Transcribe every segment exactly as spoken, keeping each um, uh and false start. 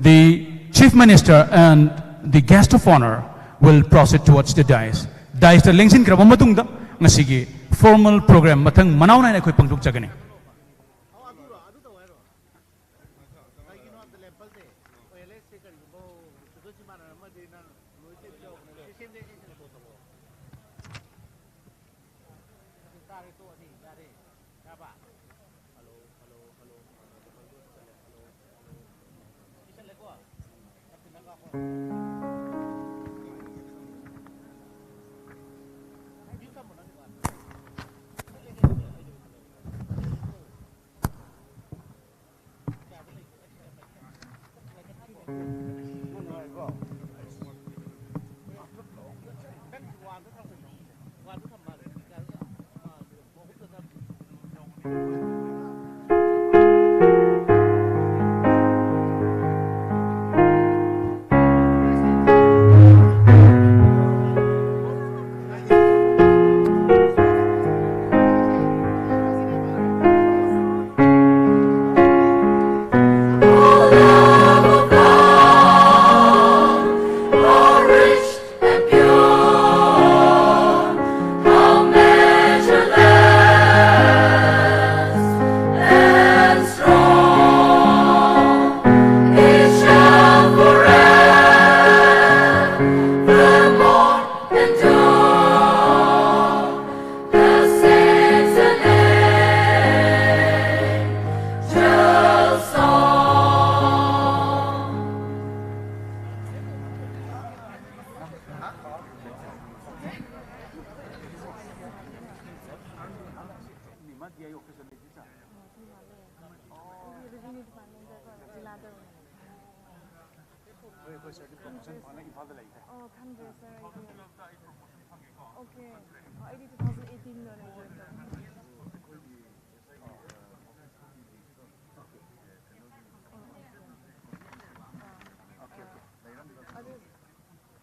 The Chief Minister and the guest of honor will proceed towards the dais. Daisꯇ ꯂꯦꯡꯁꯤꯟꯈ꯭ꯔꯕ ꯃꯇꯨꯡꯗ ꯉꯁꯤꯒꯤ formal program ꯃꯊꯪ ꯃꯅꯥꯎ ꯅꯥꯏꯅ ꯑꯩꯈꯣꯏ ꯄꯥꯡꯊꯣꯛꯆꯒꯅꯤ꯫ ꯑꯣ, ꯈꯪꯗ꯭ꯔꯦ, ꯁꯥꯔ, ꯑꯩꯗꯤ꯫ ꯑꯣꯀꯦ꯫ ꯑꯣ, ꯑꯩꯗꯤ two thousand eighteen ꯂꯣꯏꯔꯦ꯫ ꯑꯗꯨ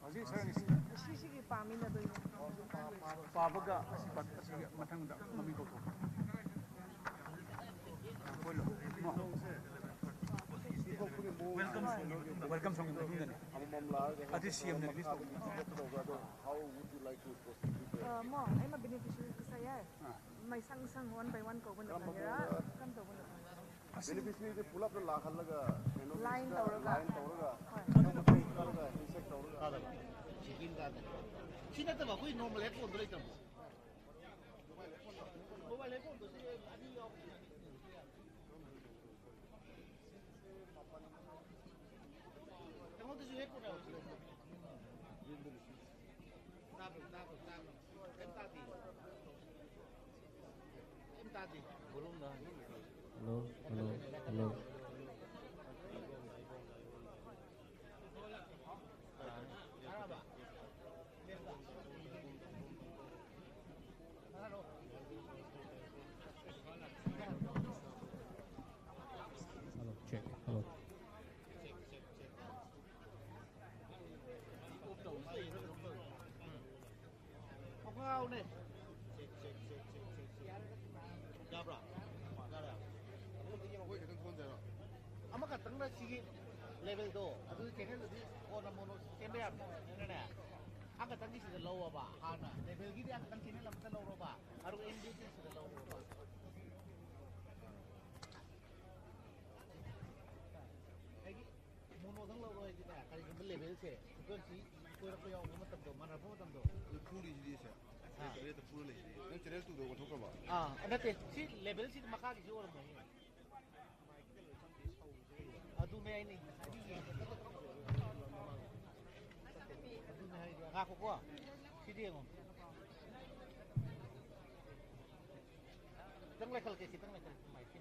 ꯍꯧꯖꯤꯛ ꯁꯥꯔ, ꯁꯤꯁꯤꯒꯤ ꯄꯥꯃꯤꯟꯅꯗꯣꯏꯅꯦ꯫ ꯄꯥꯕꯒ ꯑꯁꯤ ꯄꯥ-, ꯑꯁꯤꯒ ꯃꯊꯪꯗ ꯃꯃꯤꯡ ꯀꯧꯊꯣꯛꯄ꯫ ꯍꯣꯏ, ꯂꯣ꯫ ꯃꯣ-, ꯁꯤ ꯊꯣꯛꯄꯒꯤ ꯃꯑꯣꯡ Welcome song ꯒꯤ ꯃꯇꯨꯡꯗꯅꯦ꯫ ꯑꯃꯃꯝ ꯂꯥꯛꯑꯒ ꯑꯗꯨ ꯁꯤ ꯑꯦꯝꯅ release ꯇꯧꯕ꯫ How would you like to proceed with that? ꯑ, ꯃꯣ, ꯑꯩꯃ beneficiary ꯀꯁꯥ ꯌꯥꯏ꯫ ꯑꯥ꯫ ꯃꯩ ꯁꯪ ꯁꯪ one by one ꯀꯧꯕꯅ ꯐꯒꯦꯔꯥ? ꯀꯔꯝ ꯇꯧꯕꯅ ꯐꯒꯦꯔꯥ? Beneficiary ꯁꯦ ꯄꯨꯂꯞꯅ ꯂꯥꯛꯍꯜꯂꯒ ꯀꯩꯅꯣ line ꯇꯧꯔꯒ꯫ Line ꯇꯧꯔꯒ ꯍꯣꯏ꯫ ꯃꯊꯪ ꯃꯊꯪ ꯀꯛꯑꯒ handshake ꯇꯧꯔꯒ꯫ ꯁꯤꯀꯤꯝ ꯇꯥꯗꯦ꯫ ꯁꯤ ꯅꯠꯇꯕ ꯑꯩꯈꯣꯏ normal headphone ꯗꯣ ꯂꯩꯇ꯭ꯔꯕꯣ? Mobile headphone ꯗꯣ ꯁꯤ ꯑꯅꯤ ꯌꯥꯎꯕ꯫ ꯀꯩꯅꯣꯗꯁꯨ ꯍꯦꯛ ꯄꯨꯔꯛꯑꯣ꯫ ꯇꯥꯕ꯭ꯔꯣ, ꯇꯥꯕ꯭ꯔꯣ, ꯇꯥꯕ꯭ꯔꯣ? ꯀꯩꯝ ꯇꯥꯗꯦ꯫ ꯀꯩꯝ ꯇꯥꯗꯦ꯫ Hello, hello, hello. ꯇꯥꯔꯕ? Hello, check. Hello. ꯊꯣꯡꯅꯥꯎꯅꯦ꯫ ꯌꯥꯕ꯭ꯔꯥ? ꯌꯥꯔꯦ꯫ ꯑꯃꯈꯛꯇꯪꯅ ꯁꯤꯒꯤ level ꯗꯣ, ꯑꯗꯨ channel ꯗꯨꯗꯤ ꯀꯣꯟꯅ mono ꯁꯦꯝꯕ ꯌꯥꯕꯅꯦ꯫ ꯑꯗꯨꯅꯅꯦ, ꯑꯃꯈꯛꯇꯪꯒꯤ ꯁꯤꯗ ꯂꯧꯑꯣꯕ꯫ ꯍꯥꯟꯅ level ꯒꯤꯗꯤ ꯑꯃꯈꯛꯇꯪ channel ꯑꯃꯇ ꯂꯧꯔꯣꯕ꯫ ꯑꯗꯨꯒ M D ꯁꯤꯗ ꯂꯧꯔꯣꯕ꯫ ꯑꯩꯒꯤ mono ꯗꯪ ꯂꯧꯔꯣ ꯍꯥꯏꯗꯤꯅꯦ, ꯀꯔꯤꯒꯨꯝꯕ level ꯁꯦ, frequency ꯁꯣꯏꯔꯛꯄ ꯌꯥꯎꯕ ꯃꯇꯝꯗꯣ, ꯃꯥꯟꯅꯔꯛꯄ ꯃꯇꯝꯗꯣ꯫ ꯑꯗꯨ ꯐꯨꯔꯤꯁꯤꯗꯤ ꯁꯦ, ꯑꯥ꯫ ꯆꯦꯅꯦꯜ ꯇꯨꯗ ꯑꯣꯟꯊꯣꯛꯈ꯭ꯔꯕ? ꯑꯥ, ꯅꯠꯇꯦ, ꯁꯤ level ꯁꯤꯗꯤ ꯃꯈꯥꯒꯤꯁꯤ ꯑꯣꯏꯔꯝꯃꯣꯏꯌꯦ꯫ ꯑꯗꯨꯅꯦ ꯑꯩꯅ ꯉꯁꯥꯏꯗꯒꯤ ꯌꯦꯡꯉꯤꯁꯦ꯫ ꯑꯗꯨꯅꯦ ꯍꯥꯏꯁꯦ꯫ ꯉꯥꯏꯈꯣꯀꯣ, ꯁꯤꯗꯤ ꯌꯦꯡꯉꯣ꯫ ꯈꯤꯇꯪ ꯂꯩꯈꯠꯂꯛꯀꯦ, ꯈꯤꯇꯪ ꯂꯩꯈꯠꯂꯛꯀꯦ, ꯃꯥꯏꯛꯁꯦ꯫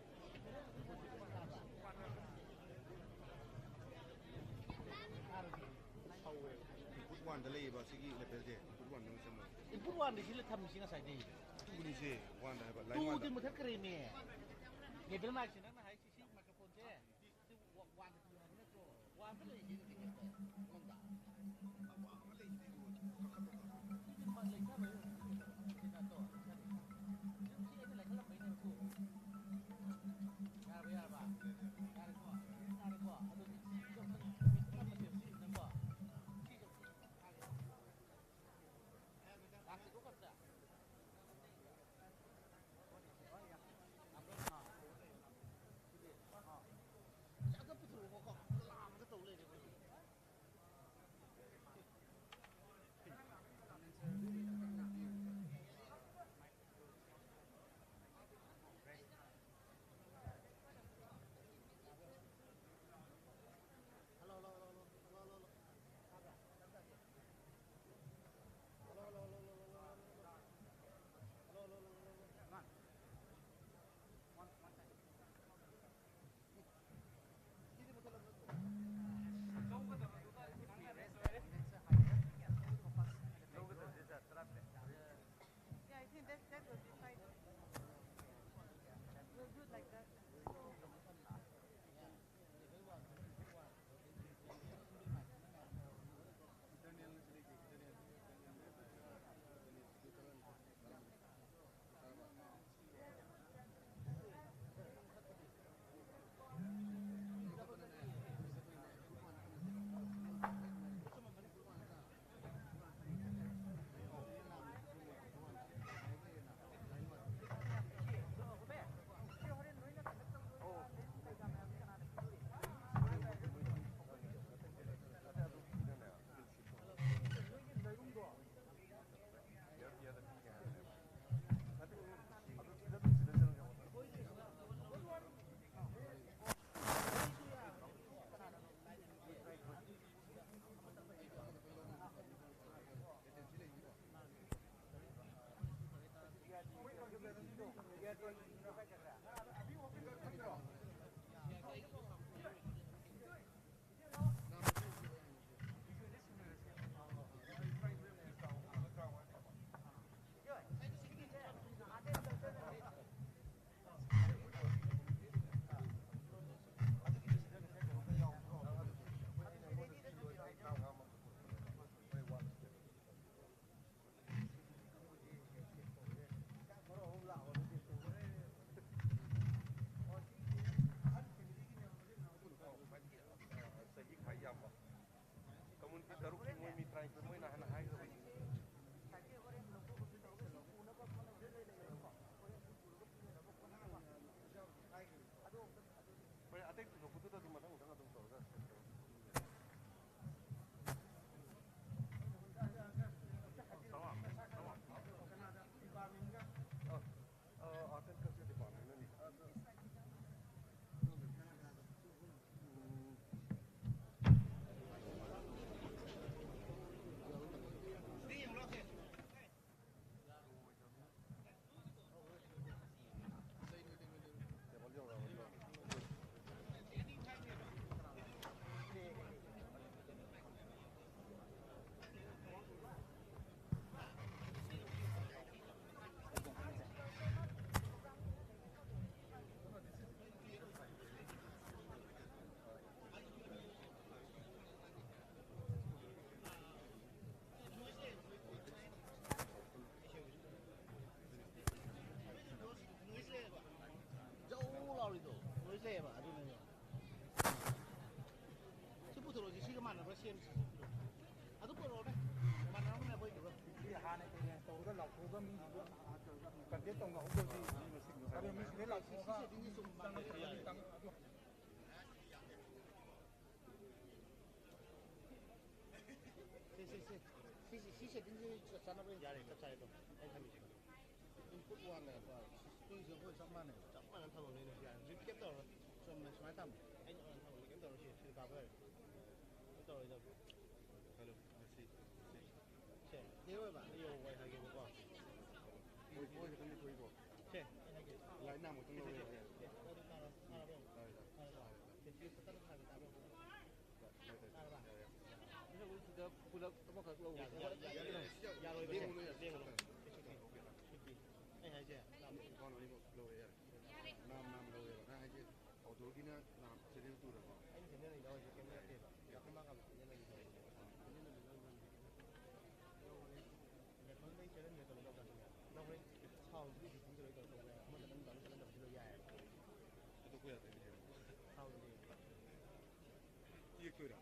Input one ꯗ ꯂꯩꯌꯦꯕ ꯁꯤꯒꯤ level ꯁꯦ, input one ꯗ ꯑꯃ ꯆꯪꯉꯣ꯫ Input one ꯗ ꯁꯤꯗ ꯊꯝꯃꯤꯁꯤ ꯉꯁꯥꯏꯗꯩ꯫ Two ꯅꯤꯁꯦ, one ꯗ ꯍꯥꯏꯕ, line two one ꯗ꯫ Two ꯗꯤ ꯃꯨꯊꯠꯈ꯭ꯔꯦꯃꯤ꯫ Level ꯃꯥꯏꯛꯁꯦ ꯅꯪꯅ ꯍꯥꯏꯁꯤ ꯁꯤ microphone ꯁꯦ꯫ ꯁꯤ ꯋꯥ-, one ꯗ ꯇꯨ ꯍꯥꯏꯕ ꯅꯠꯇ꯭ꯔꯣ? One ꯗ ꯂꯩꯁꯤꯗꯤ ꯀꯩꯅꯣ? ꯑꯃꯗ꯫ ꯑꯋꯥꯡꯕ ꯂꯩꯁꯤꯗꯤ ꯏꯕꯨꯡꯉꯣ, ꯀꯥꯈꯠꯂꯣ, ꯀꯥꯈꯠꯂꯣ꯫ ꯁꯤꯗꯤ ꯃꯥ ꯂꯩꯊꯔꯣꯏ꯫ ꯁꯤꯗ ꯇꯣ, ꯂꯩꯊꯔꯦ꯫ ꯁꯤ ꯑꯩꯅ ꯂꯩꯈꯠꯂꯝꯕꯩꯅꯦꯕꯀꯣ꯫ ꯌꯥꯔꯕ, ꯌꯥꯔꯕ? ꯌꯥꯔꯦꯀꯣ? ꯌꯥꯔꯦꯀꯣ? ꯑꯗꯨꯗꯤ ꯇꯔꯨꯛꯀꯤ ꯃꯣꯏ ꯃꯤ ꯇꯔꯥꯅꯤꯊꯣꯏ ꯃꯣꯏꯅ ꯍꯥꯟꯅ ꯍꯥꯏꯈ꯭ꯔꯕꯅꯤ꯫ ꯍꯣꯏ, ꯑꯇꯩ ꯄꯨꯊꯣꯛꯄꯗꯨꯗ ꯑꯗꯨꯝ ꯃꯊꯪ ꯃꯊꯪ ꯑꯗꯨꯝ ꯇꯧꯔꯒ ꯁꯦꯝ ꯇꯧꯔꯣ꯫ ꯑ, ꯑ, Art and Culture Department ꯅꯅꯤ꯫ ꯎꯝ꯫ ꯖꯧ ꯂꯥꯎꯔꯤꯗꯣ ꯅꯣꯏꯁ ꯂꯩꯌꯦꯕ, ꯑꯗꯨꯅꯅꯦ꯫ ꯁꯤ ꯄꯨꯊꯣꯔꯛꯑꯣꯁꯤ, ꯁꯤꯒ ꯃꯥꯟꯅꯕ꯭ꯔꯥ ꯁꯦꯝꯁꯤ꯫ ꯑꯗꯨ ꯄꯨꯔꯛꯑꯣꯅꯦ, ꯃꯥꯟꯅꯔꯝꯒꯅꯤ ꯑꯩꯈꯣꯏꯗꯨꯒ꯫ ꯁꯤ ꯍꯥꯟꯅ ꯀꯩꯅꯣ ꯇꯧꯔꯒ ꯂꯥꯎꯊꯣꯛꯑꯒ ꯃꯤꯗꯨꯒ contact ꯇꯧꯅꯍꯧꯗ꯭ꯔꯗꯤ ꯑꯗꯣ ꯃꯤ ꯁꯤꯗꯩ ꯂꯥꯎꯊꯣꯛꯑꯒ ꯆꯪꯉꯛꯇ꯭ꯔꯒꯗꯤ ꯇꯪ-, ꯑꯗꯨ ꯁꯤ, ꯁꯤ, ꯁꯤ꯫ ꯁꯤ, ꯁꯤ, ꯁꯤ setting ꯁꯤ ꯆꯞ ꯆꯥꯅꯕ ꯌꯥꯔꯦ, ꯆꯞ ꯆꯥꯔꯦ ꯑꯗꯨꯝ꯫ ꯑꯩ ꯊꯝꯃꯤꯁꯦ꯫ Input one ꯅꯦꯕ꯫ Screen ꯁꯦ ꯑꯩꯈꯣꯏ ꯆꯞ ꯃꯥꯟꯅꯩꯕ꯫ ꯆꯞ ꯃꯥꯟꯅꯅ ꯊꯝꯃꯝꯅꯤꯅꯦ꯫ ꯌꯥꯔꯦ꯫ Duplicate ꯇꯧꯔꯣ꯫ ꯆꯨꯝꯅ ꯁꯨꯃꯥꯏꯅ ꯊꯝꯃꯣ꯫ ꯑꯩ ꯇꯣꯉꯥꯟꯅ ꯊꯝꯃꯝꯅꯤ꯫ ꯀꯩꯝ ꯇꯧꯔꯣꯏ꯫ ꯁꯤ, ꯁꯤ ꯀꯥꯞꯄ ꯌꯥꯔꯦ꯫ ꯀꯩꯝ ꯇꯧꯔꯣꯏꯗꯕ꯫ ꯍꯜꯂꯣ꯫ ꯁꯤ, ꯁꯤ꯫ ꯁꯦ, clear ꯑꯣꯏꯕ? ꯑꯩ ꯌꯧꯕ ꯑꯩ ꯍꯥꯏꯒꯦꯕꯀꯣ꯫ ꯃꯣꯏ, ꯃꯣꯏ ꯈꯛꯇꯪꯗꯤ ꯊꯣꯛꯏꯀꯣ꯫ ꯁꯦ, ꯑꯩ ꯍꯥꯏꯒꯦ꯫ Line ꯑꯃ ꯈꯛꯇꯪ ꯂꯧꯋꯦ꯫ ꯁꯦ, ꯁꯦ, ꯁꯦ꯫ ꯇꯥꯔꯕ? ꯇꯥꯔꯕ? ꯇꯥꯔꯦ, ꯇꯥꯔꯦ꯫ ꯇꯥꯔꯕ? ꯁꯦ, ꯁꯦ, ꯐꯖꯅ ꯊꯥꯒꯦ, ꯇꯥꯕ꯭ꯔꯣ? ꯇꯥꯔꯦ, ꯇꯥꯔꯦ꯫ ꯇꯥꯔꯕ? ꯌꯥꯔꯦ, ꯌꯥꯔꯦ꯫ ꯁꯤꯗ ꯄꯨꯂꯞ ꯑꯃꯈꯛ ꯂꯧꯕ꯫ ꯌꯥꯔꯦ, ꯌꯥꯔꯦ, ꯌꯥꯔꯦ, ꯌꯥꯔꯦ꯫ ꯌꯥꯔꯣꯏꯕ, ꯂꯦꯡꯒꯅꯨ, ꯁꯦ, ꯌꯥꯔꯦ꯫ ꯂꯦꯡꯒꯅꯨ꯫ It's okay, it's okay꯫ ꯑꯩ ꯍꯥꯏꯁꯦ꯫ ꯑꯦꯀꯥꯎꯟ ꯑꯅꯤꯃꯛ ꯂꯧꯔꯦ, ꯌꯥꯔꯦ꯫ ꯅꯥꯝ ꯅꯥꯝ ꯂꯧꯔꯦꯕ꯫ ꯅꯪ ꯍꯥꯏꯁꯦ ꯑꯣꯇꯣꯒꯤꯅ ꯅꯥꯝ channel two ꯔꯀꯣ? ꯑꯩꯅ channel ꯑꯅꯤ ꯂꯧꯔꯤꯁꯦ ꯀꯩꯝ ꯅꯠꯇꯦꯕ꯫ ꯑꯩꯈꯣꯏ ꯃꯥ ꯀꯥꯕ channel ꯑꯅꯤ ꯂꯧꯔꯤꯁꯦ꯫ Channel ꯑꯅꯤ ꯂꯧꯔꯤꯁꯦ꯫ ꯂꯦꯈꯣꯟꯗꯩ channel ꯅꯦ ꯇꯧꯔꯒ ꯇꯧꯔꯛꯀꯅꯤ꯫ ꯅꯪ ꯍꯣꯔꯦꯟ sound ꯗꯨꯗꯤ editing ꯇꯧꯔꯒ ꯇꯧꯔꯛꯄ ꯌꯥꯏ꯫ ꯑꯃꯗ ꯅꯪ download ꯆꯠꯂꯒ ꯇꯧꯔꯁꯨ ꯌꯥꯏ꯫ ꯍꯟꯗꯣꯛꯄ ꯌꯥꯗ꯭ꯔꯦ video꯫ Sound D. ꯇꯦꯛꯇꯣꯏꯔꯥ?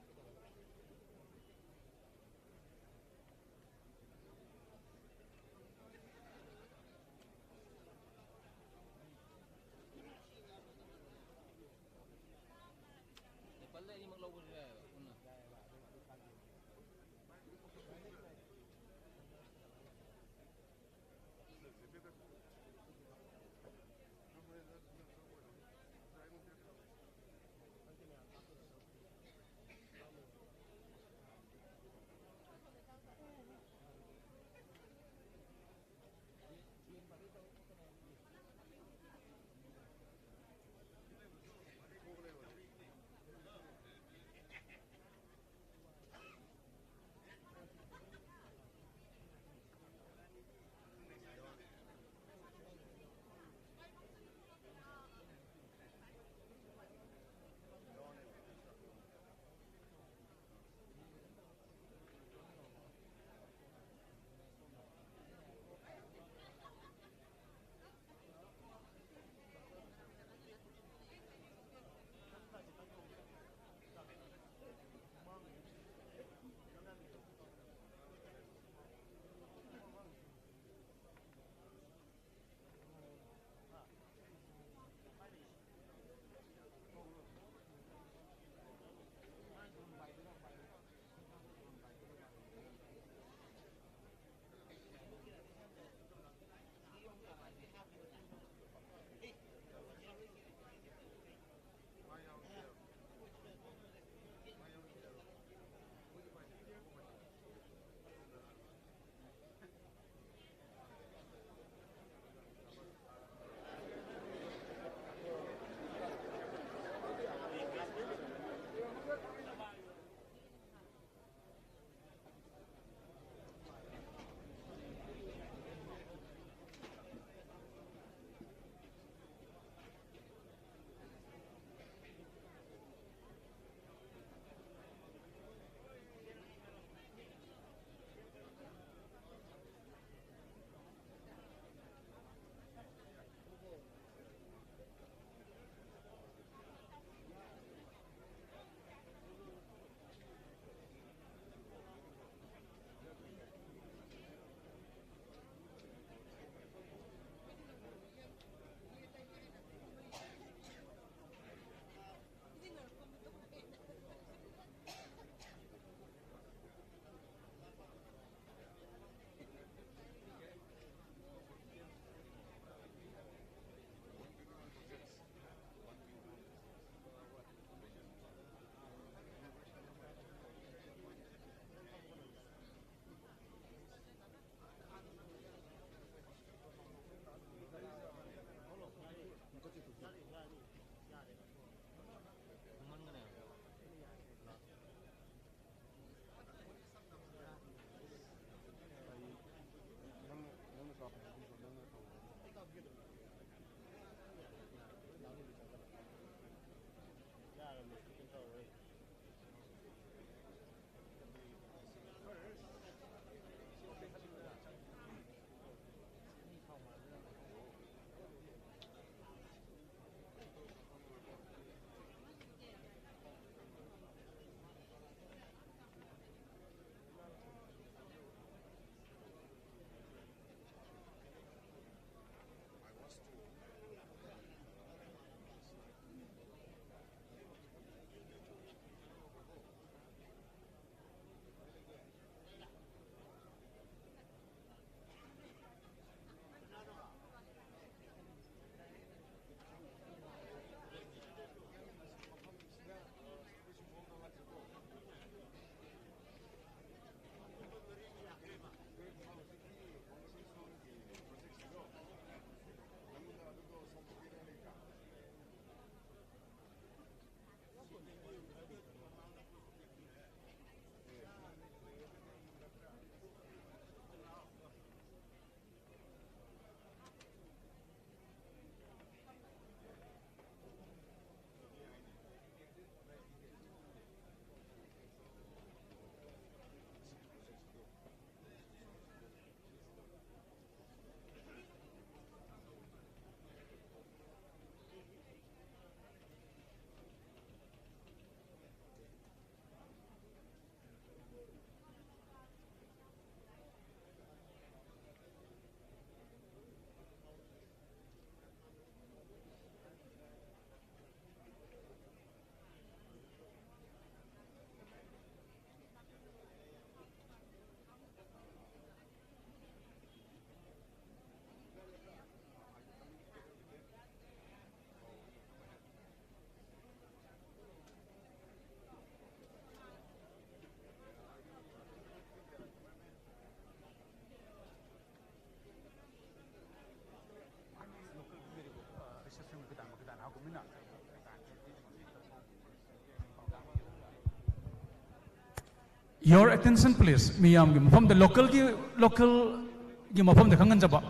Your attention please, ꯃꯤꯌꯥꯝꯒꯤ ꯃꯐꯝꯗ, ꯂꯣꯀꯦꯜꯒꯤ, ꯂꯣꯀꯦꯜꯒꯤ ꯃꯐꯝꯗ ꯈꯪꯍꯟꯖꯕ,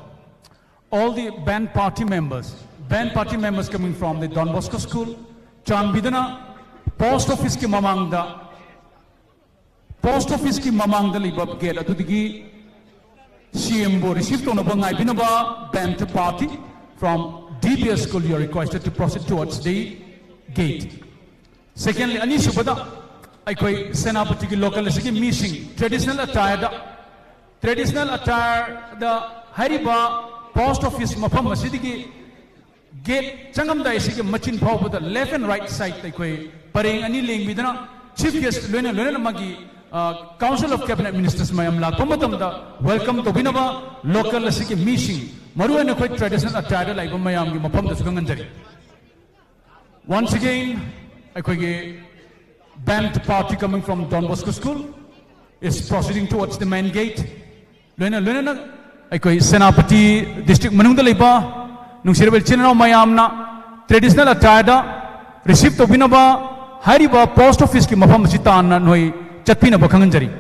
all the band party members, band party members coming from the Don Bosco School, ꯆꯥꯟꯕꯤꯗꯨꯅ ꯄꯣꯁꯠ ꯑꯣꯐꯤꯁꯀꯤ ꯃꯃꯥꯡꯗ, ꯄꯣꯁꯠ ꯑꯣꯐꯤꯁꯀꯤ ꯃꯃꯥꯡꯗ ꯂꯩꯕ ꯒꯦꯠ ꯑꯗꯨꯗꯒꯤ ꯁꯤ ꯑꯦꯝꯕꯨ ꯔꯤꯁꯤꯞ ꯇꯧꯅꯕ ꯉꯥꯏꯕꯤꯅꯕ, band party from D B S school, you are requested to proceed towards the gate. Secondly, ꯑꯅꯤꯁꯨꯕꯗ, ꯑꯩꯈꯣꯏ ꯁꯦꯅꯥꯄꯇꯤꯒꯤ ꯂꯣꯀꯦꯜ ꯑꯁꯤꯒꯤ ꯃꯤꯁꯤꯡ traditional attireꯗ, traditional attireꯗ ꯍꯥꯏꯔꯤꯕ ꯄꯣꯁꯠ ꯑꯣꯐꯤꯁ ꯃꯐꯝ ꯑꯁꯤꯗꯒꯤ ꯒꯦꯠ ꯆꯪꯉꯝꯗꯥꯏ ꯑꯁꯤꯒꯤ ꯃꯆꯤꯟ ꯐꯥꯎꯕꯗ left and right sideꯇ ꯑꯩꯈꯣꯏ ꯄꯔꯦꯡ ꯑꯅꯤ ꯂꯦꯡꯕꯤꯗꯅ Chief Guest ꯂꯣꯏꯅ, ꯂꯣꯏꯅꯅ ꯃꯥꯒꯤ, ꯑ, Council of Cabinet Ministers ꯃꯌꯥꯝ ꯂꯥꯛꯄ ꯃꯇꯝꯗ welcome ꯇꯧꯕꯤꯅꯕ ꯂꯣꯀꯦꯜ ꯑꯁꯤꯒꯤ ꯃꯤꯁꯤꯡ, ꯃꯔꯨꯑꯣꯏꯅ ꯑꯩꯈꯣꯏ traditional attireꯗ ꯂꯩꯕ ꯃꯌꯥꯝꯒꯤ ꯃꯐꯝꯗꯁꯨ ꯈꯪꯍꯟꯖꯔꯤ꯫ Once again, ꯑꯩꯈꯣꯏꯒꯤ band party coming from Don Bosco School is proceeding towards the main gate. ꯂꯣꯏꯅ ꯂꯣꯏꯅꯅ ꯑꯩꯈꯣꯏ ꯁꯦꯅꯥꯄꯇꯤ district ꯃꯅꯨꯡꯗ ꯂꯩꯕ ꯅꯨꯡꯁꯤꯔꯕ ꯏꯆꯤꯟ ꯏꯅꯥꯎ ꯃꯌꯥꯝꯅ traditional attireꯗ receive ꯇꯧꯕꯤꯅꯕ ꯍꯥꯏꯔꯤꯕ ꯄꯣꯁꯠ ꯑꯣꯐꯤꯁꯀꯤ ꯃꯐꯝ ꯑꯁꯤ ꯇꯥꯟꯅ ꯅꯣꯏ ꯆꯠꯄꯤꯅꯕ ꯈꯪꯍꯟꯖꯔꯤ꯫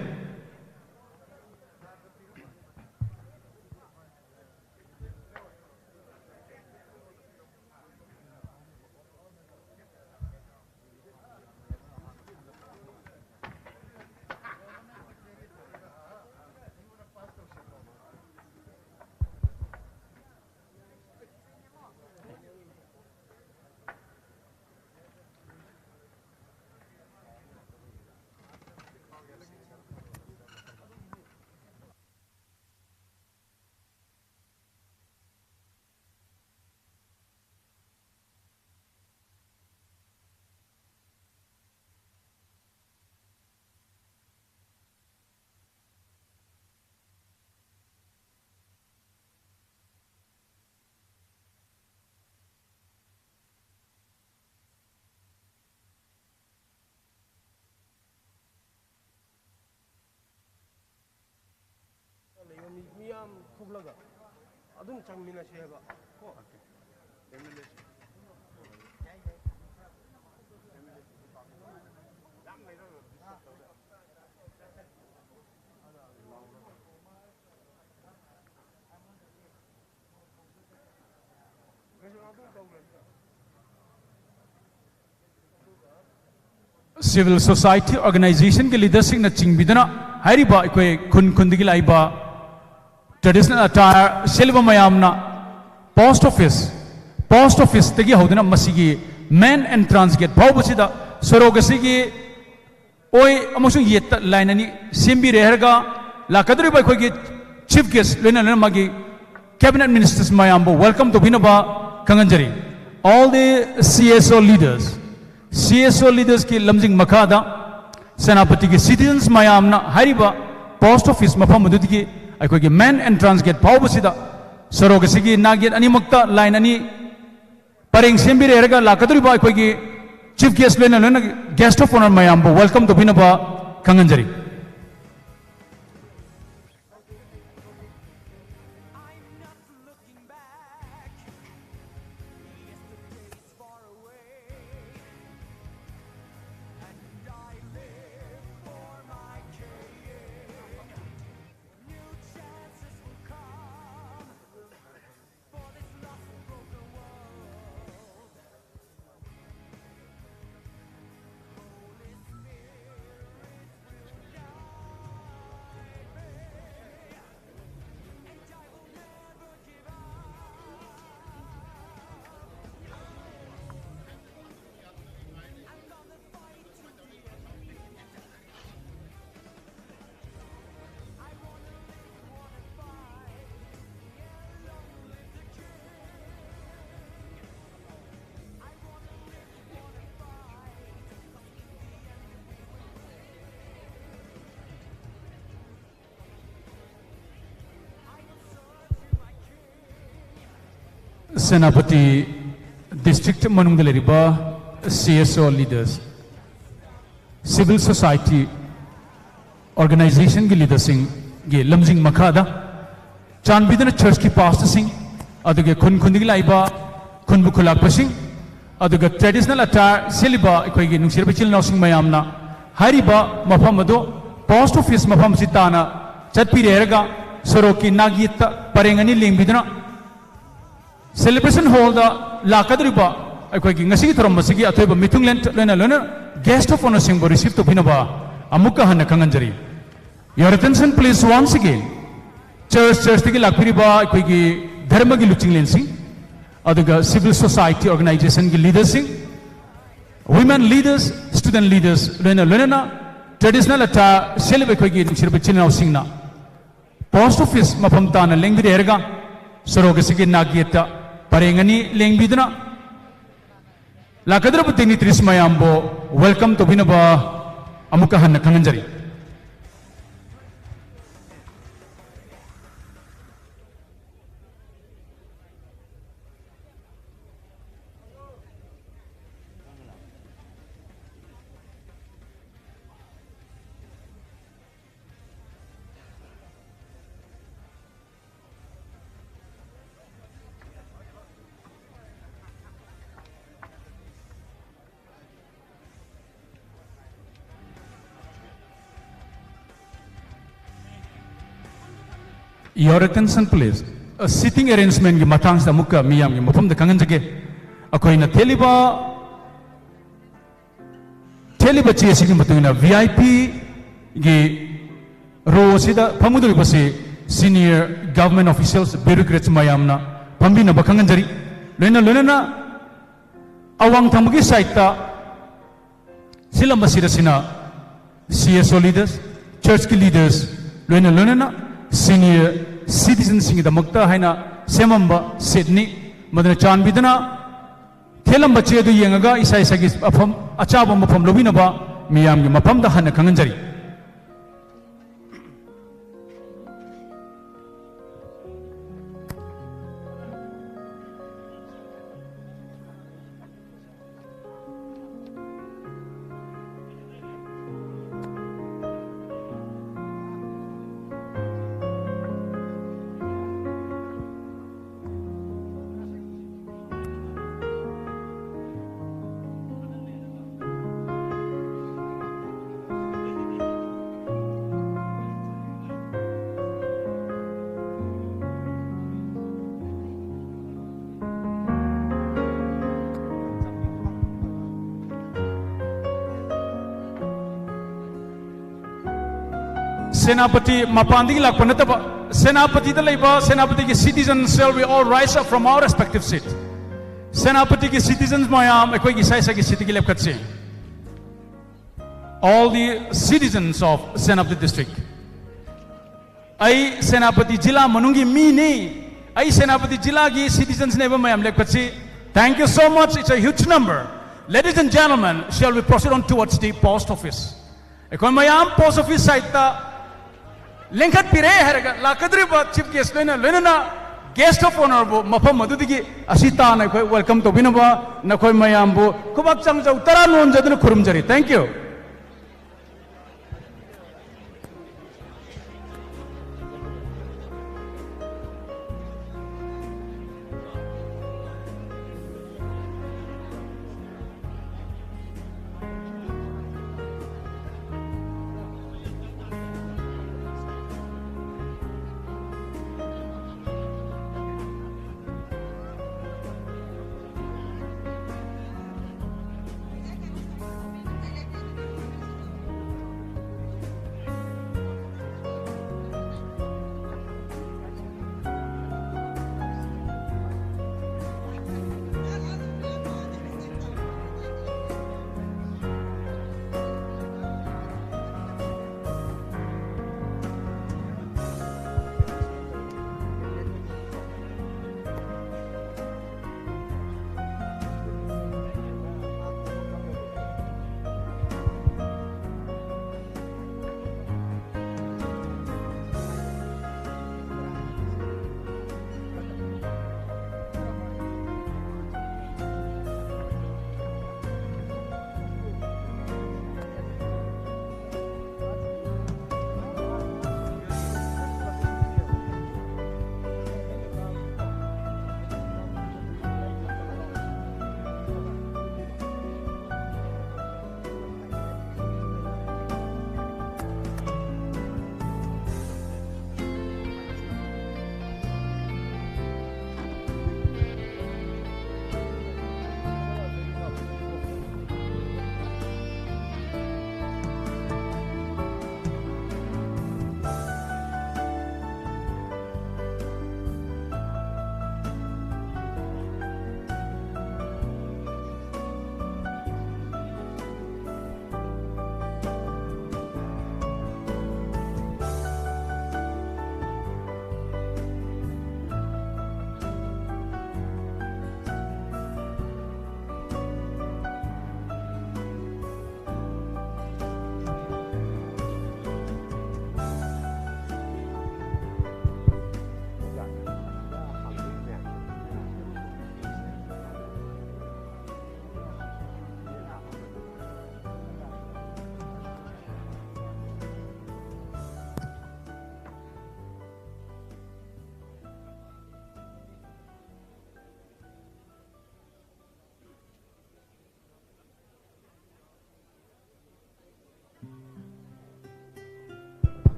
ꯂꯩꯕ ꯃꯤ ꯃꯤꯌꯥꯝ ꯊꯣꯛꯂꯒ ꯑꯗꯨꯝ ꯆꯪꯃꯤꯟꯅꯁꯦ ꯍꯥꯏꯕ ꯀꯣ꯫ Civil society organizationꯒꯤ leaderꯁꯤꯡꯅ ꯆꯤꯡꯕꯤꯗꯨꯅ ꯍꯥꯏꯔꯤꯕ ꯑꯩꯈꯣꯏ ꯈꯨꯟ ꯈꯨꯟꯗꯒꯤ ꯂꯥꯛꯏꯕ traditional attire ꯁꯦꯠꯂꯤꯕ ꯃꯌꯥꯝꯅ post office, post officeꯇꯒꯤ ꯍꯧꯗꯨꯅ ꯃꯁꯤꯒꯤ main entrance gate ꯐꯥꯎꯕꯁꯤꯗ ꯁꯣꯔꯣꯛ ꯑꯁꯤꯒꯤ ꯑꯣꯏ ꯑꯃꯁꯨꯡ ꯌꯦꯠꯇ line ꯑꯅꯤ ꯁꯦꯝꯕꯤꯔꯦ ꯍꯥꯏꯔꯒ ꯂꯥꯛꯀꯗꯧꯔꯤꯕ ꯑꯩꯈꯣꯏꯒꯤ chief guest ꯂꯣꯏꯅ ꯂꯣꯏꯅ ꯃꯥꯒꯤ cabinet ministers ꯃꯌꯥꯝꯕꯨ welcome ꯇꯧꯕꯤꯅꯕ ꯈꯪꯍꯟꯖꯔꯤ꯫ All the C S O leaders, C S O leadersꯀꯤ ꯂꯝꯖꯤꯡ ꯃꯈꯥꯗ ꯁꯦꯅꯥꯄꯇꯤꯒꯤ citizens ꯃꯌꯥꯝꯅ ꯍꯥꯏꯔꯤꯕ post office ꯃꯐꯝ ꯑꯗꯨꯗꯒꯤ ꯑꯩꯈꯣꯏꯒꯤ main entrance gate ꯐꯥꯎꯕꯁꯤꯗ ꯁꯣꯔꯣꯛ ꯑꯁꯤꯒꯤ ꯅꯥꯛꯌꯦꯠ ꯑꯅꯤꯃꯛꯇ line ꯑꯅꯤ ꯄꯔꯦꯡ ꯁꯦꯝꯕꯤꯔꯦ ꯍꯥꯏꯔꯒ ꯂꯥꯛꯀꯗꯧꯔꯤꯕ ꯑꯩꯈꯣꯏꯒꯤ chief guest ꯂꯣꯏꯅ ꯂꯣꯏꯅ guest of honour ꯃꯌꯥꯝꯕꯨ welcome ꯇꯧꯕꯤꯅꯕ ꯈꯪꯍꯟꯖꯔꯤ꯫ ꯁꯦꯅꯥꯄꯇꯤ ꯗꯤꯁꯇ꯭ꯔꯤꯛ ꯃꯅꯨꯡꯗ ꯂꯩꯔꯤꯕ C S O leaders, civil society organizationꯒꯤ leaderꯁꯤꯡꯒꯤ ꯂꯝꯖꯤꯡ ꯃꯈꯥꯗ ꯆꯥꯟꯕꯤꯗꯨꯅ churchꯀꯤ pastorꯁꯤꯡ, ꯑꯗꯨꯒ ꯈꯨꯟ ꯈꯨꯟꯗꯒꯤ ꯂꯥꯛꯏꯕ ꯈꯨꯟꯕꯨ ꯈꯨꯜꯂꯥꯛꯄꯁꯤꯡ, ꯑꯗꯨꯒ traditional attire ꯁꯦꯠꯂꯤꯕ ꯑꯩꯈꯣꯏꯒꯤ ꯅꯨꯡꯁꯤꯔꯕ ꯏꯆꯤꯜ ꯏꯅꯥꯎꯁꯤꯡ ꯃꯌꯥꯝꯅ ꯍꯥꯏꯔꯤꯕ ꯃꯐꯝ ꯑꯗꯨ post office ꯃꯐꯝꯁꯤ ꯇꯥꯅ ꯆꯠꯄꯤꯔꯦ ꯍꯥꯏꯔꯒ ꯁꯣꯔꯣꯛꯀꯤ ꯅꯥꯛꯌꯦꯠꯇ ꯄꯔꯦꯡ ꯑꯅꯤ ꯂꯦꯡꯕꯤꯗꯨꯅ celebration hallꯗ ꯂꯥꯛꯀꯗꯧꯔꯤꯕ ꯑꯩꯈꯣꯏꯒꯤ ꯉꯁꯤꯒꯤ ꯊꯧꯔꯝ ꯑꯁꯤꯒꯤ ꯑꯊꯣꯏꯕ ꯃꯤꯊꯨꯡꯂꯦꯟ ꯂꯣꯏꯅ ꯂꯣꯏꯅ guest of honourꯁꯤꯡꯕꯨ receive ꯇꯧꯕꯤꯅꯕ ꯑꯃꯨꯛꯀ ꯍꯟꯅ ꯈꯪꯍꯟꯖꯔꯤ꯫ Your attention please once again. Church, churchꯇꯒꯤ ꯂꯥꯛꯄꯤꯔꯤꯕ ꯑꯩꯈꯣꯏꯒꯤ ꯙꯔꯃꯒꯤ ꯂꯨꯆꯤꯡꯂꯦꯟꯁꯤꯡ, ꯑꯗꯨꯒ civil society organizationꯒꯤ leaderꯁꯤꯡ, women leaders, student leaders ꯂꯣꯏꯅ ꯂꯣꯏꯅꯅ traditional attire ꯁꯦꯠꯂꯤꯕ ꯑꯩꯈꯣꯏꯒꯤ ꯅꯨꯡꯁꯤꯔꯕ ꯏꯆꯤꯜ ꯏꯅꯥꯎꯁꯤꯡꯅ post office ꯃꯐꯝ ꯇꯥꯅ ꯂꯦꯡꯕꯤꯔꯦ ꯍꯥꯏꯔꯒ ꯁꯣꯔꯣꯛ ꯑꯁꯤꯒꯤ ꯅꯥꯛꯌꯦꯠꯇ ꯄꯔꯦꯡ ꯑꯅꯤ ꯂꯦꯡꯕꯤꯗꯨꯅ ꯂꯥꯛꯀꯗꯧꯔꯤꯕ dignitaries ꯃꯌꯥꯝꯕꯨ welcome ꯇꯧꯕꯤꯅꯕ ꯑꯃꯨꯛꯀ ꯍꯟꯅ ꯈꯪꯍꯟꯖꯔꯤ꯫ Your attention please. Seating arrangementꯀꯤ ꯃꯇꯥꯡꯁꯤꯗ ꯑꯃꯨꯛꯀ ꯃꯤꯌꯥꯝꯒꯤ ꯃꯐꯝꯗ ꯈꯪꯍꯟꯖꯒꯦ꯫ ꯑꯩꯈꯣꯏꯅ ꯊꯦꯠꯂꯤꯕ ꯊꯦꯠꯂꯤꯕ ꯆꯦ ꯑꯁꯤꯒꯤ ꯃꯇꯨꯡ ꯏꯟꯅ VIPꯒꯤ row ꯑꯁꯤꯗ ꯐꯝꯒꯗꯧꯔꯤꯕꯁꯤ senior government officials, bureaucrats ꯃꯌꯥꯝꯅ ꯐꯝꯕꯤꯅꯕ ꯈꯪꯍꯟꯖꯔꯤ꯫ ꯂꯣꯏꯅ ꯂꯣꯏꯅꯅ ꯑꯋꯥꯡ ꯊꯪꯕꯒꯤ sideꯇ ꯁꯤꯜꯂꯝꯕꯁꯤꯗ ꯁꯤꯅ C S O leaders, churchꯀꯤ leaders ꯂꯣꯏꯅ ꯂꯣꯏꯅꯅ senior citizenꯁꯤꯡꯒꯤꯗꯃꯛꯇ ꯍꯥꯏꯅ ꯁꯦꯝꯃꯝꯕ seatꯅꯤ꯫ ꯃꯗꯨꯅ ꯆꯥꯟꯕꯤꯗꯨꯅ ꯊꯦꯠꯂꯝꯕ ꯆꯦ ꯑꯗꯨ ꯌꯦꯡꯉꯒ ꯏꯁꯥ ꯏꯁꯥꯒꯤ ꯃꯐꯝ, ꯑꯆꯥꯕ ꯃꯐꯝ ꯂꯧꯕꯤꯅꯕ ꯃꯤꯌꯥꯝꯒꯤ ꯃꯐꯝꯗ ꯍꯟꯅ ꯈꯪꯍꯟꯖꯔꯤ꯫ ꯁꯦꯅꯥꯄꯇꯤ ꯃꯄꯥꯟꯗꯒꯤ ꯂꯥꯛꯄ ꯅꯠꯇꯕ, ꯁꯦꯅꯥꯄꯇꯤꯗ ꯂꯩꯕ ꯁꯦꯅꯥꯄꯇꯤꯒꯤ citizens, shall we all rise up from our respective seat? ꯁꯦꯅꯥꯄꯇꯤꯒꯤ citizens ꯃꯌꯥꯝ ꯑꯩꯈꯣꯏꯒꯤ ꯏꯁꯥ ꯏꯁꯥꯒꯤ seatꯇꯒꯤ ꯂꯦꯞꯈꯠꯁꯤ꯫ All the citizens of Senapati district. ꯑꯩ ꯁꯦꯅꯥꯄꯇꯤ ꯖꯤꯂꯥ ꯃꯅꯨꯡꯒꯤ ꯃꯤꯅꯤ꯫ ꯑꯩ ꯁꯦꯅꯥꯄꯇꯤ ꯖꯤꯂꯥꯒꯤ citizensꯅꯦꯕ꯫ ꯃꯌꯥꯝ ꯂꯦꯞꯈꯠꯁꯤ꯫ Thank you so much. It's a huge number. Ladies and gentlemen, shall we proceed on towards the post office? ꯑꯩꯈꯣꯏ ꯃꯌꯥꯝ post office sideꯇ ꯂꯦꯡꯈꯠꯄꯤꯔꯦ ꯍꯥꯏꯔꯒ ꯂꯥꯛꯀꯗꯧꯔꯤꯕ chief guest ꯂꯣꯏꯅ ꯂꯣꯏꯅꯅ guest of honourꯕꯨ ꯃꯐꯝ ꯑꯗꯨꯗꯒꯤ ꯑꯁꯤ ꯇꯥꯅ ꯑꯩꯈꯣꯏ welcome ꯇꯧꯕꯤꯅꯕ ꯅꯈꯣꯏ ꯃꯌꯥꯝꯕꯨ ꯈꯨꯕꯥꯛ ꯆꯥꯡꯖꯧ ꯇꯔꯥ ꯅꯣꯟꯖꯗꯨꯅ ꯈꯨꯔꯨꯝꯖꯔꯤ꯫ Thank you.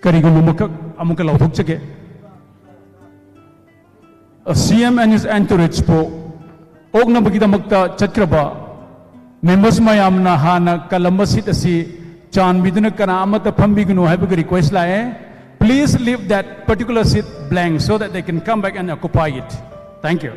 ꯀꯔꯤꯒꯨꯝꯕ ꯑꯃꯈꯛ ꯑꯃꯨꯛꯀ ꯂꯥꯎꯊꯣꯛꯆꯒꯦ꯫ CM and his entourage ꯄꯨ ꯑꯣꯛꯅꯕꯒꯤꯗꯃꯛꯇ ꯆꯠꯈ꯭ꯔꯕ members ꯃꯌꯥꯝꯅ ꯍꯥꯟꯅ ꯀꯜꯂꯝꯕ seat ꯑꯁꯤ ꯆꯥꯟꯕꯤꯗꯨꯅ ꯀꯅꯥ ꯑꯃꯠꯇ ꯐꯝꯕꯤꯒꯅꯨ ꯍꯥꯏꯕꯒꯤ request ꯂꯥꯛꯑꯦ꯫ Please leave that particular seat blank so that they can come back and occupy it. Thank you.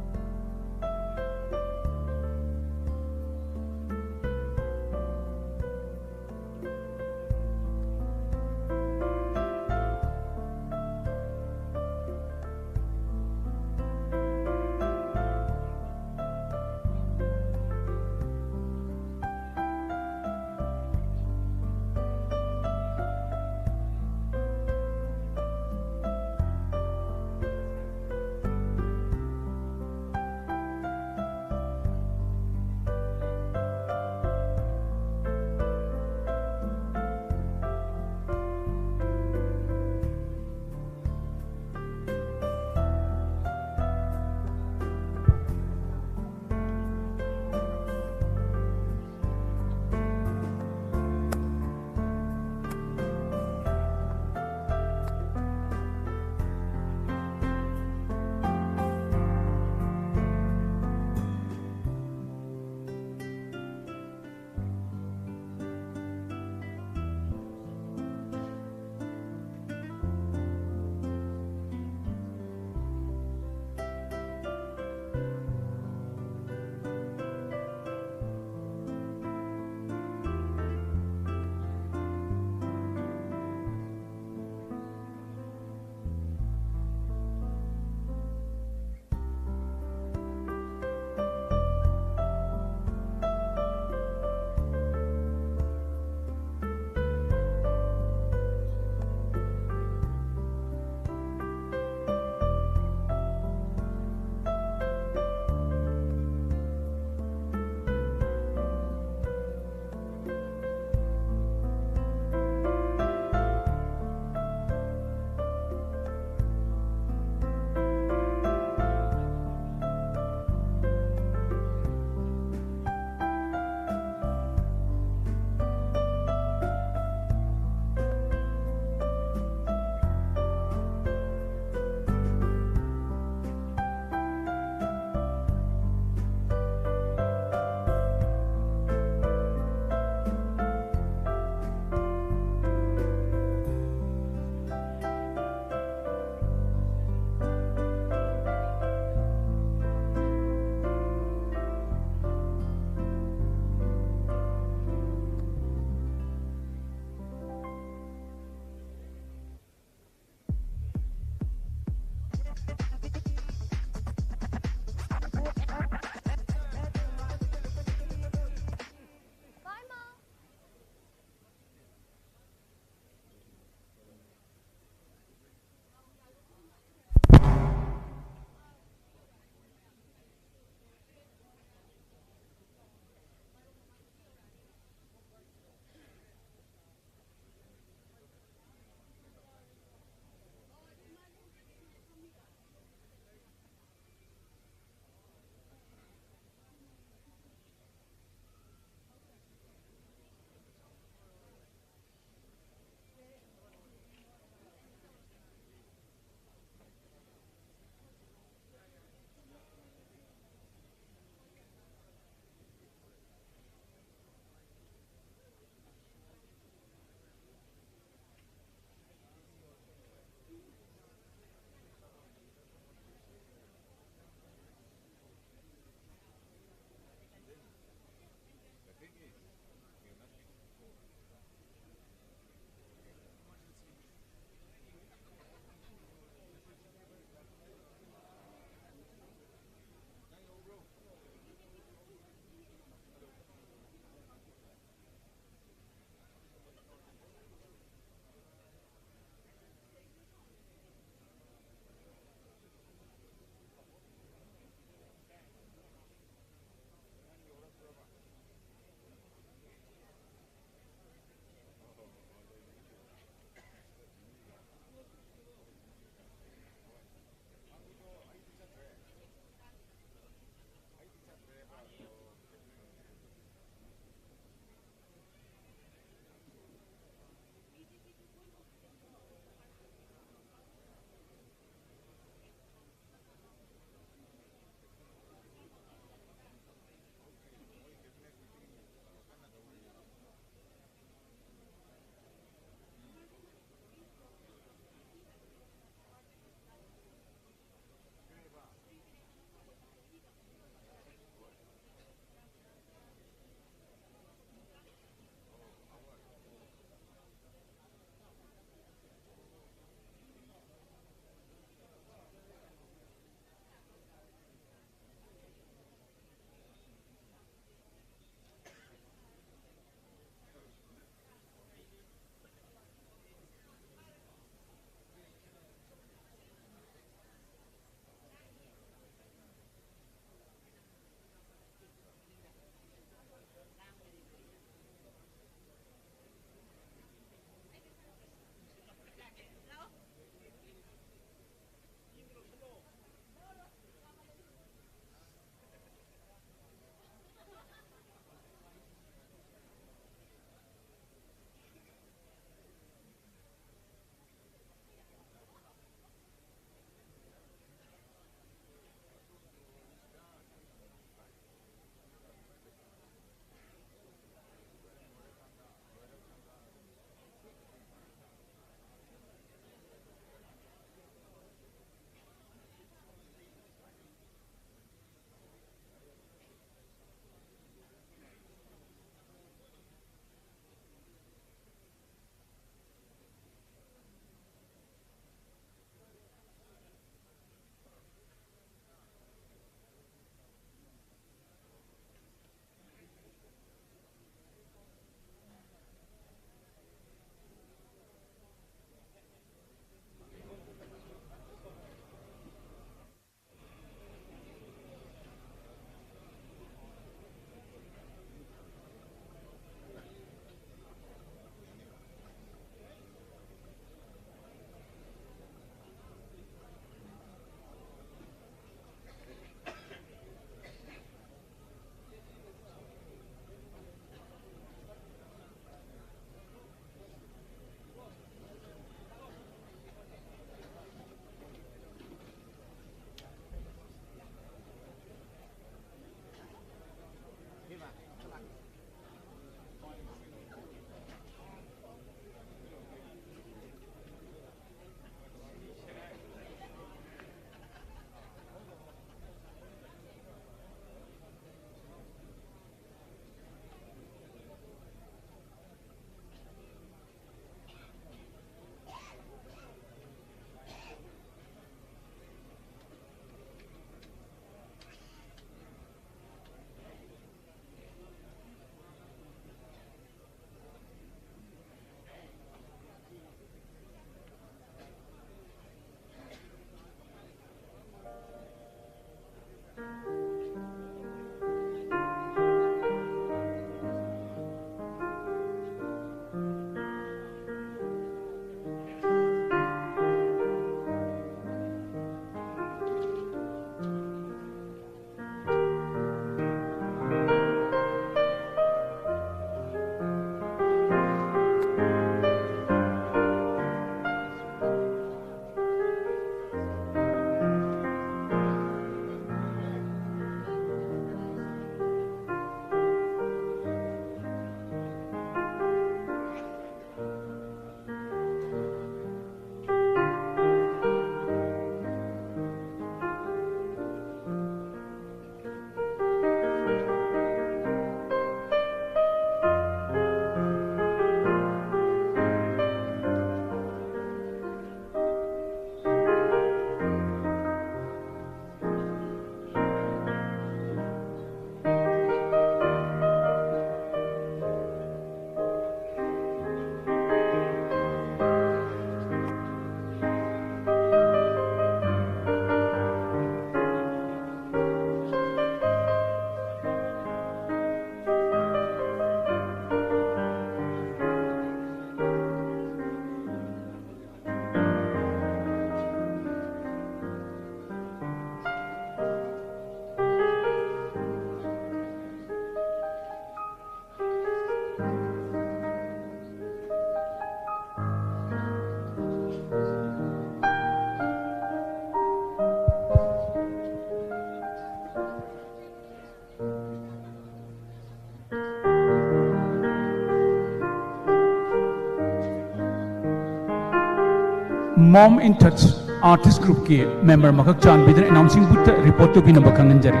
Mom in Touch Artist Groupꯀꯤ member ꯑꯃꯈꯛ ꯆꯥꯟꯕꯤꯗꯨꯅ announcing boothꯇ report ꯇꯧꯕꯤꯅꯕ ꯈꯪꯍꯟꯖꯔꯤ꯫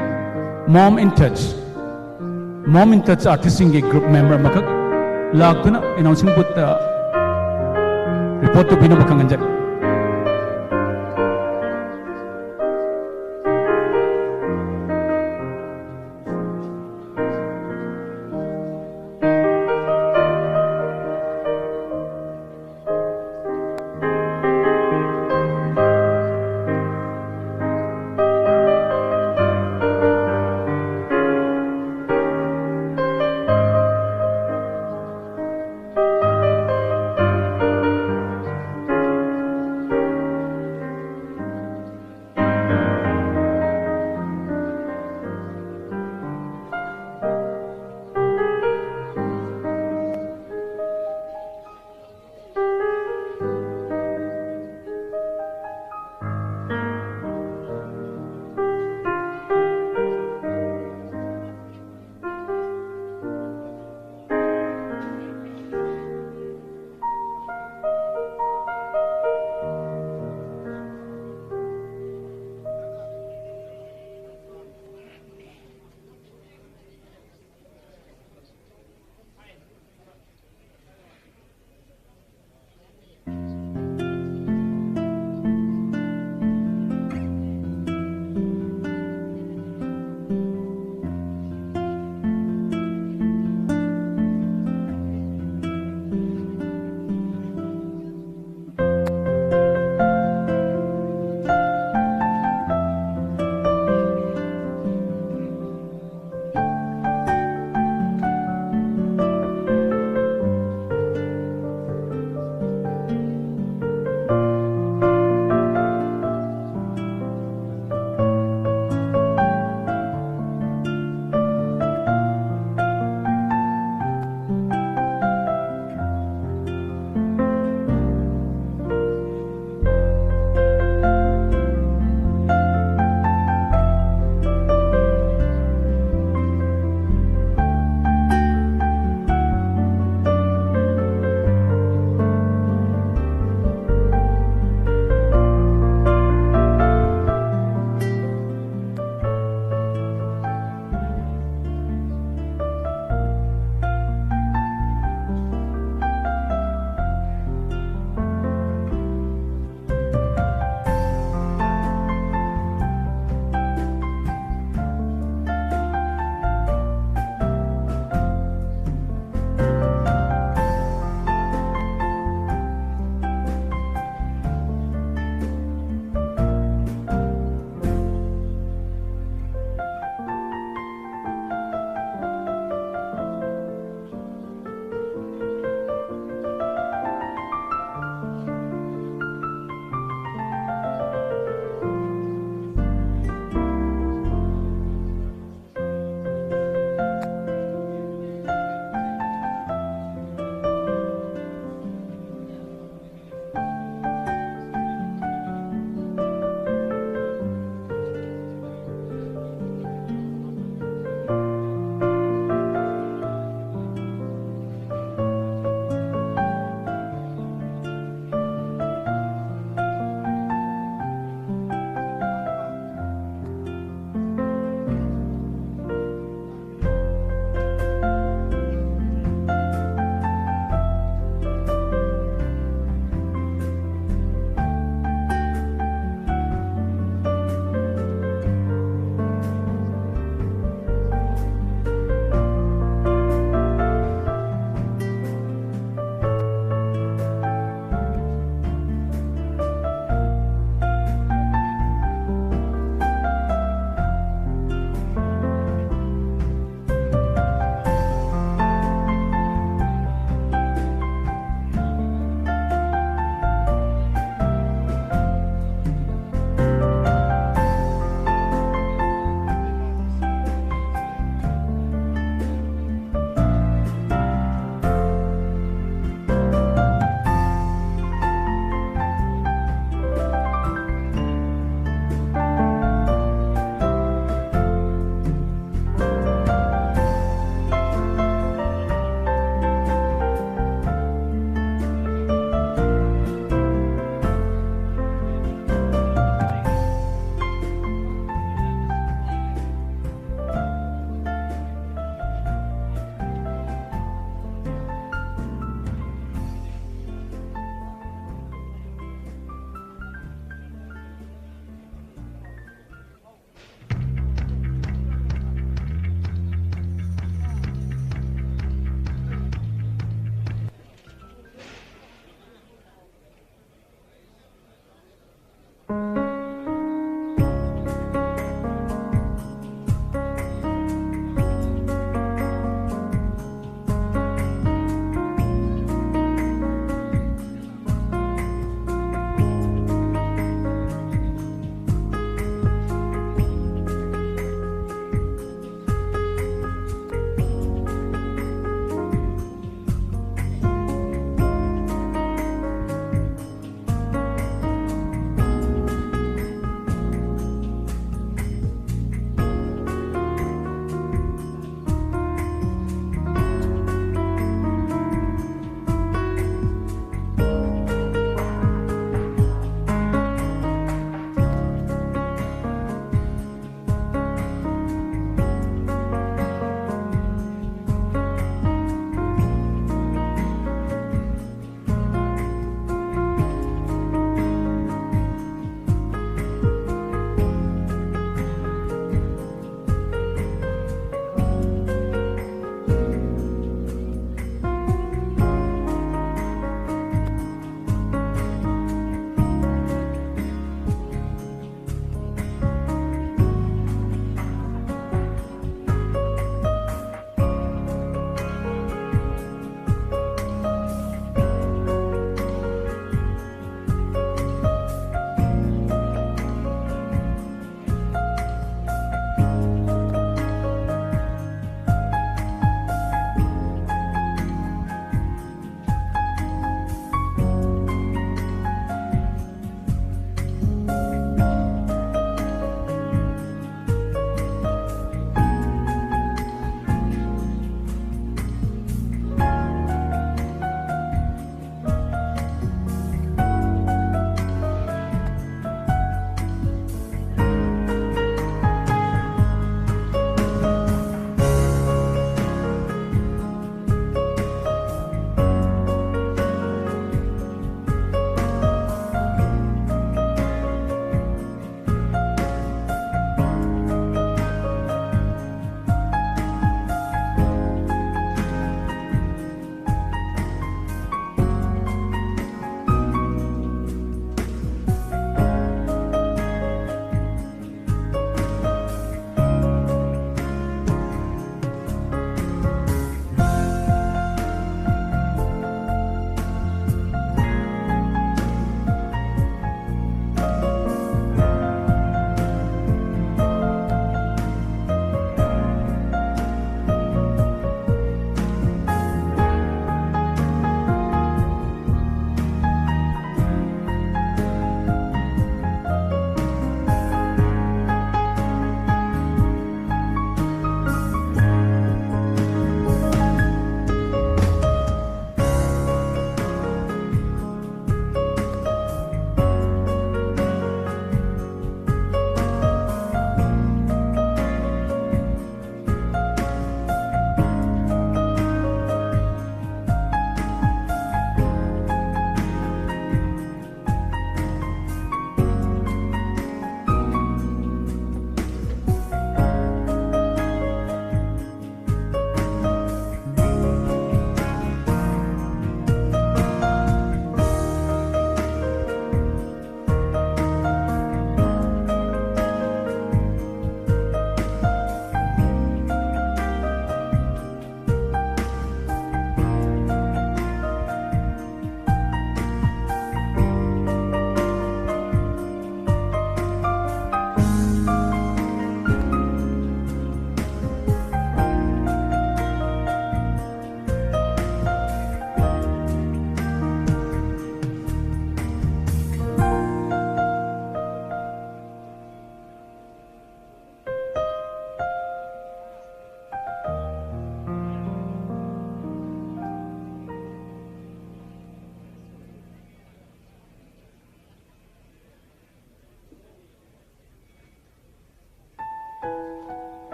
Mom in Touch, Mom in Touch artistꯁꯤꯡꯒꯤ group member ꯑꯃꯈꯛ ꯂꯥꯛꯇꯨꯅ announcing boothꯇ report ꯇꯧꯕꯤꯅꯕ ꯈꯪꯍꯟꯖꯔꯤ꯫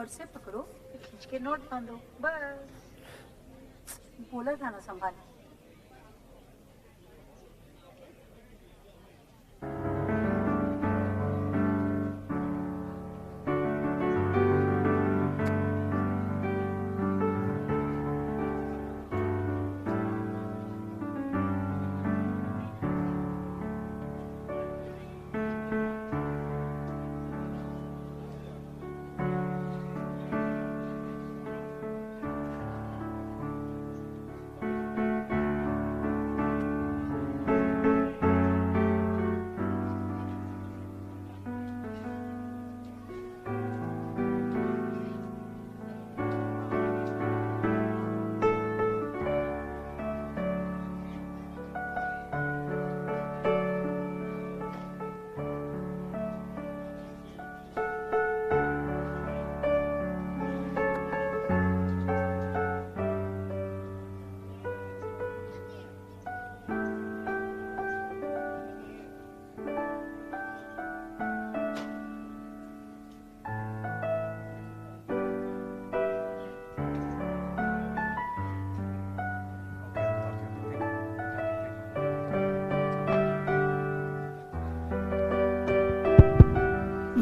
और से पकड़ो, खींच के नोट बांधो। बस, बोला था ना, संभाल।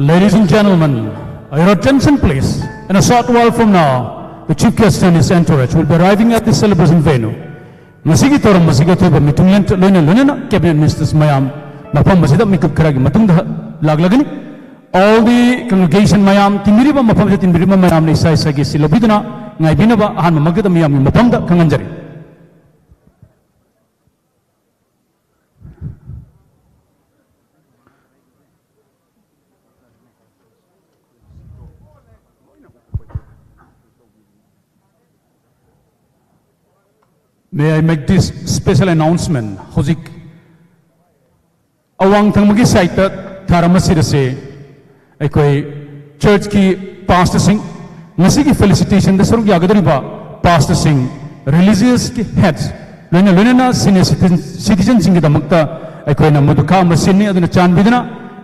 Ladies and gentlemen, your attention please. In a short while from now, the chief guest and his entourage will be arriving at the celebration venue. ꯃꯁꯤꯒꯤ ꯊꯧꯔꯝ ꯑꯁꯤꯒꯤ ꯑꯊꯣꯏꯕ ꯃꯤꯊꯨꯡꯂꯦꯟ ꯂꯣꯏꯅ ꯂꯣꯏꯅꯅ cabinet ministers ꯃꯌꯥꯝ ꯃꯐꯝ ꯑꯁꯤꯗ ꯃꯤꯀꯨꯞ ꯈꯔꯒꯤ ꯃꯇꯨꯡꯗ ꯂꯥꯛꯂꯒꯅꯤ꯫ All the congregation ꯃꯌꯥꯝ, ꯇꯤꯟꯕꯤꯔꯤꯕ ꯃꯐꯝꯁꯤꯗ ꯇꯤꯟꯕꯤꯔꯤꯕ ꯃꯌꯥꯝꯅ ꯏꯁꯥ ꯏꯁꯥꯒꯤ seat ꯂꯧꯕꯤꯗꯨꯅ ꯉꯥꯏꯕꯤꯅꯕ ꯑꯍꯥꯟꯕꯃꯛꯇꯗ ꯃꯤꯌꯥꯝꯒꯤ ꯃꯐꯝꯗ ꯈꯪꯍꯟꯖꯔꯤ꯫ May I make this special announcement? ꯍꯧꯖꯤꯛ ꯑꯋꯥꯡ ꯊꯪꯕꯒꯤ sideꯇ ꯊꯥꯔꯝꯕ seat ꯑꯁꯤ ꯑꯩꯈꯣꯏ churchꯀꯤ pastorꯁꯤꯡ, ꯉꯁꯤꯒꯤ felicitationꯗ ꯁꯔꯨꯛ ꯌꯥꯒꯗꯧꯔꯤꯕ pastorꯁꯤꯡ, religiousꯀꯤ heads, ꯂꯣꯏꯅ ꯂꯣꯏꯅꯅ senior citizen, citizenꯁꯤꯡꯒꯤꯗꯃꯛꯇ ꯑꯩꯈꯣꯏꯅ ꯃꯗꯨ ꯈꯥꯛꯑꯝꯕ seatꯅꯤ꯫ ꯑꯗꯨꯅ ꯆꯥꯟꯕꯤꯗꯨꯅ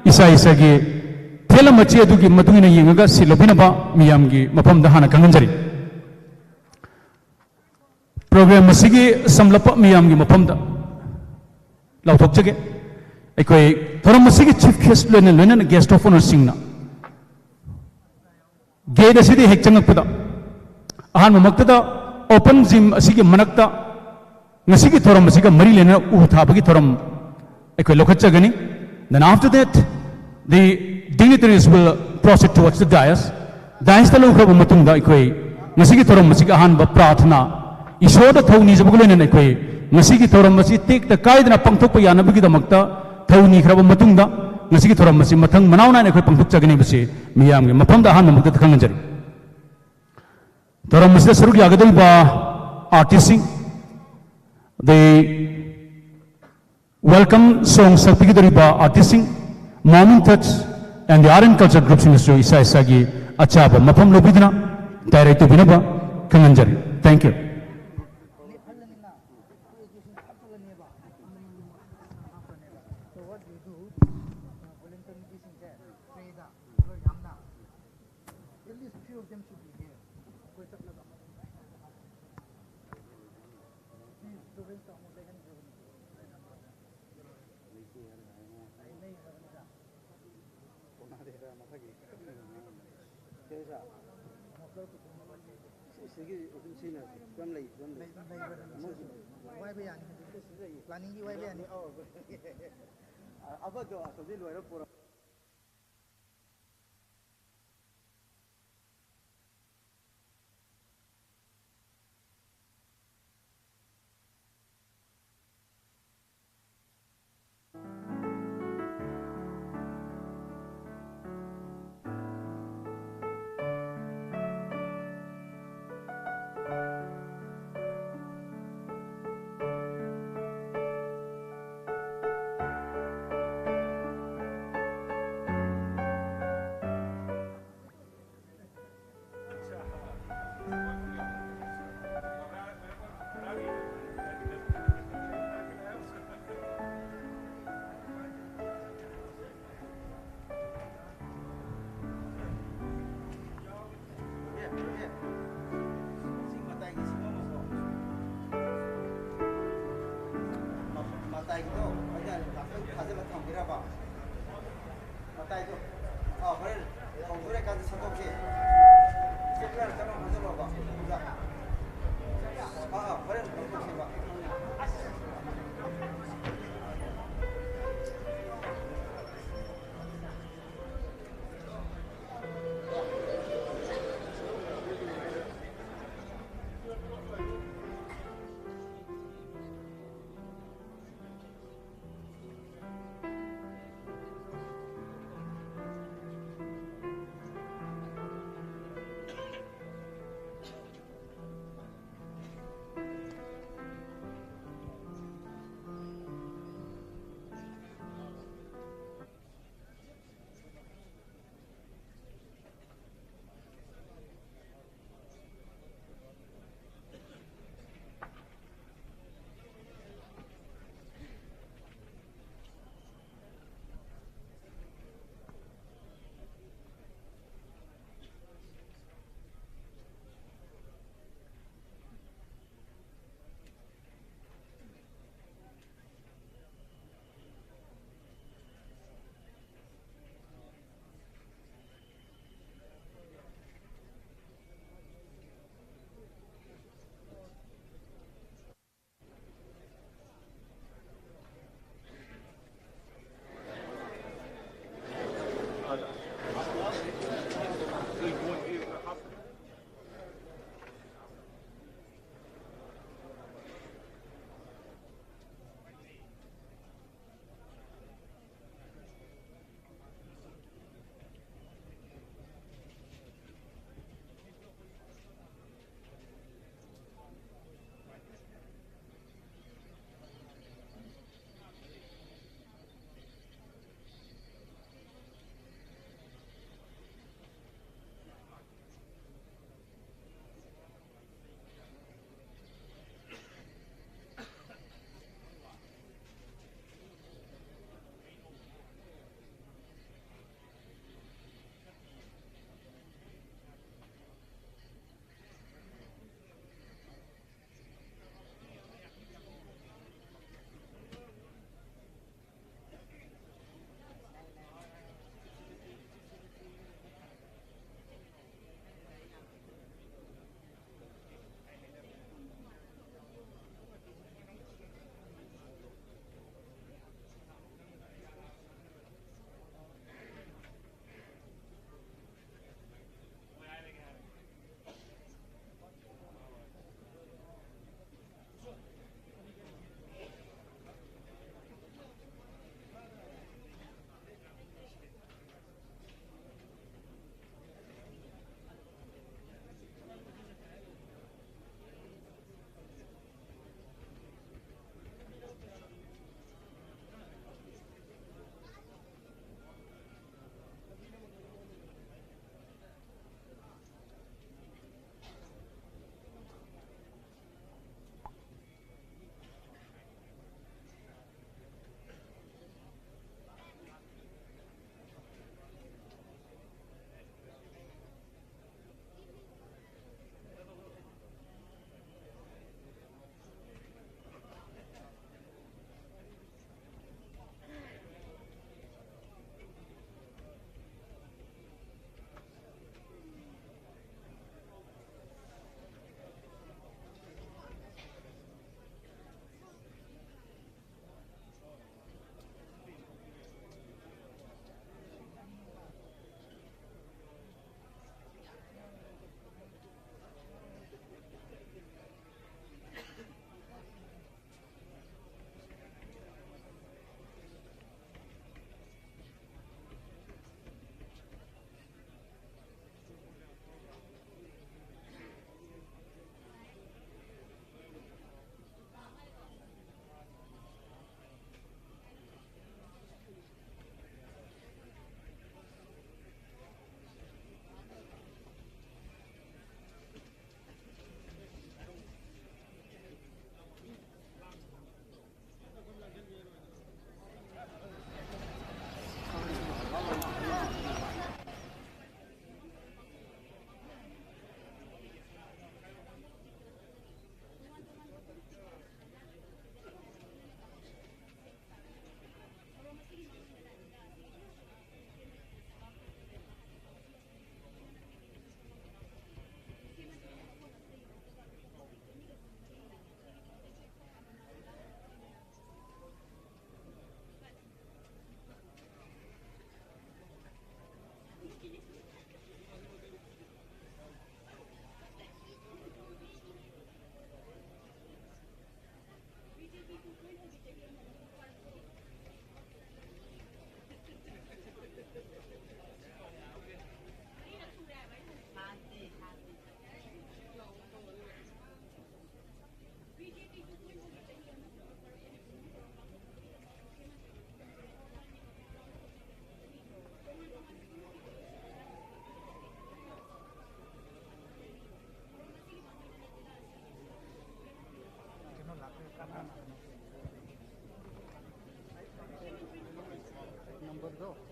ꯏꯁꯥ ꯏꯁꯥꯒꯤ ꯄꯦꯜꯂꯝꯕ ꯆꯦ ꯑꯗꯨꯒꯤ ꯃꯇꯨꯡ ꯏꯟꯅ ꯌꯦꯡꯉꯒ ꯁꯤꯠ ꯂꯧꯕꯤꯅꯕ ꯃꯤꯌꯥꯝꯒꯤ ꯃꯐꯝꯗ ꯍꯥꯟꯅ ꯈꯪꯍꯟꯖꯔꯤ꯫ ꯄ꯭ꯔꯣꯒ꯭ꯔꯥꯝ ꯑꯁꯤꯒꯤ ꯁꯝꯂꯞꯄ ꯃꯤꯌꯥꯝꯒꯤ ꯃꯐꯝꯗ ꯂꯥꯎꯊꯣꯛꯆꯒꯦ꯫ ꯑꯩꯈꯣꯏ ꯊꯧꯔꯝ ꯑꯁꯤꯒꯤ ꯆꯤꯐ ꯒꯦꯁ ꯂꯣꯏꯅ ꯂꯣꯏꯅꯅ ꯒꯦꯁ ꯑꯣꯐ ꯑꯣꯅꯔꯁꯤꯡꯅ ꯒꯦꯠ ꯑꯁꯤꯗ ꯍꯦꯛ ꯆꯪꯉꯛꯄꯗ ꯑꯍꯥꯟꯕꯃꯛꯇꯗ ꯑꯣꯄꯟ ꯖꯤꯝ ꯑꯁꯤꯒꯤ ꯃꯅꯥꯛꯇ ꯉꯁꯤꯒꯤ ꯊꯧꯔꯝ ꯑꯁꯤꯒ ꯃꯔꯤ ꯂꯩꯅꯅ ꯎ ꯊꯥꯕꯒꯤ ꯊꯧꯔꯝ ꯑꯩꯈꯣꯏ ꯂꯧꯈꯠꯆꯒꯅꯤ꯫ Then after that, the dignitaries will proceed towards the dais. Dais ꯇ ꯂꯧꯈ꯭ꯔꯕ ꯃꯇꯨꯡꯗ ꯑꯩꯈꯣꯏ ꯉꯁꯤꯒꯤ ꯊꯧꯔꯝ ꯑꯁꯤꯒꯤ ꯑꯍꯥꯟꯕ ꯄ꯭ꯔꯥꯊꯅꯥ, ꯏꯁꯣꯔꯗ ꯊꯧ ꯅꯤꯖꯕꯒ ꯂꯣꯏꯅꯅ ꯑꯩꯈꯣꯏ ꯉꯁꯤꯒꯤ ꯊꯧꯔꯝ ꯑꯁꯤ ꯇꯦꯛꯇ ꯀꯥꯏꯗꯅ ꯄꯥꯡꯊꯣꯛꯄ ꯌꯥꯅꯕꯒꯤꯗꯃꯛꯇ ꯊꯧ ꯅꯤꯈ꯭ꯔꯕ ꯃꯇꯨꯡꯗ ꯉꯁꯤꯒꯤ ꯊꯧꯔꯝ ꯑꯁꯤ ꯃꯊꯪ ꯃꯅꯥꯎ ꯅꯥꯏꯅ ꯑꯩꯈꯣꯏ ꯄꯥꯡꯊꯣꯛꯆꯒꯅꯤ ꯍꯥꯏꯕꯁꯤ ꯃꯤꯌꯥꯝꯒꯤ ꯃꯐꯝꯗ ꯑꯍꯥꯟꯕ ꯃꯛꯇꯗ ꯈꯪꯍꯟꯖꯔꯤ꯫ ꯊꯧꯔꯝ ꯑꯁꯤꯗ ꯁꯔꯨꯛ ꯌꯥꯒꯗꯧꯔꯤꯕ ꯑꯥꯔꯇꯤꯁꯁꯤꯡ, ꯑꯗꯩ welcome song ꯁꯛꯄꯤꯒꯗꯧꯔꯤꯕ ꯑꯥꯔꯇꯤꯁꯁꯤꯡ, Mormon Touch and the Art and Culture group ꯁꯤꯡꯅꯁꯨ ꯏꯁꯥ ꯏꯁꯥꯒꯤ ꯑꯆꯥꯕ ꯃꯐꯝ ꯂꯧꯕꯤꯗꯨꯅ ꯇꯌꯥꯔꯤ ꯇꯧꯕꯤꯅꯕ ꯈꯪꯍꯟꯖꯔꯤ꯫ Thank you. ꯋꯥꯏꯕ ꯌꯥꯅꯤ ꯍꯧꯖꯤꯛꯇꯤ꯫ ꯄ꯭ꯂꯥꯅꯤꯡꯒꯤ ꯋꯥꯏꯕ ꯌꯥꯅꯤ꯫ ꯑꯃꯗꯣ ꯑꯁꯣꯝꯗꯤ ꯂꯣꯏꯔ ꯄꯨꯔꯛ ꯃꯇꯥꯏꯒꯤꯗꯣ ꯑꯩꯅ ꯉꯥꯛꯇꯪ ꯊꯥꯖꯤꯜꯂ ꯊꯝꯕꯤꯔꯕ? ꯃꯇꯥꯏꯗꯣ꯫ ꯑꯥ, ꯍꯣꯔꯦꯟ ꯍꯧꯗꯣꯔꯦ ꯀꯥꯟꯗ ꯁꯠꯇꯣꯛꯁꯤ꯫ ꯆꯦ ꯄꯤꯌꯥꯅ ꯆꯠꯂꯣ, ꯍꯧꯖꯤꯜꯂꯣꯕ꯫ ꯑꯗꯨꯗ꯫ ꯑꯥ, ꯑꯥ, ꯍꯣꯔꯦꯟ ꯂꯧꯊꯣꯛꯁꯦꯕ꯫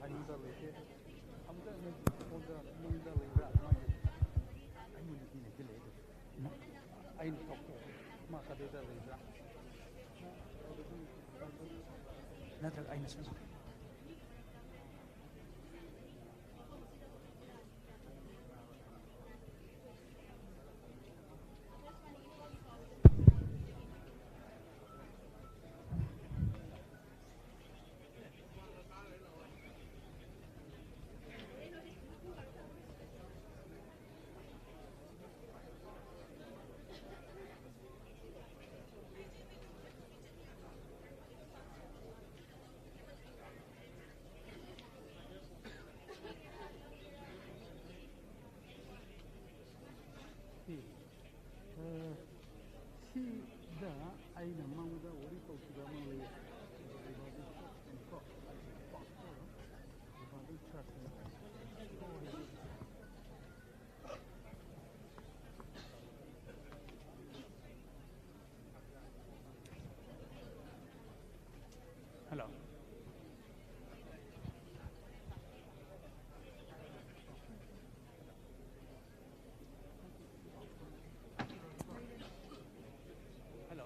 ꯑꯩꯉꯣꯟꯗ ꯂꯩꯇꯦ꯫ ꯑꯃꯨꯛꯀ ꯅꯣꯏꯒꯤ ꯐꯣꯟꯗ ꯅꯣꯏꯗ ꯂꯩꯕ꯭ꯔꯥ? ꯃꯥꯒꯤ ꯑꯩꯉꯣꯟꯗꯗꯤ ꯂꯩꯇꯦ, ꯂꯩꯇꯦ꯫ ꯑꯩꯅ ꯊꯣꯛꯇꯦ꯫ ꯃꯥ ꯀꯗꯥꯏꯗ ꯂꯩꯕ꯭ꯔꯥ? ꯅꯠꯇ꯭ꯔꯒ ꯑꯩꯅ ꯁꯨꯝ ꯁꯤ, ꯑ, ꯁꯤꯗ ꯑꯩꯅ ꯃꯉꯣꯟꯗ ꯋꯥꯔꯤ ꯇꯧꯈꯤꯕ ꯑꯃ ꯂꯩꯌꯦ꯫ ꯔꯤꯚꯥꯏꯚꯦꯜ ꯆꯔꯆꯀꯤꯀꯣ, ꯄꯥꯁꯇꯔ, ꯔꯤꯚꯥꯏꯚꯦꯜ ꯆꯔꯆꯀꯤ꯫ Hello. Hello.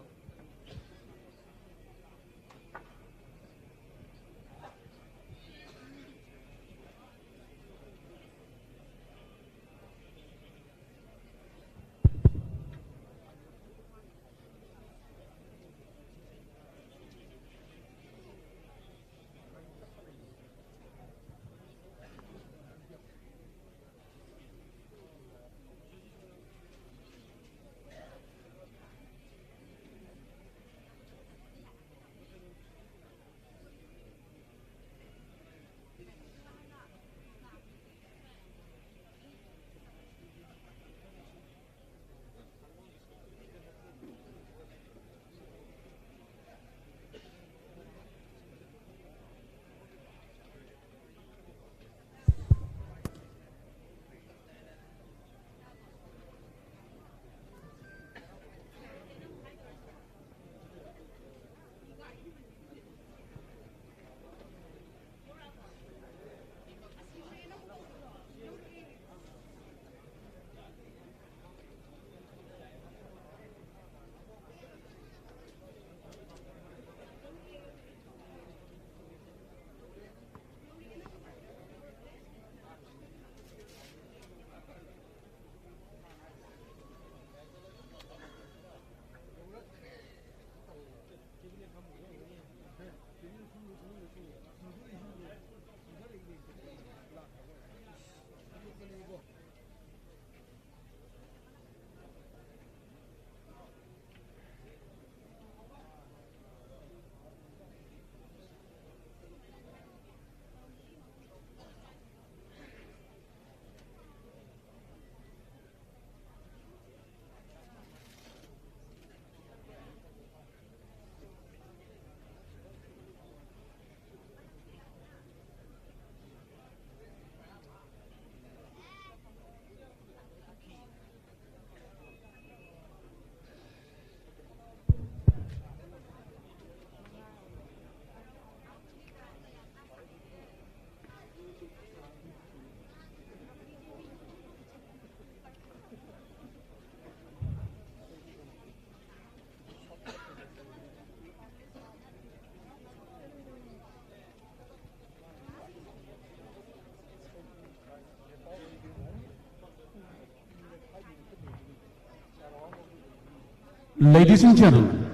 Ladies and gentlemen,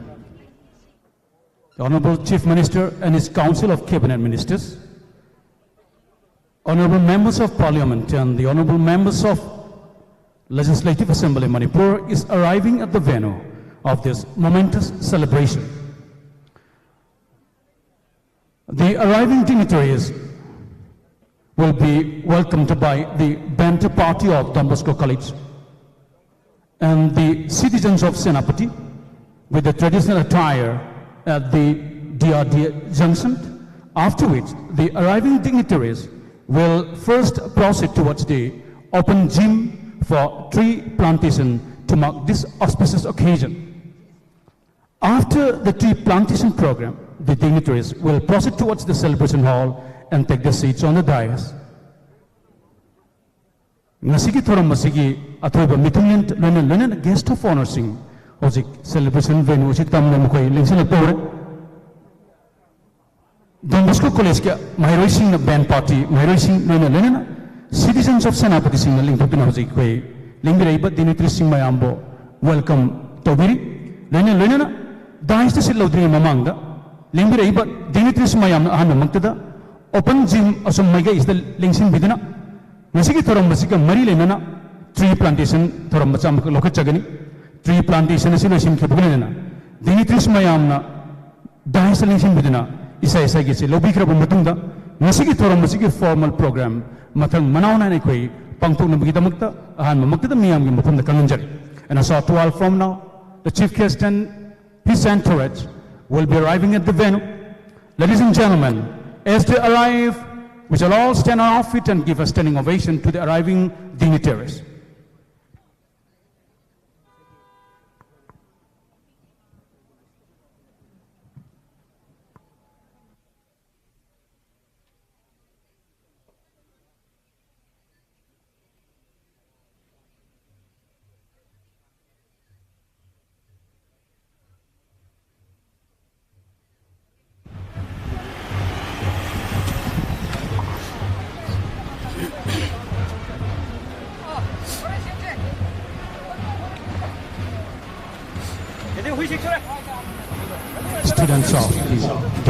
the Honorable Chief Minister and his Council of Cabinet Ministers, Honorable Members of Parliament and the Honorable Members of Legislative Assembly Manipur is arriving at the venue of this momentous celebration. The arriving dignitaries will be welcomed by the band party of Don Bosco College and the citizens of Senapati with the traditional attire at the D R D junction, after which the arriving dignitaries will first proceed towards the open gym for tree plantation to mark this auspicious occasion. After the tree plantation program, the dignitaries will proceed towards the celebration hall and take their seats on the dais. ꯉꯁꯤꯒꯤ ꯊꯧꯔꯝ ꯑꯁꯤꯒꯤ ꯑꯊꯣꯏꯕ ꯃꯤꯊꯨꯡꯂꯦꯟ ꯂꯣꯏꯅ ꯂꯣꯏꯅꯅ guest of honourꯁꯤꯡ ꯍꯧꯖꯤꯛ celebration venue ꯑꯁꯤ ꯇꯝꯅ ꯃꯈꯣꯏ ꯂꯦꯡꯁꯤꯜꯂꯛꯄ ꯍꯧꯔꯦ꯫ Don Bosco Collegeꯀꯤ ꯃꯍꯩꯔꯣꯏꯁꯤꯡꯅ band party ꯃꯍꯩꯔꯣꯏꯁꯤꯡ ꯂꯣꯏꯅ ꯂꯣꯏꯅꯅ citizens of ꯁꯦꯅꯥꯄꯇꯤꯁꯤꯡꯅ ꯂꯦꯡꯊꯣꯛꯇꯨꯅ ꯍꯧꯖꯤꯛ ꯑꯩꯈꯣꯏ ꯂꯦꯡꯕꯤꯔꯛꯏꯕ dignitaries ꯁꯤꯡ ꯃꯌꯥꯝꯕꯨ welcome ꯇꯧꯕꯤꯔꯤ꯫ ꯂꯣꯏꯅ ꯂꯣꯏꯅꯅ dais ꯇ seat ꯂꯧꯗ꯭ꯔꯤꯉꯩ ꯃꯃꯥꯡꯗ ꯂꯦꯡꯕꯤꯔꯛꯏꯕ dignitaries ꯃꯌꯥꯝꯅ ꯑꯍꯥꯟꯕꯃꯛꯇꯗ open gym ꯑꯁꯨꯝ ꯃꯥꯏꯀꯩꯁꯤꯗ ꯂꯦꯡꯁꯤꯟꯕꯤꯗꯨꯅ ꯉꯁꯤꯒꯤ ꯊꯧꯔꯝ ꯑꯁꯤꯒ ꯃꯔꯤ ꯂꯩꯅꯅ tree plantation ꯊꯧꯔꯝ ꯃꯆꯥ ꯑꯃꯈꯛ ꯂꯧꯈꯠꯆꯒꯅꯤ꯫ Tree plantation ꯑꯁꯤ ꯂꯣꯏꯁꯤꯟꯈꯤꯕꯒ ꯂꯣꯏꯅꯅ dignitaries ꯃꯌꯥꯝꯅ dais ꯇ ꯂꯦꯡꯁꯤꯟꯕꯤꯗꯨꯅ ꯏꯁꯥ ꯏꯁꯥꯒꯤ seat ꯂꯧꯕꯤꯈ꯭ꯔꯕ ꯃꯇꯨꯡꯗ ꯉꯁꯤꯒꯤ ꯊꯧꯔꯝ ꯑꯁꯤꯒꯤ formal program ꯃꯊꯪ ꯃꯅꯥꯎ ꯅꯥꯏꯅ ꯑꯩꯈꯣꯏ ꯄꯥꯡꯊꯣꯛꯅꯕꯒꯤꯗꯃꯛꯇ ꯑꯍꯥꯟꯕꯃꯛꯇꯗ ꯃꯤꯌꯥꯝꯒꯤ ꯃꯐꯝꯗ ꯈꯪꯍꯟꯖꯔꯤ꯫ And I shall to all from now, the chief guest and his entourage will be arriving at the venue. Ladies and gentlemen, as they arrive, we shall all stand on our feet and give a standing ovation to the arriving dignitaries.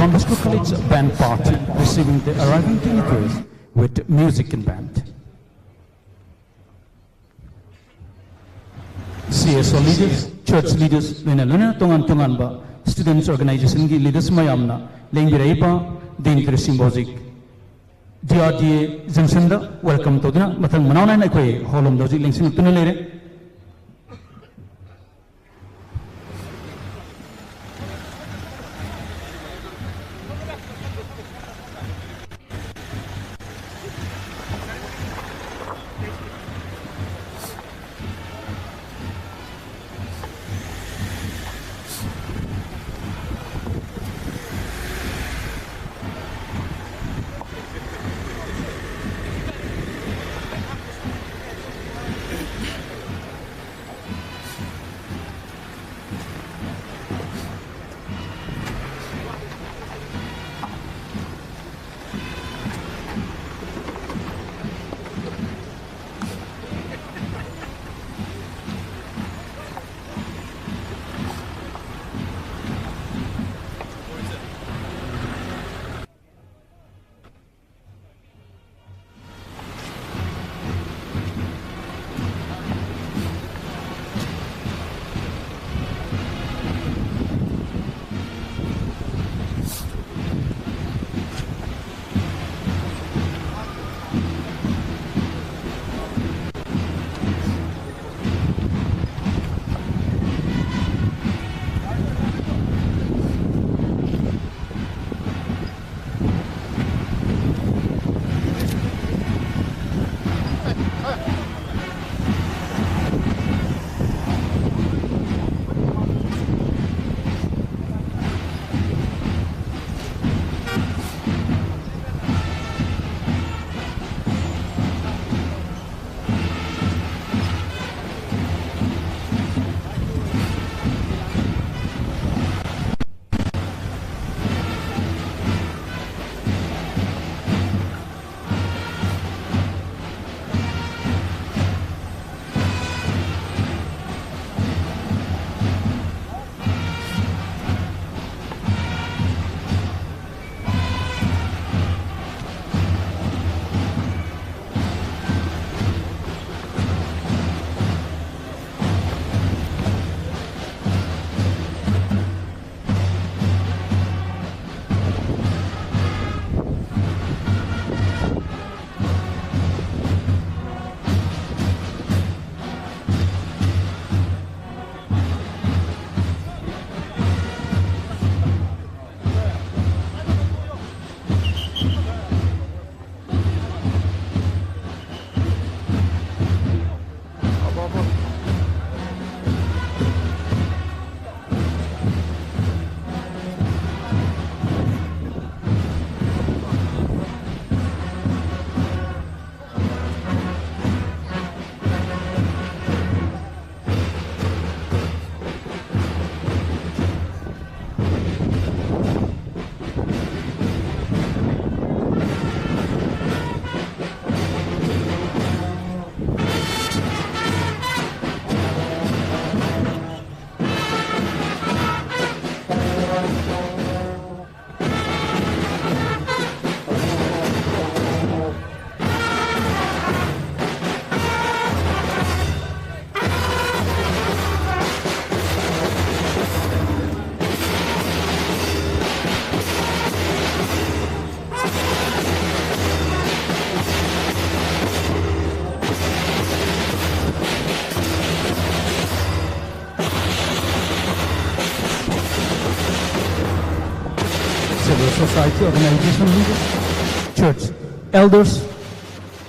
Don Bosco College Band Party, receiving the arriving dignitaries with music and band. C S O leaders, church leaders, ꯂꯣꯏꯅ ꯂꯣꯏꯅꯅ ꯇꯣꯉꯥꯟ ꯇꯣꯉꯥꯟꯕ students organizationꯒꯤ leaders ꯃꯌꯥꯝꯅ ꯂꯦꯡꯕꯤꯔꯛꯏꯕ dignitaryꯁꯤꯡꯕꯨ ꯍꯧꯖꯤꯛ D R D A junctionꯗ welcome ꯇꯧꯗꯨꯅ ꯃꯊꯪ ꯃꯅꯥꯎ ꯅꯥꯏꯅ ꯑꯩꯈꯣꯏ hall ꯂꯣꯝꯗ ꯍꯧꯖꯤꯛ ꯂꯦꯡꯁꯤꯜꯂꯛꯇꯨꯅ ꯂꯩꯔꯦ꯫ Society organization leaders, church elders,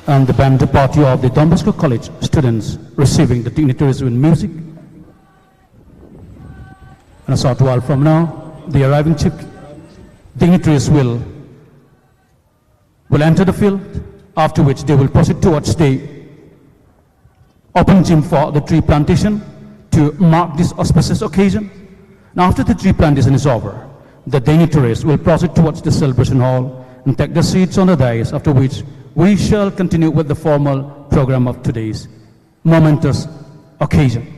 and the band party of the Don Bosco College students receiving the dignitaries with music. And a short while from now, the arriving chief dignitaries will, will enter the field, after which they will proceed towards the open gym for the tree plantation to mark this auspicious occasion. And after the tree plantation is over, the dignitaries will proceed towards the celebration hall and take the seats on the dais, after which we shall continue with the formal program of today's momentous occasion.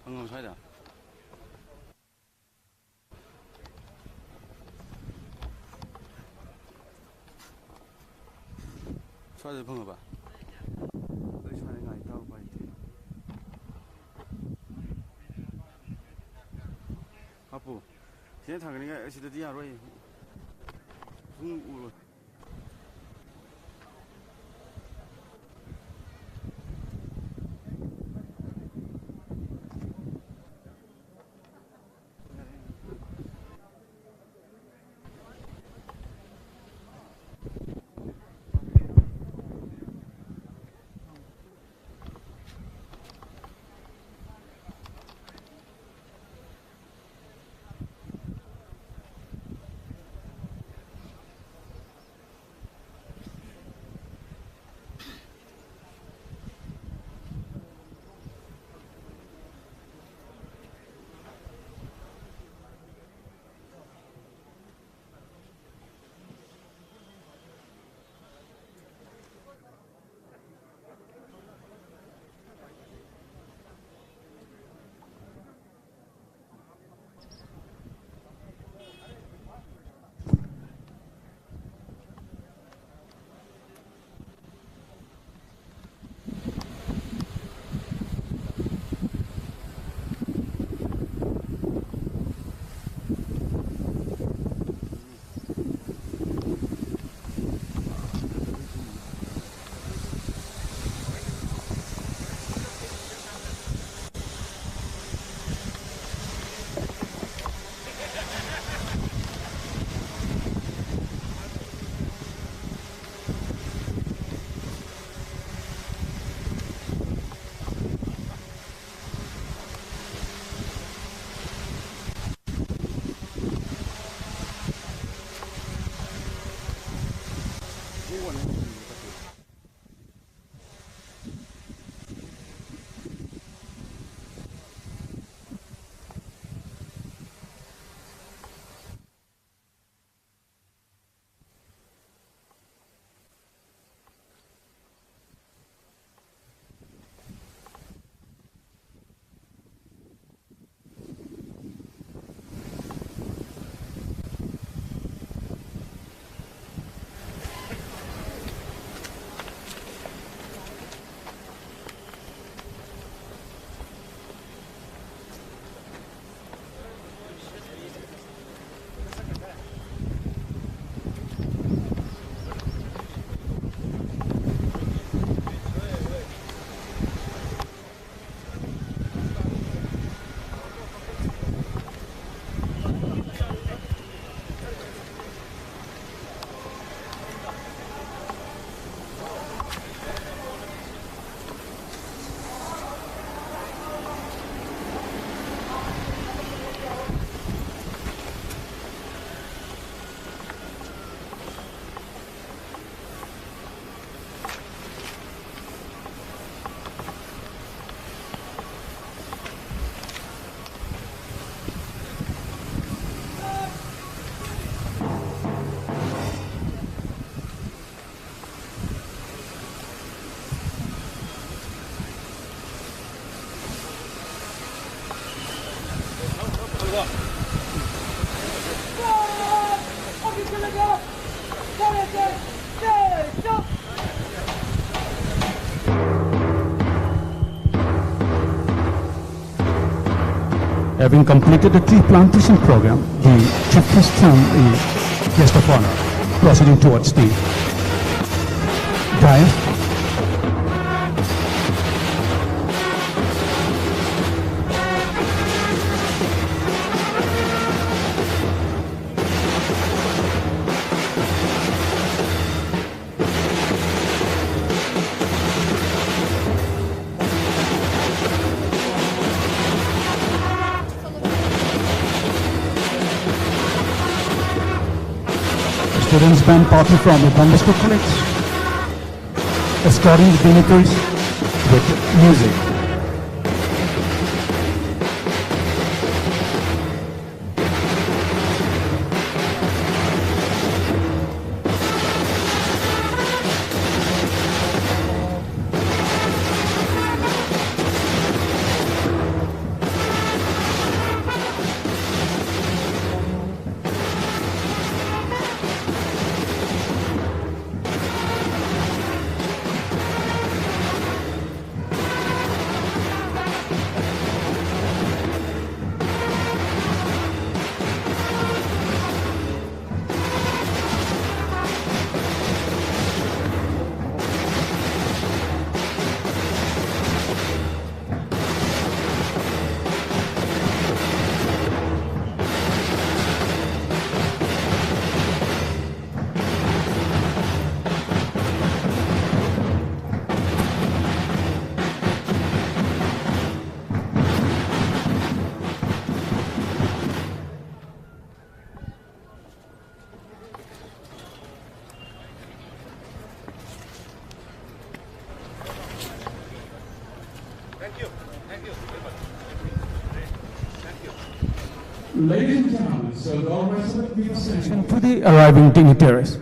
ꯐꯪꯉꯝ ꯁ꯭ꯋꯥꯏꯗ꯫ ꯀꯥꯏꯗ ꯐꯪꯉꯕ? ꯑꯩ ꯁ꯭ꯋꯥꯏꯗ ꯉꯥꯏ ꯇꯥꯕ ꯎꯄꯥꯏ ꯂꯩꯇꯦ꯫ ꯍꯥꯞꯄꯨ꯫ ꯁꯤꯗ ꯊꯥꯡꯒꯠꯅꯤꯡꯉꯥꯏ, ꯁꯤꯗꯗꯤ ꯌꯥꯔꯣꯏ꯫ ꯁꯨꯝ ꯎꯔꯣꯏ꯫ Having completed the tree plantation program, the chief guest from the guest of honor proceeding towards the dais. Students band party from the Don Bosco College, escorting the dignitaries with music. Ladies and gentlemen, so the rest of the people sitting to the arriving dignitaries.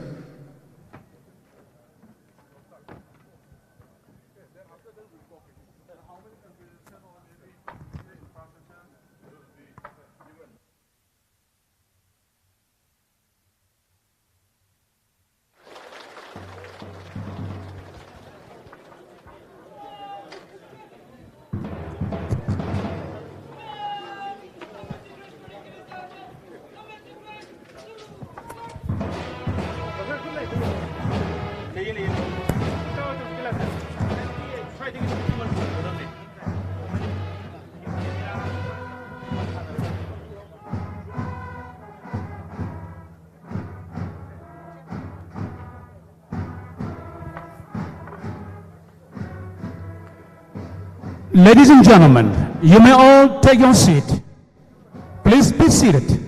Ladies and gentlemen, you may all take your seat. Please be seated.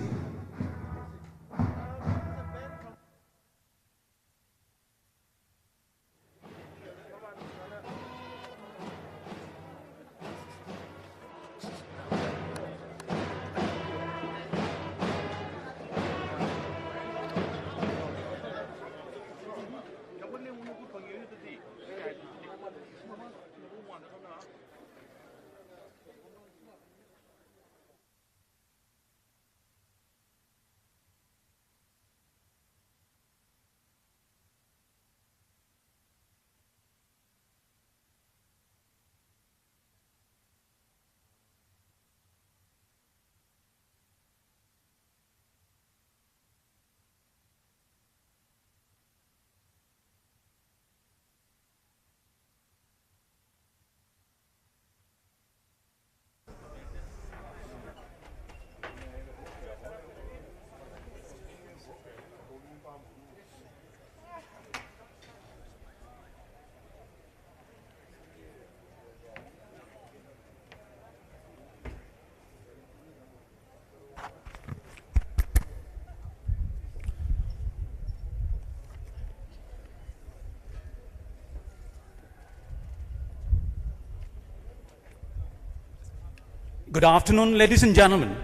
Good afternoon, ladies and gentlemen.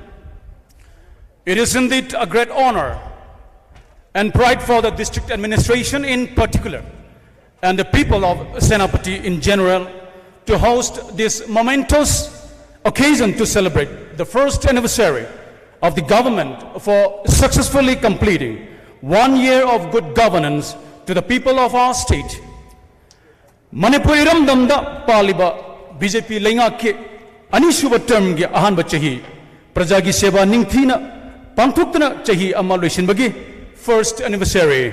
It is indeed a great honor and pride for the district administration in particular and the people of Senapati in general to host this momentous occasion to celebrate the first anniversary of the government for successfully completing one year of good governance to the people of our state. Manipur ꯏꯔꯝꯗꯝꯗ ꯄꯥꯜꯂꯤꯕ ꯕꯤꯖꯦꯄꯤ ꯂꯩꯉꯥꯛꯀꯤ ꯑꯅꯤꯁꯨꯕ ꯇꯔꯝꯒꯤ ꯑꯍꯥꯟꯕ ꯆꯍꯤ ꯄ꯭ꯔꯖꯥꯒꯤ ꯁꯦꯕꯥ ꯅꯤꯡꯊꯤꯅ ꯄꯥꯡꯊꯣꯛꯇꯨꯅ ꯆꯍꯤ ꯑꯃ ꯂꯣꯏꯁꯤꯟꯕꯒꯤ first anniversary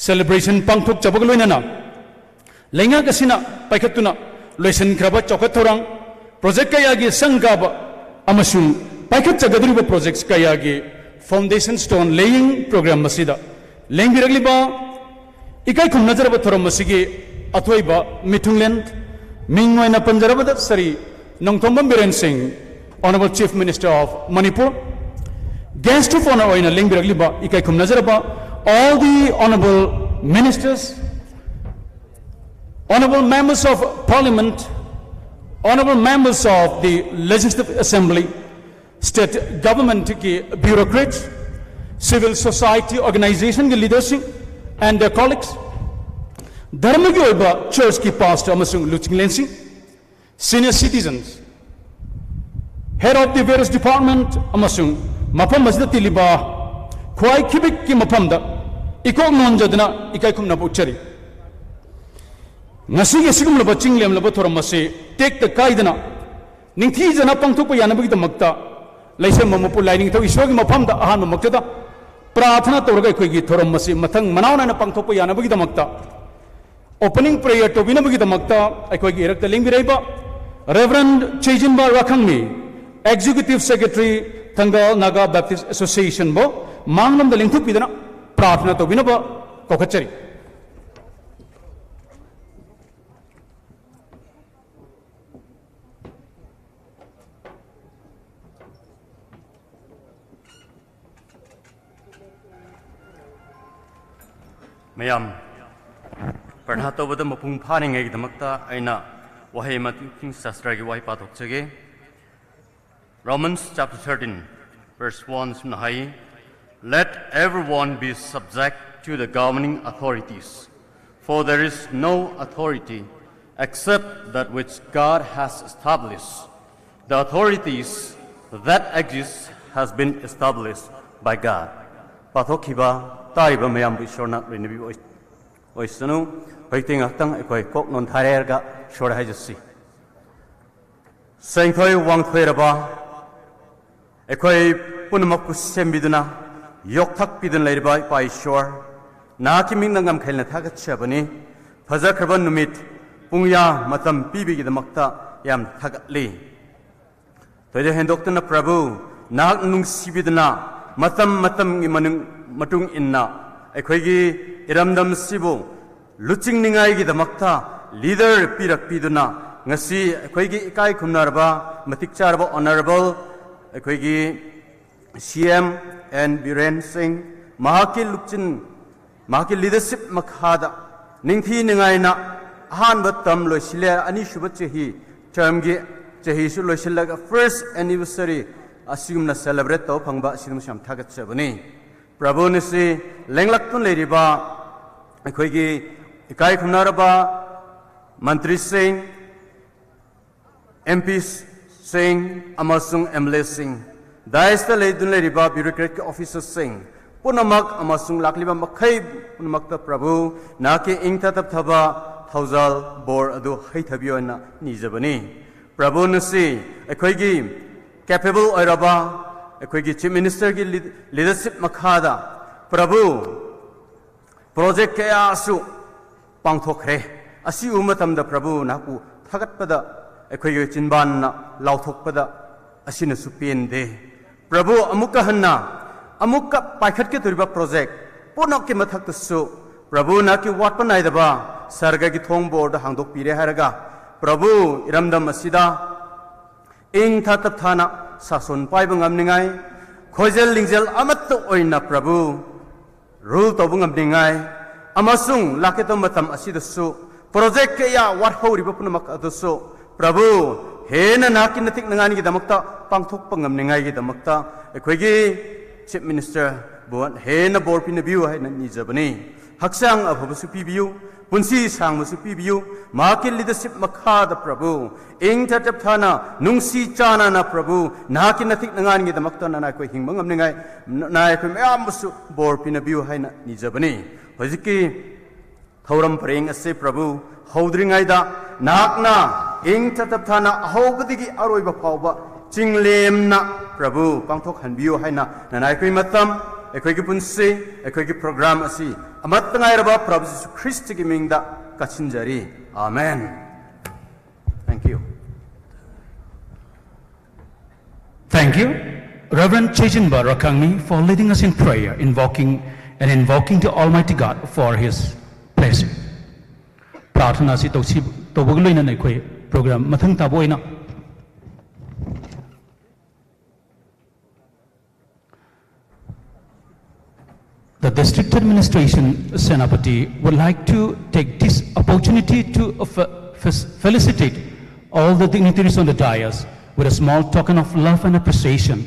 celebration ꯄꯥꯡꯊꯣꯛꯆꯕꯒ ꯂꯣꯏꯅꯅ ꯂꯩꯉꯥꯛ ꯑꯁꯤꯅ ꯄꯥꯏꯈꯠꯇꯨꯅ ꯂꯣꯏꯁꯤꯟꯈ꯭ꯔꯕ ꯆꯥꯎꯈꯠ ꯊꯧꯔꯥꯡ, ꯄ꯭ꯔꯣꯖꯦꯛ ꯀꯌꯥꯒꯤ ꯁꯪ ꯀꯥꯕ ꯑꯃꯁꯨꯡ ꯄꯥꯏꯈꯠꯆꯒꯗꯧꯔꯤꯕ ꯄ꯭ꯔꯣꯖꯦꯛ ꯀꯌꯥꯒꯤ foundation stone laying program ꯑꯁꯤꯗ ꯂꯦꯡꯕꯤꯔꯛꯂꯤꯕ ꯏꯀꯥꯏ ꯈꯨꯝꯅꯖꯔꯕ ꯊꯧꯔꯝ ꯑꯁꯤꯒꯤ ꯑꯊꯣꯏꯕ ꯃꯤꯊꯨꯡꯂꯦꯟ ꯃꯤꯡ ꯑꯣꯏꯅ ꯄꯟꯖꯔꯕꯗ ꯁ꯭ꯔꯤ ꯅꯣꯡꯊꯣꯝꯕꯝ ꯕꯤꯔꯦꯟ ꯁꯤꯡ, Honorable Chief Minister of Manipur, Guest of Honour ꯑꯣꯏꯅ ꯂꯦꯡꯕꯤꯔꯛꯂꯤꯕ ꯏꯀꯥꯏ ꯈꯨꯝꯅꯖꯔꯕ all the Honourable Ministers, Honourable Members of Parliament, Honourable Members of the Legislative Assembly, State Government ꯀꯤ bureaucrats, civil society organization ꯒꯤ leader ꯁꯤꯡ and their colleagues, ꯙꯔꯃꯒꯤ ꯑꯣꯏꯕ church ꯀꯤ pastor ꯑꯃꯁꯨꯡ ꯂꯨꯆꯤꯡꯂꯦꯟꯁꯤꯡ, senior citizens, head of the various department ꯑꯃꯁꯨꯡ ꯃꯐꯝ ꯑꯁꯤꯗ ꯇꯤꯜꯂꯤꯕ ꯈ꯭ꯋꯥꯏ ꯈꯤꯕꯤꯛꯀꯤ ꯃꯐꯝꯗ ꯏꯀꯣꯛ ꯅꯣꯟꯖꯗꯨꯅ ꯏꯀꯥꯏ ꯈꯨꯝꯅꯕ ꯎꯠꯆꯔꯤ꯫ ꯉꯁꯤꯒꯤ ꯑꯁꯤꯒꯨꯝꯂꯕ ꯆꯤꯡ ꯂꯦꯝꯂꯕ ꯊꯧꯔꯝ ꯑꯁꯤ ꯇꯦꯛꯇ ꯀꯥꯏꯗꯅ ꯅꯤꯡꯊꯤꯖꯅ ꯄꯥꯡꯊꯣꯛꯄ ꯌꯥꯅꯕꯒꯤꯗꯃꯛꯇ ꯂꯩꯁꯦꯝꯕ ꯃꯄꯨ ꯂꯥꯏꯅꯤꯡꯊꯧ ꯏꯁꯣꯔꯒꯤ ꯃꯐꯝꯗ ꯑꯍꯥꯟꯕꯃꯛꯇꯗ ꯄ꯭ꯔꯥꯊꯅꯥ ꯇꯧꯔꯒ ꯑꯩꯈꯣꯏꯒꯤ ꯊꯧꯔꯝ ꯑꯁꯤ ꯃꯊꯪ ꯃꯅꯥꯎ ꯅꯥꯏꯅ ꯄꯥꯡꯊꯣꯛꯄ ꯌꯥꯅꯕꯒꯤꯗꯃꯛꯇ opening prayer ꯇꯧꯕꯤꯅꯕꯒꯤꯗꯃꯛꯇ ꯑꯩꯈꯣꯏꯒꯤ ꯏꯔꯛꯇ ꯂꯦꯡꯕꯤꯔꯛꯏꯕ Reverend ꯆꯩꯖꯤꯟꯕ ꯔꯥꯈꯪꯃꯤ, Executive Secretary, Thangal Naga Baptist Association ꯕꯨ ꯃꯥꯡꯂꯣꯝꯗ ꯂꯦꯡꯊꯣꯛꯄꯤꯗꯨꯅ ꯄ꯭ꯔꯥꯊꯅꯥ ꯇꯧꯕꯤꯅꯕ ꯀꯧꯈꯠꯆꯔꯤ꯫ ꯃꯌꯥꯝ ꯄ꯭ꯔꯥꯔꯊꯅꯥ ꯇꯧꯕꯗ ꯃꯄꯨꯡ ꯐꯥꯅꯤꯡꯉꯥꯏꯒꯤꯗꯃꯛꯇ ꯑꯩꯅ ꯋꯥꯍꯩ ꯑꯃ ꯇꯤꯡ ꯁꯥꯁꯇ꯭ꯔꯒꯤ ꯋꯥꯍꯩ ꯄꯥꯊꯣꯛꯆꯒꯦ꯫ Romans chapter thirteen, verse one ꯁꯨꯝꯅ ꯍꯥꯏ, "Let everyone be subject to the governing authorities, for there is no authority except that which God has established. The authorities that exist has been established by God." ꯄꯥꯊꯣꯛꯈꯤꯕ, ꯇꯥꯔꯤꯕ ꯃꯌꯥꯝꯕꯨ ꯏꯁꯣꯔꯅ ꯂꯣꯏꯅꯕꯤꯕ ꯑꯣꯏ-, ꯑꯣꯏꯁꯅꯨ꯫ ꯍꯧꯖꯤꯛꯇꯤ ꯉꯥꯏꯍꯥꯛꯇꯪ ꯑꯩꯈꯣꯏ ꯀꯣꯛ ꯅꯣꯟꯊꯥꯔꯦ ꯍꯥꯏꯔꯒ ꯏꯁꯣꯔ ꯍꯥꯏꯖꯁꯤ꯫ ꯁꯦꯡꯊꯣꯏ ꯋꯥꯡꯊꯣꯏꯔꯕ, ꯑꯩꯈꯣꯏ ꯄꯨꯝꯅꯃꯛꯄꯨ ꯁꯦꯝꯕꯤꯗꯨꯅ, ꯌꯣꯛꯊꯛꯄꯤꯗꯨꯅ ꯂꯩꯔꯤꯕ ꯏꯄꯥ ꯏꯁꯣꯔ, ꯅꯍꯥꯛꯀꯤ ꯃꯤꯡꯗ ꯉꯝꯈꯩꯅ ꯊꯥꯒꯠꯆꯕꯅꯤ꯫ ꯐꯖꯈ꯭ꯔꯕ ꯅꯨꯃꯤꯠ, ꯄꯨꯡꯌꯥ ꯃꯇꯝ ꯄꯤꯕꯒꯤꯗꯃꯛꯇ ꯌꯥꯝ ꯊꯥꯒꯠꯂꯤ꯫ ꯊꯣꯏꯗꯣꯛ ꯍꯦꯟꯗꯣꯛꯇꯅ ꯄ꯭ꯔꯚꯨ, ꯅꯍꯥꯛ ꯅꯨꯡꯁꯤꯕꯤꯗꯨꯅ ꯃꯇꯝ ꯃꯇꯝꯒꯤ ꯃꯅꯨꯡ-, ꯃꯇꯨꯡ ꯏꯟꯅ ꯑꯩꯈꯣꯏꯒꯤ ꯏꯔꯝꯗꯝꯁꯤꯕꯨ ꯂꯨꯆꯤꯡꯅꯤꯡꯉꯥꯏꯒꯤꯗꯃꯛꯇ ꯂꯤꯗꯔ ꯄꯤꯔꯛꯄꯤꯗꯨꯅ ꯉꯁꯤ ꯑꯩꯈꯣꯏꯒꯤ ꯏꯀꯥꯏ ꯈꯨꯝꯅꯔꯕ, ꯃꯇꯤꯛ ꯆꯥꯔꯕ ꯑꯣꯅꯔꯦꯕꯜ ꯑꯩꯈꯣꯏꯒꯤ ꯁꯤ ꯑꯦꯝ ꯑꯦꯟ ꯕꯤꯔꯦꯟ ꯁꯤꯡ, ꯃꯍꯥꯛꯀꯤ ꯂꯨꯆꯤꯡ, ꯃꯍꯥꯛꯀꯤ ꯂꯤꯗꯔꯁꯤꯞ ꯃꯈꯥꯗ ꯅꯤꯡꯊꯤ ꯅꯨꯡꯉꯥꯏꯅ ꯑꯍꯥꯟꯕ ꯇꯔꯝ ꯂꯣꯏꯁꯤꯜꯂꯦ, ꯑꯅꯤꯁꯨꯕ ꯆꯍꯤ, ꯇꯔꯝꯒꯤ ꯆꯍꯤꯁꯨ ꯂꯣꯏꯁꯤꯜꯂꯒ ꯐꯥꯔꯁ ꯑꯦꯅꯤꯚꯔꯁꯔꯤ ꯑꯁꯤꯒꯨꯝꯅ ꯁꯦꯂꯦꯕ꯭ꯔꯦꯠ ꯇꯧꯕ ꯐꯪꯕ ꯑꯁꯤꯗꯃꯛꯁꯨ ꯌꯥꯝ ꯊꯥꯒꯠꯆꯕꯅꯤ꯫ ꯄ꯭ꯔꯚꯨꯅꯁꯤ ꯂꯦꯡꯂꯛꯇꯨꯅ ꯂꯩꯔꯤꯕ ꯑꯩꯈꯣꯏꯒꯤ ꯏꯀꯥꯏ ꯈꯨꯝꯅꯔꯕ ꯃꯟꯇ꯭ꯔꯤꯁꯤꯡ, ꯑꯦꯝ ꯄꯤꯁꯤꯡ ꯑꯃꯁꯨꯡ ꯑꯦꯝ ꯑꯦꯜ ꯑꯦꯁꯤꯡ, ꯗꯥꯏꯁꯇ ꯂꯩꯗꯨꯅ ꯂꯩꯔꯤꯕ ꯕ꯭ꯌꯨꯔꯣꯀ꯭ꯔꯦꯠꯀꯤ ꯑꯣꯐꯤꯁꯔꯁꯤꯡ ꯄꯨꯝꯅꯃꯛ ꯑꯃꯁꯨꯡ ꯂꯥꯛꯂꯤꯕ ꯃꯈꯩ ꯄꯨꯝꯅꯃꯛꯇ ꯄ꯭ꯔꯚꯨ ꯅꯍꯥꯛꯀꯤ ꯏꯪ ꯇꯞꯊꯕ ꯊꯧꯖꯥꯜ ꯕꯣꯔ ꯑꯗꯨ ꯍꯩꯊꯕꯤꯌꯣ ꯍꯥꯏꯅ ꯅꯤꯖꯕꯅꯤ꯫ ꯄ꯭ꯔꯚꯨꯅꯁꯤ ꯑꯩꯈꯣꯏꯒꯤ ꯀꯦꯄꯦꯕꯜ ꯑꯣꯏꯔꯕ ꯑꯩꯈꯣꯏꯒꯤ ꯆꯤꯐ ꯃꯤꯅꯤꯁꯇꯔꯒꯤ ꯂꯤꯗꯔꯁꯤꯞ ꯃꯈꯥꯗ ꯄ꯭ꯔꯚꯨ ꯄ꯭ꯔꯣꯖꯦꯛ ꯀꯌꯥꯁꯨ ꯄꯥꯡꯊꯣꯛꯈ꯭ꯔꯦ꯫ ꯑꯁꯤ ꯎꯕ ꯃꯇꯝꯗ ꯄ꯭ꯔꯚꯨ ꯅꯍꯥꯛꯄꯨ ꯊꯥꯒꯠꯄꯗ ꯑꯩꯈꯣꯏꯒꯤ ꯆꯤꯟꯕꯥꯟꯅ ꯂꯥꯎꯊꯣꯛꯄꯗ ꯑꯁꯤꯅꯁꯨ ꯄꯦꯟꯗꯦ꯫ ꯄ꯭ꯔꯚꯨ ꯑꯃꯨꯛꯀ ꯍꯟꯅ ꯑꯃꯨꯛꯀ ꯄꯥꯏꯈꯠꯀꯗꯧꯔꯤꯕ ꯄ꯭ꯔꯣꯖꯦꯛ ꯄꯨꯝꯅꯃꯛꯀꯤ ꯃꯊꯛꯇꯁꯨ ꯄ꯭ꯔꯚꯨ ꯅꯍꯥꯛꯀꯤ ꯋꯥꯠꯄ ꯅꯥꯏꯗꯕ ꯁꯔꯒꯒꯤ ꯊꯣꯡ ꯕꯣꯔꯗ ꯍꯥꯡꯗꯣꯛꯄꯤꯔꯦ ꯍꯥꯏꯔꯒ ꯄ꯭ꯔꯚꯨ ꯏꯔꯝꯗꯝ ꯑꯁꯤꯗ ꯏꯪ ꯊꯥ ꯇꯞꯊꯥꯅ ꯁꯥꯁꯣꯟ ꯄꯥꯏꯕ ꯉꯝꯅꯤꯡꯉꯥꯏ, ꯈꯣꯏꯖꯦꯜ ꯂꯤꯡꯖꯦꯜ ꯑꯃꯠꯇ ꯑꯣꯏꯅ ꯄ꯭ꯔꯚꯨ ꯔꯨꯜ ꯇꯧꯕ ꯉꯝꯅꯤꯡꯉꯥꯏ ꯑꯃꯁꯨꯡ ꯂꯥꯛꯀꯗꯧꯕ ꯃꯇꯝ ꯑꯁꯤꯗꯁꯨ ꯄ꯭ꯔꯣꯖꯦꯛ ꯀꯌꯥ ꯋꯥꯠꯍꯧꯔꯤꯕ ꯄꯨꯝꯅꯃꯛ ꯑꯗꯨꯁꯨ ꯄ꯭ꯔꯚꯨ ꯍꯦꯟꯅ ꯅꯍꯥꯛꯀꯤ ꯅꯇꯤꯛ ꯅꯉꯥꯟꯒꯤꯗꯃꯛꯇ ꯄꯥꯡꯊꯣꯛꯄ ꯉꯝꯅꯤꯡꯉꯥꯏꯒꯤꯗꯃꯛꯇ ꯑꯩꯈꯣꯏꯒꯤ ꯆꯤꯐ ꯃꯤꯅꯤꯁꯇꯔꯕꯨ ꯍꯦꯟꯅ ꯕꯣꯔ ꯄꯤꯅꯕꯤꯌꯨ ꯍꯥꯏꯅ ꯅꯤꯖꯕꯅꯤ꯫ ꯍꯛꯆꯥꯡ ꯑꯐꯕꯁꯨ ꯄꯤꯕꯤꯌꯨ, ꯄꯨꯟꯁꯤ ꯁꯥꯡꯕꯁꯨ ꯄꯤꯕꯤꯌꯨ꯫ ꯃꯍꯥꯛꯀꯤ ꯂꯤꯗꯔꯁꯤꯞ ꯃꯈꯥꯗ ꯄ꯭ꯔꯚꯨ ꯏꯪ ꯇꯞꯊꯥꯅ, ꯅꯨꯡꯁꯤ ꯆꯥꯟꯅꯅ ꯄ꯭ꯔꯚꯨ ꯅꯍꯥꯛꯀꯤ ꯅꯇꯤꯛ ꯅꯉꯥꯟꯒꯤꯗꯃꯛꯇ ꯅꯅꯥꯏ ꯑꯩꯈꯣꯏ ꯍꯤꯡꯕ ꯉꯝꯅꯤꯡꯉꯥꯏ, ꯅꯅꯥꯏ ꯑꯩꯈꯣꯏ ꯃꯌꯥꯝꯕꯨꯁꯨ ꯕꯣꯔ ꯄꯤꯅꯕꯤꯌꯨ ꯍꯥꯏꯅ ꯅꯤꯖꯕꯅꯤ꯫ ꯍꯧꯖꯤꯛꯀꯤ ꯊꯧꯔꯝ ꯄꯔꯦꯡ ꯑꯁꯤ ꯄ꯭ꯔꯚꯨ ꯍꯧꯗ꯭ꯔꯤꯉꯩꯗ ꯅꯍꯥꯛꯅ ꯏꯪ ꯇꯞꯊꯥꯅ ꯑꯍꯧꯕꯗꯒꯤ ꯑꯔꯣꯏꯕ ꯐꯥꯎꯕ ꯆꯤꯡꯂꯦꯝꯅ ꯄ꯭ꯔꯚꯨ ꯄꯥꯡꯊꯣꯛꯍꯟꯕꯤꯌꯨ ꯍꯥꯏꯅ ꯅꯅꯥꯏ ꯑꯩꯈꯣꯏ ꯃꯇꯝ, ꯑꯩꯈꯣꯏꯒꯤ ꯄꯨꯟꯁꯤ, ꯑꯩꯈꯣꯏꯒꯤ ꯄ꯭ꯔꯣꯒ꯭ꯔꯥꯝ ꯑꯁꯤ ꯑꯃꯠꯇ ꯉꯥꯏꯔꯕ ꯄ꯭ꯔꯚꯨ ꯖꯤꯁꯨ ꯈ꯭ꯔꯤꯁꯇꯒꯤ ꯃꯤꯡꯗ ꯀꯠꯁꯤꯟꯖꯔꯤ꯫ ꯑꯥꯃꯦꯟ꯫ Thank you. Thank you, Reverend Chejinba Rakangni, for leading us in prayer, invoking and invoking the Almighty God for His blessing. ꯄ꯭ꯔꯥꯔꯊꯅꯥꯁꯤ ꯇꯧꯁꯤ꯫ ꯇꯧꯕꯒ ꯂꯣꯏꯅꯅ ꯑꯩꯈꯣꯏ ꯄ꯭ꯔꯣꯒ꯭ꯔꯥꯝ ꯃꯊꯪ ꯇꯥꯕ ꯑꯣꯏꯅ The district administration Senapati would like to take this opportunity to uh, fe- fe- felicitate all the dignitaries on the dais with a small token of love and appreciation.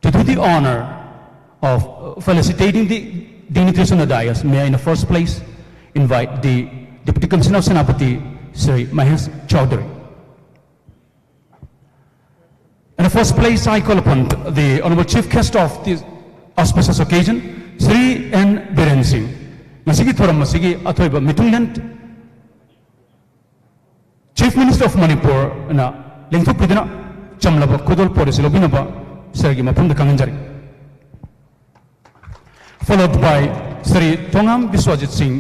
To do the honor of uh, felicitating the dignitaries on the dais, may I in the first place invite the Deputy Commissioner of Senapati, Sri Mahesh Chaudhary. In the first place, I call upon the Honorable Chief Guest of this auspicious occasion, Sri N Biren Singh. ꯉꯁꯤꯒꯤ ꯊꯧꯔꯝ ꯑꯁꯤꯒꯤ ꯑꯊꯣꯏꯕ ꯃꯤꯊꯨꯡꯂꯦꯟ Chief Minister of Manipur ꯅ ꯂꯦꯡꯊꯣꯛꯄꯤꯗꯨꯅ ꯆꯝꯂꯕ ꯈꯨꯗꯣꯜꯄꯣꯠ ꯑꯁꯤ ꯂꯧꯕꯤꯅꯕ ꯁꯔꯒꯤ ꯃꯐꯝꯗ ꯈꯪꯍꯟꯖꯔꯤ꯫ Followed by Sri Thongam Biswajit Singh,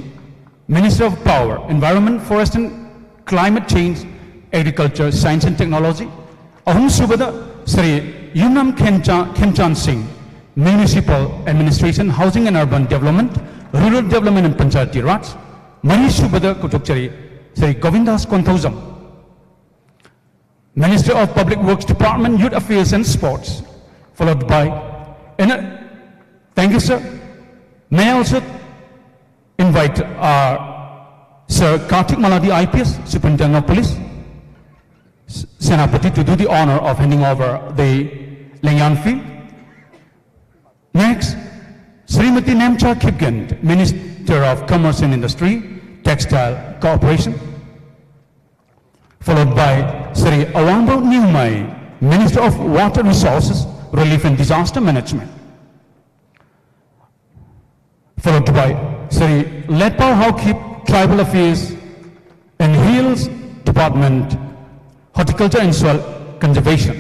Minister of Power, Environment, Forest and Climate Change, Agriculture, Science and Technology. ꯑꯍꯨꯝꯁꯨꯕꯗ ꯁ꯭ꯔꯤ ꯌꯨꯝꯅꯥꯝ ꯈꯦꯝꯆꯥ- ꯈꯦꯝꯆꯥꯟ ꯁꯤꯡ, Municipal Administration, Housing and Urban Development, Rural Development and Panchayati Raj. ꯃꯔꯤꯁꯨꯕꯗ ꯀꯧꯊꯣꯛꯆꯔꯤ Shri ꯒꯣꯕꯤꯟꯗꯥꯁ Konthoujam, Minister of Public Works Department, Youth Affairs and Sports, followed by, and, uh, thank you, sir. May I also invite uh, Sir Karthik Maladi, I P S, Superintendent of Police, S- Senapati, to do the honor of handing over the Lengyan field. Next, Srimati Nemcha Kipgen, Minister of Commerce and Industry, Textile Cooperation, followed by Sri Awangbo Nyingmai, Minister of Water Resources, Relief and Disaster Management, followed by Sri Letpao Haokip, Tribal Affairs and Hills Department, Horticulture and Soil Conservation,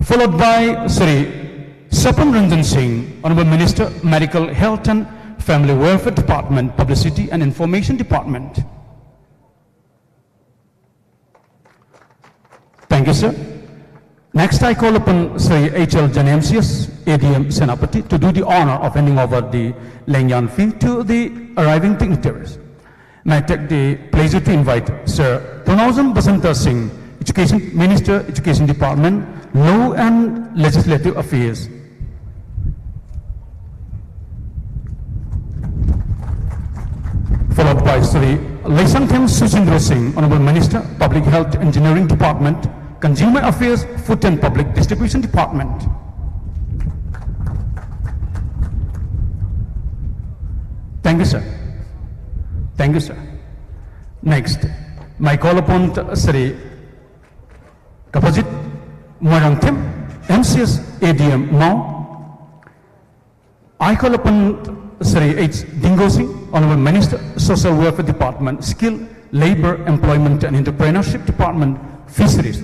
followed by Sri Sapam Ranjan Singh, Honorable Minister, Medical, Health and Family Welfare Department, Publicity and Information Department. Thank you, sir. Next, I call upon Sri H L Jain, M C S, A D M Senapati, to do the honor of handing over the Lengyan fee to the arriving dignitaries. May I take the pleasure to invite Sir Pranojam Basanta Singh, Education Minister, Education Department, Law and Legislative Affairs, followed by Sri Leisangthem Sujindra Singh, Honorable Minister, Public Health Engineering Department, Consumer Affairs, Food and Public Distribution Department. Thank you, sir. Thank you, sir. Next, may I call upon Sri Kapajit Moirangthem, M C S, A D M, Mao. I call upon Sri H Dingo Singh, Honorable Minister, Social Welfare Department, Skill, Labor, Employment and Entrepreneurship Department, Fisheries,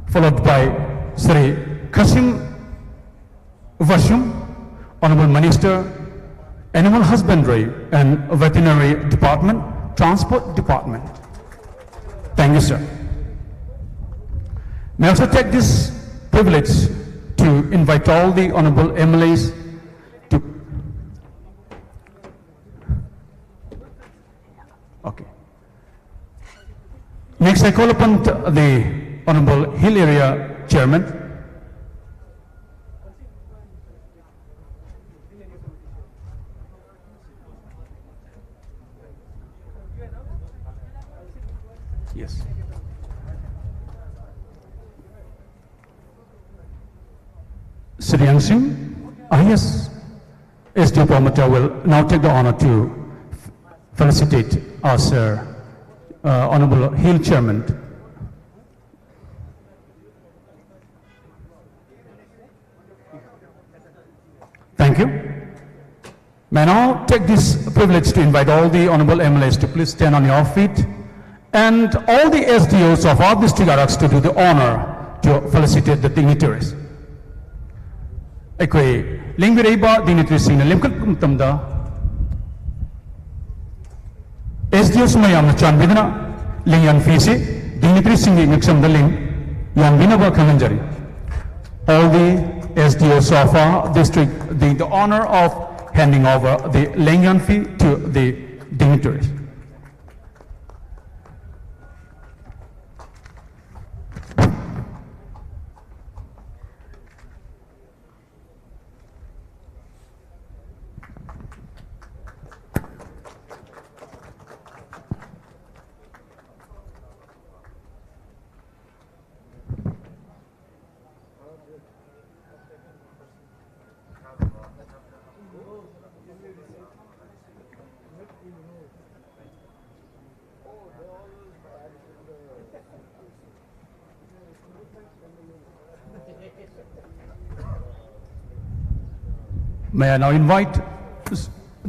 followed by Sri Kasim Vashum, Honorable Minister, Animal Husbandry and Veterinary Department, Transport Department. Thank you, sir. May I also take this privilege to invite all the Honorable M L As to. Okay. Next, I call upon the Honorable Hill Area Chairman. Yes. Sri Yangsing, I A S, S D O Paomata will now take the honor to felicitate our sir, uh, Honorable Hill Chairman. Thank you. May I now take this privilege to invite all the Honorable M L As to please stand on your feet and all the S D Os of our district Araks to do the honor to felicitate the dignitaries. ꯑꯩꯈꯣꯏ ꯂꯦꯡꯕꯤꯔꯛꯏꯕ dignitaryꯁꯤꯡꯅ ꯂꯦꯞꯈꯠꯄ ꯃꯇꯝꯗ, ꯃꯌꯥꯝꯅ ꯆꯥꯟꯕꯤꯗꯨꯅ ꯂꯦꯡꯌꯥꯟ ꯐꯤꯁꯤ dignitaryꯁꯤꯡꯒꯤ ꯉꯛꯁꯝꯗ ꯂꯦꯡ-, ꯌꯥꯟꯕꯤꯅꯕ ꯈꯪꯍꯟꯖꯔꯤ꯫ All the S D Os of our district doing the honor of handing over the lengyan fee to the dignitaries. May I now invite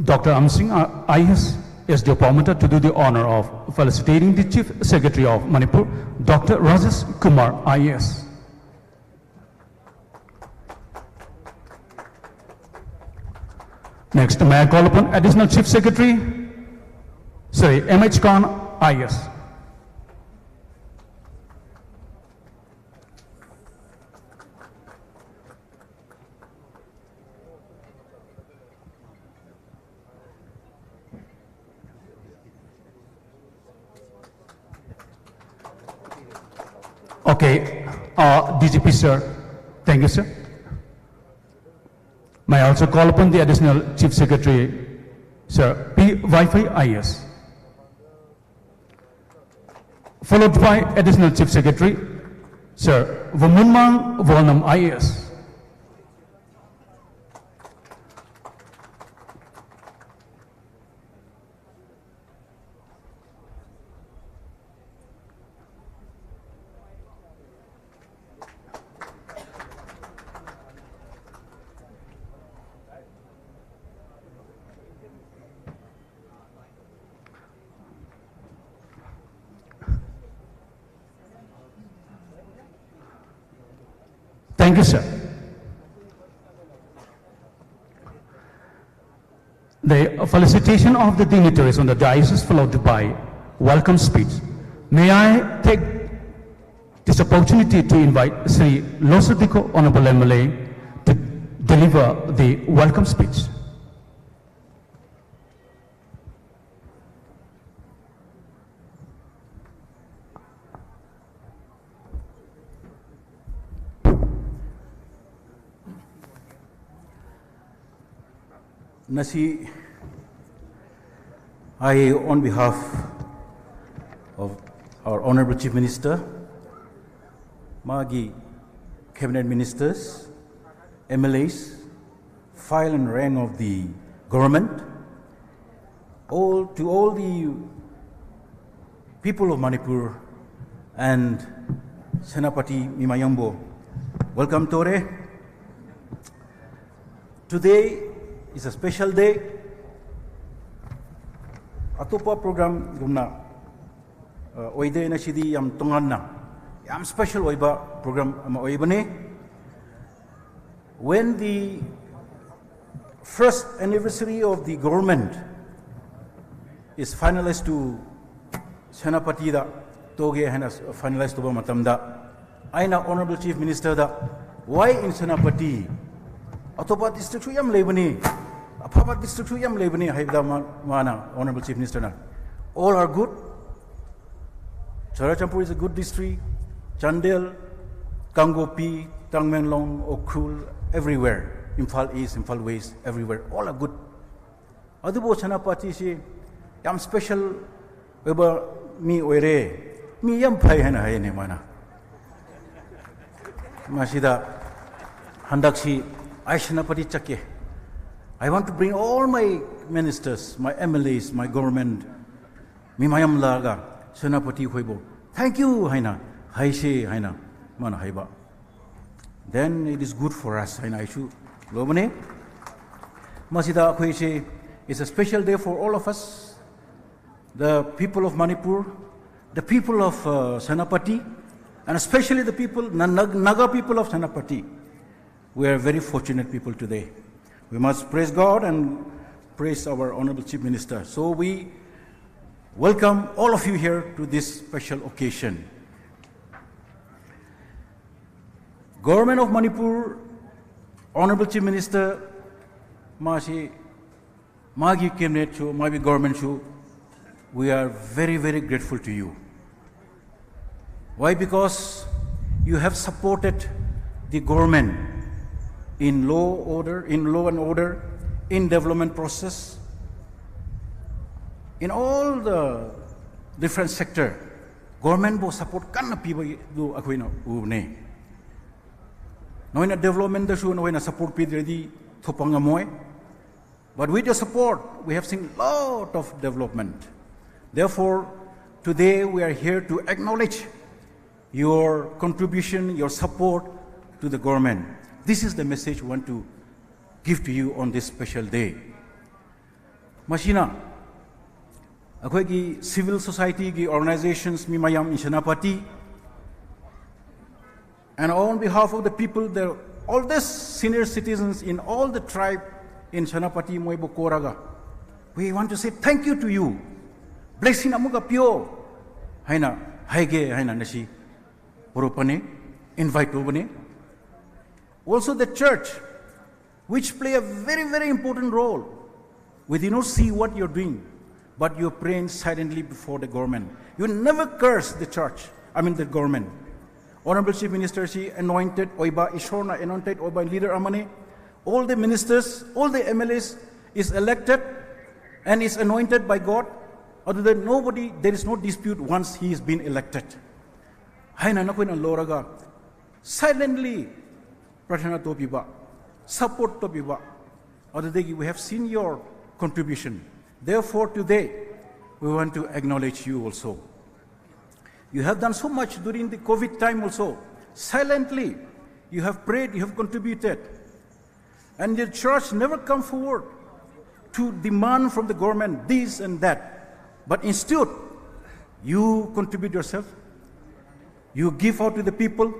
Doctor Amsing, uh, I A S, S D O Paomata, to do the honor of felicitating the Chief Secretary of Manipur, Doctor Rajesh Kumar, I A S. Next, may I call upon Additional Chief Secretary, Shri M H Khan, I A S. Okay, uh, D G P sir, thank you, sir. May I also call upon the Additional Chief Secretary, Sir P Vaifei, I A S, followed by Additional Chief Secretary, Sir Vumunmang Volnam, I A S. Thank you, sir. The felicitation of the dignitaries on the diocese followed by welcome speech. May I take this opportunity to invite Sri Losadiko, Honorable M L A, to deliver the welcome speech. Nasi, I, on behalf of our Honorable Chief Minister, ꯃꯥꯒꯤ cabinet ministers, M L As, file and rank of the government, all, to all the people of Manipur and Senapati ꯃꯤ ꯃꯌꯥꯝꯕꯨ welcome ꯇꯧꯔꯦ꯫ Today is a special day. ꯑꯇꯣꯞꯄ program ꯒꯨꯝꯅ ꯑ, ꯑꯣꯏꯗꯦ꯫ ꯉꯁꯤꯗꯤ ꯌꯥꯝ ꯇꯣꯉꯥꯟꯅ, ꯌꯥꯝ special ꯑꯣꯏꯕ program ꯑꯃ ꯑꯣꯏꯕꯅꯤ꯫ When the first anniversary of the government is finalized to ꯁꯦꯅꯥꯄꯇꯤꯗ ꯇꯧꯒꯦ ꯍꯥꯏꯅ finalize ꯇꯧꯕ ꯃꯇꯝꯗ, ꯑꯩꯅ Honorable Chief Minister the, "Why in Senapati? ꯑꯇꯣꯞꯄ district ꯁꯨ ꯌꯥꯝ ꯂꯩꯕꯅꯤ, ꯑꯐꯕ district ꯁꯨ ꯌꯥꯝ ꯂꯩꯕꯅꯤ" ꯍꯥꯏꯕꯗ, ꯃꯥ-, ꯃꯥꯅ, Honorable Chief Minister ꯅ, "All are good. Churachandpur is a good district. Chandel, Kangpokpi, Tamenglong, Ukhrul, everywhere, Imphal East, Imphal West, everywhere, all are good. ꯑꯗꯨꯕꯨ ꯁꯦꯅꯥꯄꯇꯤꯁꯤ ꯌꯥꯝ special ꯑꯣꯏꯕ ꯃꯤ ꯑꯣꯏꯔꯦ, ꯃꯤ ꯌꯥꯝ ꯐꯩ" ꯍꯥꯏꯅ ꯍꯥꯏꯅꯦ ꯃꯥꯅ꯫ ꯃꯁꯤꯗ ꯍꯟꯗꯛꯁꯤ ꯑꯩ ꯁꯦꯅꯥꯄꯇꯤ ꯆꯠꯀꯦ꯫ "I want to bring all my ministers, my M L As, my government, ꯃꯤ ꯃꯌꯥꯝ ꯂꯥꯛꯑꯒ ꯁꯦꯅꯥꯄꯇꯤ ꯈꯣꯏꯕꯨ thank you ꯍꯥꯏꯅ ꯍꯥꯏꯁꯦ" ꯍꯥꯏꯅ ꯃꯥꯅ ꯍꯥꯏꯕ꯫ Then it is good for us ꯍꯥꯏꯅ ꯑꯩꯁꯨ ꯂꯧꯕꯅꯦ꯫ ꯃꯁꯤꯗ ꯑꯩꯈꯣꯏꯁꯦ, it's a special day for all of us, the people of Manipur, the people of, uh, Senapati, and especially the people, Na-, Na-, Naga people of Senapati. We are very fortunate people today. We must praise God and praise our Honorable Chief Minister. So we welcome all of you here to this special occasion. Government of Manipur, Honorable Chief Minister, ꯃꯥꯁꯤ, ꯃꯥꯒꯤ cabinet ꯁꯨ, ꯃꯥꯒꯤ government ꯁꯨ, we are very, very grateful to you. Why? Because you have supported the government in law order, in law and order, in development process, in all the different sector. Government ꯕꯨ support ꯀꯟꯅ ꯄꯤꯕꯗꯨ ꯑꯩꯈꯣꯏꯅ ꯎꯕꯅꯦ꯫ ꯅꯣꯏꯅ development ꯗꯁꯨ ꯅꯣꯏꯅ support ꯄꯤꯗ꯭ꯔꯗꯤ ꯊꯣꯛꯄ ꯉꯝꯃꯣꯏ꯫ But with your support, we have seen lot of development. Therefore, today we are here to acknowledge your contribution, your support to the government. This is the message we want to give to you on this special day. ꯃꯁꯤꯅ ꯑꯩꯈꯣꯏꯒꯤ civil society ꯒꯤ organizations ꯃꯤ ꯃꯌꯥꯝ in Senapati, and on behalf of the people, the oldest senior citizens in all the tribe in Senapati, ꯃꯣꯏꯕꯨ ꯀꯧꯔꯒ, we want to say thank you to you. Blessing ꯑꯃꯨꯛꯀ ꯄꯤꯌꯣ ꯍꯥꯏꯅ ꯍꯥꯏꯒꯦ ꯍꯥꯏꯅ ꯉꯁꯤ ꯄꯨꯔꯛꯄꯅꯤ, invite ꯇꯧꯕꯅꯤ꯫ Also the church, which play a very, very important role. We did not see what you're doing, but you're praying silently before the government. You never curse the church, I mean the government. Honorable Chief Minister ꯁꯤ anointed ꯑꯣꯏꯕ, ꯏꯁꯣꯔꯅ anointed ꯑꯣꯏꯕ leader ꯑꯃꯅꯤ꯫ All the ministers, all the M L As is elected and is anointed by God. ꯑꯗꯨꯗ nobody, there is no dispute once he is been elected. ꯍꯥꯏꯅ ꯅꯈꯣꯏꯅ ꯂꯧꯔꯒ silently ꯄ꯭ꯔꯥꯊꯅꯥ ꯇꯧꯕꯤꯕ, support ꯇꯧꯕꯤꯕ, ꯑꯗꯨꯗꯒꯤ we have seen your contribution. Therefore, today, we want to acknowledge you also. You have done so much during the COVID time also. Silently, you have prayed, you have contributed. And the church never come forward to demand from the government this and that. But instead, you contribute yourself. You give out to the people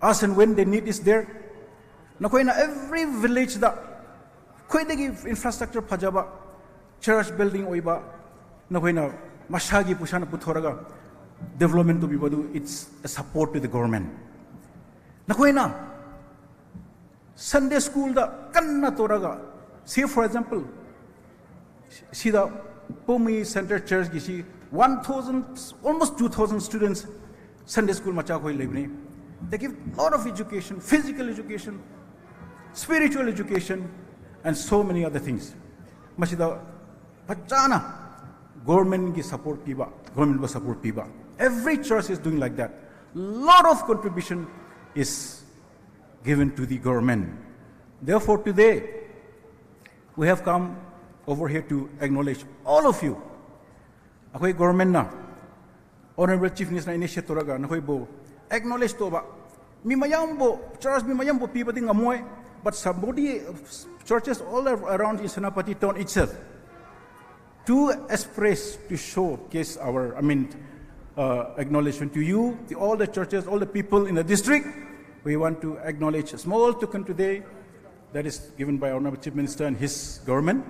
as and when the need is there. ꯅꯈꯣꯏꯅ every village ꯗ ꯈ꯭ꯋꯥꯏꯗꯒꯤ infrastructure ꯐꯖꯕ church building ꯑꯣꯏꯕ ꯅꯈꯣꯏꯅ ꯃꯁꯥꯒꯤ ꯄꯩꯁꯥꯅ ꯄꯨꯊꯣꯔꯒ development ꯇꯧꯕꯤꯕꯗꯨ, it's a support to the government. ꯅꯈꯣꯏꯅ Sunday schoolꯗ ꯀꯟꯅ ꯇꯧꯔꯒ, say for example, ꯁꯤꯗ ꯄꯣꯃꯤ Centre Churchꯀꯤꯁꯤ one thousand, almost two thousand students Sunday school ꯃꯆꯥꯈꯣꯏ ꯂꯩꯕꯅꯤ. They give lot of education, physical education, spiritual education, and so many other things. ꯃꯁꯤꯗ ꯐꯖꯅ governmentꯀꯤ support ꯄꯤꯕ, governmentꯕꯨ support ꯄꯤꯕ. Every church is doing like that. Lot of contribution is given to the government. Therefore, today, we have come over here to acknowledge all of you. ꯑꯩꯈꯣꯏ governmentꯅ, Honorable Chief Ministerꯅ initiate ꯇꯧꯔꯒ ꯅꯈꯣꯏꯕꯨ acknowledge ꯇꯧꯕ, ꯃꯤ ꯃꯌꯥꯝꯕꯨ, church ꯃꯤ ꯃꯌꯥꯝꯕꯨ ꯄꯤꯕꯗꯤ ꯉꯝꯃꯣꯏ, but somebody, churches all around in Senapati town itself, to express, to showcase our, I mean, uh, acknowledgement to you, to all the churches, all the people in the district. We want to acknowledge a small token today that is given by Honorable Chief Minister and his government.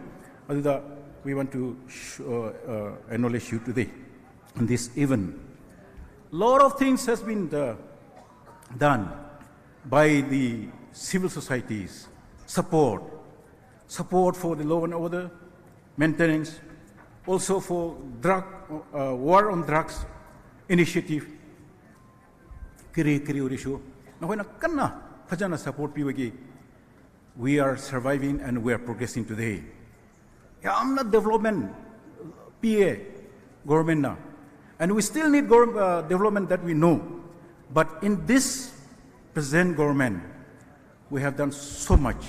ꯑꯗꯨꯗ we want to sh- uh, uh, acknowledge you today in this event. Lot of things has been uh, done by the civil societies. Support, support for the law and order maintenance, also for drug, uh, war on drugs initiative. ꯀꯔꯤ ꯀꯔꯤ ꯑꯣꯏꯔꯁꯨ ꯅꯈꯣꯏꯅ ꯀꯟꯅ ꯐꯖꯅ support ꯄꯤꯕꯒꯤ we are surviving and we are progressing today. ꯌꯥꯝꯅ development ꯄꯤꯌꯦ governmentꯅ, and we still need govern- uh, development that we know, but in this present government, we have done so much.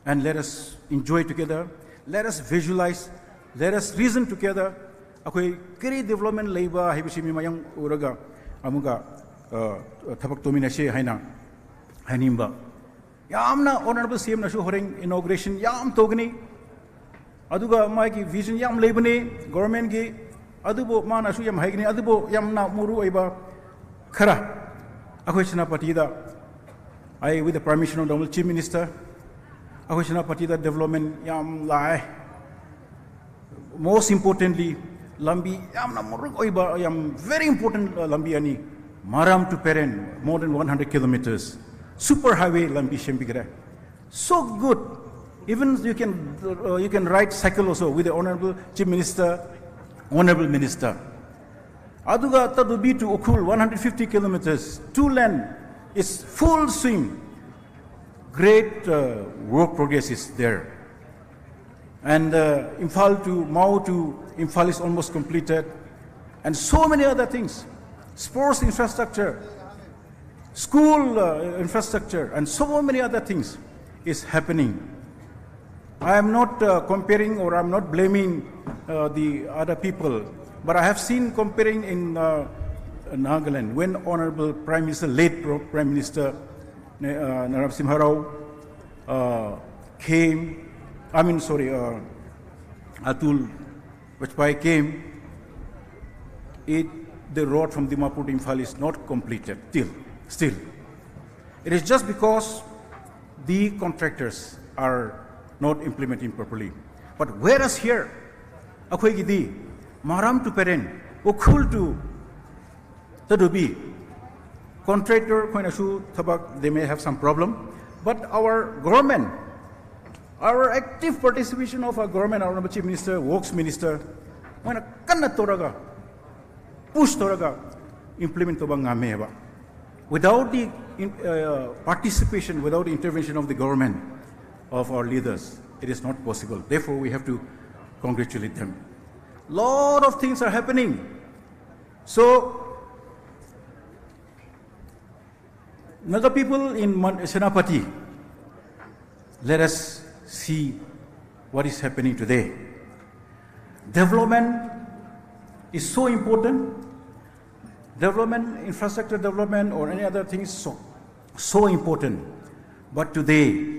And let us enjoy together. Let us visualize. Let us reason together. ꯑꯩꯈꯣꯏ ꯀꯔꯤ development ꯂꯩꯕ ꯍꯥꯏꯕꯁꯤ ꯃꯤ ꯃꯌꯥꯝ ꯎꯔꯒ ꯑꯃꯨꯛꯀ, ꯑ, ꯊꯕꯛ ꯇꯧꯃꯤꯟꯅꯁꯤ ꯍꯥꯏꯅ ꯍꯥꯏꯅꯤꯡꯕ꯫ ꯌꯥꯝꯅ Honorable CMꯅꯁꯨ ꯍꯣꯔꯦꯟ inauguration ꯌꯥꯝ ꯇꯧꯒꯅꯤ꯫ ꯑꯗꯨꯒ ꯃꯥꯒꯤ vision ꯌꯥꯝ ꯂꯩꯕꯅꯤ governmentꯀꯤ꯫ ꯑꯗꯨꯕꯨ ꯃꯥꯅꯁꯨ ꯌꯥꯝ ꯍꯥꯏꯒꯅꯤ꯫ ꯑꯗꯨꯕꯨ ꯌꯥꯝꯅ ꯃꯔꯨ ꯑꯣꯏꯕ ꯈꯔ ꯑꯩꯈꯣꯏ ꯁꯦꯅꯥꯄꯇꯤꯗ, I, with the permission of the Honorable Chief Minister, ꯑꯩꯈꯣꯏ ꯁꯦꯅꯥꯄꯇꯤꯗ development ꯌꯥꯝ ꯂꯥꯛꯑꯦ꯫ Most importantly, ꯂꯝꯕꯤ ꯌꯥꯝꯅ ꯃꯔꯨ ꯑꯣꯏꯕ, ꯌꯥꯝ very important, uh, ꯂꯝꯕꯤ ꯑꯅꯤ, Maram to Peren, more than one hundred kilometers, super highway ꯂꯝꯕꯤ ꯁꯦꯝꯕꯤꯈ꯭ꯔꯦ꯫ So good. Even you can, uh, you can ride cycle also with the Honorable Chief Minister, Honorable Minister. ꯑꯗꯨꯒ Tadobi to Ukhrul, one hundred fifty kilometers, two lane, is full swing. Great, uh, work progress is there. And, uh, Imphal to, Mao to Imphal is almost completed. And so many other things. Sports infrastructure, school, uh, infrastructure, and so many other things is happening. I am not, uh, comparing, or I'm not blaming, uh, the other people, but I have seen comparing in, uh, Nagaland, when Honorable Prime Minister, late Pro-, Prime Minister, uh, Naram Singha Rao, uh, came, I mean, sorry, uh, Atul Vajpayee came, it, the road from Dimapur to Imphal is not completed till, still. It is just because the contractors are not implementing properly. But whereas here, ꯑꯩꯈꯣꯏꯒꯤꯗꯤ Maram to Peren, Ukhrul to Tadobi, contractor ꯑꯩꯈꯣꯏꯅꯁꯨ ꯊꯕꯛ, they may have some problem, but our government, our active participation of our government, our Chief Minister, Works Minister, ꯃꯣꯏꯅ ꯀꯟꯅ ꯇꯧꯔꯒ, push ꯇꯧꯔꯒ implement ꯇꯧꯕ ꯉꯝꯃꯦꯕ꯫ Without the in-, uh, participation, without the intervention of the government, of our leaders, it is not possible. Therefore, we have to congratulate them. Lot of things are happening. So, Naga people in Man-, Senapati, let us see what is happening today. Development is so important. Development, infrastructure development or any other thing is so, so important. But today,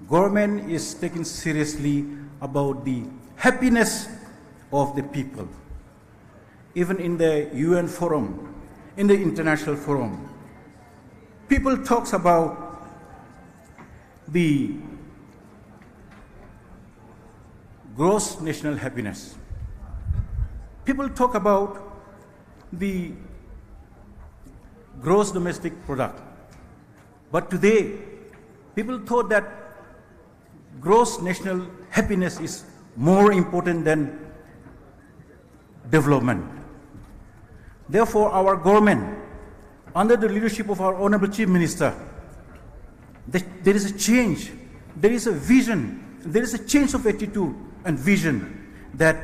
government is taking seriously about the happiness of the people. Even in the U N forum, in the international forum, people talks about the Gross national happiness. People talk about the gross domestic product, but today, people thought that gross national happiness is more important than development. Therefore, our government, under the leadership of our Honorable Chief Minister, the, there is a change, there is a vision, there is a change of attitude and vision that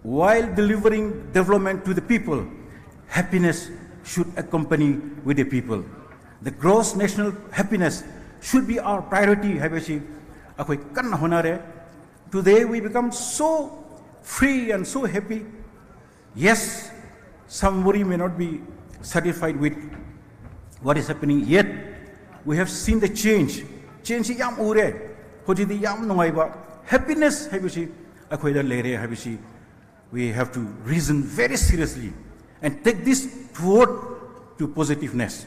while delivering development to the people, happiness should accompany with the people. The gross national happiness should be our priority ꯍꯥꯏꯕꯁꯤ ꯑꯩꯈꯣꯏ ꯀꯟꯅ ꯍꯣꯠꯅꯔꯦ꯫ Today we become so free and so happy. Yes, somebody may not be satisfied with what is happening, yet we have seen the change. Change ꯁꯤ ꯌꯥꯝ ꯎꯔꯦ꯫ ꯍꯧꯖꯤꯛꯇꯤ ꯌꯥꯝ ꯅꯨꯡꯉꯥꯏꯕ, happiness ꯍꯥꯏꯕꯁꯤ ꯑꯩꯈꯣꯏꯗ ꯂꯩꯔꯦ ꯍꯥꯏꯕꯁꯤ we have to reason very seriously and take this toward to positiveness.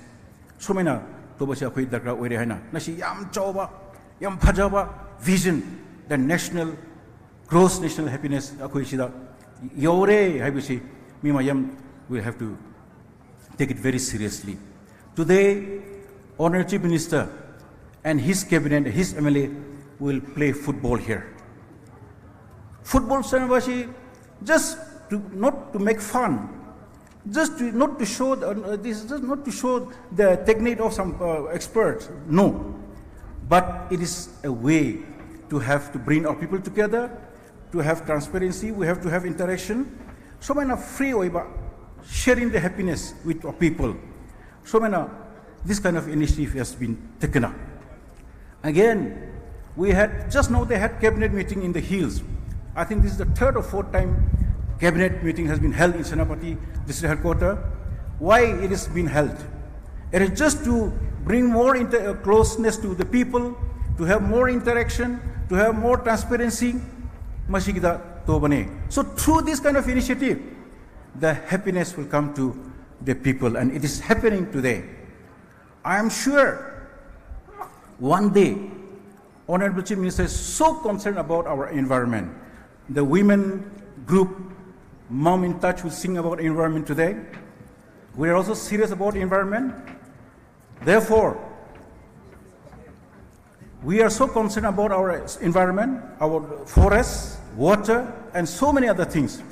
ꯁꯨꯃꯥꯏꯅ ꯇꯧꯕꯁꯦ ꯑꯩꯈꯣꯏ ꯗꯔꯀꯥꯔ ꯑꯣꯏꯔꯦ ꯍꯥꯏꯅ ꯉꯁꯤ ꯌꯥꯝ ꯆꯥꯎꯕ, ꯌꯥꯝ ꯐꯖꯕ vision, the national, gross national happiness ꯑꯩꯈꯣꯏ ꯁꯤꯗ ꯌꯧꯔꯦ ꯍꯥꯏꯕꯁꯤ ꯃꯤ ꯃꯌꯥꯝ will have to take it very seriously. Today, Honorable Chief Minister and his cabinet, his M L A will play football here. Football ꯁꯥꯟꯅꯕꯁꯤ just to, not to make fun, just to, not to show the, uh, this is just not to show the technique of some uh, experts. No, but it is a way to have to bring our people together, to have transparency, we have to have interaction. ꯁꯨꯃꯥꯏꯅ free ꯑꯣꯏꯕ, sharing the happiness with our people. ꯁꯨꯃꯥꯏꯅ this kind of initiative has been taken up. Again, we had, just now they had cabinet meeting in the hills. I think this is the third or fourth time cabinet meeting has been held in Senapati district headquarter. Why it is being held? It is just to bring more inter- uh, closeness to the people, to have more interaction, to have more transparency. ꯃꯁꯤꯒꯤꯗ ꯇꯧꯕꯅꯦ꯫ So through this kind of initiative, the happiness will come to the people, and it is happening today. I am sure one day Honorable Chief Minister is so concerned about our environment. The women group, Mom in Touch, will sing about environment today. We are also serious about environment. Therefore, we are so concerned about our environment, our forests, water, and so many other things.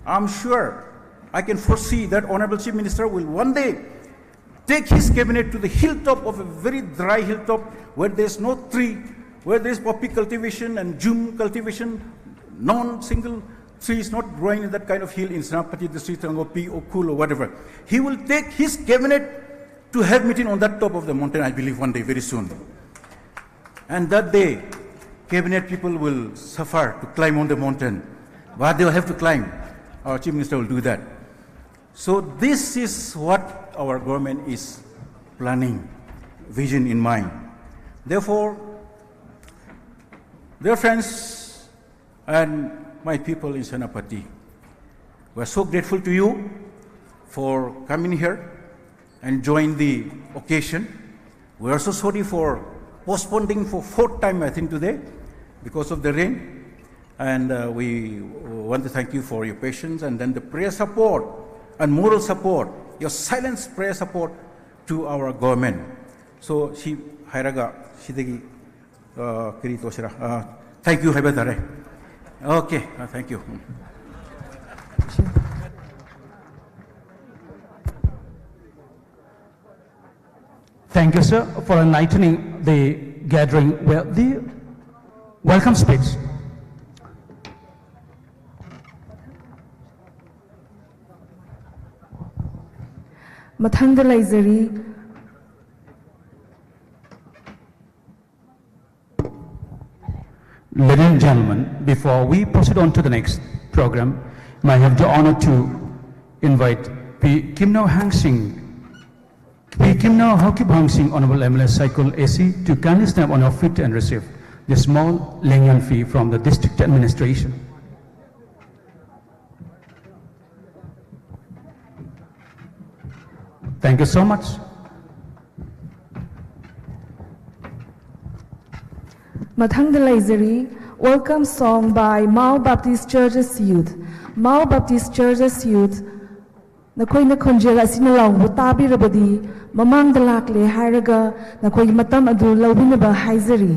I'm sure, I can foresee that Honorable Chief Minister will one day take his cabinet to the hilltop of a very dry hilltop where there's no tree, where there's poppy cultivation and jhum cultivation, non-single tree is not growing in that kind of hill in Senapati district, Rangopi, Ukhrul or whatever. He will take his cabinet to have meeting on that top of the mountain, I believe, one day, very soon. And that day, cabinet people will suffer to climb on the mountain. But they will have to climb. Our Chief Minister will do that. So this is what our government is planning, vision in mind. Therefore, dear friends and my people in Senapati, we are so grateful to you for coming here and join the occasion. We are so sorry for postponing for fourth time, I think, today because of the rain. And uh, we want to thank you for your patience and then the prayer support and moral support, your silent prayer support to our government. So, ꯁꯤ ꯍꯥꯏꯔꯒ ꯁꯤꯗꯒꯤ ꯑ, ꯀꯔꯤ ꯇꯧꯁꯤꯔꯥ? ꯑ, thank you ꯍꯥꯏꯕ ꯇꯥꯔꯦ꯫ Okay, uh, thank you. Thank you, sir, for enlightening the gathering with the welcome speech. ꯃꯊꯪꯗ ꯂꯩꯖꯔꯤ꯫ Ladies and gentlemen, before we proceed on to the next program, may I have the honor to invite Pi Kimno Hangsing, Pi Kimno Haokip Hangsing, Honorable M L A Saikul A C, to kindly stand on your feet and receive the small leniency from the district administration. Thank you so much. ꯃꯊꯪꯗ ꯂꯩꯖꯔꯤ, Welcome Song by Mao Baptist Churches Youth. Mao Baptist Churches Youth, ꯅꯈꯣꯏꯅ ꯈꯣꯟꯖꯦꯜ ꯑꯁꯤꯅ ꯂꯥꯎꯕ ꯇꯥꯕꯤꯔꯕꯗꯤ, ꯃꯃꯥꯡꯗ ꯂꯥꯛꯂꯦ ꯍꯥꯏꯔꯒ ꯅꯈꯣꯏꯒꯤ ꯃꯇꯝ ꯑꯗꯨ ꯂꯧꯕꯤꯅꯕ ꯍꯥꯏꯖꯔꯤ꯫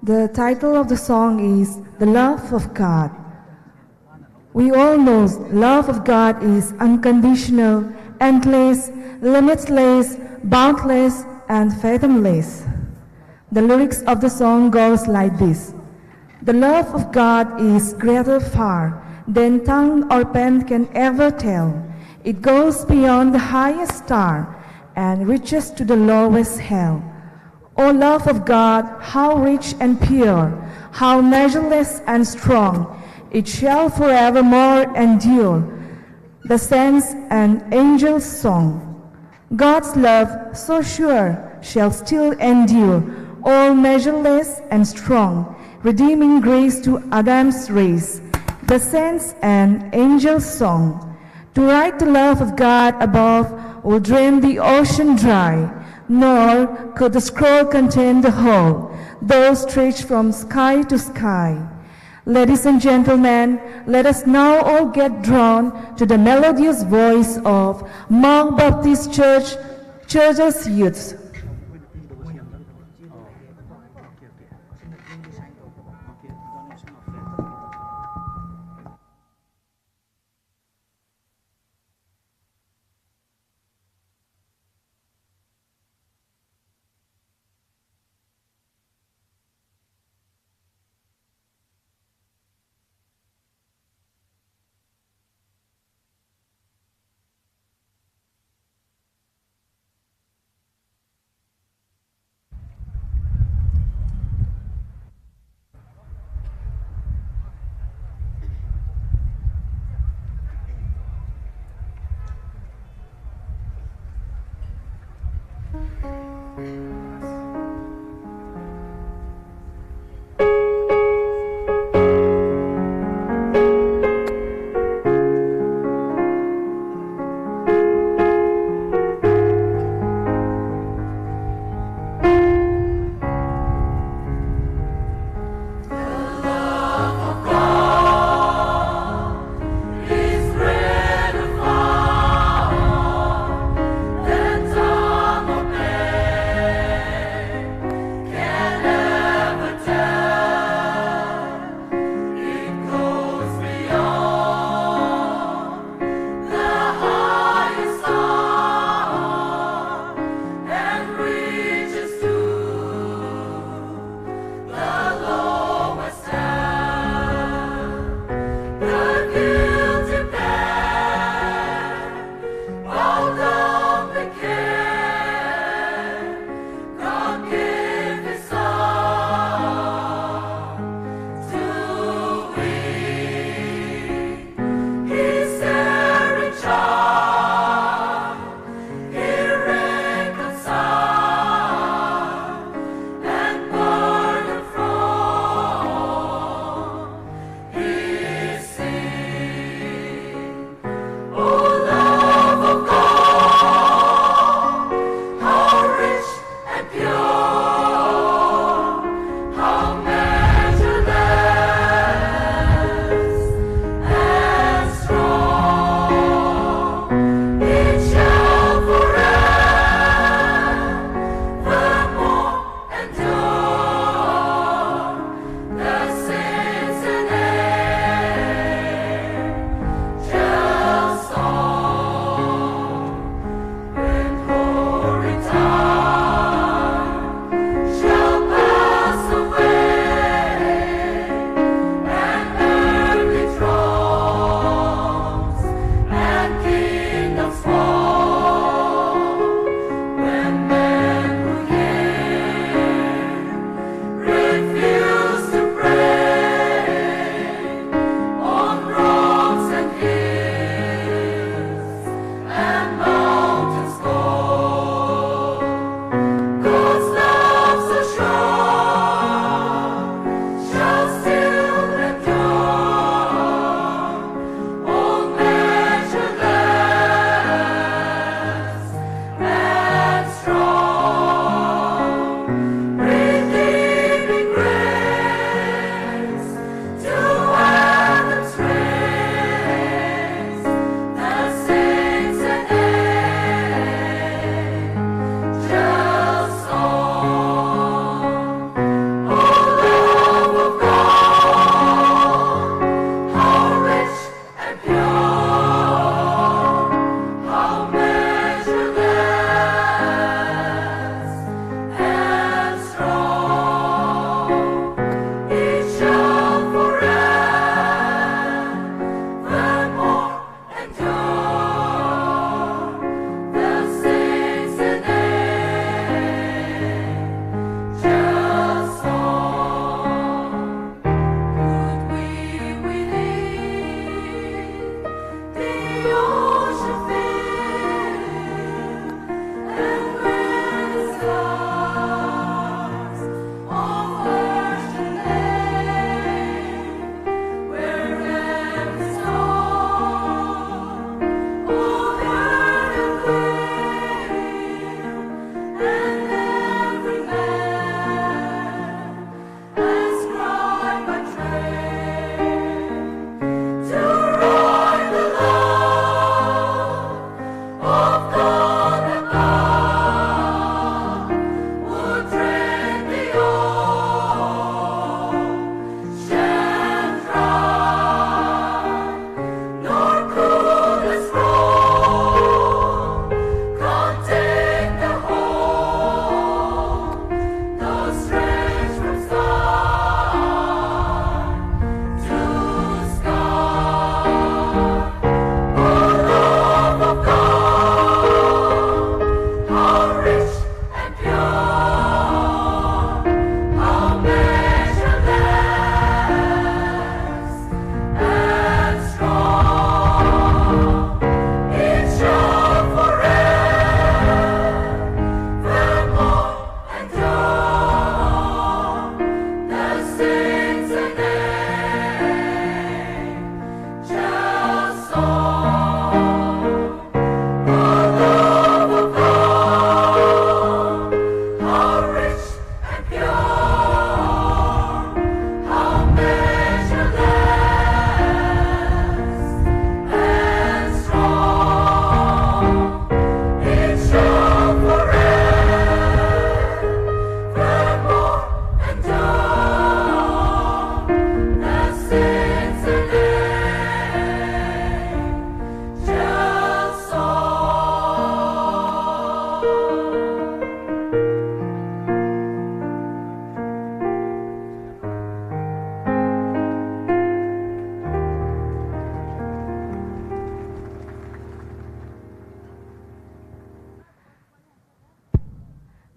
The title of the song is The Love of God. We all know love of God is unconditional, endless, limitless, boundless, and fathomless. The lyrics of the song goes like this. The love of God is greater far than tongue or pen can ever tell. It goes beyond the highest star and reaches to the lowest hell. O love of God, how rich and pure, how measureless and strong, it shall forevermore endure. The saints and angels' song. God's love, so sure, shall still endure, all measureless and strong, redeeming grace to Adam's race. The saints and angels' song. To write the love of God above will drain the ocean dry, nor could the scroll contain the whole, though stretched from sky to sky. Ladies and gentlemen, let us now all get drawn to the melodious voice of Mount Baptist Church Churches Youth.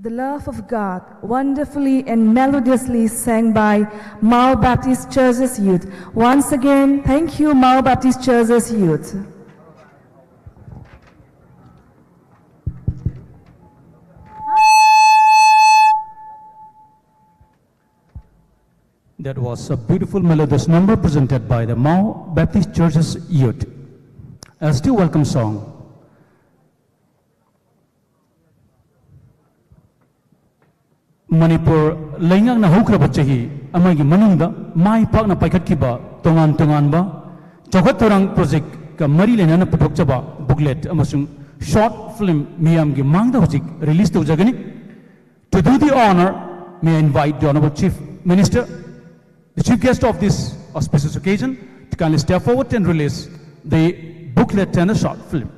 The Love of God, wonderfully and melodiously sang by Mao Baptist Church's youth. Once again, thank you, Mao Baptist Church's youth. That was a beautiful melodious number presented by the Mao Baptist Church's youth. A still welcome song. Manipur ꯂꯩꯉꯥꯛꯅ ꯍꯧꯈ꯭ꯔꯕ ꯆꯍꯤ ꯑꯃꯒꯤ ꯃꯅꯨꯡꯗ ꯃꯥꯏ ꯄꯥꯛꯅ ꯄꯥꯏꯈꯠꯈꯤꯕ ꯇꯣꯉꯥꯟ ꯇꯣꯉꯥꯟꯕ ꯆꯥꯎꯈꯠ ꯊꯧꯔꯥꯡ ꯄ꯭ꯔꯣꯖꯦꯛꯀ ꯃꯔꯤ ꯂꯩꯅꯅ ꯄꯨꯊꯣꯛꯆꯕ booklet ꯑꯃꯁꯨꯡ short film ꯃꯤꯌꯥꯝꯒꯤ ꯃꯥꯡꯗ ꯍꯧꯖꯤꯛ release ꯇꯧꯖꯒꯅꯤ꯫ To do the honor, may I invite the Honorable Chief Minister, the chief guest of this auspicious occasion, to kindly step forward and release the booklet and the short film.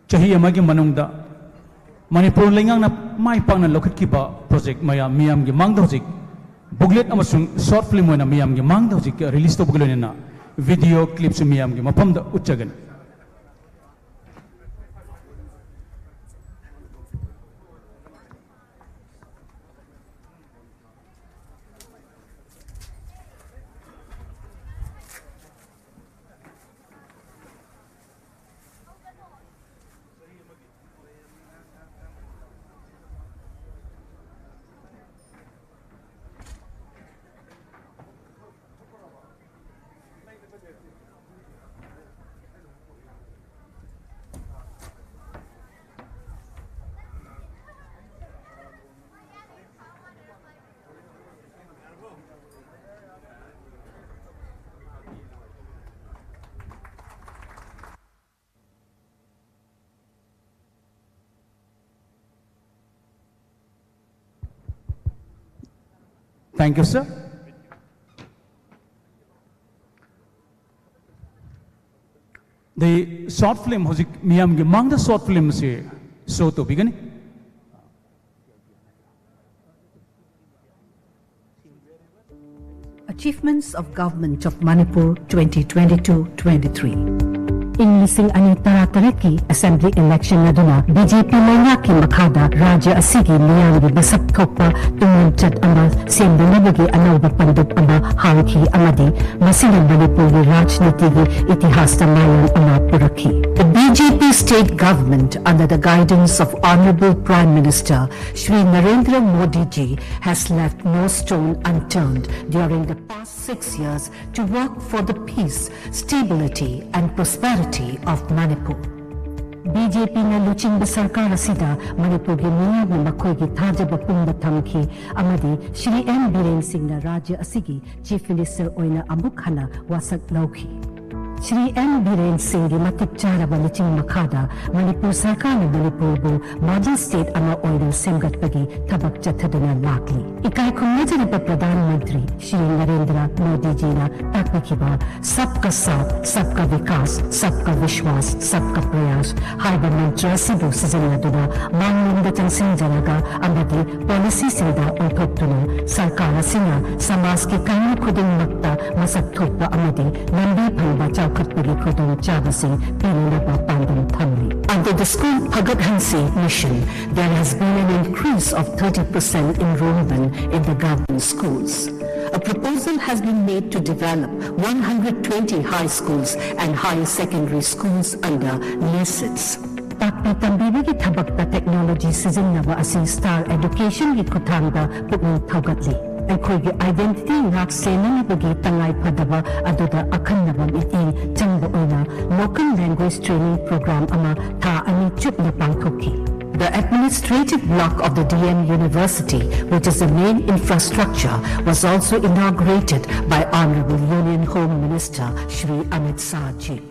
ꯆꯍꯤ ꯑꯃꯒꯤ ꯃꯅꯨꯡꯗ ꯃꯅꯤꯄꯨꯔ ꯂꯩꯉꯥꯛꯅ ꯃꯥꯏ ꯄꯥꯛꯅ ꯂꯧꯈꯠꯈꯤꯕ project ꯃꯌꯥꯝ ꯃꯤꯌꯥꯝꯒꯤ ꯃꯥꯡꯗ ꯍꯧꯖꯤꯛ booklet ꯑꯃꯁꯨꯡ short film ꯑꯣꯏꯅ ꯃꯤꯌꯥꯝꯒꯤ ꯃꯥꯡꯗ ꯍꯧꯖꯤꯛ release ꯇꯧꯕꯒ ꯂꯣꯏꯅꯅ video clipꯁꯨ ꯃꯤꯌꯥꯝꯒꯤ ꯃꯐꯝꯗ ꯎꯠꯆꯒꯅꯤ꯫ Thank you, sir. ꯑꯗꯩ short film, ꯍꯧꯖꯤꯛ ꯃꯤꯌꯥꯝꯒꯤ ꯃꯥꯡꯗ short film ꯑꯁꯤ show ꯇꯧꯕꯤꯒꯅꯤ꯫ Achievements of Government of Manipur twenty twenty-two twenty-three. ꯏꯪ ꯂꯤꯁꯤꯡ ꯑꯅꯤ ꯇꯔꯥ ꯇꯔꯦꯠꯀꯤ assembly election ꯑꯗꯨꯅ B J P ꯂꯩꯉꯥꯛꯀꯤ ꯃꯈꯥꯗ ꯔꯥꯖ꯭ꯌ ꯑꯁꯤꯒꯤ ꯃꯤꯌꯥꯝꯒꯤ ꯃꯁꯛ ꯊꯣꯛꯄ ꯇꯨꯡꯂꯝꯆꯠ ꯑꯃ ꯁꯦꯝꯅꯅꯕꯒꯤ ꯑꯅꯧꯕ ꯄꯟꯗꯨꯞ ꯑꯃ ꯍꯥꯡꯈꯤ ꯑꯃꯗꯤ ꯃꯁꯤꯅ ꯃꯅꯤꯄꯨꯔꯒꯤ ꯔꯥꯖꯅꯤꯇꯤꯒꯤ ꯏꯇꯤꯍꯥꯁꯇ ꯃꯥꯂꯦꯝ ꯑꯃ ꯄꯨꯔꯛꯈꯤ꯫ The B J P state government under the guidance of Honorable Prime Minister Shri Narendra Modi ji has left no stone unturned during the past six years to work for the peace, stability and prosperity of Manipur. B J Pꯅ ꯂꯨꯆꯤꯡꯕ ꯁꯔꯀꯥꯔ ꯑꯁꯤꯗ ꯃꯅꯤꯄꯨꯔꯒꯤ ꯃꯤꯌꯥꯝꯅ ꯃꯈꯣꯏꯒꯤ ꯊꯥꯖꯕ ꯄꯨꯝꯕ ꯊꯝꯈꯤ ꯑꯃꯗꯤ ꯁ꯭ꯔꯤ ꯑꯦꯟ ꯕꯤꯔꯦꯟ ꯁꯤꯡꯅ ꯔꯥꯖ꯭ꯌ ꯑꯁꯤꯒꯤ Chief Minister ꯑꯣꯏꯅ ꯑꯃꯨꯛ ꯍꯟꯅ ꯋꯥꯁꯛ ꯂꯧꯈꯤ꯫ ꯁ꯭ꯔꯤ ꯑꯦꯟ ꯕꯤꯔꯦꯟ ꯁꯤꯡꯒꯤ ꯃꯇꯤꯛ ꯆꯥꯔꯕ ꯂꯨꯆꯤꯡ ꯃꯈꯥꯗ ꯃꯅꯤꯄꯨꯔ ꯁꯔꯀꯥꯔꯅ ꯃꯅꯤꯄꯨꯔꯕꯨ model state ꯑꯃ ꯑꯣꯏꯅ ꯁꯦꯝꯒꯠꯄꯒꯤ ꯊꯕꯛ ꯆꯠꯊꯗꯨꯅ ꯂꯥꯛꯂꯤ꯫ ꯏꯀꯥꯏ ꯈꯨꯝꯅꯖꯔꯕ Pradhan Mantri Shri Narendra ꯃꯣꯗꯤꯖꯤꯅ ꯇꯥꯛꯄꯤꯈꯤꯕ Sabka Saath, Sabka Vikas, Sabka Vishwas, Sabka Prayas ꯍꯥꯏꯕ ꯃꯟꯇ꯭ꯔ ꯑꯁꯤꯕꯨ ꯁꯤꯖꯤꯟꯅꯗꯨꯅ ꯃꯥꯡꯂꯣꯝꯗ ꯆꯪꯁꯤꯟꯖꯔꯒ ꯑꯃꯗꯤ policyꯁꯤꯡꯗ ꯑꯣꯟꯊꯣꯛꯇꯨꯅ ꯁꯔꯀꯥꯔ ꯑꯁꯤꯅ ꯁꯃꯥꯖꯀꯤ ꯀꯥꯡꯂꯨꯞ ꯈꯨꯗꯤꯡꯃꯛꯇ ꯃꯁꯛ ꯊꯣꯛꯄ ꯑꯃꯗꯤ ꯂꯝꯕꯤ ꯐꯪꯕ ꯆꯥꯎꯈꯠꯄꯒꯤ ꯈꯨꯗꯣꯡꯆꯥꯕꯁꯤꯡ ꯄꯤꯅꯅꯕ ꯄꯥꯟꯗꯝ ꯊꯝꯂꯤ꯫ Under the School Phagakhanse Mission, there has been an increase of thirty percent enrollment in the government schools. A proposal has been made to develop one hundred twenty high schools and higher secondary schools under NESITS. ꯇꯥꯛꯄꯤ ꯇꯝꯕꯤꯕꯒꯤ ꯊꯕꯛꯇ technology ꯁꯤꯖꯤꯟꯅꯕ ꯑꯁꯤ Star Educationꯒꯤ ꯈꯨꯠꯊꯥꯡꯗ ꯄꯨꯛꯅꯤꯡ ꯊꯧꯒꯠꯂꯤ꯫ ꯑꯩꯈꯣꯏꯒꯤ identity ꯉꯥꯛ ꯁꯦꯟꯅꯅꯕꯒꯤ ꯇꯉꯥꯏ ꯐꯗꯕ ꯑꯗꯨꯗ ꯑꯈꯟꯅꯕ ꯃꯤꯠꯌꯦꯡ ꯆꯪꯕ ꯑꯣꯏꯅ local language training program ꯑꯃ ꯊꯥ ꯑꯅꯤ ꯆꯨꯞꯅ ꯄꯥꯡꯊꯣꯛꯈꯤ꯫ The administrative block of the D M University, which is the main infrastructure, was also inaugurated by Honorable Union Home Minister Shri Amit Shah ji.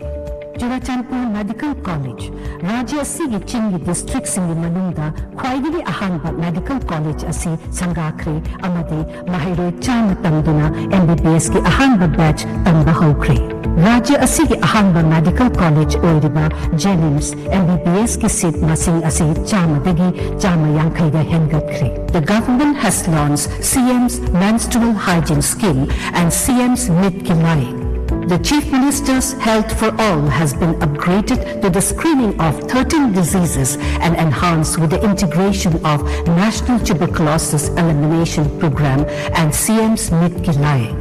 Churachandpur Medical College, ꯔꯥꯖ꯭ꯌ ꯑꯁꯤꯒꯤ ꯆꯤꯡꯒꯤ districtꯁꯤꯡꯒꯤ ꯃꯅꯨꯡꯗ ꯈ꯭ꯋꯥꯏꯗꯒꯤ ꯑꯍꯥꯟꯕ medical college ꯑꯁꯤ ꯁꯪꯒꯥꯈ꯭ꯔꯦ ꯑꯃꯗꯤ ꯃꯍꯩꯔꯣꯏ ꯆꯥꯝꯃ ꯇꯝꯗꯨꯅ M B B Sꯒꯤ ꯑꯍꯥꯟꯕ batch ꯇꯝꯕ ꯍꯧꯈ꯭ꯔꯦ꯫ ꯔꯥꯖ꯭ꯌ ꯑꯁꯤꯒꯤ ꯑꯍꯥꯟꯕ medical college ꯑꯣꯏꯔꯤꯕ JNIMS MBBSꯀꯤ seat ꯃꯁꯤꯡ ꯑꯁꯤ ꯆꯥꯝꯃꯗꯒꯤ ꯆꯥꯝꯃ ꯌꯥꯡꯈꯩꯗ ꯍꯦꯟꯒꯠꯈ꯭ꯔꯦ꯫ The government has launched CM's menstrual hygiene scheme and CM's Mit Ki Layeng. The Chief Minister's Health for All has been upgraded to the screening of thirteen diseases and enhanced with the integration of National Tuberculosis Elimination Programme and CM's Mit Ki Layeng.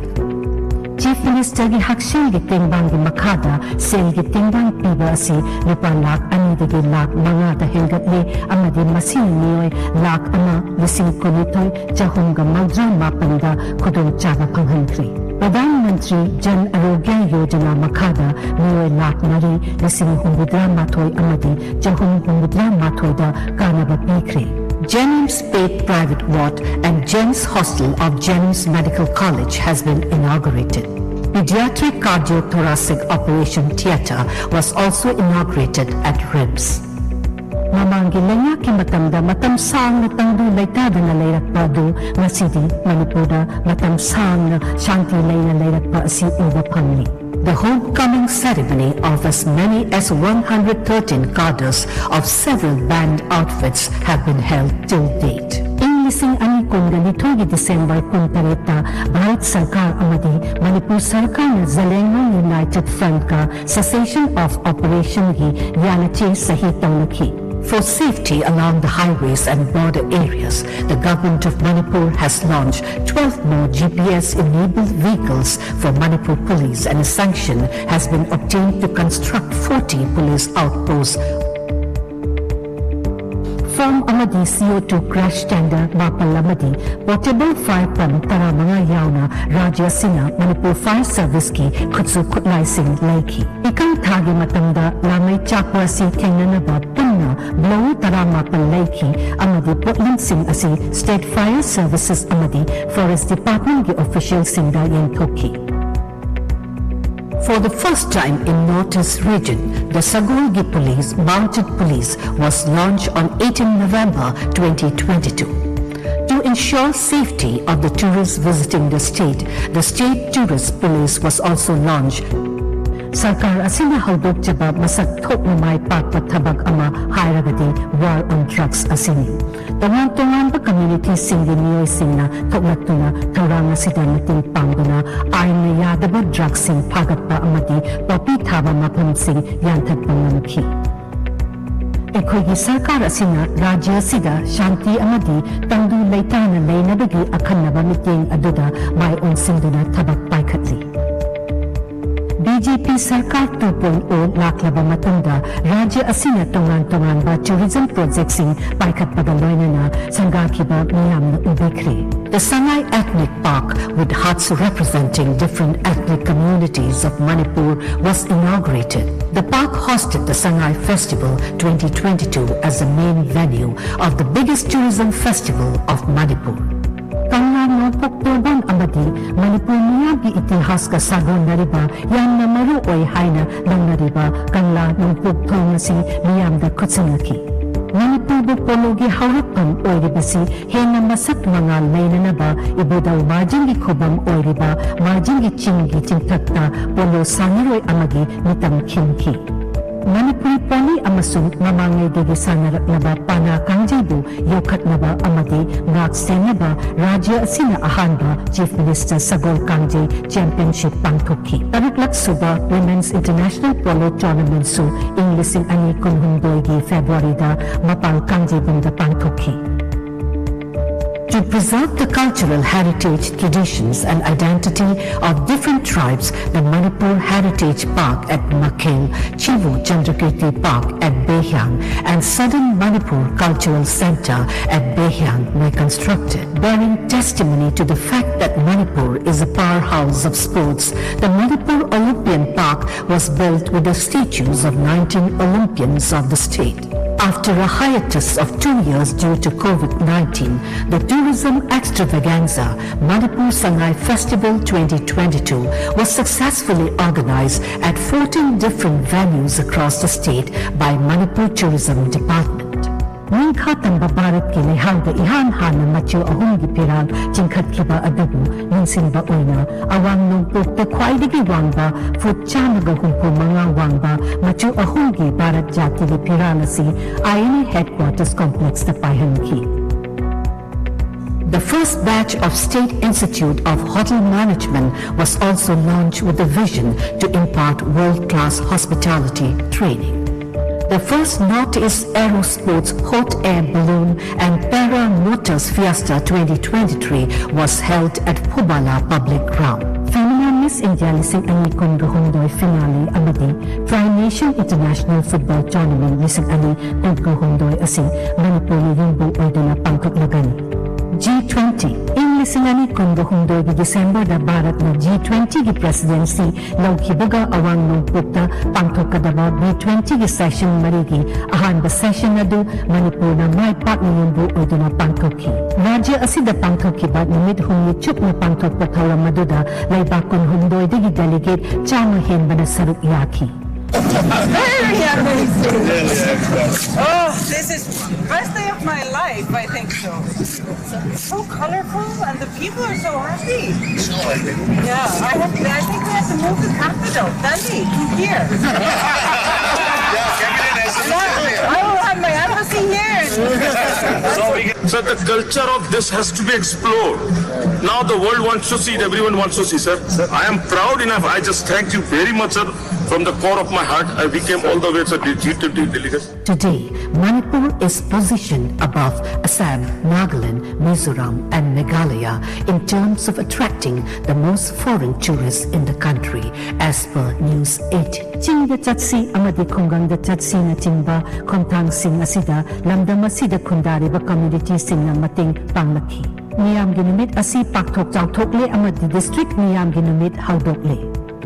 Chief Ministerꯒꯤ ꯍꯛꯁꯦꯜꯒꯤ ꯇꯦꯡꯕꯥꯡꯒꯤ ꯃꯈꯥꯗ ꯁꯦꯜꯒꯤ ꯇꯦꯡꯕꯥꯡ ꯄꯤꯕ ꯑꯁꯤ ꯂꯨꯄꯥ ꯂꯥꯈ ꯑꯅꯤꯗꯒꯤ ꯂꯥꯈ ꯃꯉꯥꯗ ꯍꯦꯟꯒꯠꯂꯦ ꯑꯃꯗꯤ ꯃꯁꯤꯅ ꯃꯤꯑꯣꯏ ꯂꯥꯈ ꯑꯃ ꯂꯤꯁꯤꯡ ꯀꯨꯟꯅꯤꯊꯣꯏ ꯆꯍꯨꯝꯒ ꯃꯧꯗ꯭ꯔꯥ ꯃꯥꯄꯟꯗ ꯈꯨꯗꯣꯡꯆꯥꯕ ꯐꯪꯍꯟꯈ꯭ꯔꯦ꯫ ꯄ꯭ꯔꯙꯥꯟ ꯃꯟꯇ꯭ꯔꯤ ꯖꯟ ꯑꯔꯣꯒ꯭ꯌ ꯌꯣꯖꯅꯥ ꯃꯈꯥꯗ ꯃꯤꯑꯣꯏ ꯂꯥꯈ ꯃꯔꯤ ꯂꯤꯁꯤꯡ ꯍꯨꯝꯐꯨꯇꯔꯥ ꯃꯥꯊꯣꯏ ꯑꯃꯗꯤ ꯆꯍꯨꯝ ꯍꯨꯝꯐꯨꯇꯔꯥ ꯃꯥꯊꯣꯏꯗ ꯀꯥꯟꯅꯕ ꯄꯤꯈ꯭ꯔꯦ꯫ JNIMS paid private ward and JEMS hostel of JNIMS Medical College has been inaugurated. Pediatric Cardiothoracic Operation Theatre was also inaugurated at RIMS. ꯃꯃꯥꯡꯒꯤ ꯂꯩꯉꯥꯛꯀꯤ ꯃꯇꯝꯗ ꯃꯇꯝ ꯁꯥꯡꯅ ꯇꯪꯗꯨ ꯂꯩꯇꯥꯗꯅ ꯂꯩꯔꯛꯄ ꯑꯗꯨ ꯉꯁꯤꯗꯤ ꯃꯅꯤꯄꯨꯔꯗ ꯃꯇꯝ ꯁꯥꯡꯅ ꯁꯥꯟꯇꯤ ꯂꯩꯅ ꯂꯩꯔꯛꯄ ꯑꯁꯤ ꯎꯕ ꯐꯪꯂꯤ꯫ The homecoming ceremony of as many as one hundred thirteen cadres of several band outfits have been held till date. ꯏꯪ ꯂꯤꯁꯤꯡ ꯑꯅꯤ ꯀꯨꯟꯒ ꯅꯤꯊꯣꯏꯒꯤ ꯗꯤꯁꯦꯝꯕꯔ ꯀꯨꯟꯇꯔꯦꯠꯇ ꯚꯥꯔꯠ ꯁꯔꯀꯥꯔ ꯑꯃꯗꯤ ꯃꯅꯤꯄꯨꯔ ꯁꯔꯀꯥꯔꯅ ꯖꯂꯦꯡꯂꯣꯡ United Frontꯀ Cessation of Operationꯒꯤ ꯌꯥꯅꯆꯦ ꯁꯍꯤ ꯇꯧꯅꯈꯤ꯫ For safety along the highways and border areas, the Government of Manipur has launched twelve more GPS-enabled vehicles for Manipur Police, and a sanction has been obtained to construct forty police outposts. Foam ꯑꯃꯗꯤ CO two crash chamber ꯃꯥꯄꯜ ꯑꯃꯗꯤ portable fire pump ꯇꯔꯥꯃꯉꯥ ꯌꯥꯎꯅ ꯔꯥꯖ꯭ꯌ ꯑꯁꯤꯅ Manipur Fire Serviceꯀꯤ ꯈꯨꯠꯁꯨ ꯈꯨꯠꯂꯥꯏꯁꯤꯡ ꯂꯩꯈꯤ꯫ ꯏꯀꯪ ꯊꯥꯒꯤ ꯃꯇꯝꯗ ꯂꯥꯃꯩ ꯆꯥꯛꯄ ꯑꯁꯤ ꯊꯦꯡꯅꯅꯕ ꯄꯨꯟꯅ blower ꯇꯔꯥꯃꯥꯄꯜ ꯂꯩꯈꯤ ꯑꯃꯗꯤ ꯄꯣꯠꯂꯝꯁꯤꯡ ꯑꯁꯤ State Fire Services ꯑꯃꯗꯤ Forest Departmentꯀꯤ officialꯁꯤꯡꯗ ꯌꯦꯟꯊꯣꯛꯈꯤ꯫ For the first time in Northeast region, the Sagolgi Police Mounted Police was launched on eighteen November twenty twenty-two. To ensure safety of the tourists visiting the state, the State Tourist Police was also launched. ꯁꯔꯀꯥꯔ ꯑꯁꯤꯅ ꯍꯧꯗꯣꯛꯆꯕ ꯃꯁꯛ ꯊꯣꯛꯅ ꯃꯥꯏ ꯄꯥꯛꯄ ꯊꯕꯛ ꯑꯃ ꯍꯥꯏꯔꯒꯗꯤ War on Drugs ꯑꯁꯤꯅꯤ꯫ ꯇꯣꯉꯥꯟ ꯇꯣꯉꯥꯟꯕ ꯀꯝꯃ꯭ꯌꯨꯅꯤꯇꯤꯁꯤꯡꯒꯤ ꯃꯤꯑꯣꯏꯁꯤꯡꯅ ꯊꯣꯛꯂꯛꯇꯨꯅ ꯊꯧꯔꯥꯡ ꯑꯁꯤꯗ ꯃꯇꯦꯡ ꯄꯥꯡꯗꯨꯅ ꯑꯥꯏꯟꯅ ꯌꯥꯗꯕ ꯗ꯭ꯔꯒꯁꯤꯡ ꯐꯥꯒꯠꯄ ꯑꯃꯗꯤ ꯄꯣꯄꯤ ꯊꯥꯕ ꯃꯐꯝꯁꯤꯡ ꯌꯥꯟꯊꯠꯄ ꯉꯝꯈꯤ꯫ ꯑꯩꯈꯣꯏꯒꯤ ꯁꯔꯀꯥꯔ ꯑꯁꯤꯅ ꯔꯥꯖ꯭ꯌ ꯑꯁꯤꯗ ꯁꯥꯟꯇꯤ ꯑꯃꯗꯤ ꯇꯪꯗꯨ ꯂꯩꯇꯥꯅ ꯂꯩꯅꯕꯒꯤ ꯑꯈꯟꯅꯕ ꯃꯤꯠꯌꯦꯡ ꯑꯗꯨꯗ ꯃꯥꯏ ꯑꯣꯟꯁꯤꯟꯗꯨꯅ ꯊꯕꯛ ꯄꯥꯏꯈꯠꯂꯤ꯫ BJP ꯁꯔꯀꯥꯔ two point O ꯂꯥꯛꯂꯕ ꯃꯇꯨꯡꯗ ꯔꯥꯖ꯭ꯌ ꯑꯁꯤꯅ ꯇꯣꯉꯥꯟ ꯇꯣꯉꯥꯟꯕ ꯇꯨꯔꯤꯖꯝ ꯄ꯭ꯔꯣꯖꯦꯛꯁꯤꯡ ꯄꯥꯏꯈꯠꯄꯒ ꯂꯣꯏꯅꯅ ꯁꯪꯒꯥꯈꯤꯕ ꯃꯤꯌꯥꯝꯅ ꯎꯕꯤꯈ꯭ꯔꯦ꯫ The Sangai Ethnic Park, with huts representing different ethnic communities of Manipur, was inaugurated. The park hosted the Sangai Festival twenty twenty-two as the main venue of the biggest tourism festival of Manipur. ꯀꯪꯂꯥ ꯅꯣꯡꯄꯣꯛ ꯇꯣꯔꯕꯥꯟ ꯑꯃꯗꯤ ꯃꯅꯤꯄꯨꯔ ꯃꯤꯌꯥꯝꯒꯤ ꯏꯇꯤꯍꯥꯁꯀ ꯁꯥꯒꯣꯟꯅꯔꯤꯕ ꯌꯥꯝꯅ ꯃꯔꯨ ꯑꯣꯏ ꯍꯥꯏꯅ ꯂꯧꯅꯔꯤꯕ ꯀꯪꯂꯥ ꯅꯣꯡꯄꯣꯛ ꯊꯣꯡ ꯑꯁꯤ ꯃꯤꯌꯥꯝꯗ ꯈꯨꯠꯁꯤꯟꯅꯈꯤ꯫ ꯃꯅꯤꯄꯨꯔꯕꯨ ꯄꯣꯂꯣꯒꯤ ꯍꯧꯔꯛꯐꯝ ꯑꯣꯏꯔꯤꯕꯁꯤ ꯍꯦꯟꯅ ꯃꯁꯛ ꯃꯉꯥꯜ ꯂꯩꯅꯅꯕ ꯏꯕꯨꯙꯧ ꯃꯥꯔꯖꯤꯡꯒꯤ ꯈꯨꯕꯝ ꯑꯣꯏꯔꯤꯕ ꯃꯥꯔꯖꯤꯡꯒꯤ ꯆꯤꯡꯒꯤ ꯆꯤꯡꯊꯛꯇ ꯄꯣꯂꯣ ꯁꯥꯟꯅꯔꯣꯏ ꯑꯃꯒꯤ ꯃꯤꯇꯝ ꯈꯤꯟꯈꯤ꯫ ꯃꯅꯤꯄꯨꯔꯤ ꯄꯣꯂꯤ ꯑꯃꯁꯨꯡ ꯃꯃꯥꯡꯉꯩꯗꯒꯤ ꯁꯥꯟꯅꯔꯛꯂꯕ ꯄꯥꯅꯥ ꯀꯥꯡꯖꯩꯕꯨ ꯌꯣꯛꯈꯠꯅꯕ ꯑꯃꯗꯤ ꯉꯥꯛ ꯁꯦꯟꯅꯕ ꯔꯥꯖ꯭ꯌ ꯑꯁꯤꯅ ꯑꯍꯥꯟꯕ Chief Minister ꯁꯒꯣꯜ ꯀꯥꯡꯖꯩ Championship ꯄꯥꯡꯊꯣꯛꯈꯤ꯫ ꯇꯔꯨꯛꯂꯛ ꯁꯨꯕ Women's International Polo Tournamentꯁꯨ ꯏꯪ ꯂꯤꯁꯤꯡ ꯑꯅꯤ ꯀꯨꯟꯍꯨꯝꯗꯣꯏꯒꯤ Februaryꯗ ꯃꯄꯥꯜ ꯀꯥꯡꯖꯩꯕꯨꯡꯗ ꯄꯥꯡꯊꯣꯛꯈꯤ꯫ To preserve the cultural heritage, traditions and identity of different tribes, the Manipur Heritage Park at Makhel, Chivu Chandrakirti Park at Behyang, and Southern Manipur Cultural Centre at Behyang were constructed. Bearing testimony to the fact that Manipur is a powerhouse of sports, the Manipur Olympian Park was built with the statues of nineteen Olympians of the state. After a hiatus of two years due to COVID nineteen, the tourism extravaganza Manipur Sangai Festival twenty twenty-two was successfully organized at fourteen different venues across the state by Manipur Tourism Department. ꯅꯤꯡꯈꯥ ꯇꯝꯕ ꯚꯥꯔꯠꯀꯤ ꯂꯩꯍꯥꯎꯗ ꯏꯍꯥꯟ ꯍꯥꯟꯅ ꯃꯆꯨ ꯑꯍꯨꯝꯒꯤ ꯐꯤꯔꯥꯜ ꯆꯤꯡꯈꯠꯈꯤꯕ ꯑꯗꯨꯕꯨ ꯅꯤꯡꯁꯤꯡꯕ ꯑꯣꯏꯅ, ꯑꯋꯥꯡ ꯅꯣꯡꯄꯣꯛꯇ ꯈ꯭ꯋꯥꯏꯗꯒꯤ ꯋꯥꯡꯕ ꯐꯨꯠ ꯆꯥꯝꯃꯒ ꯍꯨꯝꯐꯨ ꯃꯉꯥ ꯋꯥꯡꯕ ꯃꯆꯨ ꯑꯍꯨꯝꯒꯤ ꯚꯥꯔꯠ ꯖꯥꯇꯤꯒꯤ ꯐꯤꯔꯥꯜ ꯑꯁꯤ I N A Headquarters Complexꯇ ꯄꯥꯏꯍꯟꯈꯤ꯫ The first batch of State Institute of Hotel Management was also launched with a vision to impart world-class hospitality training. The first Northeast Aero Sports Hot Air Balloon and Para Motors Fiesta twenty twenty-three was held at Phubala Public Ground. Femina Miss India ꯂꯤꯁꯤꯡ ꯑꯅꯤ ꯀꯨꯟꯒ ꯍꯨꯝꯗꯣꯏ finale ꯑꯃꯗꯤ Tri-Nation International Football Tournament ꯂꯤꯁꯤꯡ ꯑꯅꯤ ꯀꯨꯟꯒ ꯍꯨꯝꯗꯣꯏ ꯑꯁꯤ ꯃꯅꯤꯄꯨꯔꯅ ꯌꯨꯝꯕꯨ ꯑꯣꯏꯗꯨꯅ ꯄꯥꯡꯊꯣꯛꯂꯒꯅꯤ꯫ G twenty, ꯏꯪ ꯂꯤꯁꯤꯡ ꯑꯅꯤ ꯀꯨꯟꯒ ꯍꯨꯝꯗꯣꯏꯒꯤ ꯗꯤꯁꯦꯝꯕꯔꯗ ꯚꯥꯔꯠꯅ G twentyꯒꯤ presidency ꯂꯧꯈꯤꯕꯒ ꯑꯋꯥꯡ ꯅꯣꯡꯄꯣꯛꯇ ꯄꯥꯡꯊꯣꯛꯀꯗꯕ B twentyꯒꯤ session ꯃꯔꯤꯒꯤ ꯑꯍꯥꯟꯕ session ꯑꯗꯨ ꯃꯅꯤꯄꯨꯔꯅ ꯃꯥꯏ ꯄꯥꯛꯅ ꯌꯨꯝꯕꯨ ꯑꯣꯏꯗꯨꯅ ꯄꯥꯡꯊꯣꯛꯈꯤ꯫ ꯔꯥꯖ꯭ꯌ ꯑꯁꯤꯗ ꯄꯥꯡꯊꯣꯛꯈꯤꯕ ꯅꯨꯃꯤꯠ ꯍꯨꯝꯅꯤ ꯆꯨꯞꯅ ꯄꯥꯡꯊꯣꯛꯄ ꯊꯧꯔꯝ ꯑꯗꯨꯗ ꯂꯩꯕꯥꯛ ꯀꯨꯟꯍꯨꯝꯗꯣꯏꯗꯒꯤ delegate ꯆꯥꯝꯃ ꯍꯦꯟꯕꯅ ꯁꯔꯨꯛ ꯌꯥꯈꯤ꯫ Very amazing. Oh, this is best day of my life, I think so. So colorful and the people are so happy. Yeah, I have. I think we have to move the capital, Delhi, to here. Yeah, I will have my embassy here. So the culture of this has to be explored. Now the world wants to see it, everyone wants to see, sir. I am proud enough, I just thank you very much, sir, from the core of my heart. I, we came all the way, sir, G twenty delegates. Today, Manipur is positioned above Assam, Nagaland, Mizoram, and Meghalaya in terms of attracting the most foreign tourists in the country, as per News eight. ꯆꯤꯡꯗ ꯆꯠꯁꯤ ꯑꯃꯗꯤ ꯈꯨꯡꯒꯪꯗ ꯆꯠꯁꯤꯅꯆꯤꯡꯕ ꯈꯣꯡꯊꯥꯡꯁꯤꯡ ꯑꯁꯤꯗ ꯂꯝꯗꯝ ꯑꯁꯤꯗ ꯈꯨꯟꯗꯥꯔꯤꯕ communityꯁꯤꯡꯅ ꯃꯇꯦꯡ ꯄꯥꯡꯂꯛꯈꯤ꯫ ꯃꯤꯌꯥꯝꯒꯤ ꯅꯨꯃꯤꯠ ꯑꯁꯤ ꯄꯥꯛꯊꯣꯛ ꯆꯥꯎꯊꯣꯛꯂꯦ ꯑꯃꯗꯤ district ꯃꯤꯌꯥꯝꯒꯤ ꯅꯨꯃꯤꯠ ꯍꯧꯗꯣꯛꯂꯦ꯫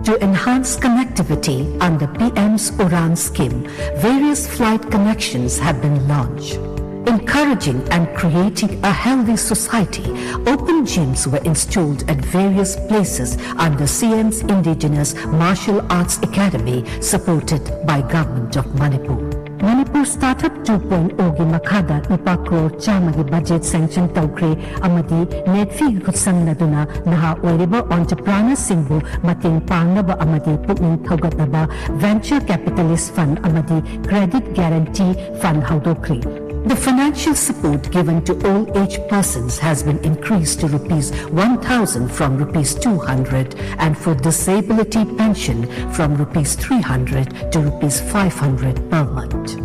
To enhance connectivity under P M's Uran scheme, various flight connections have been launched. Encouraging and creating a healthy society, open gyms were installed at various places under C M's Indigenous Martial Arts Academy, supported by Government of Manipur. Manipur Startup two point O ꯒꯤ ꯃꯈꯥꯗ ꯂꯨꯄꯥ ꯀ꯭ꯔꯣꯔ ꯆꯥꯝꯃꯒꯤ budget sanction ꯇꯧꯈ꯭ꯔꯦ ꯑꯃꯗꯤ ꯅꯦꯠꯐꯤꯒ ꯈꯨꯠꯁꯝꯅꯗꯨꯅ ꯅꯍꯥ ꯑꯣꯏꯔꯤꯕ entrepreneurꯁꯤꯡꯕꯨ ꯃꯇꯦꯡ ꯄꯥꯡꯅꯕ ꯑꯃꯗꯤ ꯄꯨꯛꯅꯤꯡ ꯊꯧꯒꯠꯅꯕ venture capitalist fund ꯑꯃꯗꯤ credit guarantee fund ꯍꯧꯗꯣꯛꯈ꯭ꯔꯦ꯫ The financial support given to all aged persons has been increased to rupees one thousand from rupees two hundred and for disability pension from rupees three hundred to rupees five hundred per month.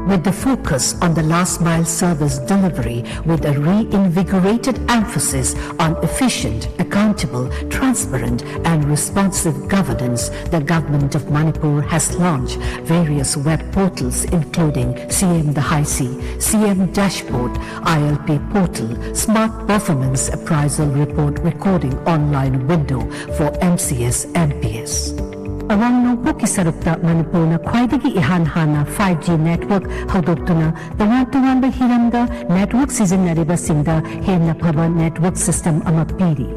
With the focus on the last mile service delivery with a reinvigorated emphasis on efficient, accountable, transparent, and responsive governance, the Government of Manipur has launched various web portals including C M The High C, C M Dashboard, I L P Portal, Smart Performance Appraisal Report Recording Online Window for M C S M P S. ꯑꯋꯥꯡ ꯅꯣꯡꯄꯣꯛꯀꯤ ꯁꯔꯨꯛꯇ ꯃꯅꯤꯄꯨꯔꯅ ꯈ꯭ꯋꯥꯏꯗꯒꯤ ꯏꯍꯥꯟ ꯍꯥꯟꯅ five G network ꯍꯧꯗꯣꯛꯇꯨꯅ ꯇꯣꯉꯥꯟ ꯇꯣꯉꯥꯟꯕ ꯍꯤꯔꯝꯗ network ꯁꯤꯖꯤꯟꯅꯔꯤꯕꯁꯤꯡꯗ ꯍꯦꯟꯅ ꯐꯕ network system ꯑꯃ ꯄꯤꯔꯤ꯫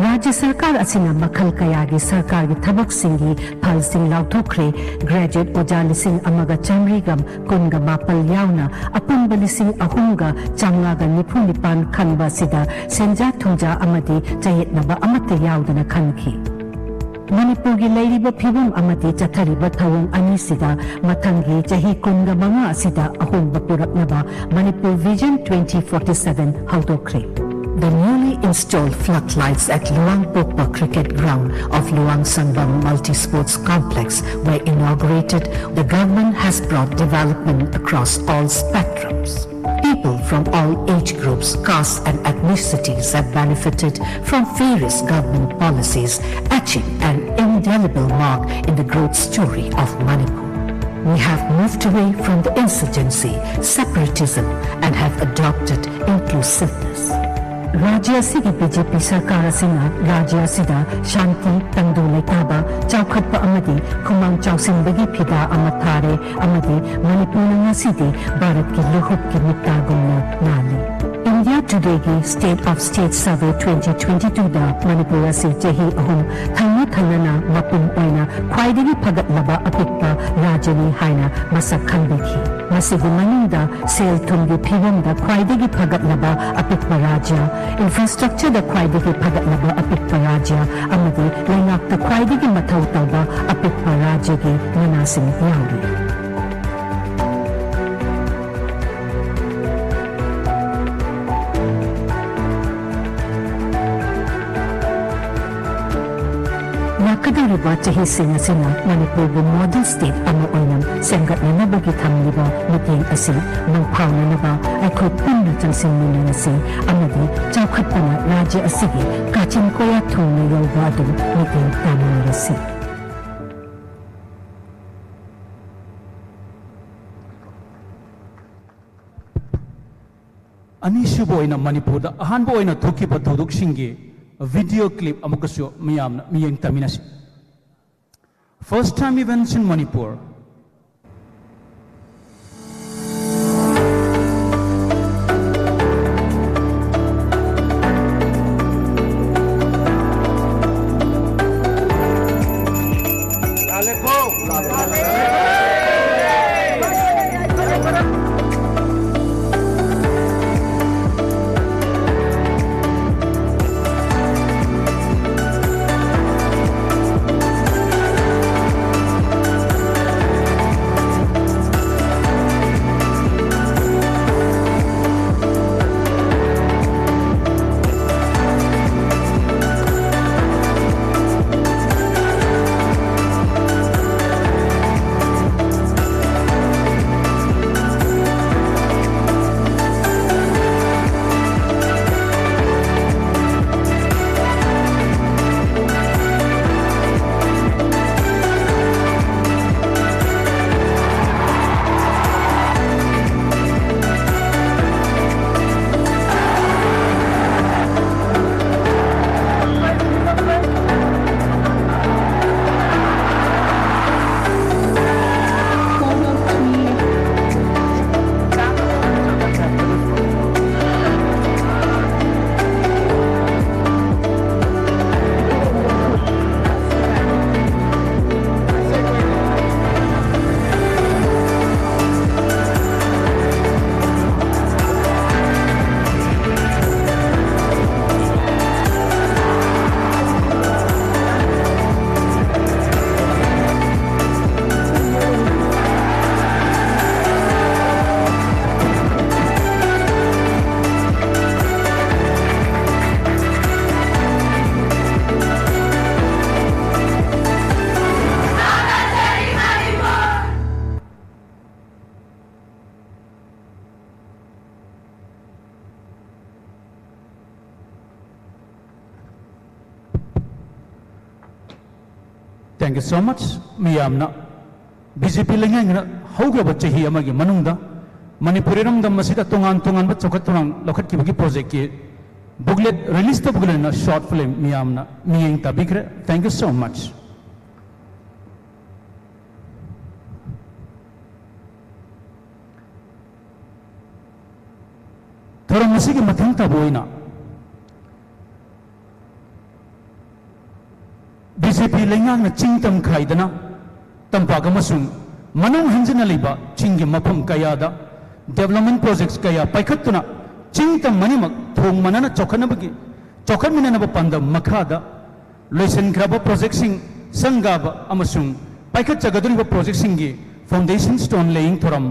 ꯔꯥꯖ꯭ꯌ ꯁꯔꯀꯥꯔ ꯑꯁꯤꯅ ꯃꯈꯜ ꯀꯌꯥꯒꯤ ꯁꯔꯀꯥꯔꯒꯤ ꯊꯕꯛꯁꯤꯡꯒꯤ ꯐꯜꯁꯤꯡ ꯂꯥꯎꯊꯣꯛꯈ꯭ꯔꯦ꯫ Graduate ꯑꯣꯖꯥ ꯂꯤꯁꯤꯡ ꯑꯃꯒ ꯆꯥꯃꯔꯤꯒ ꯀꯨꯟꯒ ꯃꯥꯄꯜ ꯌꯥꯎꯅ ꯑꯄꯨꯟꯕ ꯂꯤꯁꯤꯡ ꯑꯍꯨꯝꯒ ꯆꯥꯃꯉꯥꯒ ꯅꯤꯐꯨ ꯅꯤꯄꯥꯟ ꯈꯟꯕ ꯑꯁꯤꯗ ꯁꯦꯟꯖꯥ ꯊꯨꯝꯖꯥ ꯑꯃꯗꯤ ꯆꯌꯦꯠꯅꯕ ꯑꯃꯠꯇ ꯌꯥꯎꯗꯅ ꯈꯟꯈꯤ꯫ ꯃꯅꯤꯄꯨꯔꯒꯤ ꯂꯩꯔꯤꯕ ꯐꯤꯕꯝ ꯑꯃꯗꯤ ꯆꯠꯊꯔꯤꯕ ꯊꯧꯑꯣꯡ ꯑꯅꯤꯁꯤꯗ ꯃꯊꯪꯒꯤ ꯆꯍꯤ ꯀꯨꯟꯒ ꯃꯉꯥ ꯑꯁꯤꯗ ꯑꯍꯣꯡꯕ ꯄꯨꯔꯛꯅꯕ Manipur Vision twenty forty-seven ꯍꯧꯗꯣꯛꯈ꯭ꯔꯦ꯫ The newly installed floodlights at Luang Pokpa Cricket Ground of Luang Sangam Multi Sports Complex were inaugurated. The government has brought development across all spectrums. People from all age groups, castes, and ethnicities have benefited from various government policies, etching an indelible mark in the growth story of Manipur. We have moved away from the insurgency, separatism, and have adopted inclusiveness. ꯔꯥꯖ꯭ꯌ ꯑꯁꯤꯒꯤ BJP ꯁꯔꯀꯥꯔ ꯑꯁꯤꯅ ꯔꯥꯖ꯭ꯌ ꯑꯁꯤꯗ ꯁꯥꯟꯇꯤ, ꯇꯪꯗꯨ ꯂꯩꯇꯥꯕ, ꯆꯥꯎꯈꯠꯄ ꯑꯃꯗꯤ ꯈꯨꯃꯥꯡ ꯆꯥꯎꯁꯤꯟꯕꯒꯤ ꯐꯤꯗꯥ ꯑꯃ ꯊꯥꯔꯦ ꯑꯃꯗꯤ ꯃꯅꯤꯄꯨꯔꯅ ꯉꯁꯤꯗꯤ ꯚꯥꯔꯠꯀꯤ ꯂꯨꯍꯨꯞꯀꯤ ꯃꯨꯛꯇꯥꯒꯨꯝꯅ ꯅꯥꯜꯂꯤ꯫ ꯏꯟꯗꯤꯌꯥ ꯇꯨꯗꯦꯒꯤ State of State Survey twenty twenty-twoꯗ ꯃꯅꯤꯄꯨꯔ ꯑꯁꯤ ꯆꯍꯤ ꯑꯍꯨꯝ ꯊꯪꯅ ꯊꯪꯅꯅ ꯃꯄꯨꯡ ꯑꯣꯏꯅ ꯈ꯭ꯋꯥꯏꯗꯒꯤ ꯐꯒꯠꯂꯕ ꯑꯄꯤꯛꯄ ꯔꯥꯖ꯭ꯌꯅꯤ ꯍꯥꯏꯅ ꯃꯁꯛ ꯈꯪꯕꯤꯈꯤ꯫ ꯃꯁꯤꯒꯤ ꯃꯅꯨꯡꯗ ꯁꯦꯜ ꯊꯨꯝꯒꯤ ꯐꯤꯕꯝꯗ ꯈ꯭ꯋꯥꯏꯗꯒꯤ ꯐꯒꯠꯂꯕ ꯑꯄꯤꯛꯄ ꯔꯥꯖ꯭ꯌ, infrastructureꯗ ꯈ꯭ꯋꯥꯏꯗꯒꯤ ꯐꯒꯠꯂꯕ ꯑꯄꯤꯛꯄ ꯔꯥꯖ꯭ꯌ ꯑꯃꯗꯤ ꯂꯩꯉꯥꯛꯇ ꯈ꯭ꯋꯥꯏꯗꯒꯤ ꯃꯊꯧ ꯇꯧꯕ ꯑꯄꯤꯛꯄ ꯔꯥꯖ꯭ꯌꯒꯤ ꯃꯅꯥꯁꯤꯡ ꯌꯥꯎꯔꯤ꯫ ꯂꯥꯛꯀꯗꯧꯔꯤꯕ ꯆꯍꯤꯁꯤꯡ ꯑꯁꯤꯅ ꯃꯅꯤꯄꯨꯔꯕꯨ model state ꯑꯃ ꯑꯣꯏꯅ ꯁꯦꯝꯒꯠꯅꯅꯕꯒꯤ ꯊꯝꯂꯤꯕ ꯃꯤꯠꯌꯦꯡ ꯑꯁꯤ ꯃꯪꯐꯥꯎꯅꯅꯕ ꯑꯩꯈꯣꯏ ꯄꯨꯟꯅ ꯆꯪꯁꯤꯟꯃꯤꯟꯅꯔꯁꯤ ꯑꯃꯗꯤ ꯆꯥꯎꯈꯠꯄꯅ ꯔꯥꯖ꯭ꯌ ꯑꯁꯤꯒꯤ ꯀꯥꯆꯤꯟ ꯀꯣꯌꯥ ꯊꯨꯡꯅ ꯌꯧꯕ ꯑꯗꯨ ꯃꯤꯠꯌꯦꯡ ꯇꯥꯃꯤꯟꯅꯔꯁꯤ꯫ ꯑꯅꯤꯁꯨꯕ ꯑꯣꯏꯅ ꯃꯅꯤꯄꯨꯔꯗ ꯑꯍꯥꯟꯕ ꯑꯣꯏꯅ ꯊꯣꯛꯈꯤꯕ ꯊꯧꯗꯣꯛꯁꯤꯡꯒꯤ video clip ꯑꯃꯨꯛꯀꯁꯨ ꯃꯤꯌꯥꯝꯅ ꯃꯤꯠꯌꯦꯡ ꯇꯝꯃꯤꯟꯅꯁꯤ꯫ First time events in Manipur. Thank you so much. ꯃꯤꯌꯥꯝꯅ ꯕꯤ ꯖꯦ ꯄꯤ ꯂꯩꯉꯥꯛꯅ ꯍꯧꯈ꯭ꯔꯕ ꯆꯍꯤ ꯑꯃꯒꯤ ꯃꯅꯨꯡꯗ ꯃꯅꯤꯄꯨꯔ ꯏꯔꯝꯗꯝ ꯑꯁꯤꯗ ꯇꯣꯉꯥꯟ ꯇꯣꯉꯥꯟꯕ ꯆꯥꯎꯈꯠ ꯊꯧꯔꯥꯡ ꯂꯧꯈꯠꯈꯤꯕꯒꯤ ꯄ꯭ꯔꯣꯖꯦꯛꯀꯤ ꯕꯨꯛꯂꯦꯠ ꯔꯤꯂꯤꯁ ꯇꯧꯕꯒ ꯂꯣꯏꯅꯅ ꯁꯣꯔꯠ ꯐꯤꯂꯝ ꯃꯤꯌꯥꯝꯅ ꯃꯤꯠꯌꯦꯡ ꯇꯥꯕꯤꯈ꯭ꯔꯦ꯫ Thank you so much. ꯊꯧꯔꯝ ꯑꯁꯤꯒꯤ ꯃꯊꯪ ꯇꯥꯕ ꯑꯣꯏꯅ ꯕꯤ ꯖꯦ ꯄꯤ ꯂꯩꯉꯥꯛꯅ ꯆꯤꯡ ꯇꯝ ꯈꯥꯏꯗꯅ ꯇꯝꯄꯥꯛ ꯑꯃꯁꯨꯡ ꯃꯅꯨꯡ ꯍꯟꯖꯤꯟꯅ ꯂꯩꯕ ꯆꯤꯡꯒꯤ ꯃꯐꯝ ꯀꯌꯥꯗ development projects ꯀꯌꯥ ꯄꯥꯏꯈꯠꯇꯨꯅ ꯆꯤꯡ ꯇꯝ ꯑꯅꯤꯃꯛ ꯊꯣꯡ ꯃꯥꯟꯅꯅ ꯆꯥꯎꯈꯠꯅꯕꯒꯤ, ꯆꯥꯎꯈꯠꯃꯤꯟꯅꯅꯕ ꯄꯥꯟꯗꯝ ꯃꯈꯥꯗ ꯂꯣꯏꯁꯤꯟꯈ꯭ꯔꯕ ꯄ꯭ꯔꯣꯖꯦꯛꯁꯤꯡ, ꯁꯪꯒꯥꯕ ꯑꯃꯁꯨꯡ ꯄꯥꯏꯈꯠꯆꯒꯗꯧꯔꯤꯕ ꯄ꯭ꯔꯣꯖꯦꯛꯁꯤꯡꯒꯤ foundation stone laying ꯊꯧꯔꯝ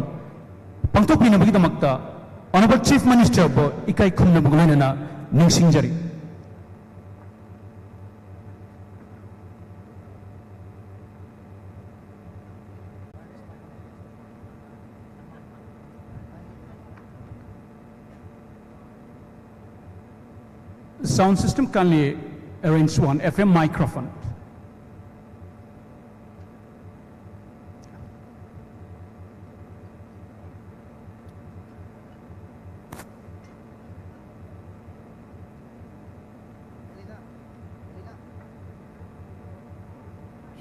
ꯄꯥꯡꯊꯣꯛꯄꯤꯅꯕꯒꯤꯗꯃꯛꯇ Honourable Chief Minister ꯕꯨ ꯏꯀꯥꯏ ꯈꯨꯝꯅꯕꯒ ꯂꯣꯏꯅꯅ ꯅꯤꯡꯁꯤꯡꯖꯔꯤ꯫ Sound system, kindly arrange one F M microphone.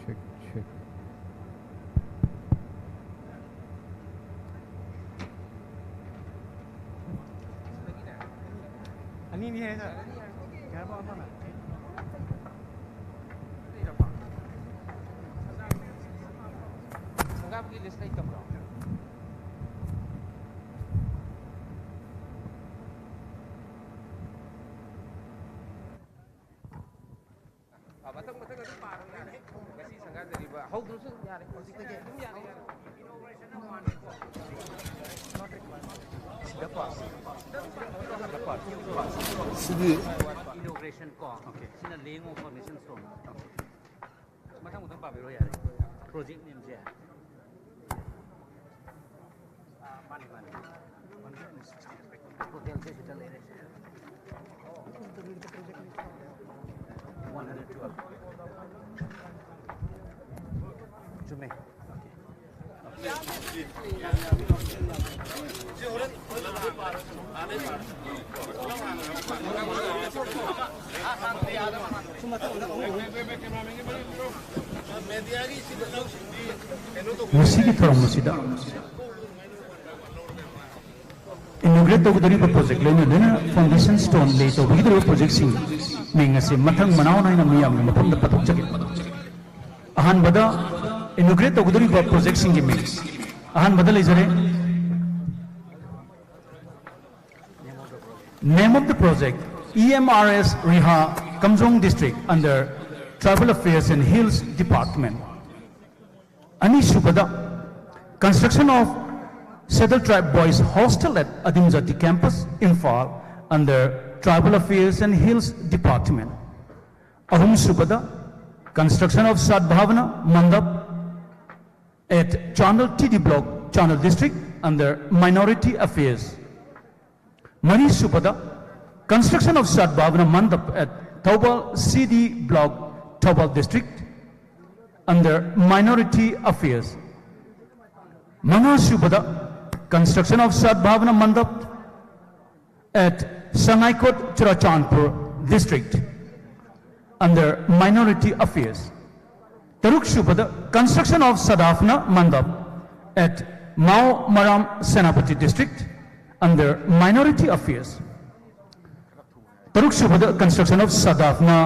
Check, check. ꯑꯅꯤꯅꯤ ꯍꯥꯏꯅ ꯌꯥꯔꯕ ꯑꯃꯅ? ꯁꯪꯒꯥꯕꯒꯤ ꯂꯤꯁ ꯂꯩꯇꯕ꯭ꯔꯣ? ꯑ, ꯃꯊꯪ ꯃꯊꯪ ꯑꯗꯨꯝ ꯄꯥꯔꯣ ꯌꯥꯔꯦ꯫ ꯉꯁꯤ ꯁꯪꯒꯥꯖꯔꯤꯕ ꯍꯧꯗ꯭ꯔꯁꯨ ꯑꯗꯨꯝ ꯌꯥꯔꯦ꯫ ꯍꯧꯖꯤꯛꯇꯒꯤ ꯑꯗꯨꯝ ꯌꯥꯔꯦ, ꯌꯥꯔꯦ꯫ ꯁꯤꯗ ꯄꯥ꯫ ꯁꯤꯗ ꯄꯥ꯫ ꯁꯤꯗꯤ inauguration ꯀꯣ꯫ Okay꯫ ꯁꯤꯅ laying of foundation stone꯫ Okay꯫ ꯃꯊꯪ ꯃꯊꯪ ꯄꯥꯕꯤꯔꯣ ꯌꯥꯔꯦ꯫ Project nameꯁꯦ꯫ ꯑꯥ, ꯃꯥꯅꯤ, ꯃꯥꯅꯤ꯫ Hotel ꯁꯦ ꯁꯤꯗ ꯂꯩꯔꯦ꯫ One hundred twelve꯫ ꯉꯁꯤꯒꯤ ꯊꯧꯔꯝ ꯑꯁꯤꯗ ꯏꯅꯣꯒ꯭ꯔꯦꯠ ꯇꯧꯒꯗꯧꯔꯤꯕ ꯄ꯭ꯔꯣꯖꯦꯛ, ꯂꯣꯏꯅ ꯂꯣꯏꯅ ꯐꯥꯎꯟꯗꯦꯁꯟ ꯁ꯭ꯇꯣꯟ ꯂꯦ ꯇꯧꯕꯤꯒꯗꯧꯔꯤꯕ ꯄ꯭ꯔꯣꯖꯦꯛꯁꯤꯡ ꯃꯤꯡ ꯑꯁꯤ ꯃꯊꯪ ꯃꯅꯥꯎ ꯅꯥꯏꯅ ꯃꯤꯌꯥꯝꯒꯤ ꯃꯐꯝꯗ ꯄꯥꯊꯣꯛꯆꯒꯦ꯫ ꯑꯍꯥꯟꯕꯗ ꯏꯅꯣꯒ꯭ꯔꯦꯠ ꯇꯧꯒꯗꯧꯔꯤꯕ ꯄ꯭ꯔꯣꯖꯦꯛꯁꯤꯡꯒꯤ ꯃꯤꯡ ꯑꯍꯥꯟꯕꯗ ꯂꯩꯖꯔꯦ꯫ Name of the project: E M R S Riha, Kamjong District, under Tribal Affairs and Hills Department. ꯑꯅꯤꯁꯨꯕꯗ, construction of Scheduled Tribe Boys Hostel at Adim Jati Campus, Imphal, under Tribal Affairs and Hills Department. ꯑꯍꯨꯝꯁꯨꯕꯗ, construction of Sadbhavana Mandap at Chandel T D Block, Chandel District, under Minority Affairs. ꯃꯔꯤꯁꯨꯕꯗ, construction of Sadbhavana Mandap at Thoubal C D Block, Thoubal District, under Minority Affairs. ꯃꯉꯥꯁꯨꯕꯗ, construction of Sadbhavana Mandap at Sangaikot, Churachandpur District, under Minority Affairs. ꯇꯔꯨꯛꯁꯨꯕꯗ, construction of Sadbhavana Mandap at Mao Maram, Senapati District, under Minority Affairs. ꯇꯔꯨꯛꯁꯨꯕꯗ, construction of Sadbhavana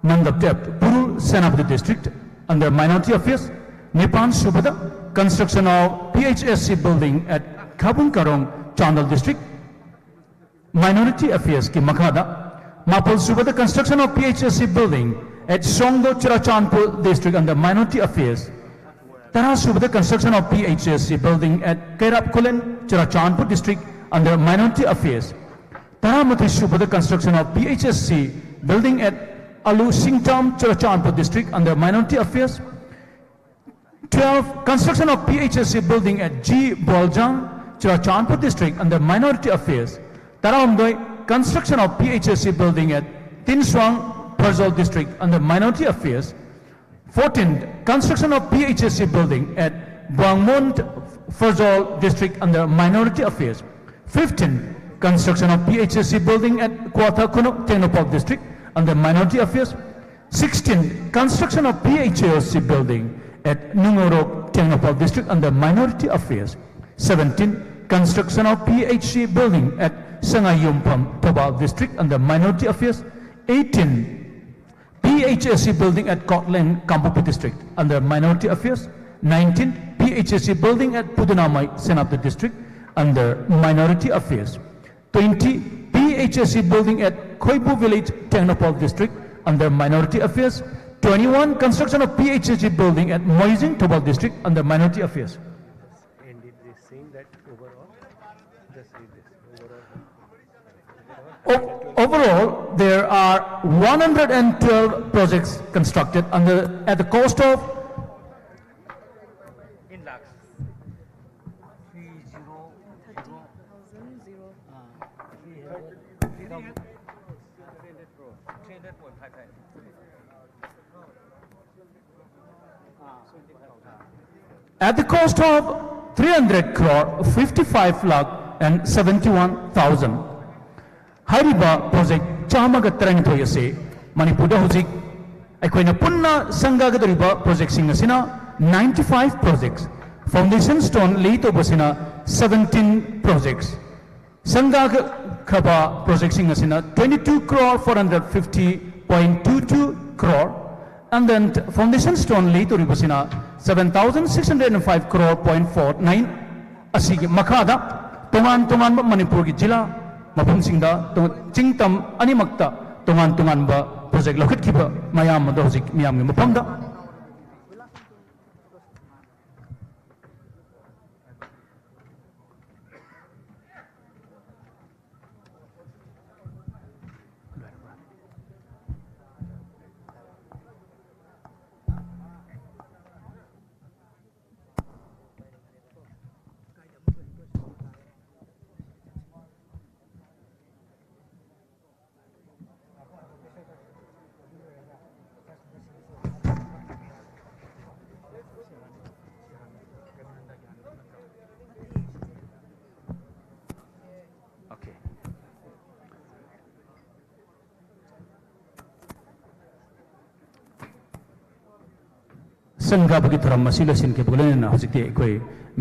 Mandap at Purul, Senapati District, under Minority Affairs. ꯅꯤꯄꯥꯟꯁꯨꯕꯗ, construction of P H S C building at Khabung Karong, Chandel District, Minority Affairs ꯀꯤ ꯃꯈꯥꯗ꯫ ꯃꯥꯄꯜꯁꯨꯕꯗ, construction of P H S C building at Songdo, Churachandpur District, under Minority Affairs. ꯇꯔꯥꯁꯨꯕꯗ, construction of P H S C building at Kairap Khullen, Churachandpur District, under Minority Affairs. ꯇꯔꯥꯃꯥꯊꯣꯏꯁꯨꯕꯗ, construction of P H S C building at Alu Singtam, Churachandpur District, under Minority Affairs. Twelve, construction of P H S C building at G Boljang, Churachandpur District, under Minority Affairs. ꯇꯔꯥꯍꯨꯝꯗꯣꯏ, construction of P H S C building at Tinswang, Pherzawl District, under Minority Affairs. Fourteen, construction of P H S C building at Buangmon, Pherzawl district under Minority Affairs. Fifteen, construction of P H S C building at Kwatha Khunuk, Tengnoupal district under Minority Affairs. Sixteen, construction of P H S C building at Nungorok, Tengnoupal district under Minority Affairs. Seventeen, construction of P H C building at Sangayumpham, Thoubal district under Minority Affairs. Eighteen, P H S C building at Kotland, Kangpokpi district under Minority Affairs. Nineteen, P H S C building at Pudunamai, Senapati district under Minority Affairs. Twenty, P H S C building at Khoibu village, Tengnoupal district under Minority Affairs. Twenty-one, construction of P H S C building at Moijing, Thoubal district under Minority Affairs. And it is saying that overall, just read this, overall. O-, overall, there are one hundred twelve projects constructed under, at the cost of, in lakhs. Three zero zero. Uh, three hundred. Three hundred crore. Three hundred point five five. At the cost of three hundred crore, fifty-five lakh and seventy-one thousand. ꯍꯥꯏꯔꯤꯕ project ꯆꯥꯝꯃꯒ ꯇꯔꯥꯅꯤꯊꯣꯏ ꯑꯁꯤ ꯃꯅꯤꯄꯨꯔꯗ ꯍꯧꯖꯤꯛ ꯑꯩꯈꯣꯏꯅ ꯄꯨꯟꯅ ꯁꯪꯒꯥꯒꯗꯧꯔꯤꯕ ꯄ꯭ꯔꯣꯖꯦꯛꯁꯤꯡ ꯑꯁꯤꯅ ninety five projects, foundation stone lay ꯇꯧꯕꯁꯤꯅ seventeen projects, ꯁꯪꯒꯥꯈ꯭ꯔꯕ ꯄ꯭ꯔꯣꯖꯦꯛꯁꯤꯡ ꯑꯁꯤꯅ twenty two crore four hundred fifty point two two crore, and then foundation stone lay ꯇꯧꯔꯤꯕꯁꯤꯅ seven thousand six hundred five crore point four nine. ꯑꯁꯤꯒꯤ ꯃꯈꯥꯗ ꯇꯣꯉꯥꯟ ꯇꯣꯉꯥꯟꯕ ꯃꯅꯤꯄꯨꯔꯒꯤ ꯖꯤꯂꯥ ꯃꯐꯝꯁꯤꯡꯗ ꯇꯣ-, ꯆꯤꯡ ꯇꯝ ꯑꯅꯤꯃꯛꯇ ꯇꯣꯉꯥꯟ ꯇꯣꯉꯥꯟꯕ ꯄ꯭ꯔꯣꯖꯦꯛ ꯂꯧꯈꯠꯈꯤꯕ ꯃꯌꯥꯝ ꯑꯗꯣ ꯍꯧꯖꯤꯛ ꯃꯤꯌꯥꯝꯒꯤ ꯃꯐꯝꯗ ꯇꯟ ꯀꯥꯕꯒꯤ ꯊꯧꯔꯝ ꯑꯁꯤ ꯂꯣꯏꯁꯤꯟꯈꯤꯕꯒ ꯂꯣꯏꯅꯅ ꯍꯧꯖꯤꯛꯇꯤ ꯑꯩꯈꯣꯏ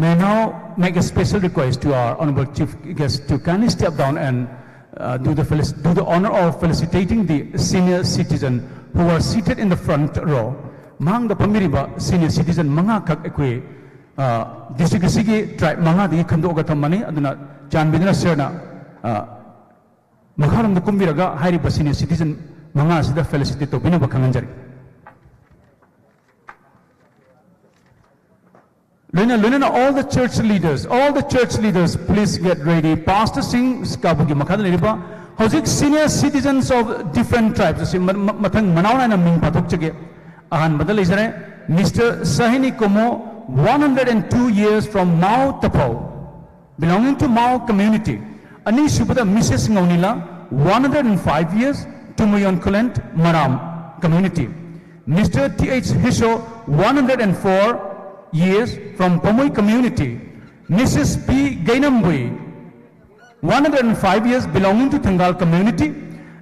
may now make a special request to our honorable chief guest to kindly step down and uh, do the felic- do the honor of felicitating the senior citizen who are seated in the front row. ꯃꯥꯡꯗ ꯐꯝꯕꯤꯔꯤꯕ senior citizen ꯃꯉꯥꯈꯛ ꯑꯩꯈꯣꯏ district ꯑꯁꯤꯒꯤ tribe ꯃꯉꯥꯗꯒꯤ ꯈꯟꯗꯣꯛꯑꯒ ꯊꯝꯕꯅꯤ꯫ ꯑꯗꯨꯅ ꯆꯥꯟꯕꯤꯗꯨꯅ ꯁꯔꯅ ꯃꯈꯥꯔꯣꯝꯗ ꯀꯨꯝꯕꯤꯔꯒ ꯍꯥꯏꯔꯤꯕ senior citizen ꯃꯉꯥ ꯑꯁꯤꯗ felicitate ꯇꯧꯕꯤꯅꯕ ꯈꯪꯍꯟꯖꯔꯤ꯫ ꯂꯣꯏꯅ ꯂꯣꯏꯅꯅ all the church leaders, all the church leaders, please get ready. Pastor ꯁꯤꯡ ꯁꯤꯀꯥꯕꯨꯒꯤ ꯃꯈꯥꯗ ꯂꯩꯔꯤꯕ ꯍꯧꯖꯤꯛ senior citizens of different tribes ꯑꯁꯤ ꯃ- ꯃ- ꯃꯊꯪ ꯃꯅꯥꯎ ꯅꯥꯏꯅ ꯃꯤꯡ ꯄꯥꯊꯣꯛꯆꯒꯦ꯫ ꯑꯍꯥꯟꯕꯗ ꯂꯩꯖꯔꯦ Mister Sahini Komo, one hundred and two years from Mao Tapao, belonging to Mao community. ꯑꯅꯤꯁꯨꯕꯗ Missus Ngaunila, one hundred and five years, Tumuyon Khullen, Maram community. Mister T H Hisho, one hundred and four years, from Pamui community. Missus P Gainambui, one hundred and five years, belonging to Thangal community.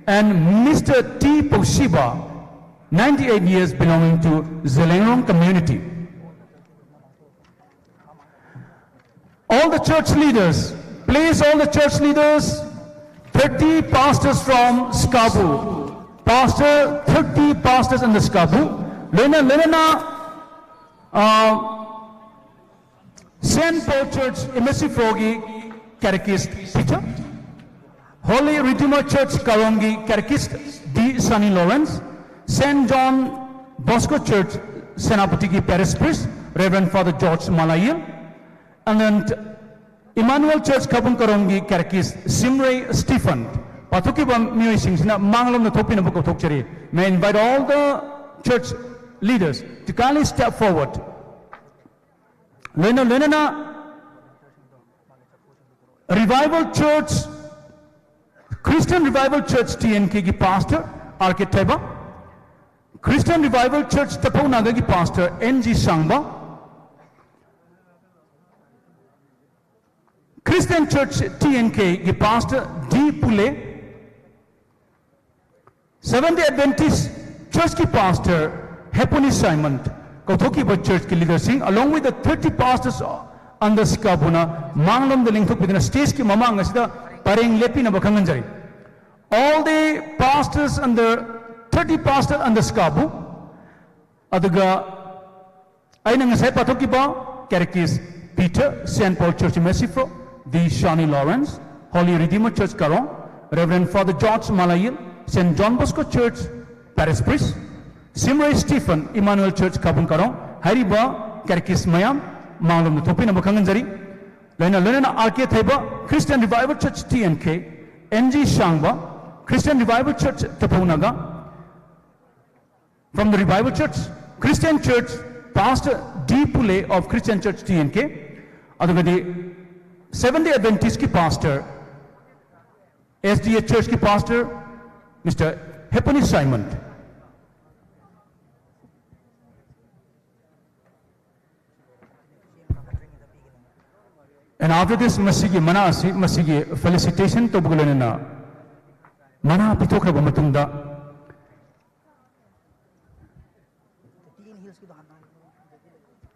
And Mister T Poshiba, ninety-eight years, belonging to Zeliangrong community. All the church leaders, please, all the church leaders, thirty pastors from Sikabu. Pastor, thirty pastors in the Sikabu. Lena, Lena, uh, Saint Paul Church, M S C Froggy, catechist teacher. Holy Redeemer Church, Karongi, catechist D. Sunny Lawrence. Saint John Bosco Church, Senapatigi, parish priest, Reverend Father George Malayil. And then Emmanuel Church, Kabung Karongi, catechist Simray Stephen. ꯄꯥꯊꯣꯛꯈꯤꯕ ꯃꯤꯑꯣꯏꯁꯤꯡꯁꯤꯅ ꯃꯥꯡꯂꯣꯝꯗ ꯊꯣꯛꯄꯤꯅꯕ ꯀꯧꯊꯣꯛꯆꯔꯤ꯫ May I invite all the church leaders to kindly step forward. ꯂꯣꯏꯅ ꯂꯣꯏꯅꯅ Revival Church, Christian Revival Church T N K ꯒꯤ pastor R K Thaiba, Christian Revival Church Tapau Naga ꯒꯤ pastor N G Sangba, Christian Church T N K ꯒꯤ pastor D Pule, Seventh Day Adventist Church ꯀꯤ pastor Hepuni Simon, ꯀꯧꯊꯣꯛꯈꯤꯕ church ꯀꯤ leader ꯁꯤꯡ, along with the thirty pastors under SCABU ꯅ ꯃꯥꯡꯂꯣꯝꯗ ꯂꯦꯡꯊꯣꯛꯄꯤꯗꯨꯅ stage ꯀꯤ ꯃꯃꯥꯡ ꯑꯁꯤꯗ ꯄꯔꯦꯡ ꯂꯦꯞꯄꯤꯅꯕ ꯈꯪꯍꯟꯖꯔꯤ꯫ All the pastors under, thirty pastors under SCABU, ꯑꯗꯨꯒ ꯑꯩꯅ ꯉꯁꯥꯏ ꯄꯥꯊꯣꯛꯈꯤꯕ Catechist Peter, Saint Paul Church Mesifro, D Shani Lawrence, Holy Redeemer Church Karong, Reverend Father George Malayil, Saint John Bosco Church Parish Priest, Simrei Stephen, Emmanuel Church Kabung Karong, ꯍꯥꯏꯔꯤꯕ catechist ꯃꯌꯥꯝ ꯃꯥꯡꯂꯣꯝꯗ ꯊꯣꯛꯄꯤꯅꯕ ꯈꯪꯍꯟꯖꯔꯤ꯫ ꯂꯣꯏꯅ ꯂꯣꯏꯅꯅ R K ꯊꯩꯕ, Christian Revival Church T N K, N G ꯁꯥꯡꯕ, Christian Revival Church ꯆꯐꯧ Naga, from the Revival Church, Christian Church, Pastor D Pule of Christian Church T N K, ꯑꯗꯨꯒꯗꯤ Seventh Day Adventist ꯀꯤ pastor, S D A Church ꯀꯤ pastor, Mister Heponi Simon. And after this, ꯃꯁꯤꯒꯤ ꯃꯅꯥ ꯑꯁꯤ, ꯃꯁꯤꯒꯤ felicitation ꯇꯧꯕꯒ ꯂꯣꯏꯅꯅ ꯃꯅꯥ ꯄꯤꯊꯣꯛꯈ꯭ꯔꯕ ꯃꯇꯨꯡꯗ,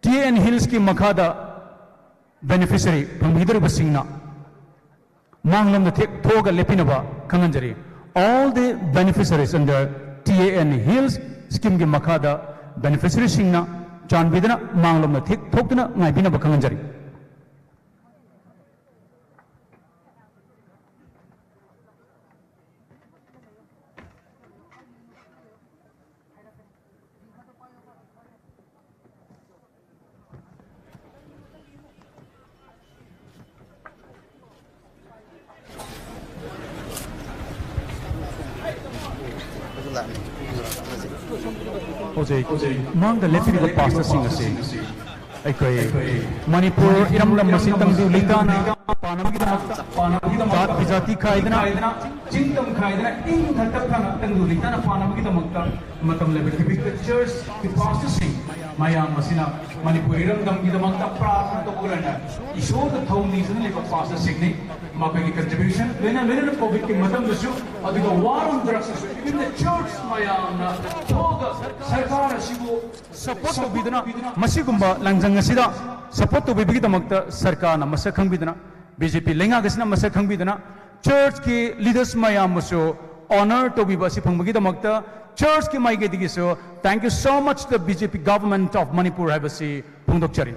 T N Hills ꯀꯤ ꯃꯈꯥꯗ beneficiary ꯐꯪꯕꯤꯗꯧꯔꯤꯕꯁꯤꯡꯅ ꯃꯥꯡꯂꯣꯝꯗ ꯊꯦꯛ ꯊꯣꯛꯑꯒ ꯂꯦꯞꯄꯤꯅꯕ ꯈꯪꯍꯟꯖꯔꯤ꯫ All the beneficiaries under T A N Hills scheme ꯒꯤ ꯃꯈꯥꯗ beneficiary ꯁꯤꯡꯅ ꯆꯥꯟꯕꯤꯗꯨꯅ ꯃꯥꯡꯂꯣꯝꯗ ꯊꯦꯛ ꯊꯣꯛꯇꯨꯅ ꯉꯥꯏꯕꯤꯅꯕ ꯈꯪꯍꯟꯖꯔꯤ꯫ ꯍꯧꯖꯤꯛ ꯃꯥꯡꯗ ꯂꯦꯞꯄꯤꯔꯤꯕ pastor ꯁꯤꯡ ꯑꯁꯤ ꯑꯩꯈꯣꯏ ꯃꯅꯤꯄꯨꯔ ꯏꯔꯝꯗꯝ ꯑꯁꯤ ꯇꯪꯗꯨ ꯂꯩꯇꯥꯅ ꯄꯥꯟꯅꯕꯒꯤꯗꯃꯛꯇ, ꯖꯥꯠ ꯕꯤꯖꯥꯇꯤ ꯈꯥꯏꯗꯅ, ꯆꯤꯡ ꯇꯝ ꯈꯥꯏꯗꯅ, ꯏꯪ ꯊꯛꯇꯛ ꯊꯥꯅ ꯇꯪꯗꯨ ꯂꯩꯇꯥꯅ ꯄꯥꯟꯅꯕꯒꯤꯗꯃꯛꯇ ꯃꯇꯝ ꯂꯩꯕ ꯈꯤꯕꯤꯛꯇ church ꯀꯤ pastor ꯁꯤꯡ ꯃꯌꯥꯝ ꯑꯁꯤꯅ ꯃꯅꯤꯄꯨꯔ ꯏꯔꯝꯗꯝꯒꯤꯗꯃꯛꯇ ꯄ꯭ꯔꯥꯔꯊꯅꯥ ꯇꯧꯕ ꯂꯣꯏꯅ ꯏꯁꯣꯔꯗ ꯊꯧꯅꯤꯖꯅ ꯂꯩꯕ ꯄꯥꯁꯇꯔꯁꯤꯡꯅꯤ꯫ ꯃꯈꯣꯏꯒꯤ ꯀꯟꯇ꯭ꯔꯤꯕ꯭ꯌꯨꯁꯟ ꯂꯣꯏꯅ ꯂꯣꯏꯅꯅ ꯀꯣꯚꯤꯗꯀꯤ ꯃꯇꯝꯗꯁꯨ ꯑꯗꯨꯒ ꯋꯥꯔꯝꯗ꯭ꯔꯒꯁꯨ even the church ꯃꯌꯥꯝꯅ ꯊꯣꯛꯑꯒ ꯁꯔꯀꯥꯔ ꯑꯁꯤꯕꯨ ꯁꯄꯣꯔꯠ ꯇꯧꯕꯤꯗꯨꯅ ꯃꯁꯤꯒꯨꯝꯕ ꯂꯥꯡꯖꯪ ꯑꯁꯤꯗ ꯁꯄꯣꯔꯠ ꯇꯧꯕꯤꯕꯒꯤꯗꯃꯛꯇ ꯁꯔꯀꯥꯔꯅ ꯃꯁꯛ ꯈꯪꯕꯤꯗꯨꯅ, ꯕꯤ ꯖꯦ ꯄꯤ ꯂꯩꯉꯥꯛ ꯑꯁꯤꯅ ꯃꯁꯛ ꯈꯪꯕꯤꯗꯨꯅ, ꯆꯔꯆꯀꯤ ꯂꯤꯗꯔꯁ ꯃꯌꯥꯝꯕꯨꯁꯨ ꯑꯣꯅꯔ ꯇꯧꯕꯤꯕ ꯑꯁꯤ ꯐꯪꯕꯒꯤꯗꯃꯛꯇ ꯆꯔꯆꯀꯤ ꯃꯥꯏꯀꯩꯗꯒꯤꯁꯨ thank you so much the B J P government of Manipur ꯍꯥꯏꯕꯁꯤ ꯐꯣꯡꯗꯣꯛꯆꯔꯤ꯫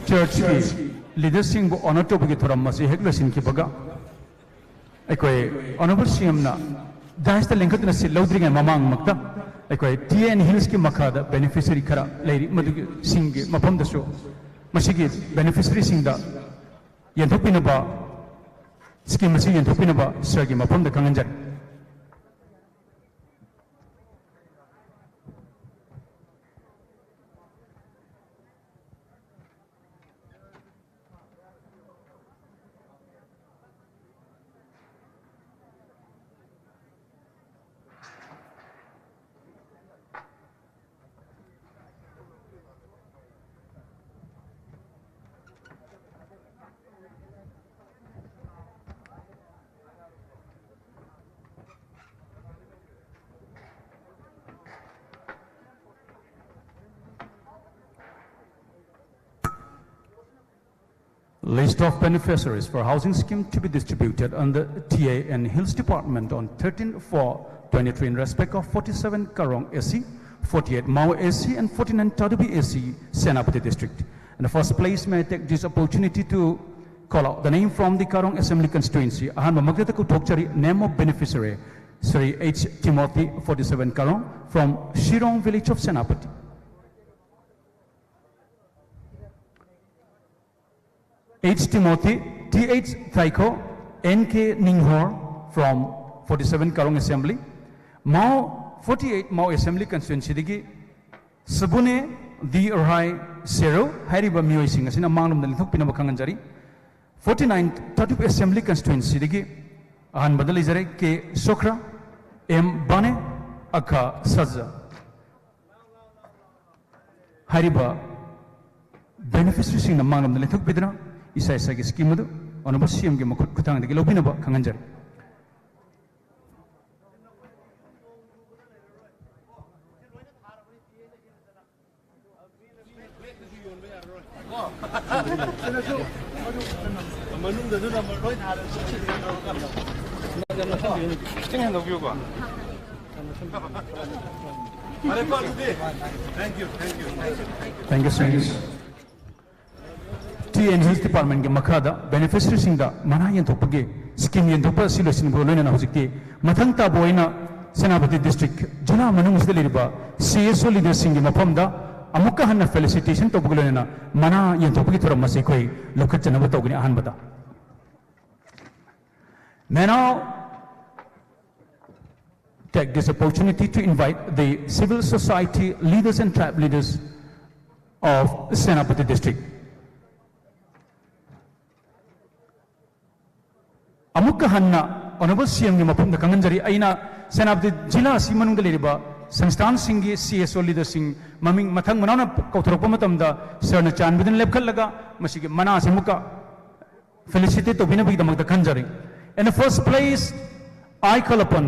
ꯆꯔꯆꯀꯤ ꯂꯤꯗꯔꯁꯤꯡꯕꯨ ꯑꯣꯅꯔ ꯇꯧꯕꯒꯤ ꯊꯧꯔꯝ ꯑꯁꯤ ꯍꯦꯛ ꯂꯣꯏꯁꯤꯟꯈꯤꯕꯒ, ꯑꯩꯈꯣꯏ ꯑꯣꯅꯔꯦꯕꯜ ꯁꯤ ꯑꯦꯝꯅ ꯗꯥꯏꯁꯇ ꯂꯦꯡꯈꯠꯇꯨꯅ ꯁꯤꯠ ꯂꯧꯗ꯭ꯔꯤꯉꯩ ꯃꯃꯥꯡꯃꯛꯇ ꯑꯩꯈꯣꯏ ꯇꯤ ꯑꯦꯟ ꯍꯤꯜꯁꯀꯤ ꯃꯈꯥꯗ ꯕꯦꯅꯤꯐꯤꯁꯔꯤ ꯈꯔ ꯂꯩꯔꯤ, ꯃꯗꯨꯒꯤ ꯁꯤꯡꯒꯤ ꯃꯐꯝꯗꯁꯨ ꯃꯁꯤꯒꯤ ꯕꯦꯅꯤꯐꯤꯁꯔꯤꯁꯤꯡꯗ ꯌꯦꯟꯊꯣꯛꯄꯤꯅꯕ, ꯁ꯭ꯀꯤꯝ ꯑꯁꯤ ꯌꯦꯟꯊꯣꯛꯄꯤꯅꯕ ꯁꯥꯔꯒꯤ ꯃꯐꯝꯗ ꯈꯪꯍꯟꯖꯔꯤ꯫ List of beneficiaries for housing scheme to be distributed under T A and Hills Department on thirteen four twenty-three in respect of forty-seven Karong A C, forty-eight Mao A C, and forty-nine Tadubi A C, Senapati District. In the first place, may I take this opportunity to call out the name from the Karong Assembly Constituency. ꯑꯍꯥꯟꯕꯃꯛꯇꯗ ꯀꯧꯊꯣꯛꯆꯔꯤ, name of beneficiary, Shri H Timothy, forty-seven Karong, from Shirong village of Senapati. H Timothy, T H Taiko, N K Ninghor from forty-seven Karong Assembly, Mao forty eight Mao Assembly Constituency ꯗꯒꯤ ꯁꯕꯨꯅꯦ ꯗꯤ ꯔꯥꯏ ꯁꯦꯔꯧ ꯍꯥꯏꯔꯤꯕ ꯃꯤꯑꯣꯏꯁꯤꯡ ꯑꯁꯤꯅ ꯃꯥꯡꯂꯣꯝꯗ ꯂꯦꯡꯊꯣꯛꯄꯤꯅꯕ ꯈꯪꯍꯟꯖꯔꯤ꯫ Forty nine Tatip Assembly Constituency ꯗꯒꯤ ꯑꯍꯥꯟꯕꯗ ꯂꯩꯖꯔꯦ ꯀꯦ ꯁꯣꯈ꯭ꯔꯥ, ꯑꯦꯝ ꯕꯥꯅꯦ, ꯑꯈꯥ ꯁꯖ꯫ ꯍꯥꯏꯔꯤꯕ beneficiaryꯁꯤꯡꯅ ꯃꯥꯡꯂꯣꯝꯗ ꯂꯦꯡꯊꯣꯛꯄꯤꯗꯨꯅ ꯏꯁꯥ ꯏꯁꯥꯒꯤ scheme ꯑꯗꯨ Honourable C M ꯒꯤ ꯃꯈꯨꯠ ꯈꯨꯠꯊꯥꯡꯗꯒꯤ ꯂꯧꯕꯤꯅꯕ ꯈꯪꯍꯟꯖꯔꯤ꯫ Thank you, thank you, thank you. Thank you, thank you. Tea and Hills Departmentꯀꯤ ꯃꯈꯥꯗ beneficiaryꯁꯤꯡꯗ ꯃꯅꯥ ꯌꯦꯟꯊꯣꯛꯄꯒꯤ scheme ꯌꯦꯟꯊꯣꯛꯄ ꯑꯁꯤ ꯂꯣꯏꯁꯤꯟꯕꯒ ꯂꯣꯏꯅꯅ ꯍꯧꯖꯤꯛꯇꯤ ꯃꯊꯪ ꯇꯥꯕ ꯑꯣꯏꯅ ꯁꯦꯅꯥꯄꯇꯤ district ꯖꯤꯂꯥ ꯃꯅꯨꯡ ꯑꯁꯤꯗ ꯂꯩꯔꯤꯕ C S O leaderꯁꯤꯡꯒꯤ ꯃꯐꯝꯗ ꯑꯃꯨꯛꯀ ꯍꯟꯅ felicitation ꯇꯧꯕꯒ ꯂꯣꯏꯅꯅ ꯃꯅꯥ ꯌꯦꯟꯊꯣꯛꯄꯒꯤ ꯊꯧꯔꯝ ꯑꯁꯤ ꯑꯩꯈꯣꯏ ꯂꯧꯈꯠꯆꯅꯕ ꯇꯧꯒꯅꯤ꯫ ꯑꯍꯥꯟꯕꯗ May now take this opportunity to invite the civil society leaders and tribe leaders of Senapati district. ꯑꯃꯨꯛꯀ ꯍꯟꯅ Honourable C M ꯒꯤ ꯃꯐꯝꯗ ꯈꯪꯍꯟꯖꯔꯤ꯫ ꯑꯩꯅ ꯁꯦꯅꯥꯄꯇꯤ ꯖꯤꯂꯥ ꯑꯁꯤ ꯃꯅꯨꯡꯗ ꯂꯩꯔꯤꯕ ꯁꯪꯁꯊꯥꯟꯁꯤꯡꯒꯤ C S O leaderꯁꯤꯡ ꯃꯃꯤꯡ ꯃꯊꯪ ꯃꯅꯥꯎꯅ ꯀꯧꯊꯣꯔꯛꯄ ꯃꯇꯝꯗ ꯁꯔꯅ ꯆꯥꯟꯕꯤꯗꯨꯅ ꯂꯦꯞꯈꯠꯂꯒ ꯃꯁꯤꯒꯤ ꯃꯅꯥ ꯑꯁꯤ ꯑꯃꯨꯛꯀ felicitate ꯇꯧꯕꯤꯅꯕꯒꯤꯗꯃꯛꯇ ꯈꯟꯖꯔꯤ꯫ In the first place, I call upon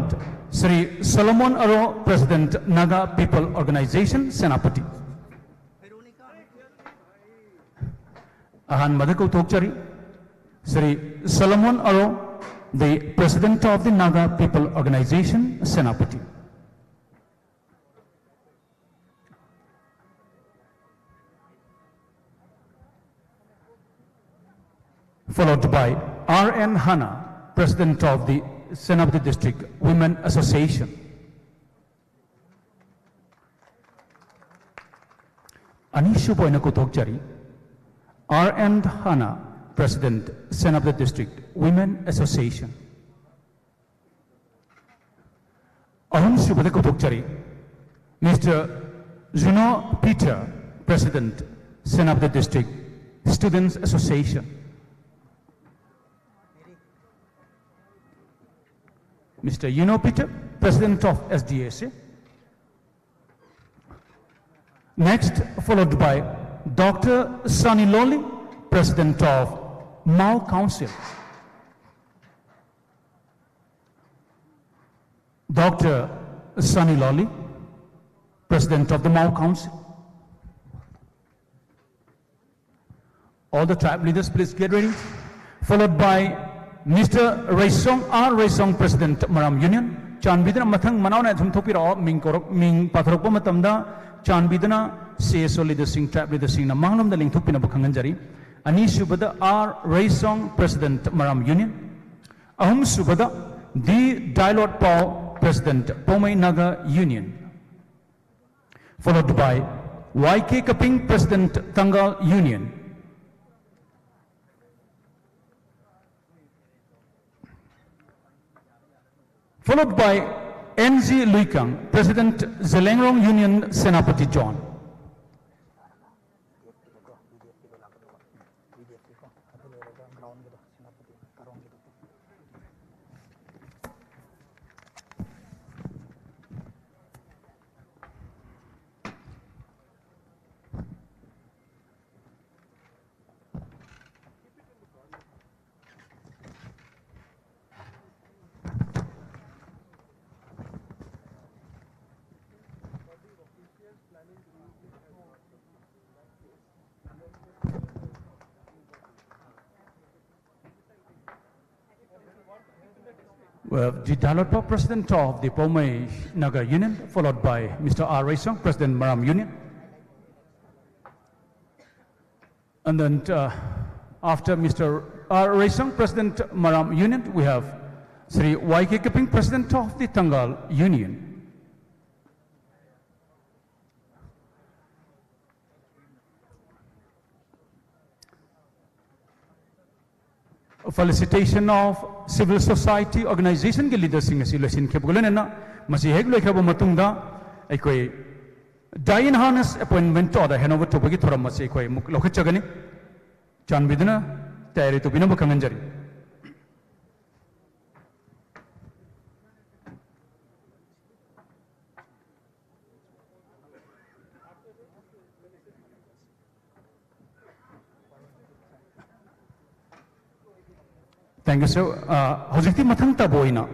Shri Solomon Aro, President, Naga People Organization, Senapati. ꯑꯍꯥꯟꯕꯗ ꯀꯧꯊꯣꯛꯆꯔꯤ, Shri Solomon Aro, the President of the Naga People Organization, Senapati. Followed by R N Hana, President of the Senapati District Women Association. ꯑꯅꯤꯁꯨꯕ ꯑꯣꯏꯅ ꯀꯧꯊꯣꯛꯆꯔꯤ, R N Hana, President, Senapati District Women Association. ꯑꯍꯨꯝꯁꯨꯕꯗ ꯀꯧꯊꯣꯛꯆꯔꯤ, Mister Juno Peter, President, Senapati District Students Association. Mister Juno Peter, President of S D S A. Next, followed by Doctor Sunny Lolly, President of Mao Council. Doctor Sunny Lolly, President of the Mao Council. All the tribe leaders, please get ready. Followed by Mister Reisong R Reisong, President, Maram Union. ꯆꯥꯟꯕꯤꯗꯨꯅ ꯃꯊꯪ ꯃꯅꯥꯎ ꯅꯥꯏꯅ ꯁꯨꯝ ꯊꯣꯛꯄꯤꯔꯛꯑꯣ꯫ ꯃꯤꯡ ꯀꯧꯔꯛ-, ꯃꯤꯡ ꯄꯥꯊꯣꯔꯛꯄ ꯃꯇꯝꯗ ꯆꯥꯟꯕꯤꯗꯨꯅ C S O leaderꯁꯤꯡ, tribe leaderꯁꯤꯡꯅ ꯃꯥꯡꯂꯣꯝꯗ ꯂꯦꯡꯊꯣꯛꯄꯤꯅꯕ ꯈꯪꯍꯟꯖꯔꯤ꯫ ꯑꯅꯤꯁꯨꯕꯗ R Reisong, President, Maram Union. ꯑꯍꯨꯝꯁꯨꯕꯗ D Dailot Pao, President, Poumai Naga Union. Followed by Y K Kaping, President, Tangal Union. Followed by N G Luikang, President, Zeliangrong Union, Senapati Zone. Well, G Dalotpa, President of the Poumai Naga Union, followed by Mister R Reisong, President, Maram Union. And then, uh, after Mister R Reisong, President, Maram Union, we have Shri Y K Kaping, President of the Tangal Union. Felicitation of civil society organizationꯒꯤ leaderꯁꯤꯡ ꯑꯁꯤ ꯂꯣꯏꯁꯤꯟꯈꯤꯕꯒ ꯂꯣꯏꯅꯅ, ꯃꯁꯤ ꯍꯦꯛ ꯂꯣꯏꯈ꯭ꯔꯕ ꯃꯇꯨꯡꯗ ꯑꯩꯈꯣꯏ Diane Harness appointment order handover ꯇꯧꯕꯒꯤ ꯊꯧꯔꯝ ꯑꯁꯤ ꯑꯩꯈꯣꯏ ꯑꯃꯨꯛ ꯂꯧꯈꯠꯆꯒꯅꯤ꯫ ꯆꯥꯟꯕꯤꯗꯨꯅ ꯇꯌꯥꯔꯤ ꯇꯧꯕꯤꯅꯕ ꯈꯪꯍꯟꯖꯔꯤ꯫ Thank you, sir. Uh, ꯍꯧꯖꯤꯛꯇꯤ ꯃꯊꯪ ꯇꯥꯕ ꯑꯣꯏꯅ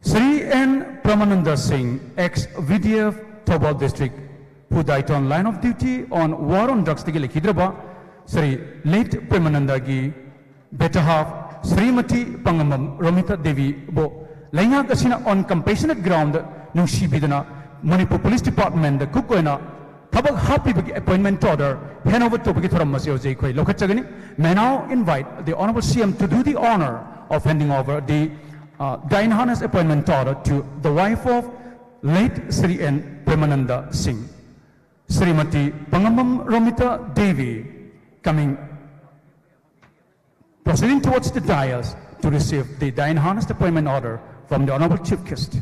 Shri N Pramananda Singh, ex V D F, Thoubal District, who died on line of duty on war on drugsꯇꯒꯤ ꯂꯩꯈꯤꯗ꯭ꯔꯕ ꯁ꯭ꯔꯤ ꯂꯦꯠ ꯄ꯭ꯔꯦꯃꯥꯅꯟꯗꯒꯤ better half ꯁ꯭ꯔꯤꯃꯇꯤ ꯄꯥꯉꯝꯕꯝ ꯔꯣꯃꯤꯇꯥ ꯗꯦꯕꯤꯕꯨ ꯂꯩꯉꯥꯛ ꯑꯁꯤꯅ on compassionate ground ꯅꯨꯡꯁꯤꯕꯤꯗꯨꯅ ꯃꯅꯤꯄꯨꯔ ꯄꯨꯂꯤꯁ ꯗꯤꯄꯥꯔꯠꯃꯦꯟꯗ ꯀꯨꯛ ꯑꯣꯏꯅ ꯊꯕꯛ ꯍꯥꯞꯄꯤꯕꯒꯤ appointment order handover ꯇꯧꯕꯒꯤ ꯊꯧꯔꯝ ꯑꯁꯤ ꯍꯧꯖꯤꯛ ꯑꯩꯈꯣꯏ ꯂꯧꯈꯠꯆꯒꯅꯤ꯫ May now invite the Honorable C M to do the honor of handing over the uh, Diane Harness appointment order to the wife of late Shri N Premananda Singh, Srimati Pangambam Romita Devi, coming, proceeding towards the dais to receive the Diane Harness appointment order from the Honorable Chief Guest.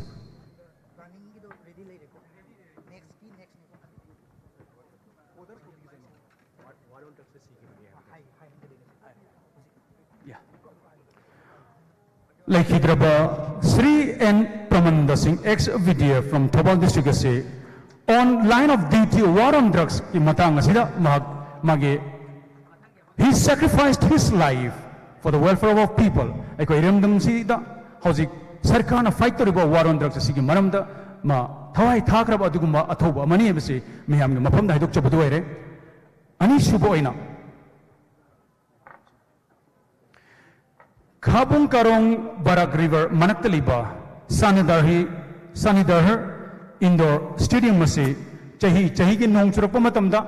ꯂꯩꯈꯤꯗ꯭ꯔꯕ Shri and ꯄ꯭ꯔꯃꯟꯗ ꯁꯤꯡ, ex V D F from Thoubal District ꯑꯁꯤ on line of duty war on drugsꯀꯤ ꯃꯇꯥꯡ ꯑꯁꯤꯗ ꯃꯍꯥꯛ ꯃꯥꯒꯤ he sacrificed his life for the welfare of people. ꯑꯩꯈꯣꯏ ꯏꯔꯝꯗꯝꯁꯤꯗ ꯍꯧꯖꯤꯛ ꯁꯔꯀꯥꯔꯅ fight ꯇꯧꯔꯤꯕ war on drugs ꯑꯁꯤꯒꯤ ꯃꯔꯝꯗ ꯃꯥ ꯊꯋꯥꯏ ꯊꯥꯈ꯭ꯔꯕ ꯑꯗꯨꯒꯨꯝꯕ ꯑꯊꯧꯕ ꯑꯃꯅꯤ ꯍꯥꯏꯕꯁꯤ ꯃꯤꯌꯥꯝꯒꯤ ꯃꯐꯝꯗ ꯍꯥꯏꯗꯣꯛꯆꯕꯗꯨ ꯑꯣꯏꯔꯦ꯫ ꯑꯅꯤꯁꯨꯕ ꯑꯣꯏꯅ ꯈꯥꯕꯨꯡ ꯀꯥꯔꯣꯡ ꯕꯔꯥꯛ river ꯃꯅꯥꯛꯇ ꯂꯩꯕ ꯁꯥꯅꯤꯗꯥꯔꯍꯤ, ꯁꯥꯅꯤꯗꯥꯔꯍꯔ indoor stadium ꯑꯁꯤ ꯆꯍꯤ ꯆꯍꯤꯒꯤ ꯅꯣꯡ ꯆꯨꯔꯛꯄ ꯃꯇꯝꯗ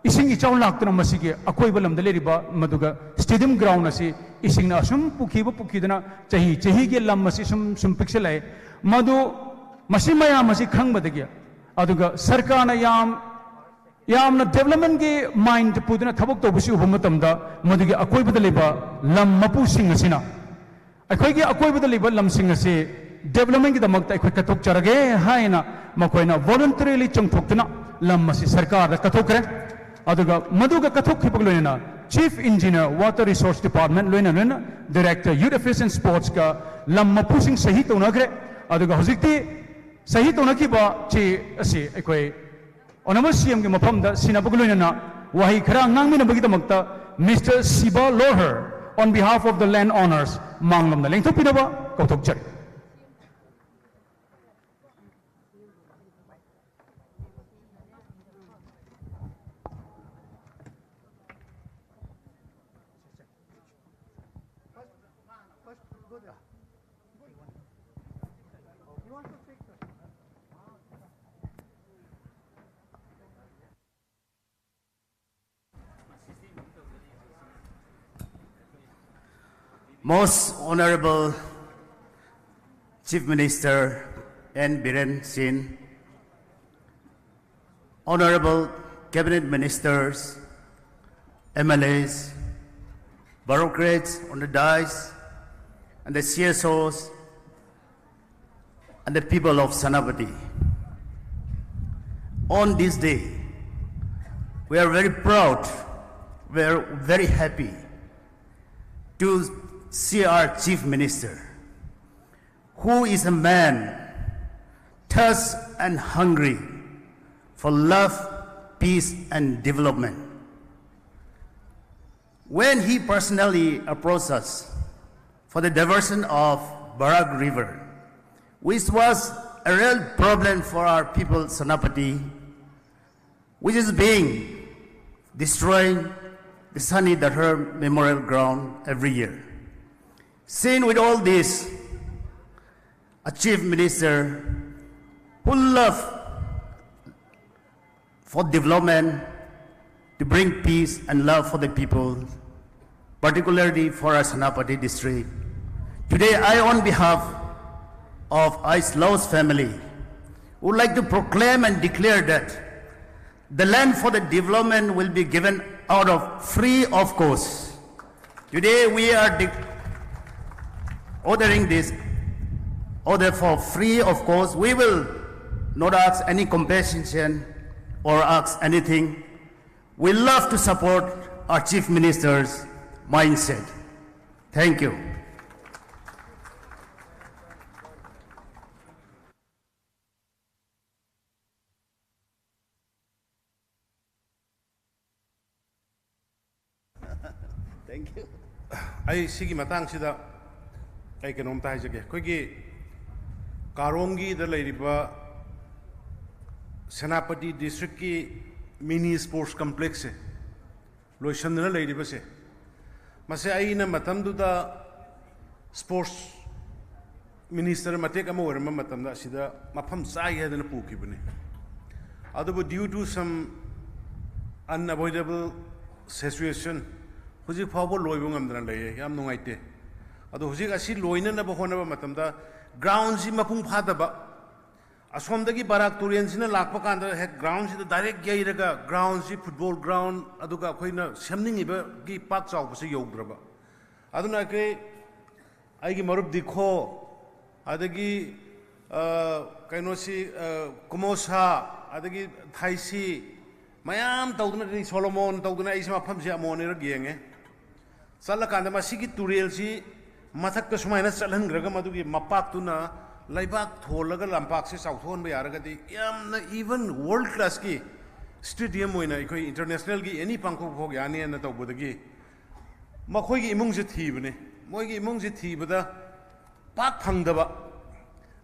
ꯏꯁꯤꯡ ꯏꯆꯥꯎ ꯂꯥꯛꯇꯨꯅ ꯃꯁꯤꯒꯤ ꯑꯀꯣꯏꯕ ꯂꯝꯗ ꯂꯩꯔꯤꯕ ꯃꯗꯨꯒ stadium ground ꯑꯁꯤ ꯏꯁꯤꯡꯅ ꯑꯁꯨꯝ ꯄꯨꯈꯤꯕ ꯄꯨꯈꯤꯗꯨꯅ ꯆꯍꯤ ꯆꯍꯤꯒꯤ ꯂꯝ ꯑꯁꯤ ꯁꯨꯝ ꯁꯨꯝ ꯄꯤꯛꯁꯤꯜꯂꯛꯑꯦ꯫ ꯃꯗꯨ, ꯃꯁꯤ ꯃꯌꯥꯝ ꯑꯁꯤ ꯈꯪꯕꯗꯒꯤ, ꯑꯗꯨꯒ ꯁꯔꯀꯥꯔꯅ ꯌꯥꯝ ꯌꯥꯝꯅ ꯗꯦꯕꯂꯞꯃꯦꯟꯒꯤ ꯃꯥꯏꯟꯗ ꯄꯨꯗꯨꯅ ꯊꯕꯛ ꯇꯧꯕꯁꯤ ꯎꯕ ꯃꯇꯝꯗ, ꯃꯗꯨꯒꯤ ꯑꯀꯣꯏꯕꯗ ꯂꯩꯕ ꯂꯝ ꯃꯄꯨꯁꯤꯡ ꯑꯁꯤꯅ ꯑꯩꯈꯣꯏꯒꯤ ꯑꯀꯣꯏꯕꯗ ꯂꯩꯕ ꯂꯝꯁꯤꯡ ꯑꯁꯤ ꯗꯦꯕꯂꯞꯃꯦꯟꯒꯤꯗꯃꯛꯇ ꯑꯩꯈꯣꯏ ꯀꯠꯊꯣꯛꯆꯔꯒꯦ ꯍꯥꯏꯅ ꯃꯈꯣꯏꯅ ꯚꯣꯂꯨꯟꯇꯔꯤꯂꯤ ꯆꯪꯊꯣꯛꯇꯨꯅ ꯂꯝ ꯑꯁꯤ ꯁꯔꯀꯥꯔꯗ ꯀꯠꯊꯣꯛꯈ꯭ꯔꯦ꯫ ꯑꯗꯨꯒ ꯃꯗꯨꯒ ꯀꯠꯊꯣꯛꯈꯤꯕꯒ ꯂꯣꯏꯅꯅ Chief Engineer, Water Resource Department, ꯂꯣꯏꯅ ꯂꯣꯏꯅ Director, Youth Affairs and Sportsꯀ ꯂꯝ ꯃꯄꯨꯁꯤꯡ ꯁꯍꯤ ꯇꯧꯅꯈ꯭ꯔꯦ꯫ ꯑꯗꯨꯒ ꯍꯧꯖꯤꯛꯇꯤ ꯁꯍꯤ ꯇꯧꯅꯈꯤꯕ ꯆꯦ ꯑꯁꯤ ꯑꯩꯈꯣꯏ ꯑꯣꯅꯔꯦꯕꯜ ꯁꯤꯑꯦꯝꯒꯤ ꯃꯐꯝꯗ ꯁꯤꯟꯅꯕꯒ ꯂꯣꯏꯅꯅ ꯋꯥꯍꯩ ꯈꯔ ꯉꯥꯡꯃꯤꯟꯅꯕꯒꯤꯗꯃꯛꯇ Mister Siba Lohar, on behalf of the land owners, ꯃꯥꯡꯂꯣꯝꯗ ꯂꯦꯡꯊꯣꯛꯄꯤꯅꯕ ꯀꯧꯊꯣꯛꯆꯔꯤ꯫ Most Honorable Chief Minister N Biren Singh, Honorable Cabinet Ministers, M L As, bureaucrats on the dais, and the C S Os, and the people of Senapati. On this day, we are very proud, we are very happy to see our Chief Minister, who is a man thirsty and hungry for love, peace, and development. When he personally approached us for the diversion of Barak River, which was a real problem for our people, Senapati, which is being destroying the Sani Dathar Memorial Ground every year. Seen with all this, a chief minister who love for development, to bring peace and love for the people, particularly for our Senapati district. Today, I, on behalf of Aislos family, would like to proclaim and declare that The land for the development will be given out of free of cost. Today we are de- ordering this order for free of cost. We will not ask any compensation or ask anything. We love to support our Chief Minister's mindset. Thank you. ꯑꯩ ꯁꯤꯒꯤ ꯃꯇꯥꯡꯁꯤꯗ ꯑꯩ ꯀꯩꯅꯣꯝꯇ ꯍꯥꯏꯖꯒꯦ꯫ ꯑꯩꯈꯣꯏꯒꯤ ꯀꯥꯔꯣꯡꯒꯤꯗ ꯂꯩꯔꯤꯕ ꯁꯦꯅꯥꯄꯇꯤ ꯗꯤꯁꯇ꯭ꯔꯤꯛꯀꯤ ꯃꯤꯅꯤ sports ꯀꯝꯄ꯭ꯂꯦꯛꯁꯁꯦ, ꯂꯣꯏꯁꯟꯗꯅ ꯂꯩꯔꯤꯕꯁꯦ, ꯃꯁꯦ ꯑꯩꯅ ꯃꯇꯝꯗꯨꯗ ꯁ꯭ꯄꯣꯔꯠꯁ ꯃꯤꯅꯤꯁꯇꯔ ꯃꯇꯦꯛ ꯑꯃ ꯑꯣꯏꯔꯝꯕ ꯃꯇꯝꯗ ꯑꯁꯤꯗ ꯃꯐꯝ ꯆꯥꯏ ꯍꯥꯏꯗꯅ ꯄꯨꯈꯤꯕꯅꯤ꯫ ꯑꯗꯨꯕꯨ due to some unavoidable situation ꯍꯧꯖꯤꯛ ꯐꯥꯎꯕ ꯂꯣꯏꯕ ꯉꯝꯗꯅ ꯂꯩꯌꯦ꯫ ꯌꯥꯝ ꯅꯨꯡꯉꯥꯏꯇꯦ꯫ ꯑꯗꯣ ꯍꯧꯖꯤꯛ ꯑꯁꯤ ꯂꯣꯏꯅꯅꯕ ꯍꯣꯠꯅꯕ ꯃꯇꯝꯗ ꯒ꯭ꯔꯥꯎꯟꯁꯤ ꯃꯄꯨꯡ ꯐꯥꯗꯕ, ꯑꯁꯣꯝꯗꯒꯤ ꯕꯔꯥꯛ ꯇꯨꯔꯦꯜꯁꯤꯅ ꯂꯥꯛꯄ ꯀꯥꯟꯗ ꯍꯦꯛ ꯒ꯭ꯔꯥꯎꯟꯁꯤꯗ ꯗꯥꯏꯔꯦꯛ ꯌꯩꯔꯒ ꯒ꯭ꯔꯥꯎꯟꯁꯤ ꯐꯨꯠꯕꯣꯜ ꯒ꯭ꯔꯥꯎꯟ, ꯑꯗꯨꯒ ꯑꯩꯈꯣꯏꯅ ꯁꯦꯝꯅꯤꯡꯉꯤꯕꯒꯤ ꯄꯥꯛ ꯆꯥꯎꯕꯁꯦ ꯌꯧꯗ꯭ꯔꯕ꯫ ꯑꯗꯨꯅ ꯑꯩꯈꯣꯏ, ꯑꯩꯒꯤ ꯃꯔꯨꯞ ꯗꯤꯈꯣ, ꯑꯗꯒꯤ, ꯑ, ꯀꯩꯅꯣꯁꯤ, ꯑ, ꯀꯨꯃꯣꯁꯥ, ꯑꯗꯒꯤ ꯊꯥꯏꯁꯤ, ꯃꯌꯥꯝ ꯇꯧꯗꯅ, ꯑꯗꯒꯤ ꯁꯣꯂꯣꯃꯣꯟ ꯇꯧꯗꯅ ꯑꯩꯁꯦ ꯃꯐꯝꯁꯦ ꯑꯃꯨꯛ ꯑꯅꯤꯔꯛ ꯌꯦꯡꯉꯦ꯫ ꯆꯠꯂꯀꯥꯟꯗ ꯃꯁꯤꯒꯤ ꯇꯨꯔꯦꯜꯁꯤ ꯃꯊꯛꯇ ꯁꯨꯃꯥꯏꯅ ꯆꯠꯍꯟꯈ꯭ꯔꯒ ꯃꯗꯨꯒꯤ ꯃꯄꯥꯛꯇꯨꯅ ꯂꯩꯕꯥꯛ ꯊꯣꯜꯂꯒ ꯂꯝꯄꯥꯛꯁꯦ ꯆꯥꯎꯊꯣꯛꯍꯟꯕ ꯌꯥꯔꯒꯗꯤ ꯌꯥꯝꯅ even world classꯀꯤ stadium ꯑꯣꯏꯅ ꯑꯩꯈꯣꯏ internationalꯒꯤ any ꯄꯥꯡꯊꯣꯛꯄ ꯐꯥꯎ ꯌꯥꯅꯤꯅ ꯇꯧꯕꯗꯒꯤ ꯃꯈꯣꯏꯒꯤ ꯏꯃꯨꯡꯁꯦ ꯊꯤꯕꯅꯦ꯫ ꯃꯣꯏꯒꯤ ꯏꯃꯨꯡꯁꯦ ꯊꯤꯕꯗ ꯄꯥꯛ ꯐꯪꯗꯕ,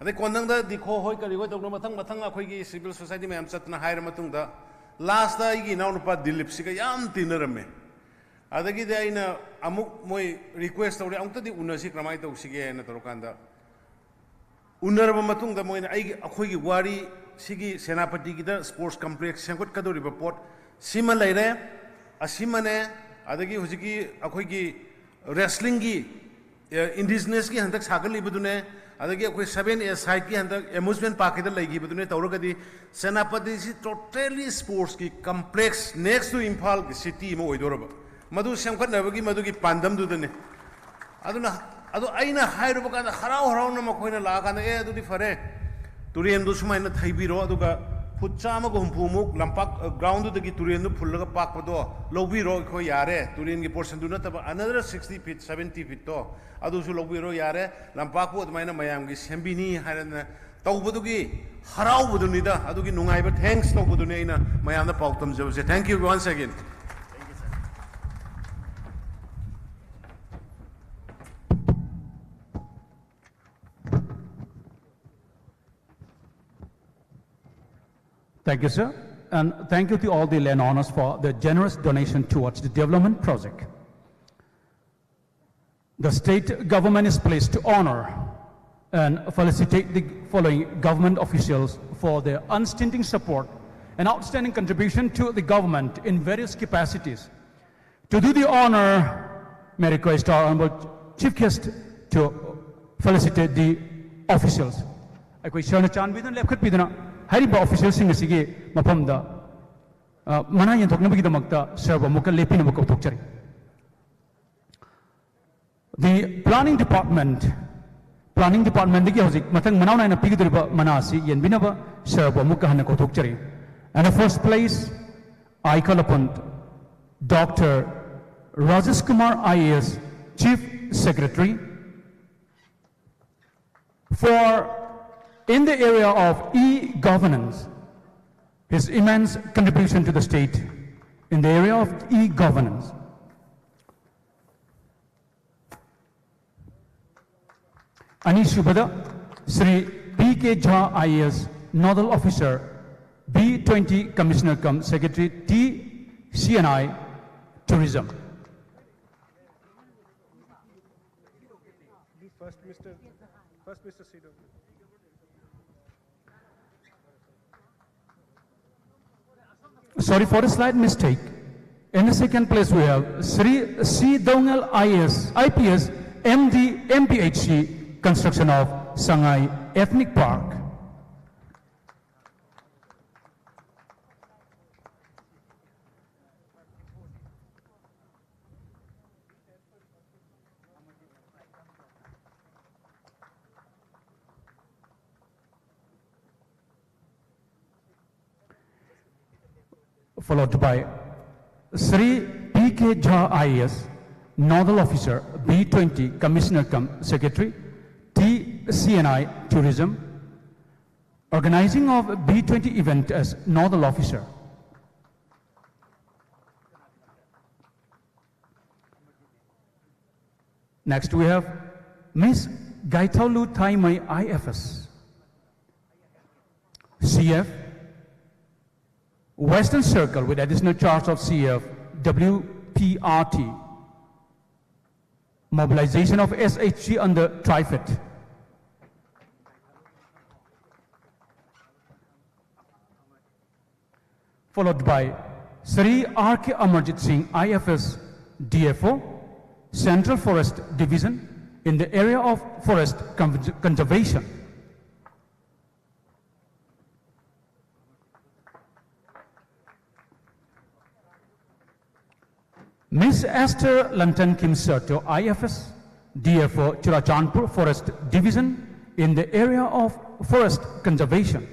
ꯑꯗꯩ ꯀꯣꯟꯅꯪꯗ ꯗꯤꯈꯣ ꯍꯣꯏ ꯀꯔꯤ ꯍꯣꯏ ꯇꯧꯗꯅ ꯃꯊꯪ ꯃꯊꯪ ꯑꯩꯈꯣꯏꯒꯤ civil society ꯃꯌꯥꯝ ꯆꯠꯇꯅ ꯍꯥꯏꯔ ꯃꯇꯨꯡꯗ lastꯇ ꯑꯩꯒꯤ ꯏꯅꯥꯎꯅꯨꯄꯥ ꯗꯤꯂꯤꯞꯁꯤꯒ ꯌꯥꯝ ꯇꯤꯟꯅꯔꯝꯃꯦ꯫ ꯑꯗꯒꯤꯗꯤ ꯑꯩꯅ ꯑꯃꯨꯛ ꯃꯣꯏ request ꯇꯧꯔꯦ, "ꯑꯃꯨꯛꯇꯗꯤ ꯎꯅꯁꯤ, ꯀꯔꯝꯍꯥꯏꯅ ꯇꯧꯁꯤꯒꯦ?" ꯍꯥꯏꯅ ꯇꯧꯔꯀꯥꯟꯗ ꯎꯅꯔꯕ ꯃꯇꯨꯡꯗ ꯃꯣꯏꯅ ꯑꯩꯒꯤ, ꯑꯩꯈꯣꯏꯒꯤ ꯋꯥꯔꯤ, ꯁꯤꯒꯤ ꯁꯦꯅꯥꯄꯇꯤꯒꯤꯗ sports complex ꯁꯦꯝꯒꯠꯀꯗꯧꯔꯤꯕ ꯄꯣꯠ ꯁꯤꯃ ꯂꯩꯔꯦ, ꯑꯁꯤꯃꯅꯦ, ꯑꯗꯒꯤ ꯍꯧꯖꯤꯛꯀꯤ ꯑꯩꯈꯣꯏꯒꯤ wrestlingꯒꯤ, ꯑꯦ, indigenousꯀꯤ ꯍꯟꯗꯛ ꯁꯥꯒꯠꯂꯤꯕꯗꯨꯅꯦ, ꯑꯗꯒꯤ ꯑꯩꯈꯣꯏ ꯁꯕꯦꯟ ꯑꯦ ꯁꯥꯏꯠꯀꯤ ꯍꯟꯗꯛ ꯑꯦꯃ꯭ꯌꯨꯁꯃꯦꯟ ꯄꯥꯔꯛꯀꯤꯗ ꯂꯩꯈꯤꯕꯗꯨꯅꯦ ꯇꯧꯔꯒꯗꯤ, ꯁꯦꯅꯥꯄꯇꯤꯁꯤ ꯇꯣꯇꯦꯂꯤ ꯁ꯭ꯄꯣꯔꯠꯁꯀꯤ ꯀꯝꯄ꯭ꯂꯦꯛꯁ ꯅꯦꯛꯁ ꯇꯨ ꯏꯝꯐꯥꯜꯒꯤ ꯁꯤꯇꯤ ꯑꯃ ꯑꯣꯏꯗꯣꯔꯕ꯫ ꯃꯗꯨ ꯁꯦꯝꯒꯠꯅꯕꯒꯤ ꯃꯗꯨꯒꯤ ꯄꯥꯟꯗꯝꯗꯨꯗꯅꯦ꯫ ꯑꯗꯨꯅ ꯑꯗꯨ ꯑꯩꯅ ꯍꯥꯏꯔꯨꯕ ꯀꯥꯟꯗ ꯍꯔꯥꯎ ꯍꯔꯥꯎꯅ ꯃꯈꯣꯏꯅ ꯂꯥꯛꯑꯀꯥꯟꯗ, "ꯑꯦ, ꯑꯗꯨꯗꯤ ꯐꯔꯦ, ꯇꯨꯔꯦꯟꯗꯨ ꯁꯨꯃꯥꯏꯅ ꯊꯩꯕꯤꯔꯣ, ꯑꯗꯨꯒ ꯐꯨꯠ ꯆꯥꯝꯃꯒ ꯍꯨꯝꯐꯨꯃꯨꯛ ꯂꯝꯄꯥꯛ, ꯑ, ꯒ꯭ꯔꯥꯎꯟꯗꯨꯗꯒꯤ ꯇꯨꯔꯦꯟꯗꯨ ꯐꯨꯜꯂꯒ ꯄꯥꯛꯄꯗꯣ ꯂꯧꯕꯤꯔꯣ, ꯑꯩꯈꯣꯏ ꯌꯥꯔꯦ, ꯇꯨꯔꯦꯟꯒꯤ ꯄꯣꯔꯁꯟꯗꯨ ꯅꯠꯇꯕ ꯑꯅꯗꯔ ꯁꯤꯛꯁꯇꯤ ꯐꯤꯠ, ꯁꯕꯦꯟꯇꯤ ꯐꯤꯠꯇꯣ ꯑꯗꯨꯁꯨ ꯂꯧꯕꯤꯔꯣ, ꯌꯥꯔꯦ, ꯂꯝꯄꯥꯛꯄꯨ ꯑꯗꯨꯃꯥꯏꯅ ꯃꯌꯥꯝꯒꯤ ꯁꯦꯝꯕꯤꯅꯤ" ꯍꯥꯏꯔꯅ ꯇꯧꯕꯗꯨꯒꯤ ꯍꯔꯥꯎꯕꯗꯨꯅꯤꯗ, ꯑꯗꯨꯒꯤ ꯅꯨꯡꯉꯥꯏꯕ ꯊꯦꯡꯛꯁ ꯇꯧꯕꯗꯨꯅꯤ ꯑꯩꯅ ꯃꯌꯥꯝꯗ ꯄꯥꯎ ꯇꯝꯖꯕꯁꯦ꯫ Thank you once again. Thank you, sir. And thank you to all the landowners for their generous donation towards the development project. The state government is pleased to honor and felicitate the following government officials for their unstinting support and outstanding contribution to the government in various capacities. To do the honor, may I request our honorable chief guest to felicitate the officials. ꯑꯩꯈꯣꯏ ꯁꯔꯅ ꯆꯥꯟꯕꯤꯗꯨꯅ ꯂꯦꯞꯈꯠꯄꯤꯗꯨꯅ ꯍꯥꯏꯔꯤꯕ ꯑꯣꯐꯤꯁꯤꯌꯦꯜꯁꯤꯡ ꯑꯁꯤꯒꯤ ꯃꯐꯝꯗ, ꯑ, ꯃꯅꯥ ꯌꯦꯟꯊꯣꯛꯅꯕꯒꯤꯗꯃꯛꯇ ꯁꯔꯕꯨ ꯑꯃꯨꯛꯀ ꯂꯦꯞꯄꯤꯅꯕ ꯀꯧꯊꯣꯛꯆꯔꯤ꯫ The planning department, planning departmentꯗꯒꯤ ꯍꯧꯖꯤꯛ ꯃꯊꯪ ꯃꯅꯥꯎ ꯅꯥꯏꯅ ꯄꯤꯒꯗꯧꯔꯤꯕ ꯃꯅꯥ ꯑꯁꯤ ꯌꯦꯟꯕꯤꯅꯕ ꯁꯔꯕꯨ ꯑꯃꯨꯛꯀ ꯍꯟꯅ ꯀꯧꯊꯣꯛꯆꯔꯤ꯫ And the first place, I call upon Doctor Rajesh Kumar, I A S, Chief Secretary, for, in the area of e-governance, his immense contribution to the state in the area of e-governance. ꯑꯅꯤꯁꯨꯕꯗ, Shri P K ꯖꯥ, I A S, Nodal Officer, B twenty Commissioner cum Secretary, T C and I, Tourism. First, Mister First, Mister Sidhu. Sorry for a slight mistake. In the second place, we have Sri C Doungel, I A S, I P S, M D, M P H C, construction of Sangai Ethnic Park. Followed by Sri P K Jha I A S, Nodal Officer, B twenty, Commissioner cum Secretary, T C N I Tourism, organizing of B twenty event as Nodal Officer. Next, we have Miss Gaithaulu Taimai I F S, C F, Western Circle with additional charge of C F, W P R T, mobilization of S H G under TRIFED. Followed by Sri R K Amarjit Singh, I F S, D F O, Central Forest Division, in the area of forest con-, conservation. Miss Esther Lantan Kim Serto, I F S, D F O, Churachandpur Forest Division, in the area of forest conservation.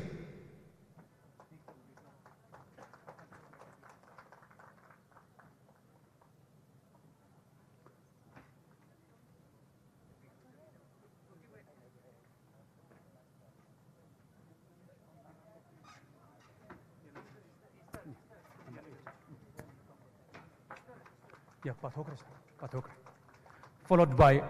Yeah, ꯄꯥꯊꯣꯛꯈ꯭ꯔꯦ, sir. ꯄꯥꯊꯣꯛꯈ꯭ꯔꯦ꯫ Followed by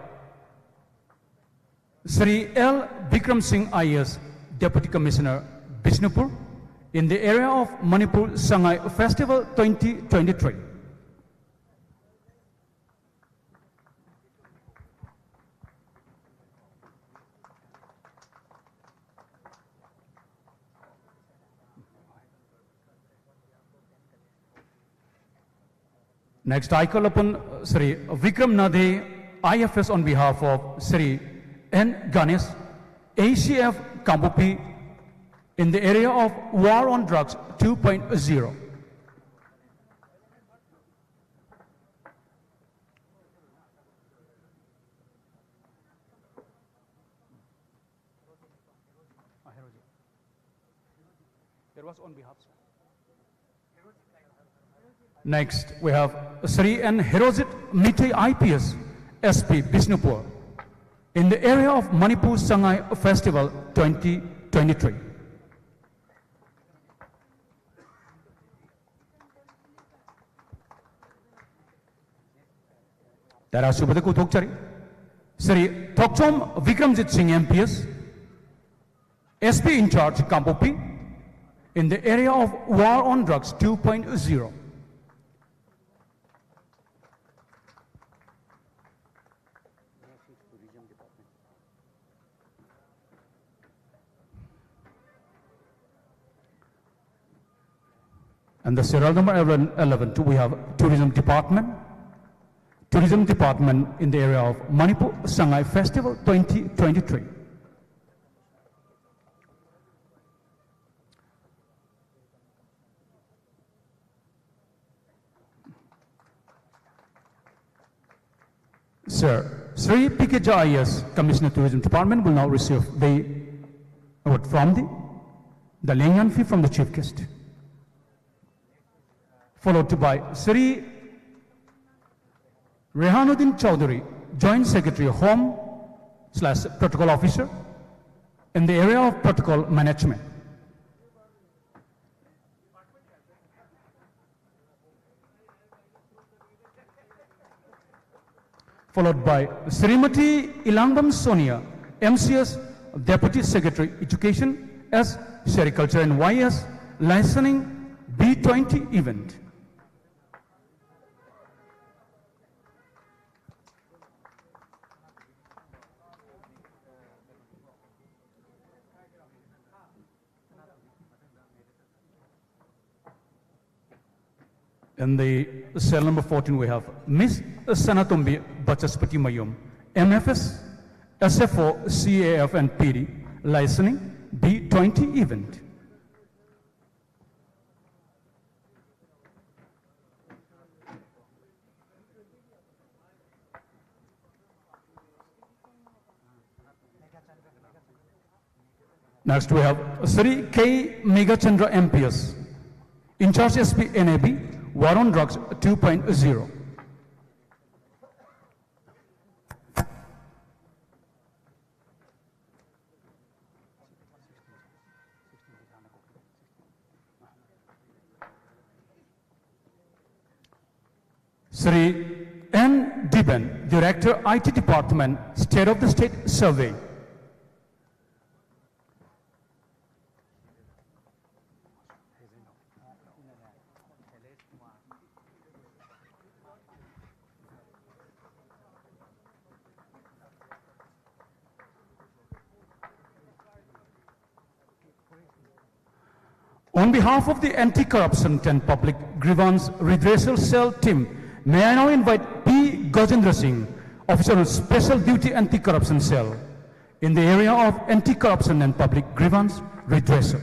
Sri L Bikram Singh I A S, Deputy Commissioner, Bishnupur, in the area of Manipur Sangai Festival twenty twenty-three. Next, I call upon Sri Vikram Nade, I F S, on behalf of Sri N Ganesh, A C F Kangpokpi in the area of War on Drugs two point zero. It was on behalf, sir. Next, we have Sri N Hirojit Meitei I P S, S P Bishnupur, in the area of Manipur Sangai Festival twenty twenty-three. ꯇꯔꯥꯁꯨꯕꯗ ꯀꯧꯊꯣꯛꯆꯔꯤ꯫ Shri Thokchom Bikramjit Singh M P S, S P in charge Kangpokpi, in the area of War on Drugs two point zero. And the serial number eleven, eleven, we have Tourism Department. Tourism Department in the area of Manipur Sangai Festival twenty twenty-three. Sir, Sri P K Jha I A S, Commissioner Tourism Department, will now receive the award from the, the Lingyan fee from the Chief Guest. Followed by Sri Rehanuddin Chowdhury, Joint Secretary, Home / Protocol Officer in the area of Protocol Management. Followed by Srimati Ilangbam Sonia, M C S, Deputy Secretary, Education, S, Sericulture and Y S, Licensing, B twenty event. In the serial number fourteen, we have Miss Sanatombi Bachaspati Mayum, M F S, S F O C A F and P D, licensing, B twenty event. Next, we have Sri K Meghachandra M P S, in charge S P N A B, War on Drugs two point zero. Sri N Diben, Director, I T Department, State of the State Survey. On behalf of the Anti-Corruption and Public Grievance Redressal Cell team, may I now invite P Gajendra Singh, Officer on Special Duty Anti-Corruption Cell, in the area of Anti-Corruption and Public Grievance Redressal.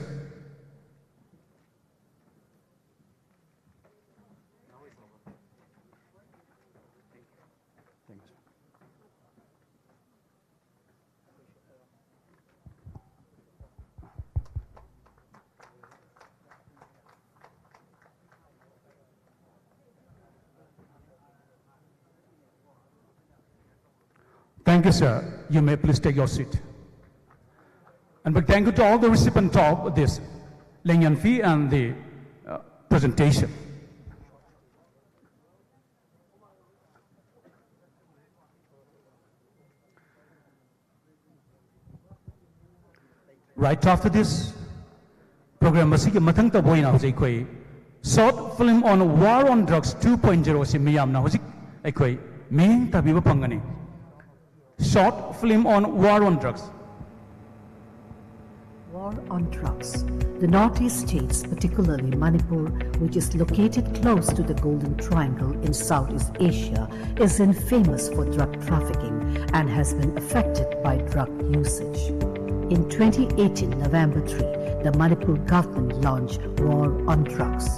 Thank you, sir. You may please take your seat. And big thank you to all the recipients of this Lengyan fee and the uh, presentation. Right after this, program ꯑꯁꯤꯒꯤ ꯃꯊꯪ ꯇꯧꯕ ꯑꯣꯏꯅ ꯍꯧꯖꯤꯛ ꯑꯩꯈꯣꯏ short film on War on Drugs two point zero ꯑꯁꯤ ꯃꯤꯌꯥꯝꯅ ꯍꯧꯖꯤꯛ ꯑꯩꯈꯣꯏ ꯃꯤꯠꯌꯦꯡ ꯇꯥꯕꯤꯕ ꯐꯪꯒꯅꯤ꯫ Short film on War on Drugs. War on drugs. The Northeast states, particularly Manipur, which is located close to the Golden Triangle in Southeast Asia, is infamous for drug trafficking and has been affected by drug usage. In twenty eighteen, November three, the Manipur government launched War on Drugs.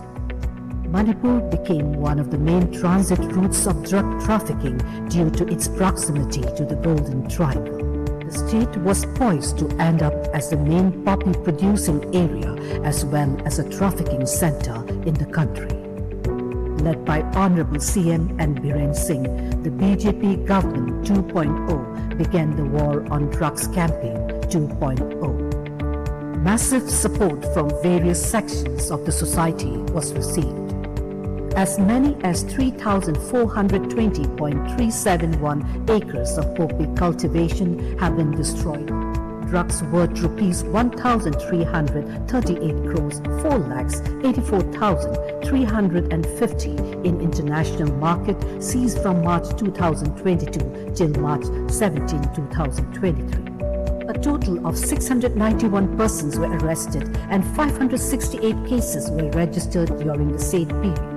Manipur became one of the main transit routes of drug trafficking due to its proximity to the Golden Triangle. The state was poised to end up as the main poppy producing area as well as a trafficking center in the country. Led by Honorable C M N Biren Singh, the B J P government two point oh began the War on Drugs campaign two point oh. Massive support from various sections of the society was received. As many as three thousand four hundred twenty point three seven one acres of poppy cultivation have been destroyed. Drugs worth rupees one thousand three hundred thirty-eight crores four lakhs eighty-four thousand three hundred fifty in international market seized from March two thousand twenty-two till March seventeenth, two thousand twenty-three. A total of six hundred ninety-one persons were arrested and five hundred sixty-eight cases were registered during the said period.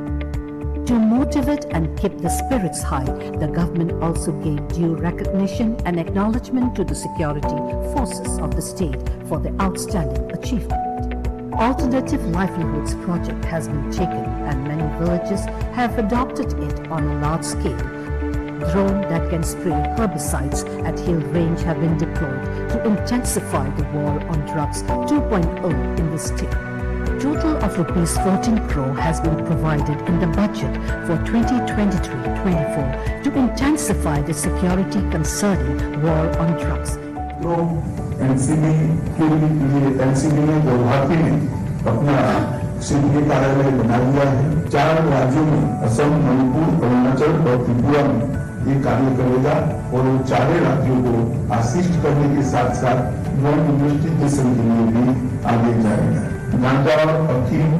To motivate and keep the spirits high, the government also gave due recognition and acknowledgement to the security forces of the state for the outstanding achievement. Alternative Livelihoods project has been taken and many villages have adopted it on a large scale. Drone that can spray herbicides at hill range have been deployed to intensify the war on drugs two point oh in the state. A total of rupees fourteen crore has been provided in the budget for twenty twenty-three twenty-four to intensify the security concerning war on drugs. तो NCB के लिए NCB ने गुवाहाटी में अपना CBI कार्यालय बना दिया है। चार राज्यों में असम, मणिपुर, अरुणाचल और त्रिपुरा में ये कार्य करेगा और वो चारों राज्यों को असिस्ट करने के साथ साथ ड्रग इन्वेस्टिगेशन के लिए भी आगे जाएगा। गांजा और अफीम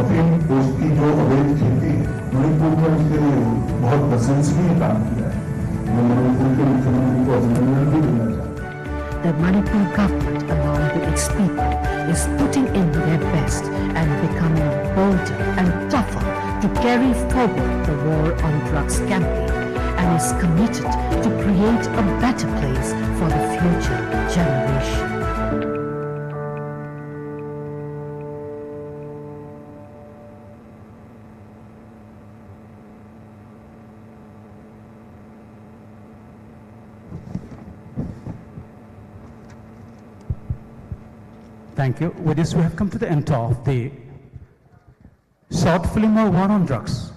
अफीम पोस्ट की जो अवैध खेती है, मणिपुर में उसके लिए बहुत प्रशंसनीय काम किया है। मैं मणिपुर के मुख्यमंत्री को अभिनंदन भी देना चाहता हूँ। The Manipur government along with its people, is putting in their best and becoming bolder and tougher to carry forward the war on drugs campaign, and is committed to create a better place for the future generation. Thank you. With this, we have come to the end of the short film of War on Drugs.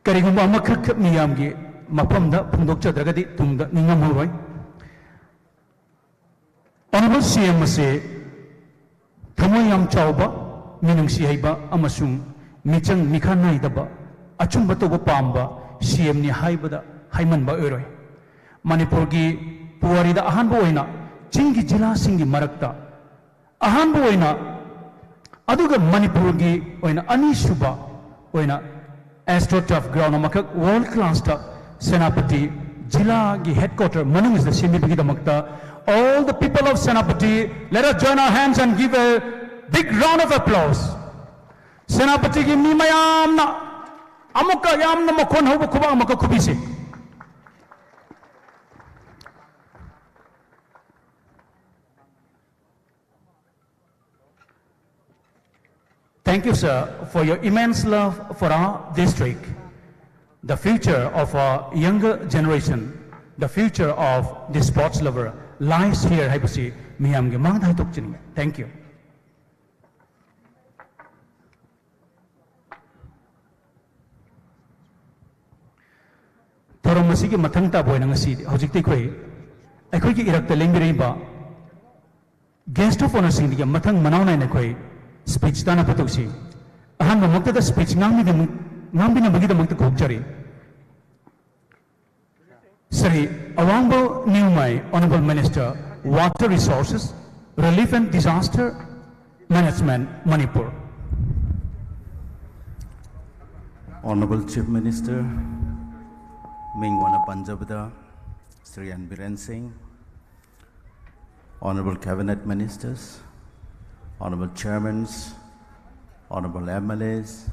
ꯀꯔꯤꯒꯨꯝꯕ ꯑꯃꯈꯛ ꯃꯤꯌꯥꯝꯒꯤ ꯃꯐꯝꯗ ꯐꯣꯡꯗꯣꯛꯆꯗ꯭ꯔꯒꯗꯤ ꯇꯨꯡꯗ ꯅꯤꯡꯉꯝꯃꯔꯣꯏ꯫ Honourable C M ꯑꯁꯤ ꯊꯃꯣꯏ ꯌꯥꯝ ꯆꯥꯎꯕ, ꯃꯤꯅꯨꯡꯁꯤ ꯍꯩꯕ ꯑꯃꯁꯨꯡ ꯃꯤꯆꯪ ꯃꯤꯈꯥ ꯅꯥꯏꯗꯕ, ꯑꯆꯨꯝꯕ ꯇꯧꯕ ꯄꯥꯝꯕ C M ꯅꯤ ꯍꯥꯏꯕꯗ ꯍꯥꯏꯃꯟꯕ ꯑꯣꯏꯔꯣꯏ꯫ ꯃꯅꯤꯄꯨꯔꯒꯤ ꯄꯨꯋꯥꯔꯤꯗ ꯑꯍꯥꯟꯕ ꯑꯣꯏꯅ ꯆꯤꯡꯒꯤ ꯖꯤꯂꯥꯁꯤꯡꯒꯤ ꯃꯔꯛꯇ ꯑꯍꯥꯟꯕ ꯑꯣꯏꯅ, ꯑꯗꯨꯒ ꯃꯅꯤꯄꯨꯔꯒꯤ ꯑꯣꯏꯅ ꯑꯅꯤꯁꯨꯕ ꯑꯣꯏꯅ AstroTurf ground ꯑꯃꯈꯛ world class ꯇ ꯁꯦꯅꯥꯄꯇꯤ ꯖꯤꯂꯥꯒꯤ headquarter ꯃꯅꯨꯡꯁꯤꯗ ꯁꯦꯝꯕꯤꯕꯒꯤꯗꯃꯛꯇ, all the people of Senapati, let us join our hands and give a big round of applause. ꯁꯦꯅꯥꯄꯇꯤꯒꯤ ꯃꯤ ꯃꯌꯥꯝꯅ ꯑꯃꯨꯛꯀ ꯌꯥꯝꯅ ꯃꯈꯣꯟ ꯍꯧꯕ ꯈꯨꯕꯥꯛ ꯑꯃꯨꯛꯀ ꯈꯨꯕꯤꯁꯤ꯫ Thank you, sir, for your immense love for our district. The future of our younger generation, the future of the sports lover lies here ꯍꯥꯏꯕꯁꯤ ꯃꯤꯌꯥꯝꯒꯤ ꯃꯥꯡꯗ ꯍꯥꯏꯗꯣꯛꯆꯅꯤꯡꯉꯤ꯫ Thank you. ꯊꯧꯔꯝ ꯑꯁꯤꯒꯤ ꯃꯊꯪ ꯇꯥꯕ ꯑꯣꯏꯅ ꯉꯁꯤꯗꯤ, ꯍꯧꯖꯤꯛꯇꯤ ꯑꯩꯈꯣꯏ, ꯑꯩꯈꯣꯏꯒꯤ ꯏꯔꯛꯇ ꯂꯦꯡꯕꯤꯔꯛꯏꯕ guest of honour ꯁꯤꯡꯗꯒꯤ ꯃꯊꯪ ꯃꯅꯥꯎ ꯅꯥꯏꯅ ꯑꯩꯈꯣꯏ speech ꯇꯥꯅꯕ ꯇꯧꯁꯤ꯫ ꯑꯍꯥꯟꯕꯃꯛꯇꯗ speech ꯉꯥꯡꯕꯤꯅꯕ-, ꯉꯥꯡꯕꯤꯅꯕꯒꯤꯗꯃꯛꯇ ꯀꯧꯖꯔꯤ꯫ ꯁ꯭ꯔꯤ ꯑꯋꯥꯡꯕ ꯅꯤꯎꯃꯥꯏ, Honourable Minister, Water Resources, Relief and Disaster Management, Manipur. Honourable Chief Minister, ꯃꯤꯡ ꯑꯣꯏꯅ ꯄꯟꯖꯕꯗ, ꯁ꯭ꯔꯤ ꯑꯦꯟ ꯕꯤꯔꯦꯟ ꯁꯤꯡ, Honorable Cabinet Ministers, Honorable Chairmans, Honorable M L As,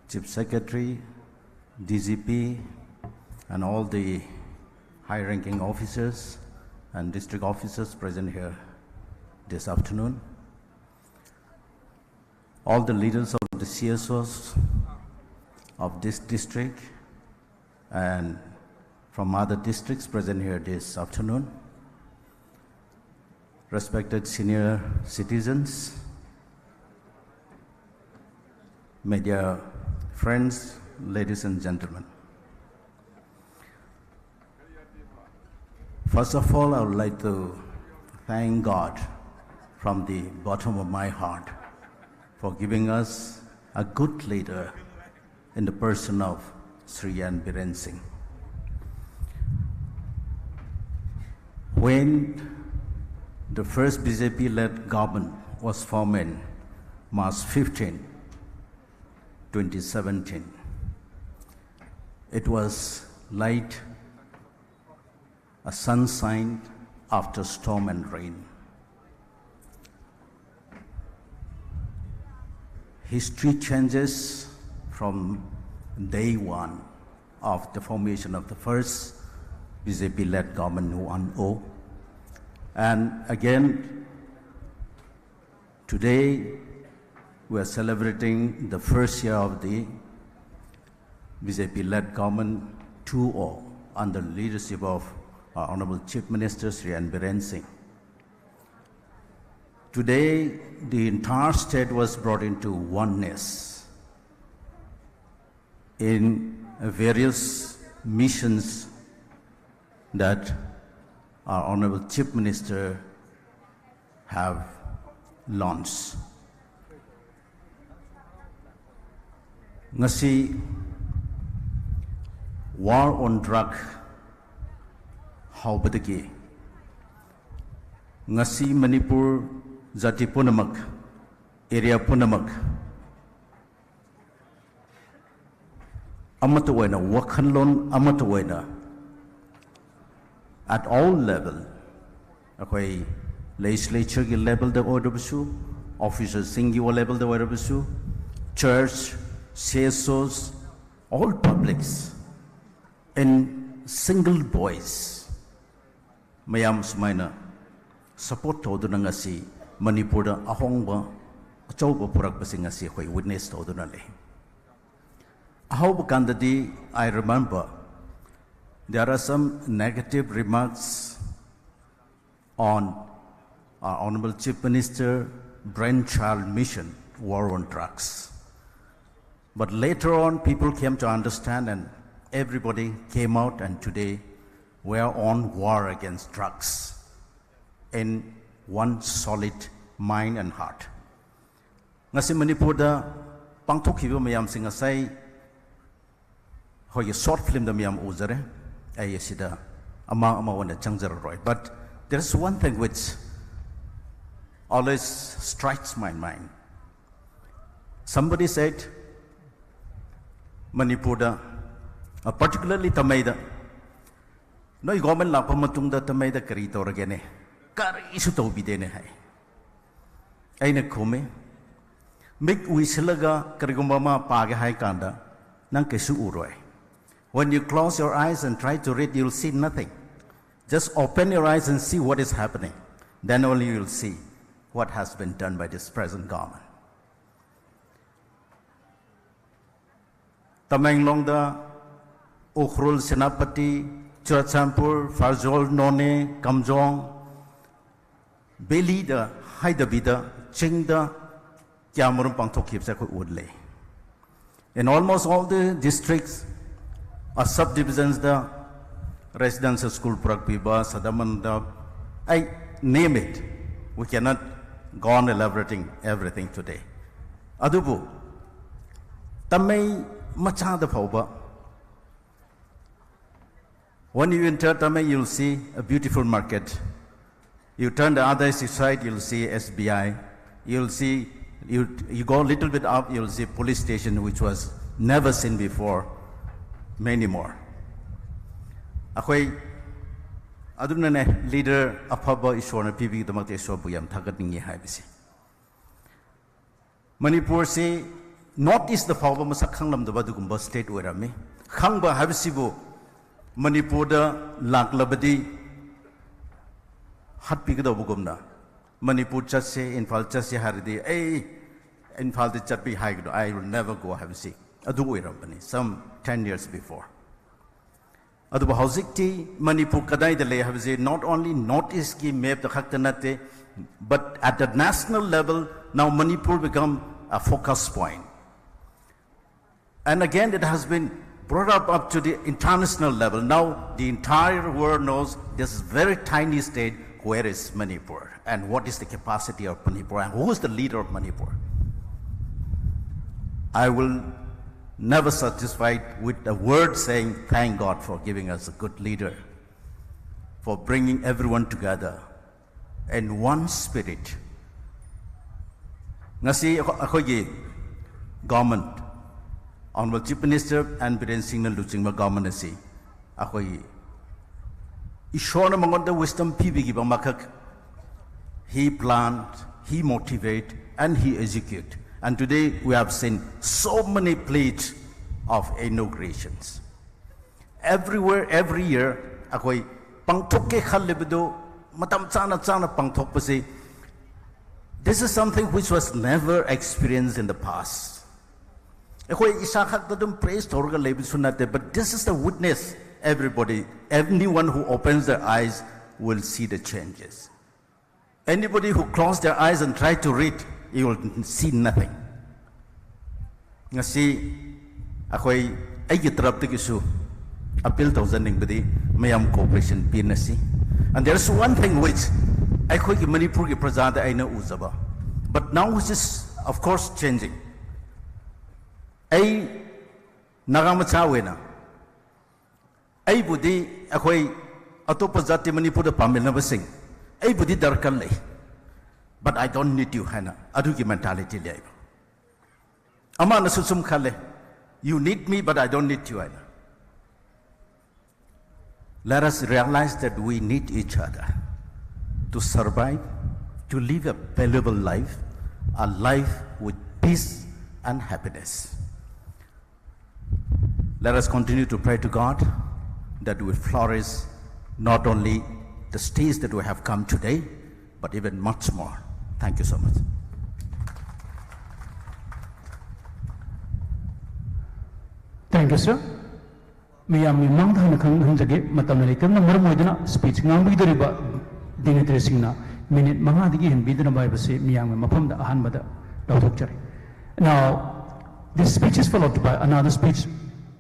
Chief Secretary, D G P, and all the high-ranking officers and district officers present here this afternoon. All the leaders of the C S Os of this district and from other districts present here this afternoon. Respected senior citizens, media friends, ladies and gentlemen. First of all, I would like to thank God from the bottom of my heart for giving us a good leader in the person of Shri N Biren Singh. When the first B J P-led government was formed in March fifteen, twenty seventeen, it was like a sunshine after storm and rain. History changes from day one of the formation of the first B J P-led government one oh. And again, today we are celebrating the first year of the B J P-led government two oh under the leadership of our Honorable Chief Minister Shri N Biren Singh. Today, the entire state was brought into oneness in various missions that our Honorable Chief Minister have launched. Ngasi war on drug ꯍꯧꯕꯗꯒꯤ ꯉꯁꯤ ꯃꯅꯤꯄꯨꯔ ꯖꯥꯇꯤ ꯄꯨꯝꯅꯃꯛ, area ꯄꯨꯝꯅꯃꯛ ꯑꯃꯠꯇ ꯑꯣꯏꯅ, ꯋꯥꯈꯜꯂꯣꯟ ꯑꯃꯠꯇ ꯑꯣꯏꯅ At all level, ꯑꯩꯈꯣꯏ legislatureꯒꯤ levelꯗ ꯑꯣꯏꯔꯕꯁꯨ, officerꯁꯤꯡꯒꯤ levelꯗ ꯑꯣꯏꯔꯕꯁꯨ, church, C S Os, all publics in single voice ꯃꯌꯥꯝ ꯁꯨꯃꯥꯏꯅ support ꯇꯧꯗꯨꯅ ꯉꯁꯤ ꯃꯅꯤꯄꯨꯔꯗ ꯑꯍꯣꯡꯕ ꯑꯆꯧꯕ ꯄꯨꯔꯛꯄꯁꯤꯡ ꯑꯁꯤ ꯑꯩꯈꯣꯏ witness ꯇꯧꯗꯨꯅ ꯂꯩ꯫ ꯑꯍꯧꯕ ꯀꯥꯟꯗꯗꯤ, I remember there are some negative remarks on our Honorable Chief Minister brainchild mission, war on drugs. But later on, people came to understand and everybody came out, and today we are on war against drugs in one solid mind and heart. ꯉꯁꯤ ꯃꯅꯤꯄꯨꯔꯗ ꯄꯥꯡꯊꯣꯛꯈꯤꯕ ꯃꯌꯥꯝꯁꯤꯡ ꯉꯁꯥꯏ ꯑꯩꯈꯣꯏꯒꯤ short filmꯗ ꯃꯌꯥꯝ ꯎꯖꯔꯦ꯫ ꯑꯩ ꯑꯁꯤꯗ ꯑꯃ ꯑꯃ ꯑꯣꯏꯅ ꯆꯪꯖꯔꯔꯣꯏ꯫ But there is one thing which always strikes my mind. Somebody said, ꯃꯅꯤꯄꯨꯔꯗ, uh, particularly ꯇꯥꯃꯩꯗ, "ꯅꯣꯏ government ꯂꯥꯛꯄ ꯃꯇꯨꯡꯗ ꯇꯥꯃꯩꯗ ꯀꯔꯤ ꯇꯧꯔꯒꯦꯅꯦ? ꯀꯔꯤꯁꯨ ꯇꯧꯕꯤꯗꯦꯅꯦ" ꯍꯥꯏ꯫ ꯑꯩꯅ ꯈꯨꯝꯃꯤ, "ꯃꯤꯠ ꯎꯏꯁꯤꯜꯂꯒ ꯀꯔꯤꯒꯨꯝꯕ ꯑꯃ ꯄꯥꯒꯦ ꯍꯥꯏ ꯀꯥꯟꯗ ꯅꯪ ꯀꯩꯁꯨ ꯎꯔꯣꯏ꯫ When you close your eyes and try to read, you'll see nothing. Just open your eyes and see what is happening. Then only you'll see what has been done by this present government." ꯇꯃꯦꯡꯂꯣꯡꯗ, ꯎꯈ꯭ꯔꯨꯜ, ꯁꯦꯅꯥꯄꯇꯤ, ꯆꯨꯔꯆꯥꯟꯄꯨꯔ, ꯐꯥꯔꯖꯣꯜ, ꯅꯣꯅꯦ, ꯀꯥꯝꯖꯣꯡ, valid ꯍꯥꯏꯗꯕꯤꯗ ꯆꯤꯡꯗ ꯀꯌꯥꯃꯔꯨꯝ ꯄꯥꯡꯊꯣꯛꯈꯤꯕꯁꯦ ꯑꯩꯈꯣꯏ ꯎꯠꯂꯦ꯫ In almost all the districts, uh, subdivisions, the residential school ꯄꯨꯔꯛꯄꯤꯕ, ꯁꯗꯃꯟꯗ, I name it. We cannot go on elaborating everything today. ꯑꯗꯨꯕꯨ ꯇꯥꯃꯩ ꯃꯆꯥꯗ ꯐꯥꯎꯕ, when you enter Tamei, you'll see a beautiful market. You turn the other side, you'll see S B I. You'll see, you, you go a little bit up, you'll see police station, which was never seen before, many more. ꯑꯩꯈꯣꯏ ꯑꯗꯨꯅꯅꯦ, leader ꯑꯐꯕ ꯏꯁꯣꯔꯅ ꯄꯤꯕꯒꯤꯗꯃꯛꯇ ꯏꯁꯣꯔꯕꯨ ꯌꯥꯝ ꯊꯥꯒꯠꯅꯤꯡꯉꯤ ꯍꯥꯏꯕꯁꯦ꯫ ꯃꯅꯤꯄꯨꯔꯁꯤ north east ꯐꯥꯎꯕ ꯃꯁꯛ ꯈꯪꯂꯝꯗꯕ ꯑꯗꯨꯒꯨꯝꯕ ꯁ꯭ꯇꯦꯠ ꯑꯣꯏꯔꯝꯃꯤ꯫ ꯈꯪꯕ ꯍꯥꯏꯕꯁꯤꯕꯨ ꯃꯅꯤꯄꯨꯔꯗ ꯂꯥꯛꯂꯕꯗꯤ ꯍꯥꯠꯄꯤꯒꯗꯧꯕꯒꯨꯝꯅ, ꯃꯅꯤꯄꯨꯔ ꯆꯠꯁꯦ, ꯏꯝꯐꯥꯜ ꯆꯠꯁꯦ ꯍꯥꯏꯔꯗꯤ, "ꯑꯩ ꯏꯝꯐꯥꯜꯗ ꯆꯠꯄꯤ ꯍꯥꯏꯒꯅꯨ, I will never go" ꯍꯥꯏꯕꯁꯤ ꯑꯗꯨ ꯑꯣꯏꯔꯝꯕꯅꯤ, some ten years before꯫ ꯑꯗꯨꯕꯨ ꯍꯧꯖꯤꯛꯇꯤ ꯃꯅꯤꯄꯨꯔ ꯀꯗꯥꯏꯗ ꯂꯩ ꯍꯥꯏꯕꯁꯤ not only North East ꯀꯤ ꯃꯦꯞꯇ ꯈꯛꯇ ꯅꯠꯇꯦ, but at the national level, now Manipur become a focus point. And again, it has been brought up, up to the international level. Now the entire world knows this is very tiny state. Where is Manipur? And what is the capacity of Manipur? And who is the leader of Manipur? I will never satisfied with the word saying, "Thank God for giving us a good leader, for bringing everyone together in one spirit." ꯉꯁꯤ ꯑꯩꯈꯣꯏ-, ꯑꯩꯈꯣꯏꯒꯤ government, Honorable Chief Minister N Biren Singhꯅ ꯂꯨꯆꯤꯡꯕ government ꯑꯁꯤ ꯑꯩꯈꯣꯏꯒꯤ ꯏꯁꯣꯔꯅ ꯃꯉꯣꯟꯗ wisdom ꯄꯤꯕꯤꯈꯤꯕ ꯑꯃꯈꯛ, he plant, he motivate, and he execute. And today we have seen so many plates of inaugurations. Everywhere, every year, ꯑꯩꯈꯣꯏ ꯄꯥꯡꯊꯣꯛꯀꯦ ꯈꯜꯂꯤꯕꯗꯨ ꯃꯇꯝ ꯆꯥꯅ ꯆꯥꯅ ꯄꯥꯡꯊꯣꯛꯄꯁꯤ, this is something which was never experienced in the past. ꯑꯩꯈꯣꯏ ꯏꯁꯥ ꯈꯛꯇ ꯑꯗꯨꯝ praise ꯇꯧꯔꯒ ꯂꯩꯕꯁꯨ ꯅꯠꯇꯦ, but this is the witness, everybody, anyone who opens their eyes will see the changes. Anybody who close their eyes and try to read, you will see nothing. ꯉꯁꯤ ꯑꯩꯈꯣꯏ, ꯑꯩꯒꯤ ꯇꯔꯞꯇꯒꯤꯁꯨ appeal ꯇꯧꯖꯅꯤꯡꯕꯗꯤ ꯃꯌꯥꯝ cooperation ꯄꯤꯅꯁꯤ꯫ And there's one thing which ꯑꯩꯈꯣꯏꯒꯤ ꯃꯅꯤꯄꯨꯔꯒꯤ ꯄ꯭ꯔꯖꯥꯗ ꯑꯩꯅ ꯎꯖꯕ, but now which is of course changing. ꯑꯩ ꯅꯥꯒꯥ ꯃꯆꯥ ꯑꯣꯏꯅ ꯑꯩꯕꯨꯗꯤ, ꯑꯩꯈꯣꯏ ꯑꯇꯣꯞꯄ ꯖꯥꯇꯤ ꯃꯅꯤꯄꯨꯔꯗ ꯄꯥꯝꯃꯤꯟꯅꯕꯁꯤꯡ, ꯑꯩꯕꯨꯗꯤ ꯗꯔꯀꯥꯔ ꯂꯩ, but I don't need you ꯍꯥꯏꯅ ꯑꯗꯨꯒꯤ mentality ꯂꯩꯕ꯫ ꯑꯃꯅꯁꯨ ꯁꯨꯝ ꯈꯜꯂꯦ, "You need me, but I don't need you" ꯍꯥꯏꯅ꯫ Let us realize that we need each other to survive, to live a valuable life, a life with peace and happiness. Let us continue to pray to God that we flourish not only the stage that we have come today, but even much more. Thank you so much. Thank you, sir. ꯃꯤꯌꯥꯝꯒꯤ ꯃꯥꯡꯗ ꯍꯥꯟꯅ ꯈꯪꯍꯟꯖꯒꯦ, ꯃꯇꯝꯅ ꯂꯩꯇꯕꯅ ꯃꯔꯝ ꯑꯣꯏꯗꯨꯅ speech ꯉꯥꯡꯕꯤꯗꯧꯔꯤꯕ dignitaryꯁꯤꯡꯅ minute ꯃꯉꯥꯗꯒꯤ ꯍꯦꯟꯕꯤꯗꯅꯕ ꯍꯥꯏꯕꯁꯤ ꯃꯤꯌꯥꯝꯒꯤ ꯃꯐꯝꯗ ꯑꯍꯥꯟꯕꯗ ꯂꯥꯎꯊꯣꯛꯆꯔꯤ. Now, this speech is followed by another speech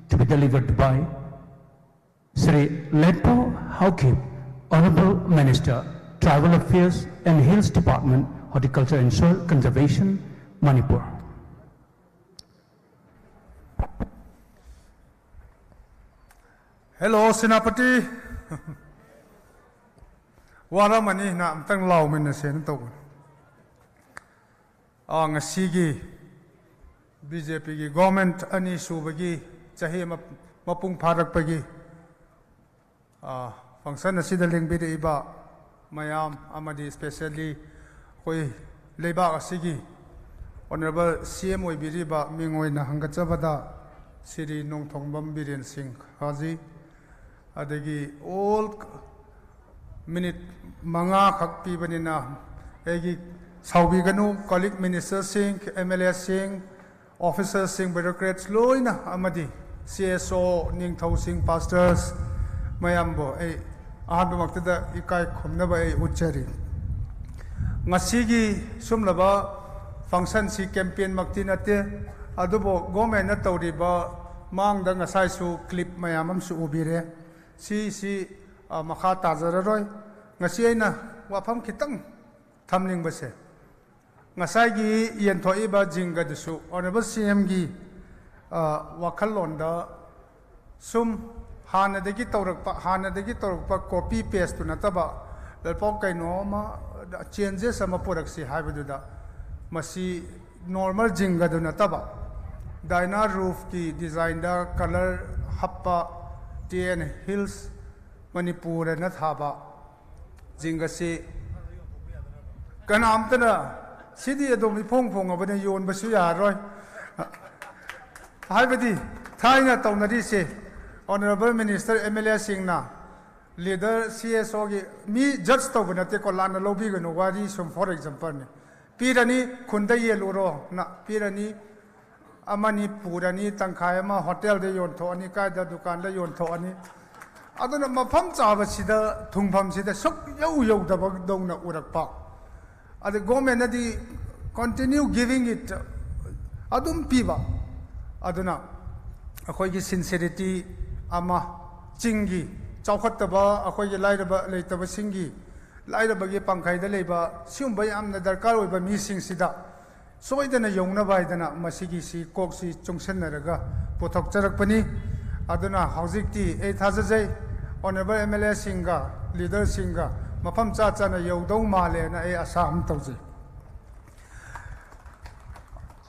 to be delivered by Shri Letpao Haokip, Honorable Minister, Tribal Affairs and Hills Department, Horticulture and Soil Conservation, Manipur. Hello, Senapati. ꯋꯥꯔꯝꯃꯅꯤ ꯅ ꯑꯝꯇꯪ ꯂꯥꯎꯃꯤꯟꯅꯁꯦꯅ ꯇꯧꯕꯅꯤ꯫ ꯑꯥ, ꯉꯁꯤꯒꯤ BJPꯒꯤ government ꯑꯅꯤ ꯁꯨꯕꯒꯤ ꯆꯍꯤ ꯑꯃ ꯃꯄꯨꯡ ꯐꯥꯔꯛꯄꯒꯤ, ꯑꯥ, function ꯑꯁꯤꯗ ꯂꯦꯡꯕꯤꯔꯛꯏꯕ ꯃꯌꯥꯝ ꯑꯃꯗꯤ specially ꯑꯩꯈꯣꯏ ꯂꯩꯕꯥꯛ ꯑꯁꯤꯒꯤ Honorable CM ꯑꯣꯏꯕꯤꯔꯤꯕ ꯃꯤꯡ ꯑꯣꯏꯅ ꯍꯪꯒꯠꯆꯕꯗ ꯁ꯭ꯔꯤ ꯅꯣꯡꯊꯣꯡꯕꯝ ꯕꯤꯔꯦꯟ ꯁꯤꯡ ꯍꯥꯖꯤ, ꯑꯗꯒꯤ all minute ꯃꯉꯥꯈꯛ ꯄꯤꯕꯅꯤꯅ ꯑꯩꯒꯤ ꯁꯥꯎꯕꯤꯒꯅꯨ, colleague ministerꯁꯤꯡ, MLAꯁꯤꯡ, officerꯁꯤꯡ, bureaucrats ꯂꯣꯏꯅ ꯑꯃꯗꯤ CSO, ꯅꯤꯡꯊꯧꯁꯤꯡ, pastors ꯃꯌꯥꯝꯕꯨ ꯑꯩ ꯑꯍꯥꯟꯕꯃꯛꯇꯗ ꯏꯀꯥꯏ ꯈꯨꯝꯅꯕ ꯑꯩ ꯎꯠꯆꯔꯤ꯫ ꯉꯁꯤꯒꯤ ꯁꯨꯝꯂꯕ functionꯁꯤ campaignꯃꯛꯇꯤ ꯅꯠꯇꯦ, ꯑꯗꯨꯕꯨ governmentꯅ ꯇꯧꯔꯤꯕ ꯃꯥꯡꯗ ꯉꯁꯥꯏꯁꯨ clip ꯃꯌꯥꯝ ꯑꯃꯁꯨ ꯎꯕꯤꯔꯦ꯫ ꯁꯤꯁꯤ, ꯑ, ꯃꯈꯥ ꯇꯥꯖꯔꯔꯣꯏ꯫ ꯉꯁꯤ ꯑꯩꯅ ꯋꯥꯐꯝ ꯈꯤꯇꯪ ꯊꯝꯅꯤꯡꯕꯁꯦ, ꯉꯁꯥꯏꯒꯤ ꯌꯦꯟꯊꯣꯛꯏꯕ ꯖꯤꯡꯒꯗꯨꯁꯨ Honorable CMꯒꯤ, ꯑ, ꯋꯥꯈꯜꯂꯣꯟꯗ ꯁꯨꯝ ꯍꯥꯟꯅꯗꯒꯤ ꯇꯧꯔꯛꯄ, ꯍꯥꯟꯅꯗꯒꯤ ꯇꯧꯔꯛꯄ copy pasteꯇꯨ ꯅꯠꯇꯕ ꯂꯣꯏꯄꯥꯎ ꯀꯩꯅꯣ ꯑꯃ, changes ꯑꯃ ꯄꯨꯔꯛꯁꯤ ꯍꯥꯏꯕꯗꯨꯗ ꯃꯁꯤ normal ꯖꯤꯡꯒꯗꯨ ꯅꯠꯇꯕ Dyna roofꯀꯤ designꯗ colour ꯍꯥꯞꯄ, T N Hills ꯃꯅꯤꯄꯨꯔ ꯑꯅ ꯊꯥꯕ ꯖꯤꯡ ꯑꯁꯤ ꯀꯅꯥꯝꯇꯅ ꯁꯤꯗꯤ ꯑꯗꯨꯝ ꯏꯐꯣꯡ ꯐꯣꯡꯉꯕꯅ ꯌꯣꯟꯕꯁꯨ ꯌꯥꯔꯔꯣꯏ꯫ ꯍꯥꯏꯕꯗꯤ ꯊꯥꯏꯅ ꯇꯧꯅꯔꯤꯁꯦ, ꯑꯣꯅꯔꯦꯕꯜ ꯃꯤꯅꯤꯁꯇꯔ, ꯑꯦꯝ ꯑꯦꯜ ꯑꯦꯁꯤꯡꯅ ꯂꯤꯗꯔ ꯁꯤ ꯑꯦꯁ ꯑꯣꯒꯤ ꯃꯤ ꯖꯁ ꯇꯧꯕ ꯅꯠꯇꯦꯀꯣ, ꯂꯥꯟꯅ ꯂꯧꯕꯤꯒꯅꯨ, ꯋꯥꯔꯤ ꯁꯨꯝ ꯐꯣꯔ ꯑꯦꯛꯖꯥꯝꯄꯜꯅꯤ꯫ ꯄꯤꯔꯅꯤ, ꯈꯨꯟꯗ ꯌꯦꯜꯂꯨꯔꯣꯅ ꯄꯤꯔꯅꯤ, ꯑꯃꯅꯤ ꯄꯨꯔꯅꯤ, ꯇꯪꯈꯥꯏ ꯑꯃ ꯍꯣꯇꯦꯜꯗ ꯌꯣꯟꯊꯣꯛꯑꯅꯤ, ꯀꯥꯏꯗ ꯗꯨꯀꯥꯟꯗ ꯌꯣꯟꯊꯣꯛꯑꯅꯤ꯫ ꯑꯗꯨꯅ ꯃꯐꯝ ꯆꯥꯕꯁꯤꯗ, ꯊꯨꯡꯐꯝꯁꯤꯗ ꯁꯨꯛ ꯌꯧ ꯌꯧꯗꯕꯗꯧꯅ ꯎꯔꯛꯄ꯫ ꯑꯗ ꯒꯣꯔꯃꯦꯟꯅꯗꯤ continue giving it ꯑꯗꯨꯝ ꯄꯤꯕ꯫ ꯑꯗꯨꯅ ꯑꯩꯈꯣꯏꯒꯤ ꯁꯤꯟꯁꯦꯔꯤꯇꯤ ꯑꯃ, ꯆꯤꯡꯒꯤ ꯆꯥꯎꯈꯠꯇꯕ, ꯑꯩꯈꯣꯏꯒꯤ ꯂꯥꯏꯔꯕ ꯂꯩꯇꯕꯁꯤꯡꯒꯤ, ꯂꯥꯏꯔꯕꯒꯤ ꯄꯥꯡꯈꯩꯗ ꯂꯩꯕ ꯁꯤꯒꯨꯝꯕ ꯌꯥꯝꯅ ꯗꯔꯀꯥꯔ ꯑꯣꯏꯕ ꯃꯤꯁꯤꯡꯁꯤꯗ ꯁꯣꯏꯗꯅ ꯌꯧꯅꯕ ꯍꯥꯏꯗꯅ ꯃꯁꯤꯒꯤꯁꯤ ꯀꯣꯛꯁꯤ ꯆꯨꯡꯁꯤꯟꯅꯔꯒ ꯄꯨꯊꯣꯛꯆꯔꯛꯄꯅꯤ꯫ ꯑꯗꯨꯅ ꯍꯧꯖꯤꯛꯇꯤ ꯑꯩ ꯊꯥꯖꯖꯩ, ꯑꯣꯅꯔꯦꯕꯜ ꯑꯦꯝ ꯑꯦꯜ ꯑꯦꯁꯤꯡꯒ ꯂꯤꯗꯔꯁꯤꯡꯒ ꯃꯐꯝ ꯆꯥ ꯆꯥꯅ ꯌꯧꯗꯧ ꯃꯥꯜꯂꯦꯅ ꯑꯩ ꯑꯁꯥ ꯑꯃ ꯇꯧꯖꯩ꯫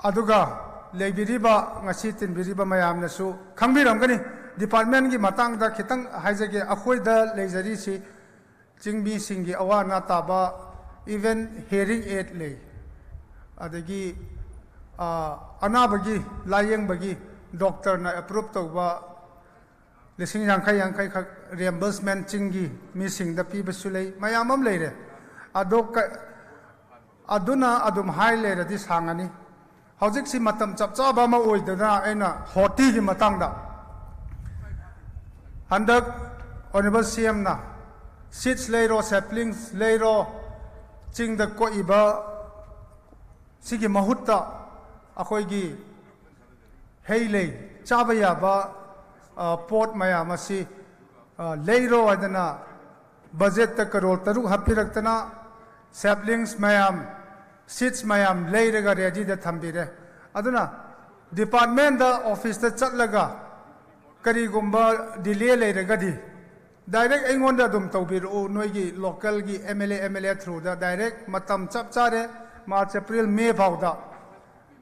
ꯑꯗꯨꯒ ꯂꯩꯕꯤꯔꯤꯕ, ꯉꯁꯤ ꯇꯤꯟꯕꯤꯔꯤꯕ ꯃꯌꯥꯝꯅꯁꯨ ꯈꯪꯕꯤꯔꯝꯒꯅꯤ, ꯗꯤꯄꯥꯔꯠꯃꯦꯟꯒꯤ ꯃꯇꯥꯡꯗ ꯈꯤꯇꯪ ꯍꯥꯏꯖꯒꯦ꯫ ꯑꯩꯈꯣꯏꯗ ꯂꯩꯖꯔꯤꯁꯤ ꯆꯤꯡꯃꯤꯁꯤꯡꯒꯤ ꯑꯋꯥ ꯑꯅꯥ ꯇꯥꯕ, even hearing aid ꯂꯩ, ꯑꯗꯒꯤ, ꯑ, ꯑꯅꯥꯕꯒꯤ ꯂꯥꯌꯦꯡꯕꯒꯤ ꯗꯣꯛꯇꯔꯅ ꯑꯦꯄ꯭ꯔꯨꯞ ꯇꯧꯕ ꯂꯤꯁꯤꯡ ꯌꯥꯡꯈꯩ ꯌꯥꯡꯈꯩꯈꯛ ꯔꯤꯑꯦꯝꯕꯔꯁꯃꯦꯟ ꯆꯤꯡꯒꯤ ꯃꯤꯁꯤꯡꯗ ꯄꯤꯕꯁꯨ ꯂꯩ, ꯃꯌꯥꯝ ꯑꯃ ꯂꯩꯔꯦ꯫ ꯑꯗꯣ ꯀ-, ꯑꯗꯨꯅ ꯑꯗꯨꯝ ꯍꯥꯏ ꯂꯩꯔꯗꯤ ꯁꯥꯡꯉꯅꯤ꯫ ꯍꯧꯖꯤꯛꯁꯤ ꯃꯇꯝ ꯆꯞ ꯆꯥꯕ ꯑꯃ ꯑꯣꯏꯗꯅ ꯑꯩꯅ ꯐꯣꯔꯇꯤꯒꯤ ꯃꯇꯥꯡꯗ, ꯍꯟꯗꯛ ꯑꯣꯅꯔꯦꯕꯜ ꯁꯤ ꯑꯦꯝꯅ ꯁꯤꯗꯁ ꯂꯩꯔꯣ, ꯁꯦꯞꯂꯤꯡꯁ ꯂꯩꯔꯣ, ꯆꯤꯡꯗ ꯀꯣꯛꯏꯕ ꯁꯤꯒꯤ ꯃꯍꯨꯠꯇ ꯑꯩꯈꯣꯏꯒꯤ ꯍꯩ ꯂꯩ ꯆꯥꯕ ꯌꯥꯕ, ꯑ, ꯄꯣꯠ ꯃꯌꯥꯝ ꯑꯁꯤ, ꯑ, ꯂꯩꯔꯣ ꯍꯥꯏꯗꯅ ꯕꯖꯦꯠꯇ ꯀꯔꯣꯔ ꯇꯔꯨꯛ ꯍꯥꯞꯄꯤꯔꯛꯇꯅ ꯁꯦꯞꯂꯤꯡꯁ ꯃꯌꯥꯝ, ꯁꯤꯗꯁ ꯃꯌꯥꯝ ꯂꯩꯔꯒ ꯔꯦꯗꯤꯗ ꯊꯝꯕꯤꯔꯦ꯫ ꯑꯗꯨꯅ ꯗꯤꯄꯥꯔꯠꯃꯦꯟꯗ, ꯑꯣꯐꯤꯁꯇ ꯆꯠꯂꯒ ꯀꯔꯤꯒꯨꯝꯕ ꯗꯤꯂꯦ ꯂꯩꯔꯒꯗꯤ ꯗꯥꯏꯔꯦꯛ ꯑꯩꯉꯣꯟꯗ ꯑꯗꯨꯝ ꯇꯧꯕꯤꯔꯛꯎ, ꯅꯣꯏꯒꯤ ꯂꯣꯀꯦꯜꯒꯤ ꯑꯦꯝ ꯑꯦꯜ ꯑꯦ, ꯑꯦꯝ ꯑꯦꯜ ꯑꯦ ꯊ꯭ꯔꯨꯗ ꯗꯥꯏꯔꯦꯛ ꯃꯇꯝ ꯆꯞ ꯆꯥꯔꯦ, ꯃꯥꯔꯆ, ꯑꯦꯄ꯭ꯔꯤꯜ, ꯃꯦ ꯐꯥꯎꯗ꯫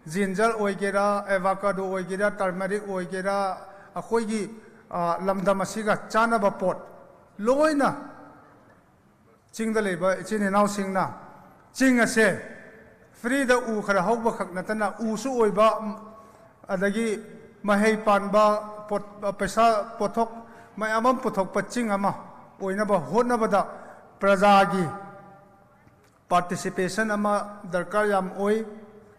ꯖꯤꯟꯖꯔ ꯑꯣꯏꯒꯦꯔꯥ, ꯑꯦꯚꯥꯀꯥꯗꯣ ꯑꯣꯏꯒꯦꯔꯥ, ꯇꯔꯃꯔꯤꯛ ꯑꯣꯏꯒꯦꯔꯥ, ꯑꯩꯈꯣꯏꯒꯤ, ꯑ, ꯂꯝꯗꯝ ꯑꯁꯤꯒ ꯆꯥꯟꯅꯕ ꯄꯣꯠ, ꯂꯣꯏꯅ ꯆꯤꯡꯗ ꯂꯩꯕ ꯏꯆꯤꯟ ꯏꯅꯥꯎꯁꯤꯡꯅ ꯆꯤꯡ ꯑꯁꯦ ꯐ꯭ꯔꯤꯗ ꯎ ꯈꯔ ꯍꯧꯕꯈꯛ ꯅꯠꯇꯅ ꯎꯁꯨ ꯑꯣꯏꯕ, ꯑꯗꯒꯤ ꯃꯍꯩ ꯄꯥꯟꯕ, ꯄꯣꯠ-, ꯄꯩꯁꯥ, ꯄꯣꯠꯊꯣꯛ ꯃꯌꯥꯝ ꯑꯃ ꯄꯨꯊꯣꯛꯄ ꯆꯤꯡ ꯑꯃ ꯑꯣꯏꯅꯕ ꯍꯣꯠꯅꯕꯗ ꯄ꯭ꯔꯖꯥꯒꯤ ꯄꯥꯔꯇꯤꯁꯤꯄꯦꯁꯟ ꯑꯃ ꯗꯔꯀꯥꯔ ꯌꯥꯝ ꯑꯣꯏ꯫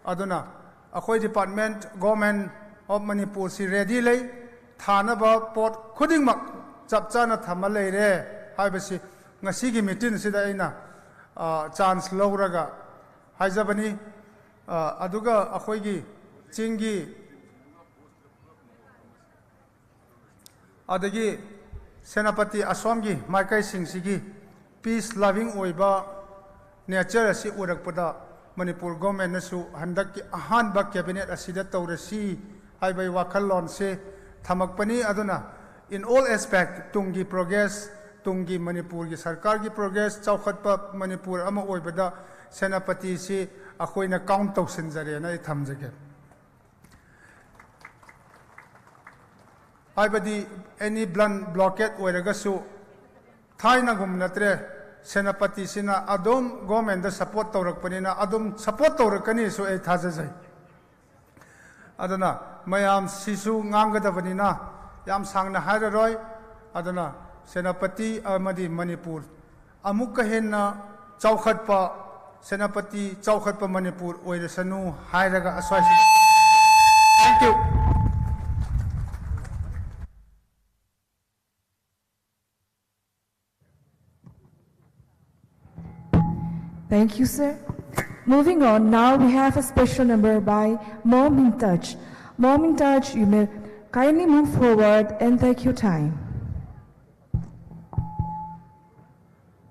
ꯑꯗꯨꯅ ꯑꯩꯈꯣꯏ ꯗꯤꯄꯥꯔꯠꯃꯦꯟꯠ, Government of ꯃꯅꯤꯄꯨꯔꯁꯤ ꯔꯦꯗꯤ ꯂꯩ, ꯊꯥꯅꯕ ꯄꯣꯠ ꯈꯨꯗꯤꯡꯃꯛ ꯆꯞ ꯆꯥꯅ ꯊꯝꯃ ꯂꯩꯔꯦ ꯍꯥꯏꯕꯁꯤ ꯉꯁꯤꯒꯤ ꯃꯤꯇꯤꯡꯁꯤꯗ ꯑꯩꯅ, ꯑ, ꯆꯥꯟꯁ ꯂꯧꯔꯒ ꯍꯥꯏꯖꯕꯅꯤ꯫ ꯑ, ꯑꯗꯨꯒ ꯑꯩꯈꯣꯏꯒꯤ ꯆꯤꯡꯒꯤ ꯑꯗꯒꯤ ꯁꯦꯅꯥꯄꯇꯤ ꯑꯁꯣꯝꯒꯤ ꯃꯥꯏꯀꯩꯁꯤꯡꯁꯤꯒꯤ ꯄꯤꯁ ꯂꯚꯤꯡ ꯑꯣꯏꯕ ꯅꯦꯆꯔ ꯑꯁꯤ ꯎꯔꯛꯄꯗ ꯃꯅꯤꯄꯨꯔ ꯒꯣꯔꯃꯦꯟꯅꯁꯨ ꯍꯟꯗꯛꯀꯤ ꯑꯍꯥꯟꯕ ꯀꯦꯕꯤꯅꯦꯠ ꯑꯁꯤꯗ ꯇꯧꯔꯁꯤ ꯍꯥꯏꯕꯒꯤ ꯋꯥꯈꯜꯂꯣꯟꯁꯦ ꯊꯝꯃꯛꯄꯅꯤ꯫ ꯑꯗꯨꯅ in all aspect ꯇꯨꯡꯒꯤ ꯄ꯭ꯔꯣꯒ꯭ꯔꯦꯁ, ꯇꯨꯡꯒꯤ ꯃꯅꯤꯄꯨꯔꯒꯤ ꯁꯔꯀꯥꯔꯒꯤ ꯄ꯭ꯔꯣꯒ꯭ꯔꯦꯁ, ꯆꯥꯎꯈꯠꯄ ꯃꯅꯤꯄꯨꯔ ꯑꯃ ꯑꯣꯏꯕꯗ ꯁꯦꯅꯥꯄꯇꯤꯁꯤ ꯑꯩꯈꯣꯏꯅ ꯀꯥꯎꯟ ꯇꯧꯁꯤꯟꯖꯔꯦꯅ ꯑꯩ ꯊꯝꯖꯒꯦ꯫ ꯍꯥꯏꯕꯗꯤ ꯑꯦꯅꯤ ꯕ꯭ꯂꯟ ꯕ꯭ꯂꯣꯀꯦꯠ ꯑꯣꯏꯔꯒꯁꯨ ꯊꯥꯏꯅꯒꯨꯝ ꯅꯠꯇ꯭ꯔꯦ, ꯁꯦꯅꯥꯄꯇꯤꯁꯤꯅ ꯑꯗꯨꯝ ꯒꯣꯔꯃꯦꯟꯗ ꯁꯄꯣꯔꯠ ꯇꯧꯔꯛꯄꯅꯤꯅ ꯑꯗꯨꯝ ꯁꯄꯣꯔꯠ ꯇꯧꯔꯛꯀꯅꯤꯁꯨ ꯑꯩ ꯊꯥꯖꯖꯩ꯫ ꯑꯗꯨꯅ ꯃꯌꯥꯝꯁꯤꯁꯨ ꯉꯥꯡꯒꯗꯕꯅꯤꯅ ꯌꯥꯝ ꯁꯥꯡꯅ ꯍꯥꯏꯔꯔꯣꯏ꯫ ꯑꯗꯨꯅ ꯁꯦꯅꯥꯄꯇꯤ ꯑꯃꯗꯤ ꯃꯅꯤꯄꯨꯔ ꯑꯃꯨꯛꯀ ꯍꯦꯟꯅ ꯆꯥꯎꯈꯠꯄ, ꯁꯦꯅꯥꯄꯇꯤ ꯆꯥꯎꯈꯠꯄ ꯃꯅꯤꯄꯨꯔ ꯑꯣꯏꯔꯁꯅꯨ ꯍꯥꯏꯔꯒ ꯑꯁ꯭ꯋꯥꯏꯁꯤꯗ Thank you. Thank you, sir. Moving on, now we have a special number by Mom in Touch. Mom in Touch, you may kindly move forward and take your time.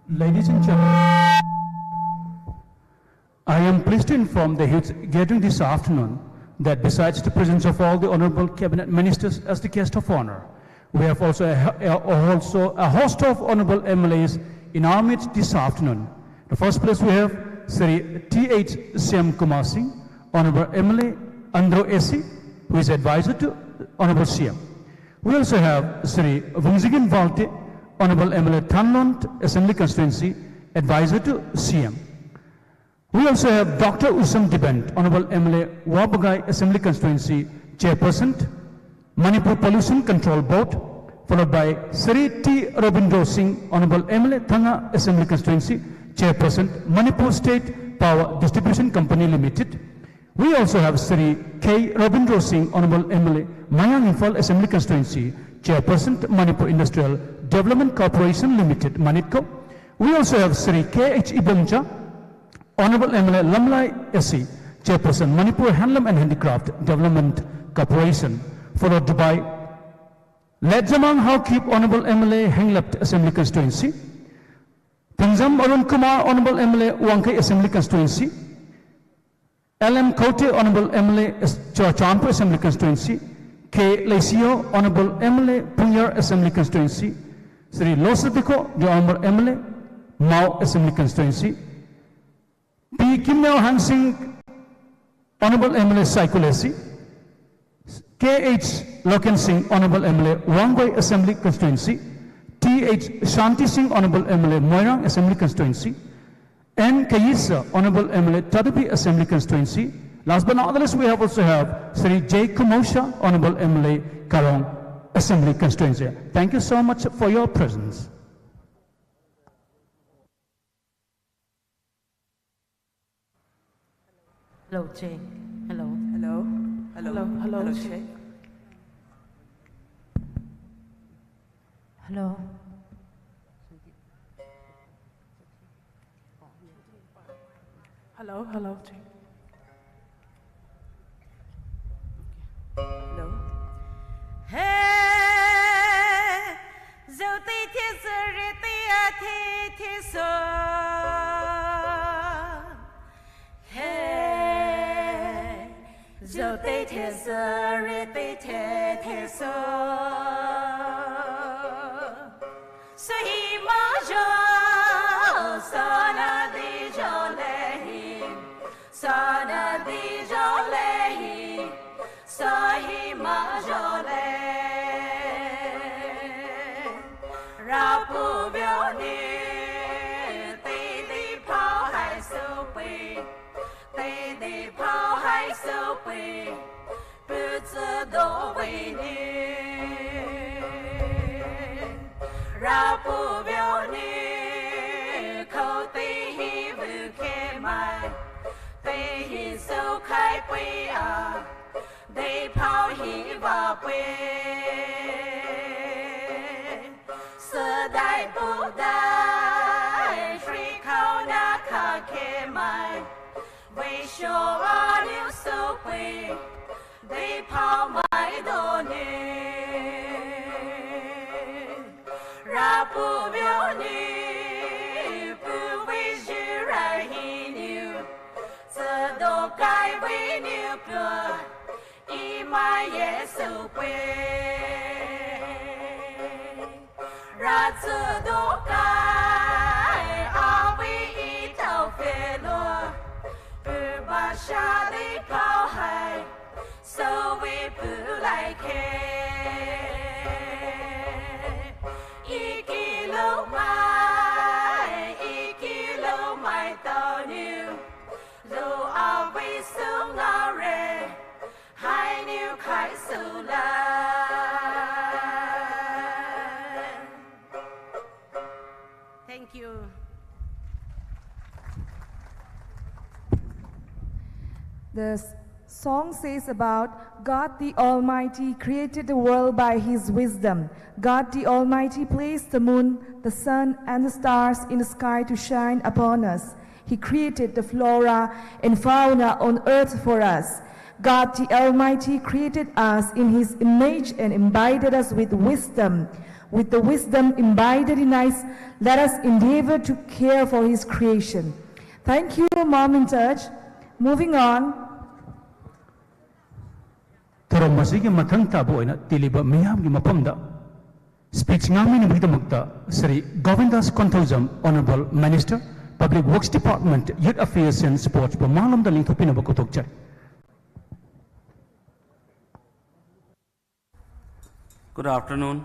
Ladies and gentlemen, I am pleased to inform the youth gathering this afternoon that besides the presence of all the honorable cabinet ministers as the guest of honor, we have also a, a, also a host of honorable M L As in our midst this afternoon. The first place we have Shri T H Shyam Kumar Singh, Honorable M L A Andro A C, who is advisor to Honorable C M. We also have Shri Vungzagin Valte, Honorable M L A Thanlon, Assembly Constituency, Advisor to C M. We also have Doctor Usam Dibent, Honorable M L A Wabagai Assembly Constituency, Chairperson, Manipur Pollution Control Board, followed by Shri T Robindro Singh, Honorable M L A Thanga Assembly Constituency, Chairperson, Manipur State Power Distribution Company Limited. We also have Shri K Robindro Singh, Honorable M L A Mayang Imphal Assembly Constituency, Chairperson, Manipur Industrial Development Corporation Limited, Manitco. We also have Shri K H Ibomcha, Honorable M L A Lamlai S C, Chairperson, Manipur Handloom and Handicraft Development Corporation, followed by Lejamang Haokip, Honorable M L A Henglep Assembly Constituency, Pinjam Arun Kumar, Honorable M L A Wangkei Assembly Constituency, L M Khote, Honorable M L A As-, Churachandpur Assembly Constituency, K Leisio, Honorable M L A Pungyar Assembly Constituency, Shri Losa Dikho, the Honorable M L A Mao Assembly Constituency, P Kimneo Hangsing, Honorable M L A Saikulesi, K H Loken Singh, Honorable M L A Wangoi Assembly Constituency, T H Shanti Singh, Honorable M L A Moirang Assembly Constituency, N Kayisa, Honorable M L A Tadapi Assembly Constituency. Last but not the least, we have also have Shri J Kumosha, Honorable M L A Karong Assembly Constituency. Thank you so much for your presence. Hello, check. Hello. Hello. Hello. Hello, hello, hello, check. Check. Hello. Hello, hello, check. Hello. Hey, zautai the zare te a the the so. Hey, zautai the zare te the the so. Sahi ma jo, sana di jo lehi, sana di jo lehi, sahi ma jo le. Ra Pui, pu tsu do wei ni, ra pu biu ni, khou tei hi vu ke mai, tei hi su kai pui a, dei pau hi va pui. Sudai pu dai, free kau na ka ke mai, wei sho a liu su pui, dei pau mai do ni. Ra pu biu ni, pu wei ji ra hi niu, tsu do kai wei niu pu, i mai ye su pui. Ra tsu do kai, a wei i tau fe lo, pu ba sha dei pau hai, so wei pu lai ke. I ki lo mai, i ki lo mai tau niu, lo a wei su nga re, hai niu kai su lai. Thank you. The s- song says about God the Almighty created the world by his wisdom. God the Almighty placed the moon, the sun, and the stars in the sky to shine upon us. He created the flora and fauna on earth for us. God the Almighty created us in his image and imbibed us with wisdom. With the wisdom imbibed in us, let us endeavor to care for his creation. Thank you, Mom in Touch. Moving on. ꯊꯧꯔꯝ ꯑꯁꯤꯒꯤ ꯃꯊꯪ ꯇꯥꯕ ꯑꯣꯏꯅ ꯇꯤꯜꯂꯤꯕ ꯃꯤꯌꯥꯝꯒꯤ ꯃꯐꯝꯗ speech ꯉꯥꯡꯕꯤꯅꯕꯒꯤꯗꯃꯛꯇ Shri ꯒꯣꯕꯤꯟꯗꯥꯁ Konthoujam, Honourable Minister, Public Works Department, Youth Affairs and Sports ꯕꯨ ꯃꯥꯡꯂꯣꯝꯗ ꯂꯦꯡꯊꯣꯛꯄꯤꯅꯕ ꯀꯧꯊꯣꯛꯆꯔꯤ꯫ Good afternoon.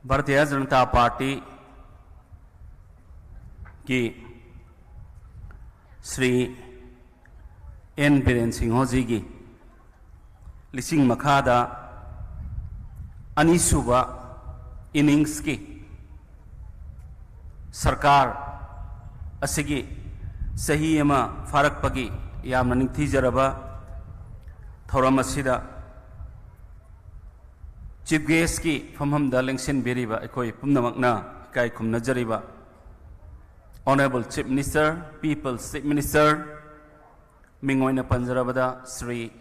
Bharatiya Janata Party ki Shri N Biren ꯁꯤꯡꯍꯣꯖꯤꯒꯤ ꯂꯤꯁꯤꯡ ꯃꯈꯥꯗ ꯑꯅꯤꯁꯨꯕ ꯏꯅꯤꯡꯁꯀꯤ ꯁꯔꯀꯥꯔ ꯑꯁꯤꯒꯤ ꯆꯍꯤ ꯑꯃ ꯐꯥꯔꯛꯄꯒꯤ ꯌꯥꯝꯅ ꯅꯤꯡꯊꯤꯖꯔꯕ ꯊꯧꯔꯝ ꯑꯁꯤꯗ ꯆꯤꯐ ꯒꯦꯁꯀꯤ ꯐꯝꯐꯝꯗ ꯂꯦꯡꯁꯤꯟꯕꯤꯔꯤꯕ ꯑꯩꯈꯣꯏ ꯄꯨꯝꯅꯃꯛꯅ ꯏꯀꯥꯏ ꯈꯨꯝꯅꯖꯔꯤꯕ Honourable Chief Minister, People's Chief Minister, ꯃꯤꯡ ꯑꯣꯏꯅ ꯄꯟꯖꯔꯕꯗ ꯁ꯭ꯔꯤ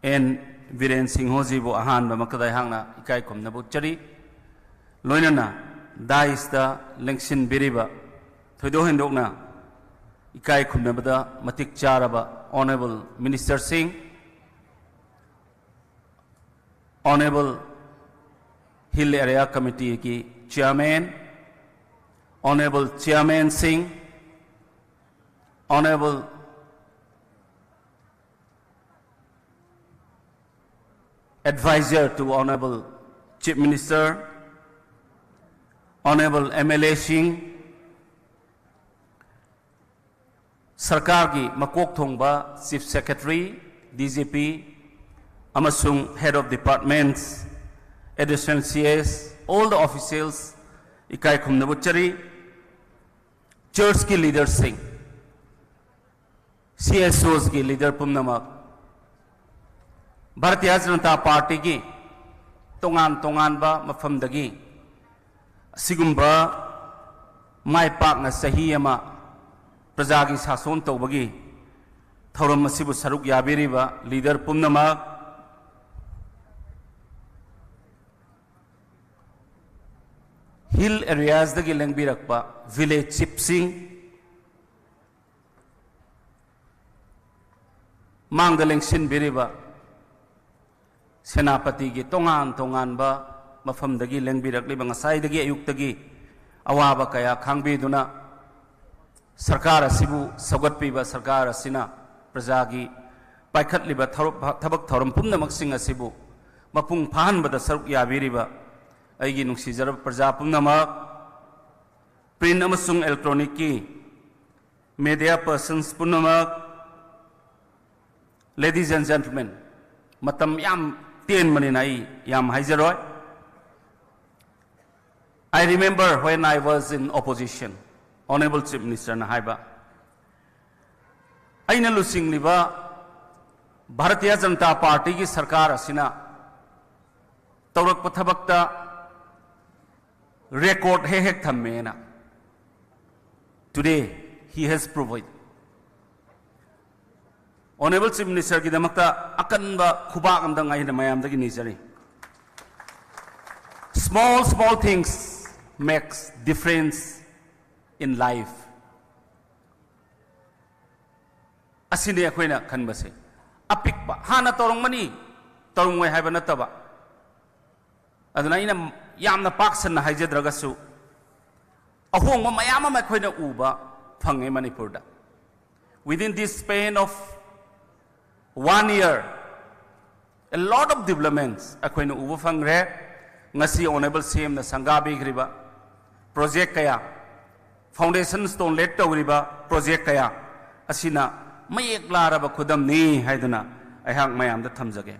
ꯑꯦꯟ ꯕꯤꯔꯦꯟ ꯁꯤꯡꯍꯣꯖꯤꯕꯨ ꯑꯍꯥꯟꯕ ꯃꯛꯇꯗ ꯑꯩꯍꯥꯛꯅ ꯏꯀꯥꯏ ꯈꯨꯝꯅꯕ ꯎꯠꯆꯔꯤ꯫ ꯂꯣꯏꯅꯅ ꯗꯥꯏꯁꯇ ꯂꯦꯡꯁꯤꯟꯕꯤꯔꯤꯕ ꯊꯣꯏꯗꯣꯛ ꯍꯦꯟꯗꯣꯛꯅ ꯏꯀꯥꯏ ꯈꯨꯝꯅꯕꯗ ꯃꯇꯤꯛ ꯆꯥꯔꯕ Honourable Ministerꯁꯤꯡ, Honourable Hill Area Committeeꯒꯤ Chairman, Honourable Chairmanꯁꯤꯡ, Honourable Advisor to Honourable Chief Minister, Honourable MLAꯁꯤꯡ, ꯁꯔꯀꯥꯔꯒꯤ ꯃꯀꯣꯛ ꯊꯣꯡꯕ Chief Secretary, DGP ꯑꯃꯁꯨꯡ Head of Departments, Additional CS, all the officials, ꯏꯀꯥꯏ ꯈꯨꯝꯅꯕ ꯎꯠꯆꯔꯤ꯫ Churchꯀꯤ leaderꯁꯤꯡ, CSOsꯀꯤ leader ꯄꯨꯝꯅꯃꯛ, ꯚꯥꯔꯇꯤꯌ ꯖꯅꯇꯥ ꯄꯥꯔꯇꯤꯒꯤ ꯇꯣꯉꯥꯟ ꯇꯣꯉꯥꯟꯕ ꯃꯐꯝꯗꯒꯤ ꯑꯁꯤꯒꯨꯝꯕ ꯃꯥꯏ ꯄꯥꯛꯅ ꯆꯍꯤ ꯑꯃ ꯄ꯭ꯔꯖꯥꯒꯤ ꯁꯥꯁꯣꯟ ꯇꯧꯕꯒꯤ ꯊꯧꯔꯝ ꯑꯁꯤꯕꯨ ꯁꯔꯨꯛ ꯌꯥꯕꯤꯔꯤꯕ leader ꯄꯨꯝꯅꯃꯛ, Hill Areasꯗꯒꯤ ꯂꯦꯡꯕꯤꯔꯛꯄ village chiefꯁꯤꯡ, ꯃꯥꯡꯗ ꯂꯦꯡꯁꯤꯟꯕꯤꯔꯤꯕ ꯁꯦꯅꯥꯄꯇꯤꯒꯤ ꯇꯣꯉꯥꯟ ꯇꯣꯉꯥꯟꯕ ꯃꯐꯝꯗꯒꯤ ꯂꯦꯡꯕꯤꯔꯛꯂꯤꯕ, ꯉꯁꯥꯏꯗꯒꯤ ꯑꯌꯨꯛꯇꯒꯤ ꯑꯋꯥꯕ ꯀꯌꯥ ꯈꯥꯡꯕꯤꯗꯨꯅ ꯁꯔꯀꯥꯔ ꯑꯁꯤꯕꯨ ꯁꯧꯒꯠꯄꯤꯕ, ꯁꯔꯀꯥꯔ ꯑꯁꯤꯅ ꯄ꯭ꯔꯖꯥꯒꯤ ꯄꯥꯏꯈꯠꯂꯤꯕ ꯊꯧꯔꯞ-, ꯊꯕꯛ ꯊꯧꯔꯝ ꯄꯨꯝꯅꯃꯛꯁꯤꯡ ꯑꯁꯤꯕꯨ ꯃꯄꯨꯡ ꯐꯥꯍꯟꯕꯗ ꯁꯔꯨꯛ ꯌꯥꯕꯤꯔꯤꯕ ꯑꯩꯒꯤ ꯅꯨꯡꯁꯤꯖꯔꯕ ꯄ꯭ꯔꯖꯥ ꯄꯨꯝꯅꯃꯛ, print ꯑꯃꯁꯨꯡ electronicꯀꯤ media persons ꯄꯨꯝꯅꯃꯛ, Ladies and gentlemen, ꯃꯇꯝ ꯌꯥꯝ ꯇꯦꯟꯕꯅꯤꯅ ꯑꯩ ꯌꯥꯝ ꯍꯥꯏꯖꯔꯣꯏ. I remember when I was in opposition, Honorable Chief Ministerꯅ ꯍꯥꯏꯕ, ꯑꯩꯅ ꯂꯨꯆꯤꯡꯂꯤꯕ ꯚꯥꯔꯇꯤꯌ ꯖꯅꯇꯥ ꯄꯥꯔꯇꯤꯒꯤ ꯁꯔꯀꯥꯔ ꯑꯁꯤꯅ ꯇꯧꯔꯛꯄ ꯊꯕꯛꯇ record ꯍꯦꯛ ꯍꯦꯛ ꯊꯝꯃꯦꯅ. Today he has proved. Honorable Chief Ministerꯒꯤꯗꯃꯛꯇ ꯑꯀꯟꯕ ꯈꯨꯕꯥꯛ ꯑꯝꯇꯪ ꯑꯩꯅ ꯃꯌꯥꯝꯗꯒꯤ ꯅꯤꯖꯔꯤ. Small small things makes difference in life. ꯑꯁꯤꯅꯤ ꯑꯩꯈꯣꯏꯅ ꯈꯟꯕꯁꯦ. ꯑꯄꯤꯛꯄ ꯍꯥꯟꯅ ꯇꯧꯔꯝꯒꯅꯤ, ꯇꯧꯔꯝꯃꯣꯏ ꯍꯥꯏꯕ ꯅꯠꯇꯕ. ꯑꯗꯨꯅ ꯑꯩꯅ ꯌꯥꯝꯅ ꯄꯥꯛ ꯁꯟꯅ ꯍꯥꯏꯖꯗ꯭ꯔꯒꯁꯨ, ꯑꯍꯣꯡꯕ ꯃꯌꯥꯝ ꯑꯃ ꯑꯩꯈꯣꯏꯅ ꯎꯕ ꯐꯪꯉꯦ ꯃꯅꯤꯄꯨꯔꯗ. Within this span of one year, a lot of developments ꯑꯩꯈꯣꯏꯅ ꯎꯕ ꯐꯪꯈ꯭ꯔꯦ. ꯉꯁꯤ Honorable CMꯅ ꯁꯪꯒꯥꯕꯤꯈ꯭ꯔꯤꯕ project ꯀꯌꯥ, foundation stone laid ꯇꯧꯔꯤꯕ project ꯀꯌꯥ ꯑꯁꯤꯅ ꯃꯌꯦꯛ ꯂꯥꯔꯕ ꯈꯨꯗꯝꯅꯤ ꯍꯥꯏꯗꯨꯅ ꯑꯩꯍꯥꯛ ꯃꯌꯥꯝꯗ ꯊꯝꯖꯒꯦ.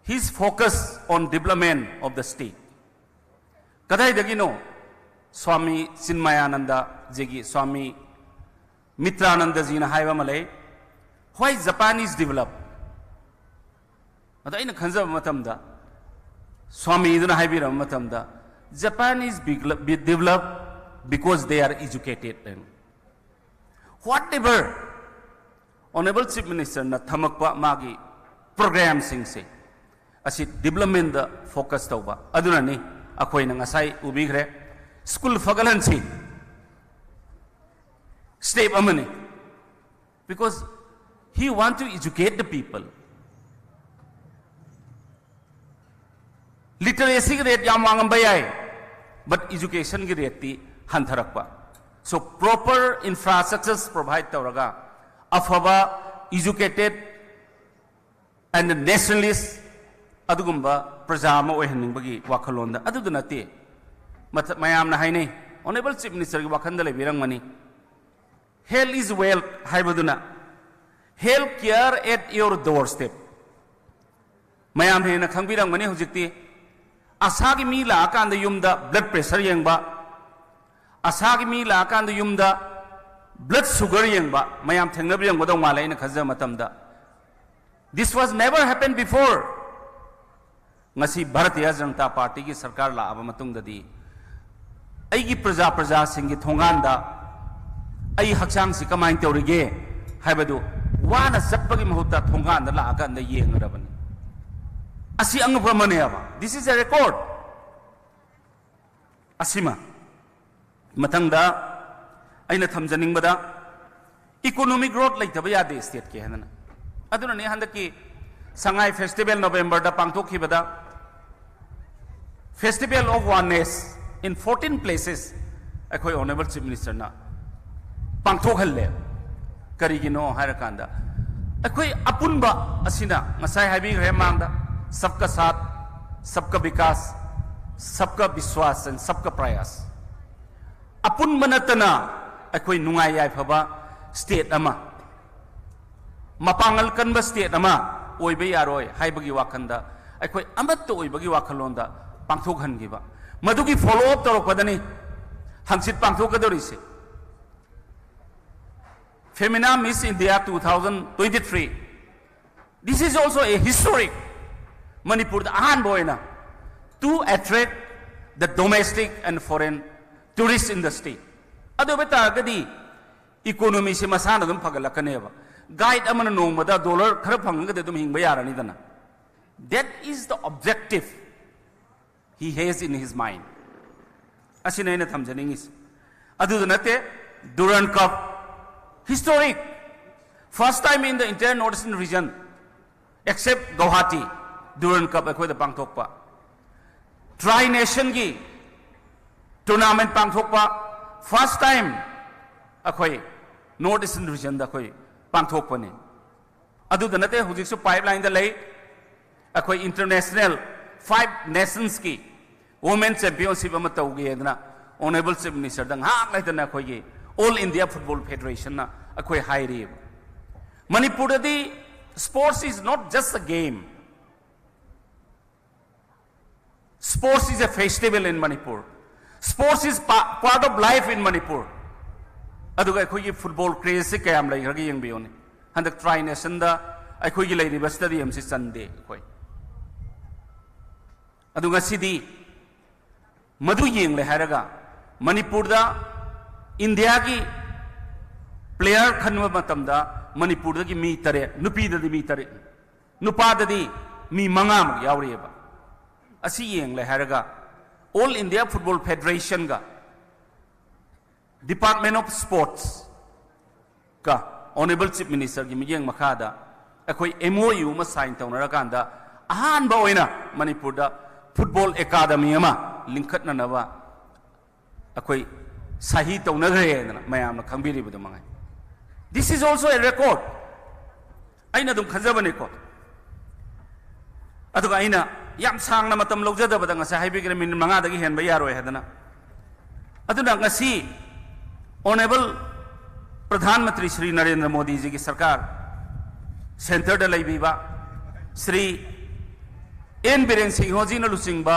His focus on development of the state. ꯀꯗꯥꯏꯗꯒꯤꯅꯣ? ꯁ꯭ꯋꯥꯃꯤ ꯆꯤꯟꯃꯌꯥꯅꯟꯗꯖꯤꯒꯤ, ꯁ꯭ꯋꯥꯃꯤ ꯃꯤꯇ꯭ꯔꯥꯅꯟꯗꯖꯤꯅ ꯍꯥꯏꯕ ꯑꯃ ꯂꯩ, "Why Japanese develop?" ꯑꯗ ꯑꯩꯅ ꯈꯟꯖꯕ ꯃꯇꯝꯗ, ꯁ꯭ꯋꯥꯃꯤꯗꯨꯅ ꯍꯥꯏꯕꯤꯔꯕ ꯃꯇꯝꯗ, "Japanese develop because they are educated." Whatever Honorable Chief Ministerꯅ ꯊꯝꯃꯛꯄ ꯃꯥꯒꯤ programꯁꯤꯡꯁꯦ ꯑꯁꯤ developmentꯗ focus ꯇꯧꯕ ꯑꯗꯨꯅꯅꯤ꯫ ꯑꯩꯈꯣꯏꯅ ꯉꯁꯥꯏ ꯎꯕꯤꯈ꯭ꯔꯦ, school ꯐꯒꯠꯍꯟꯁꯤ, step ꯑꯃꯅꯤ, because he want to educate the people. Literacyꯒꯤ rate ꯌꯥꯝ ꯋꯥꯡꯉꯝꯕ ꯌꯥꯏ, but educationꯒꯤ rateꯇꯤ ꯍꯟꯊꯔꯛꯄ. So proper infrastructures provide ꯇꯧꯔꯒ, ꯑꯐꯕ educated and nationalist ꯑꯗꯨꯒꯨꯝꯕ ꯄ꯭ꯔꯖꯥ ꯑꯃ ꯑꯣꯏꯍꯟꯅꯤꯡꯕꯒꯤ ꯋꯥꯈꯜꯂꯣꯟꯗ, ꯑꯗꯨꯗ ꯅꯠꯇꯦ꯫ ꯃꯌꯥꯝꯅ ꯍꯥꯏꯅꯩ, Honorable Chief Ministerꯒꯤ ꯋꯥꯈꯜꯗ ꯂꯩꯕꯤꯔꯝꯒꯅꯤ, "Health is wealth" ꯍꯥꯏꯕꯗꯨꯅ, Health care at your doorstep. ꯃꯌꯥꯝ ꯍꯦꯟꯅ ꯈꯪꯕꯤꯔꯝꯒꯅꯤ ꯍꯧꯖꯤꯛꯇꯤ꯫ ꯑꯁꯥꯒꯤ ꯃꯤ ꯂꯥꯛꯑꯀꯥꯟꯗ ꯌꯨꯝꯗ blood pressure ꯌꯦꯡꯕ, ꯑꯁꯥꯒꯤ ꯃꯤ ꯂꯥꯛꯑꯀꯥꯟꯗ ꯌꯨꯝꯗ blood sugar ꯌꯦꯡꯕ, ꯃꯌꯥꯝ ꯊꯦꯡꯅꯕꯤꯔꯝꯒꯗꯧ ꯃꯥꯜꯂꯦ ꯑꯩꯅ ꯈꯟꯖꯕ ꯃꯇꯝꯗ꯫ This was never happened before. ꯉꯁꯤ ꯚꯥꯔꯇꯤꯌ ꯖꯅꯇꯥ ꯄꯥꯔꯇꯤꯒꯤ ꯁꯔꯀꯥꯔ ꯂꯥꯛꯑꯕ ꯃꯇꯨꯡꯗꯗꯤ ꯑꯩꯒꯤ ꯄ꯭ꯔꯖꯥ ꯄ꯭ꯔꯖꯥꯁꯤꯡꯒꯤ ꯊꯣꯡꯒꯥꯟꯗ ꯑꯩ ꯍꯛꯆꯥꯡꯁꯤ ꯀꯃꯥꯏꯅ ꯇꯧꯔꯤꯒꯦ ꯍꯥꯏꯕꯗꯨ ꯋꯥꯅ ꯆꯠꯄꯒꯤ ꯃꯍꯨꯠꯇ ꯊꯣꯡꯒꯥꯟꯗ ꯂꯥꯛꯑꯀꯥꯟꯗ ꯌꯦꯡꯉꯔꯕꯅꯤ꯫ ꯑꯁꯤ ꯑꯉꯛꯄ ꯑꯃꯅꯦꯕ꯫ This is a record. ꯑꯁꯤꯃ꯫ ꯃꯊꯪꯗ ꯑꯩꯅ ꯊꯝꯖꯅꯤꯡꯕꯗ, economic growth ꯂꯩꯇꯕ ꯌꯥꯗꯦ stateꯀꯤ ꯍꯥꯏꯗꯅ꯫ ꯑꯗꯨꯅꯅꯦ ꯍꯟꯗꯛꯀꯤ ꯁꯉꯥꯏ festival Novemberꯗ ꯄꯥꯡꯊꯣꯛꯈꯤꯕꯗ, Festival of Oneness in fourteen places ꯑꯩꯈꯣꯏ Honourable Chief Ministerꯅ ꯄꯥꯡꯊꯣꯛꯍꯜꯂꯦ꯫ ꯀꯔꯤꯒꯤꯅꯣ ꯍꯥꯏꯔꯀꯥꯟꯗ, ꯑꯩꯈꯣꯏ ꯑꯄꯨꯟꯕ ꯑꯁꯤꯅ ꯉꯁꯥꯏ ꯍꯥꯏꯕꯤꯈ꯭ꯔꯦ ꯃꯃꯥꯡꯗ, सबका साथ, सबका विकास, सबका विश्वास and सबका प्रयास꯫ ꯑꯄꯨꯟꯕ ꯅꯠꯇꯅ ꯑꯩꯈꯣꯏ ꯅꯨꯡꯉꯥꯏ ꯌꯥꯏꯐꯕ state ꯑꯃ, ꯃꯄꯥꯡꯒꯜ ꯀꯟꯕ state ꯑꯃ ꯑꯣꯏꯕ ꯌꯥꯔꯣꯏ ꯍꯥꯏꯕꯒꯤ ꯋꯥꯈꯜꯗ, ꯑꯩꯈꯣꯏ ꯑꯃꯠꯇ ꯑꯣꯏꯕꯒꯤ ꯋꯥꯈꯜꯂꯣꯟꯗ ꯄꯥꯡꯊꯣꯛꯍꯟꯈꯤꯕ꯫ ꯃꯗꯨꯒꯤ follow up ꯇꯧꯔꯛꯄꯗꯅꯤ ꯍꯪꯆꯤꯠ ꯄꯥꯡꯊꯣꯛꯀꯗꯧꯔꯤꯁꯦ꯫ Femina Miss India two thousand twenty-three. This is also a historic. ꯃꯅꯤꯄꯨꯔꯗ ꯑꯍꯥꯟꯕ ꯑꯣꯏꯅ to attract the domestic and foreign tourist in the state. ꯑꯗꯨ ꯑꯣꯏꯕ ꯇꯥꯔꯒꯗꯤ economyꯁꯦ ꯃꯁꯥꯅ ꯑꯗꯨꯝ ꯐꯒꯠꯂꯛꯀꯅꯦꯕ꯫ Guide ꯑꯃꯅ ꯅꯣꯡꯃꯗ dollar ꯈꯔ ꯐꯪꯉꯒꯗꯤ ꯑꯗꯨꯝ ꯍꯤꯡꯕ ꯌꯥꯔꯅꯤꯗꯅ꯫ That is the objective he has in his mind. ꯑꯁꯤꯅ ꯑꯩꯅ ꯊꯝꯖꯅꯤꯡꯉꯤꯁꯦ꯫ ꯑꯗꯨꯗ ꯅꯠꯇꯦ, Durand Cup, historic, first time in the entire North Eastern region, except Guwahati, Durand Cup ꯑꯩꯈꯣꯏꯗ ꯄꯥꯡꯊꯣꯛꯄ, tri nationꯒꯤ tournament ꯄꯥꯡꯊꯣꯛꯄ, first time ꯑꯩꯈꯣꯏ North Eastern regionꯗ ꯑꯩꯈꯣꯏ ꯄꯥꯡꯊꯣꯛꯄꯅꯤ꯫ ꯑꯗꯨꯗ ꯅꯠꯇꯦ, ꯍꯧꯖꯤꯛꯁꯨ pipelineꯗ ꯂꯩ꯫ ꯑꯩꯈꯣꯏ international five nationsꯀꯤ women championship ꯑꯃ ꯇꯧꯒꯦꯗꯅ Honourable Chief Ministerꯗ ꯉꯥꯏꯍꯥꯛ ꯂꯩꯇꯅ ꯑꯩꯈꯣꯏꯒꯤ All India Football Federationꯅ ꯑꯩꯈꯣꯏ ꯍꯥꯏꯔꯤꯕ꯫ ꯃꯅꯤꯄꯨꯔꯗꯗꯤ sports is not just a game. Sports is a festival in Manipur. Sports is pa- part of life in Manipur. ꯑꯗꯨꯒ ꯑꯩꯈꯣꯏꯒꯤ football craze ꯁꯤ ꯀꯌꯥꯝ ꯂꯩꯈ꯭ꯔꯒꯦ ꯌꯦꯡꯕꯤꯌꯨꯅꯦ. ꯍꯟꯗꯛ Tri Nation ꯗ ꯑꯩꯈꯣꯏꯒꯤ ꯂꯩꯔꯤꯕ stadium ꯁꯤ ꯆꯟꯗꯦ ꯑꯩꯈꯣꯏ. ꯑꯗꯨ ꯉꯁꯤꯗꯤ ꯃꯗꯨ ꯌꯦꯡꯂꯦ ꯍꯥꯏꯔꯒ ꯃꯅꯤꯄꯨꯔꯗ ꯏꯟꯗꯤꯌꯥꯒꯤ player ꯈꯟꯕ ꯃꯇꯝꯗ ꯃꯅꯤꯄꯨꯔꯗꯒꯤ ꯃꯤ ꯇꯔꯦꯠ, ꯅꯨꯄꯤꯗꯗꯤ ꯃꯤ ꯇꯔꯦꯠ, ꯅꯨꯄꯥꯗꯗꯤ ꯃꯤ ꯃꯉꯥꯃꯨꯛ ꯌꯥꯎꯔꯤꯑꯕ. ꯑꯁꯤ ꯌꯦꯡꯂꯦ ꯍꯥꯏꯔꯒ All India Football Federation ꯒ Department of Sports ꯀ Honourable Chief Minister ꯒꯤ ꯃꯤꯠꯌꯦꯡ ꯃꯈꯥꯗ ꯑꯩꯈꯣꯏ M O U ꯑꯃ sign ꯇꯧꯅꯔꯀꯥꯟꯗ ꯑꯍꯥꯟꯕ ꯑꯣꯏꯅ ꯃꯅꯤꯄꯨꯔꯗ football academy ꯑꯃ ꯂꯤꯡꯈꯠꯅꯅꯕ ꯑꯩꯈꯣꯏ ꯁꯍꯤ ꯇꯧꯅꯈ꯭ꯔꯦꯗꯅ ꯃꯌꯥꯝꯅ ꯈꯪꯕꯤꯔꯤꯕꯗꯨ ꯃꯉꯥꯏ. This is also a record. ꯑꯩꯅ ꯑꯗꯨꯝ ꯈꯟꯖꯕꯅꯤꯀꯣ. ꯑꯗꯨꯒ ꯑꯩꯅ ꯌꯥꯝ ꯁꯥꯡꯅ ꯃꯇꯝ ꯂꯧꯖꯗꯕꯗ ꯉꯁꯥꯏ ꯍꯥꯏꯕꯤꯈ꯭ꯔꯦ, minute ꯃꯉꯥꯗꯒꯤ ꯍꯦꯟꯕ ꯌꯥꯔꯣꯏ ꯍꯥꯏꯗꯅ. ꯑꯗꯨꯅ ꯉꯁꯤ Honourable ꯄ꯭ꯔꯙꯥꯟ ꯃꯟꯇ꯭ꯔꯤ ꯁ꯭ꯔꯤ ꯅꯔꯦꯟꯗ꯭ꯔ ꯃꯣꯗꯤꯖꯤꯒꯤ ꯁꯔꯀꯥꯔ, centre ꯗ ꯂꯩꯕꯤꯕ ꯁ꯭ꯔꯤ ꯑꯦꯟ ꯕꯤꯔꯦꯟ ꯁꯤꯡꯍꯣꯖꯤꯅ ꯂꯨꯆꯤꯡꯕ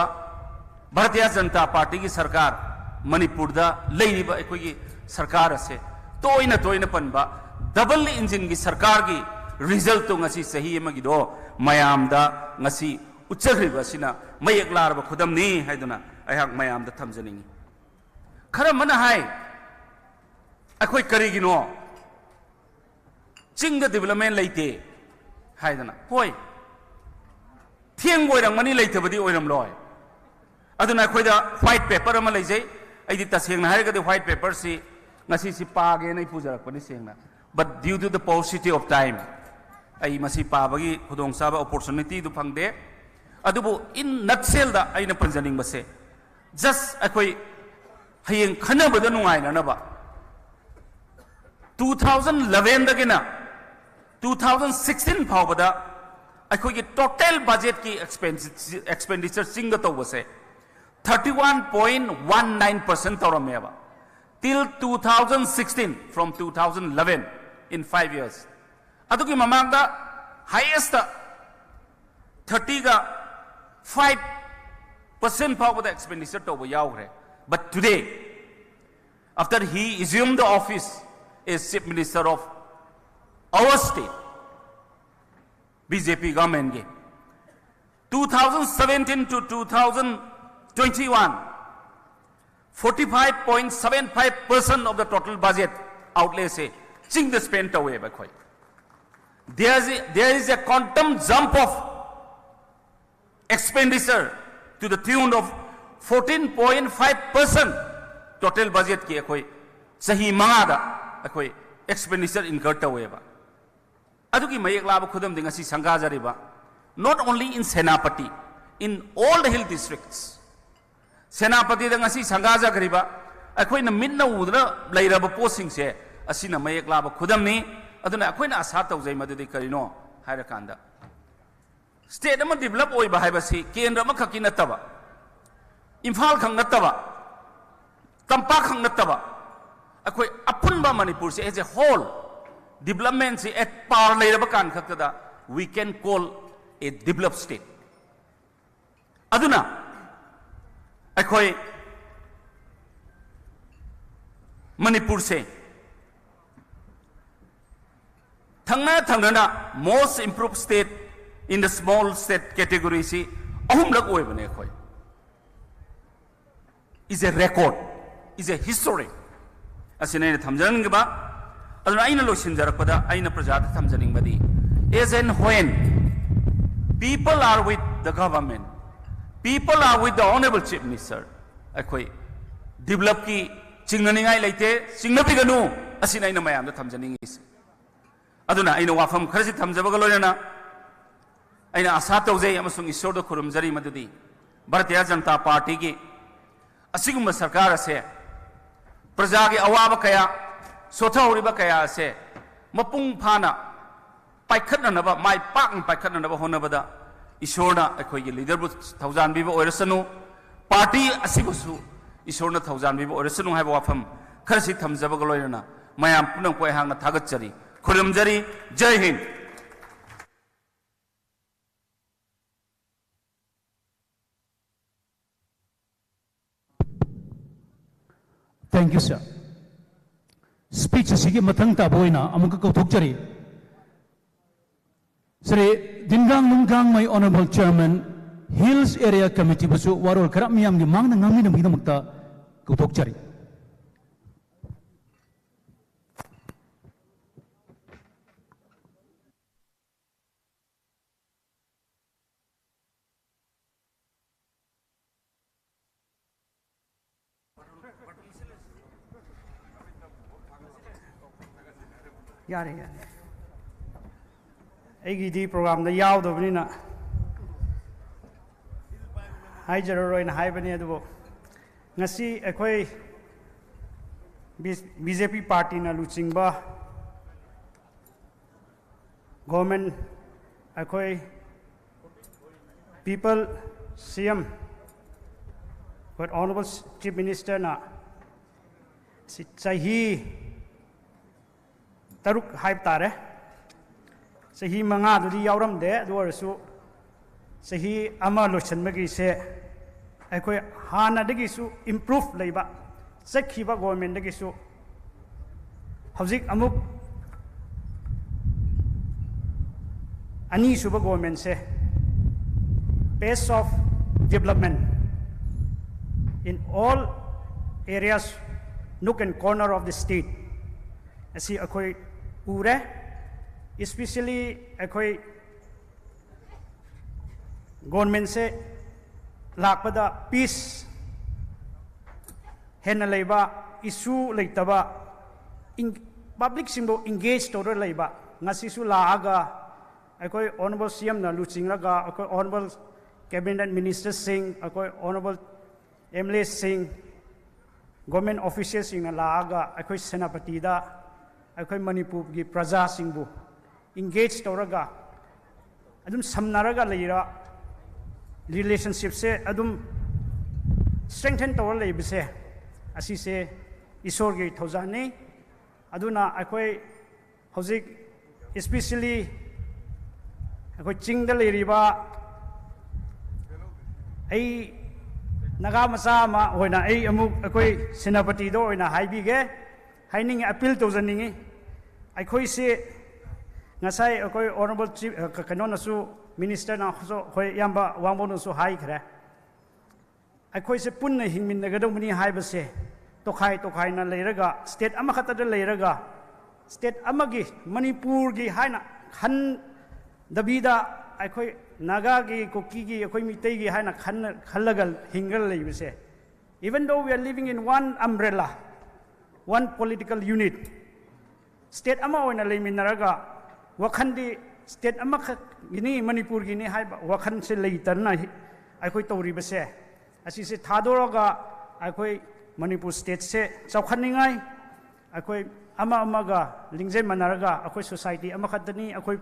ꯚꯥꯔꯇꯤꯌ ꯖꯅꯇꯥ ꯄꯥꯔꯇꯤꯒꯤ ꯁꯔꯀꯥꯔ, ꯃꯅꯤꯄꯨꯔꯗ ꯂꯩꯔꯤꯕ ꯑꯩꯈꯣꯏꯒꯤ ꯁꯔꯀꯥꯔ ꯑꯁꯦ ꯇꯣꯏꯅ ꯇꯣꯏꯅ ꯄꯟꯕ double engine ꯒꯤ ꯁꯔꯀꯥꯔꯒꯤ result ꯇꯣ ꯉꯁꯤ ꯆꯍꯤ ꯑꯃꯒꯤꯗꯣ ꯃꯌꯥꯝꯗ ꯉꯁꯤ ꯎꯠꯆꯈ꯭ꯔꯤꯕ ꯑꯁꯤꯅ ꯃꯌꯦꯛ ꯂꯥꯔꯕ ꯈꯨꯗꯝꯅꯤ ꯍꯥꯏꯗꯨꯅ ꯑꯩꯍꯥꯛ ꯃꯌꯥꯝꯗ ꯊꯝꯖꯅꯤꯡꯏ. ꯈꯔ ꯑꯃꯅ ꯍꯥꯏ, "ꯑꯩꯈꯣꯏ ꯀꯔꯤꯒꯤꯅꯣ ꯆꯤꯡꯗ development ꯂꯩꯇꯦ?" ꯍꯥꯏꯗꯅ. ꯍꯣꯏ, ꯊꯦꯡꯕ ꯑꯣꯏꯔꯝꯒꯅꯤ, ꯂꯩꯇꯕꯗꯤ ꯑꯣꯏꯔꯝꯂꯣꯏ. ꯑꯗꯨꯅ ꯑꯩꯈꯣꯏꯗ white paper ꯑꯃ ꯂꯩꯖꯩ. ꯑꯩꯗꯤ ꯇꯁꯦꯡꯅ ꯍꯥꯏꯔꯒꯗꯤ white paper ꯁꯤ ꯉꯁꯤꯁꯤ ꯄꯥꯒꯦꯅ ꯑꯩ ꯄꯨꯖꯔꯛꯄꯅꯤ ꯁꯦꯡꯅ. But due to the paucity of time, ꯑꯩ ꯃꯁꯤ ꯄꯥꯕꯒꯤ ꯈꯨꯗꯣꯡꯆꯥꯕ, opportunity ꯗꯨ ꯐꯪꯗꯦ. ꯑꯗꯨꯕꯨ in nutshell ꯗ ꯑꯩꯅ ꯄꯟꯖꯅꯤꯡꯕꯁꯦ, just ꯑꯩꯈꯣꯏ ꯍꯌꯦꯡ ꯈꯟꯅꯕꯗ ꯅꯨꯡꯉꯥꯏꯅꯅꯕ, two thousand eleven ꯗꯒꯤꯅ two thousand sixteen ꯐꯥꯎꯕꯗ ꯑꯩꯈꯣꯏꯒꯤ total budget ꯀꯤ expenditure ꯆꯤꯡꯗ ꯇꯧꯕꯁꯦ thirty one point one nine percent ꯇꯧꯔꯝꯃꯦꯕ. Till two thousand sixteen, from two thousand eleven, in five years, ꯑꯗꯨꯒꯤ ꯃꯃꯥꯡꯗ highest ꯊꯥꯔꯇꯤꯒ ꯐꯥꯏꯚ ꯄꯥꯔꯁꯦꯟ ꯐꯥꯎꯕꯗ expenditure ꯇꯧꯕ ꯌꯥꯎꯈ꯭ꯔꯦ꯫ But today, after he assumed the office as Chief Minister of our state, B J P government ꯒꯤ two thousand seventeen to two thousand twenty-one, forty-five point seven five percent of the total budget outlay ꯁꯦ ꯆꯤꯡꯗ spend ꯇꯧꯋꯦꯕ ꯑꯩꯈꯣꯏ꯫ There is a, there is a quantum jump of expenditure to the tune of fourteen point five percent total budget ꯀꯤ ꯑꯩꯈꯣꯏ ꯆꯍꯤ ꯃꯉꯥꯗ ꯑꯩꯈꯣꯏ expenditure incur ꯇꯧꯋꯦꯕ꯫ ꯑꯗꯨꯒꯤ ꯃꯌꯦꯛ ꯂꯥꯕ ꯈꯨꯗꯝꯗꯤ ꯉꯁꯤ ꯁꯪꯒꯥꯖꯔꯤꯕ, not only in Senapati, in all the hill districts, ꯁꯦꯅꯥꯄꯇꯤꯗ ꯉꯁꯤ ꯁꯪꯒꯥꯖꯈ꯭ꯔꯤꯕ, ꯑꯩꯈꯣꯏꯅ ꯃꯤꯠꯅ ꯎꯗꯅ ꯂꯩꯔꯕ ꯄꯣꯠꯁꯤꯡꯁꯦ ꯑꯁꯤꯅ ꯃꯌꯦꯛ ꯂꯥꯕ ꯈꯨꯗꯝꯅꯤ꯫ ꯑꯗꯨꯅ ꯑꯩꯈꯣꯏꯅ ꯑꯁꯥ ꯇꯧꯖꯩ ꯃꯗꯨꯗꯤ ꯀꯔꯤꯅꯣ ꯍꯥꯏꯔꯀꯥꯟꯗ, state ꯑꯃ develop ꯑꯣꯏꯕ ꯍꯥꯏꯕꯁꯤ ꯀꯦꯟꯗ꯭ꯔ ꯑꯃꯈꯛꯀꯤ ꯅꯠꯇꯕ, ꯏꯝꯐꯥꯜ ꯈꯛ ꯅꯠꯇꯕ, ꯇꯝꯄꯥꯛ ꯈꯛ ꯅꯠꯇꯕ, ꯑꯩꯈꯣꯏ ꯑꯄꯨꯟꯕ ꯃꯅꯤꯄꯨꯔꯁꯦ as a whole development ꯁꯤ at par ꯂꯩꯔꯕ ꯀꯥꯟ ꯈꯛꯇꯗ we can call a developed state꯫ ꯑꯗꯨꯅ ꯑꯩꯈꯣꯏ ꯃꯅꯤꯄꯨꯔꯁꯦ ꯊꯪꯅ ꯊꯪꯅꯅ most improved state in the small state category ꯁꯤ ꯑꯍꯨꯝꯂꯛ ꯑꯣꯏꯕꯅꯦ ꯑꯩꯈꯣꯏ꯫ Is a record, is a history. ꯑꯁꯤꯅ ꯑꯩꯅ ꯊꯝꯖꯅꯤꯡꯕ꯫ ꯑꯗꯨꯅ ꯑꯩꯅ ꯂꯣꯏꯁꯤꯟꯖꯔꯛꯄꯗ ꯑꯩꯅ ꯄ꯭ꯔꯖꯥꯗ ꯊꯝꯖꯅꯤꯡꯕꯗꯤ, as and when people are with the government, people are with the honorable chief minister, ꯑꯩꯈꯣꯏ developꯀꯤ ꯆꯤꯡꯅꯅꯤꯡꯉꯥꯏ ꯂꯩꯇꯦ, ꯆꯤꯡꯅꯕꯤꯒꯅꯨ꯫ ꯑꯁꯤꯅ ꯑꯩꯅ ꯃꯌꯥꯝꯗ ꯊꯝꯖꯅꯤꯡꯉꯤꯁꯦ꯫ ꯑꯗꯨꯅ ꯑꯩꯅ ꯋꯥꯐꯝ ꯈꯔꯁꯤ ꯊꯝꯖꯕꯒ ꯂꯣꯏꯅꯅ ꯑꯩꯅ ꯑꯁꯥ ꯇꯧꯖꯩ ꯑꯃꯁꯨꯡ ꯏꯁꯣꯔꯗ ꯈꯨꯔꯨꯝꯖꯔꯤ ꯃꯗꯨꯗꯤ ꯚꯥꯔꯇꯤꯌ ꯖꯅꯇꯥ ꯄꯥꯔꯇꯤꯒꯤ ꯑꯁꯤꯒꯨꯝꯕ ꯁꯔꯀꯥꯔ ꯑꯁꯦ ꯄ꯭ꯔꯖꯥꯒꯤ ꯑꯋꯥꯕ ꯀꯌꯥ, ꯁꯣꯊꯍꯧꯔꯤꯕ ꯀꯌꯥ ꯑꯁꯦ ꯃꯄꯨꯡ ꯐꯥꯅ ꯄꯥꯏꯈꯠꯅꯅꯕ, ꯃꯥꯏ ꯄꯥꯛꯅ ꯄꯥꯏꯈꯠꯅꯅꯕ ꯍꯣꯠꯅꯕꯗ ꯏꯁꯣꯔꯅ ꯑꯩꯈꯣꯏꯒꯤ leaderꯕꯨ ꯊꯧꯖꯥꯟꯕꯤꯕ ꯑꯣꯏꯔꯁꯅꯨ, ꯄꯥꯔꯇꯤ ꯑꯁꯤꯕꯨꯁꯨ ꯏꯁꯣꯔꯅ ꯊꯧꯖꯥꯟꯕꯤꯕ ꯑꯣꯏꯔꯁꯅꯨ ꯍꯥꯏꯕ ꯋꯥꯐꯝ ꯈꯔꯁꯤ ꯊꯝꯖꯕꯒ ꯂꯣꯏꯅꯅ ꯃꯌꯥꯝ ꯄꯨꯝꯅꯃꯛꯄꯨ ꯑꯩꯍꯥꯛꯅ ꯊꯥꯒꯠꯆꯔꯤ꯫ ꯈꯨꯔꯨꯝꯖꯔꯤ꯫ ꯖꯩ ꯍꯤꯟꯗ꯫ Thank you, sir. Speech ꯑꯁꯤꯒꯤ ꯃꯊꯪ ꯇꯥꯕ ꯑꯣꯏꯅ ꯑꯃꯨꯛꯀ ꯀꯧꯊꯣꯛꯆꯔꯤ, Shri ꯗꯤꯟꯒꯥꯡ ꯅꯨꯡꯒꯥꯡꯃꯩ, Honourable Chairman, Hills Area Committee ꯕꯨꯁꯨ ꯋꯥꯔꯣꯜ ꯈꯔ ꯃꯤꯌꯥꯝꯒꯤ ꯃꯥꯡꯗ ꯉꯥꯡꯕꯤꯅꯕꯒꯤꯗꯃꯛꯇ ꯀꯧꯊꯣꯛꯆꯔꯤ꯫ ꯌꯥꯔꯦ, ꯌꯥꯔꯦ꯫ ꯑꯩꯒꯤꯗꯤ ꯄ꯭ꯔꯣꯒ꯭ꯔꯥꯝꯗ ꯌꯥꯎꯗꯕꯅꯤꯅ ꯍꯥꯏꯖꯔꯔꯣꯏꯅ ꯍꯥꯏꯕꯅꯤ꯫ ꯑꯗꯨꯕꯨ ꯉꯁꯤ ꯑꯩꯈꯣꯏ ꯕꯤ ꯖꯦ ꯄꯤ ꯄꯥꯔꯇꯤꯅ ꯂꯨꯆꯤꯡꯕ ꯒꯣꯔꯃꯦꯟ, ꯑꯩꯈꯣꯏ ꯄꯤꯄꯜ ꯁꯤ ꯑꯦꯝ, ꯑꯩꯈꯣꯏ ꯑꯣꯅꯔꯦꯕꯜ ꯆꯤꯐ ꯃꯤꯅꯤꯁꯇꯔꯅ ꯁꯤ ꯆꯍꯤ ꯇꯔꯨꯛ ꯍꯥꯏꯕ ꯇꯥꯔꯦ, ꯆꯍꯤ ꯃꯉꯥꯗꯨꯗꯤ ꯌꯥꯎꯔꯝꯗꯦ꯫ ꯑꯗꯨ ꯑꯣꯏꯔꯁꯨ ꯆꯍꯤ ꯑꯃ ꯂꯣꯏꯁꯤꯟꯕꯒꯤꯁꯦ ꯑꯩꯈꯣꯏ ꯍꯥꯟꯅꯗꯒꯤꯁꯨ ꯏꯝꯄ꯭ꯔꯨꯐ ꯂꯩꯕ, ꯆꯠꯈꯤꯕ ꯒꯣꯔꯃꯦꯟꯗꯒꯤꯁꯨ ꯍꯧꯖꯤꯛ ꯑꯃꯨꯛ ꯑꯅꯤꯁꯨꯕ ꯒꯣꯔꯃꯦꯟꯁꯦ, pace of development in all areas, nook and corner of the state ꯑꯁꯤ ꯑꯩꯈꯣꯏ ꯎꯔꯦ꯫ Especially ꯑꯩꯈꯣꯏ ꯒꯣꯔꯃꯦꯟꯁꯦ ꯂꯥꯛꯄꯗ ꯄꯤꯁ ꯍꯦꯟꯅ ꯂꯩꯕ, ꯏꯁꯨ ꯂꯩꯇꯕ, ꯄꯕ꯭ꯂꯤꯛꯁꯤꯡꯕꯨ ꯏꯟꯒꯦꯖ ꯇꯧꯔ ꯂꯩꯕ, ꯉꯁꯤꯁꯨ ꯂꯥꯛꯑꯒ ꯑꯩꯈꯣꯏ ꯑꯣꯅꯔꯦꯕꯜ ꯁꯤ ꯑꯦꯝꯅ ꯂꯨꯆꯤꯡꯂꯒ ꯑꯩꯈꯣꯏ ꯑꯣꯅꯔꯦꯕꯜ ꯀꯦꯕꯤꯅꯦꯠ ꯃꯤꯅꯤꯁꯇꯔꯁꯤꯡ, ꯑꯩꯈꯣꯏ ꯑꯣꯅꯔꯦꯕꯜ ꯑꯦꯝ ꯑꯦꯜ ꯑꯦꯁꯤꯡ, ꯒꯣꯔꯃꯦꯟ ꯑꯣꯐꯤꯁꯤꯌꯦꯜꯁꯤꯡꯅ ꯂꯥꯛꯑꯒ ꯑꯩꯈꯣꯏ ꯁꯦꯅꯥꯄꯇꯤꯗ ꯑꯩꯈꯣꯏ ꯃꯅꯤꯄꯨꯔꯒꯤ ꯄ꯭ꯔꯖꯥꯁꯤꯡꯕꯨ ꯏꯟꯒꯦꯖ ꯇꯧꯔꯒ ꯑꯗꯨꯝ ꯁꯝꯅꯔꯒ ꯂꯩꯔ, ꯔꯤꯂꯦꯁꯟꯁꯤꯞꯁꯦ ꯑꯗꯨꯝ ꯁ꯭ꯇꯔꯦꯡꯊꯟ ꯇꯧꯔ ꯂꯩꯕꯁꯦ, ꯑꯁꯤꯁꯦ ꯏꯁꯣꯔꯒꯤ ꯊꯧꯖꯥꯜꯅꯤ꯫ ꯑꯗꯨꯅ ꯑꯩꯈꯣꯏ ꯍꯧꯖꯤꯛ especially ꯑꯩꯈꯣꯏ ꯆꯤꯡꯗ ꯂꯩꯔꯤꯕ ꯑꯩ ꯅꯥꯒꯥ ꯃꯆꯥ ꯑꯃ ꯑꯣꯏꯅ ꯑꯩ ꯑꯃꯨꯛ ꯑꯩꯈꯣꯏ ꯁꯦꯅꯥꯄꯇꯤꯗ ꯑꯣꯏꯅ ꯍꯥꯏꯕꯤꯒꯦ, ꯍꯥꯏꯅꯤꯡꯉꯤ, ꯑꯄꯤꯜ ꯇꯧꯖꯅꯤꯡꯉꯤ꯫ ꯑꯩꯈꯣꯏꯁꯤ ꯉꯁꯥꯏ ꯑꯩꯈꯣꯏ honourable chief ꯀꯩꯅꯣꯅꯁꯨ, ministerꯅꯁꯨ, ꯑꯩꯈꯣꯏ ꯏꯌꯥꯝꯕ ꯋꯥꯡꯕꯧꯅꯁꯨ ꯍꯥꯏꯈ꯭ꯔꯦ꯫ ꯑꯩꯈꯣꯏꯁꯦ ꯄꯨꯟꯅ ꯍꯤꯡꯃꯤꯟꯅꯒꯗꯧꯕꯅꯤ ꯍꯥꯏꯕꯁꯦ, ꯇꯣꯈꯥꯏ ꯇꯣꯈꯥꯏꯅ ꯂꯩꯔꯒ, state ꯑꯃꯈꯛꯇꯗ ꯂꯩꯔꯒ, state ꯑꯃꯒꯤ, ꯃꯅꯤꯄꯨꯔꯒꯤ ꯍꯥꯏꯅ ꯈꯟꯗꯕꯤꯗ, ꯑꯩꯈꯣꯏ ꯅꯥꯒꯥꯒꯤ, ꯀꯨꯀꯤꯒꯤ, ꯑꯩꯈꯣꯏ ꯃꯤꯇꯩꯒꯤ ꯍꯥꯏꯅ ꯈꯟꯅ ꯈꯜꯂꯒ ꯍꯤꯡꯒ ꯂꯩꯕꯁꯦ, even though we are living in one umbrella, one political unit, state ꯑꯃ ꯑꯣꯏꯅ ꯂꯩꯃꯤꯟꯅꯔꯒ, ꯋꯥꯈꯜꯗꯤ state ꯑꯃꯈꯛꯀꯤꯅꯤ, ꯃꯅꯤꯄꯨꯔꯒꯤꯅꯤ ꯍꯥꯏꯕ ꯋꯥꯈꯜꯁꯦ ꯂꯩꯇꯅ ꯑꯩꯈꯣꯏ ꯇꯧꯔꯤꯕꯁꯦ, ꯑꯁꯤꯁꯦ ꯊꯥꯗꯣꯛꯑꯒ ꯑꯩꯈꯣꯏ ꯃꯅꯤꯄꯨꯔ stateꯁꯦ ꯆꯥꯎꯈꯠꯅꯤꯡꯉꯥꯏ, ꯑꯩꯈꯣꯏ ꯑꯃ ꯑꯃꯒ ꯂꯤꯡꯖꯦꯜ ꯃꯥꯟꯅꯔꯒ ꯑꯩꯈꯣꯏ society ꯑꯃꯈꯛꯇꯅꯤ, ꯑꯩꯈꯣꯏ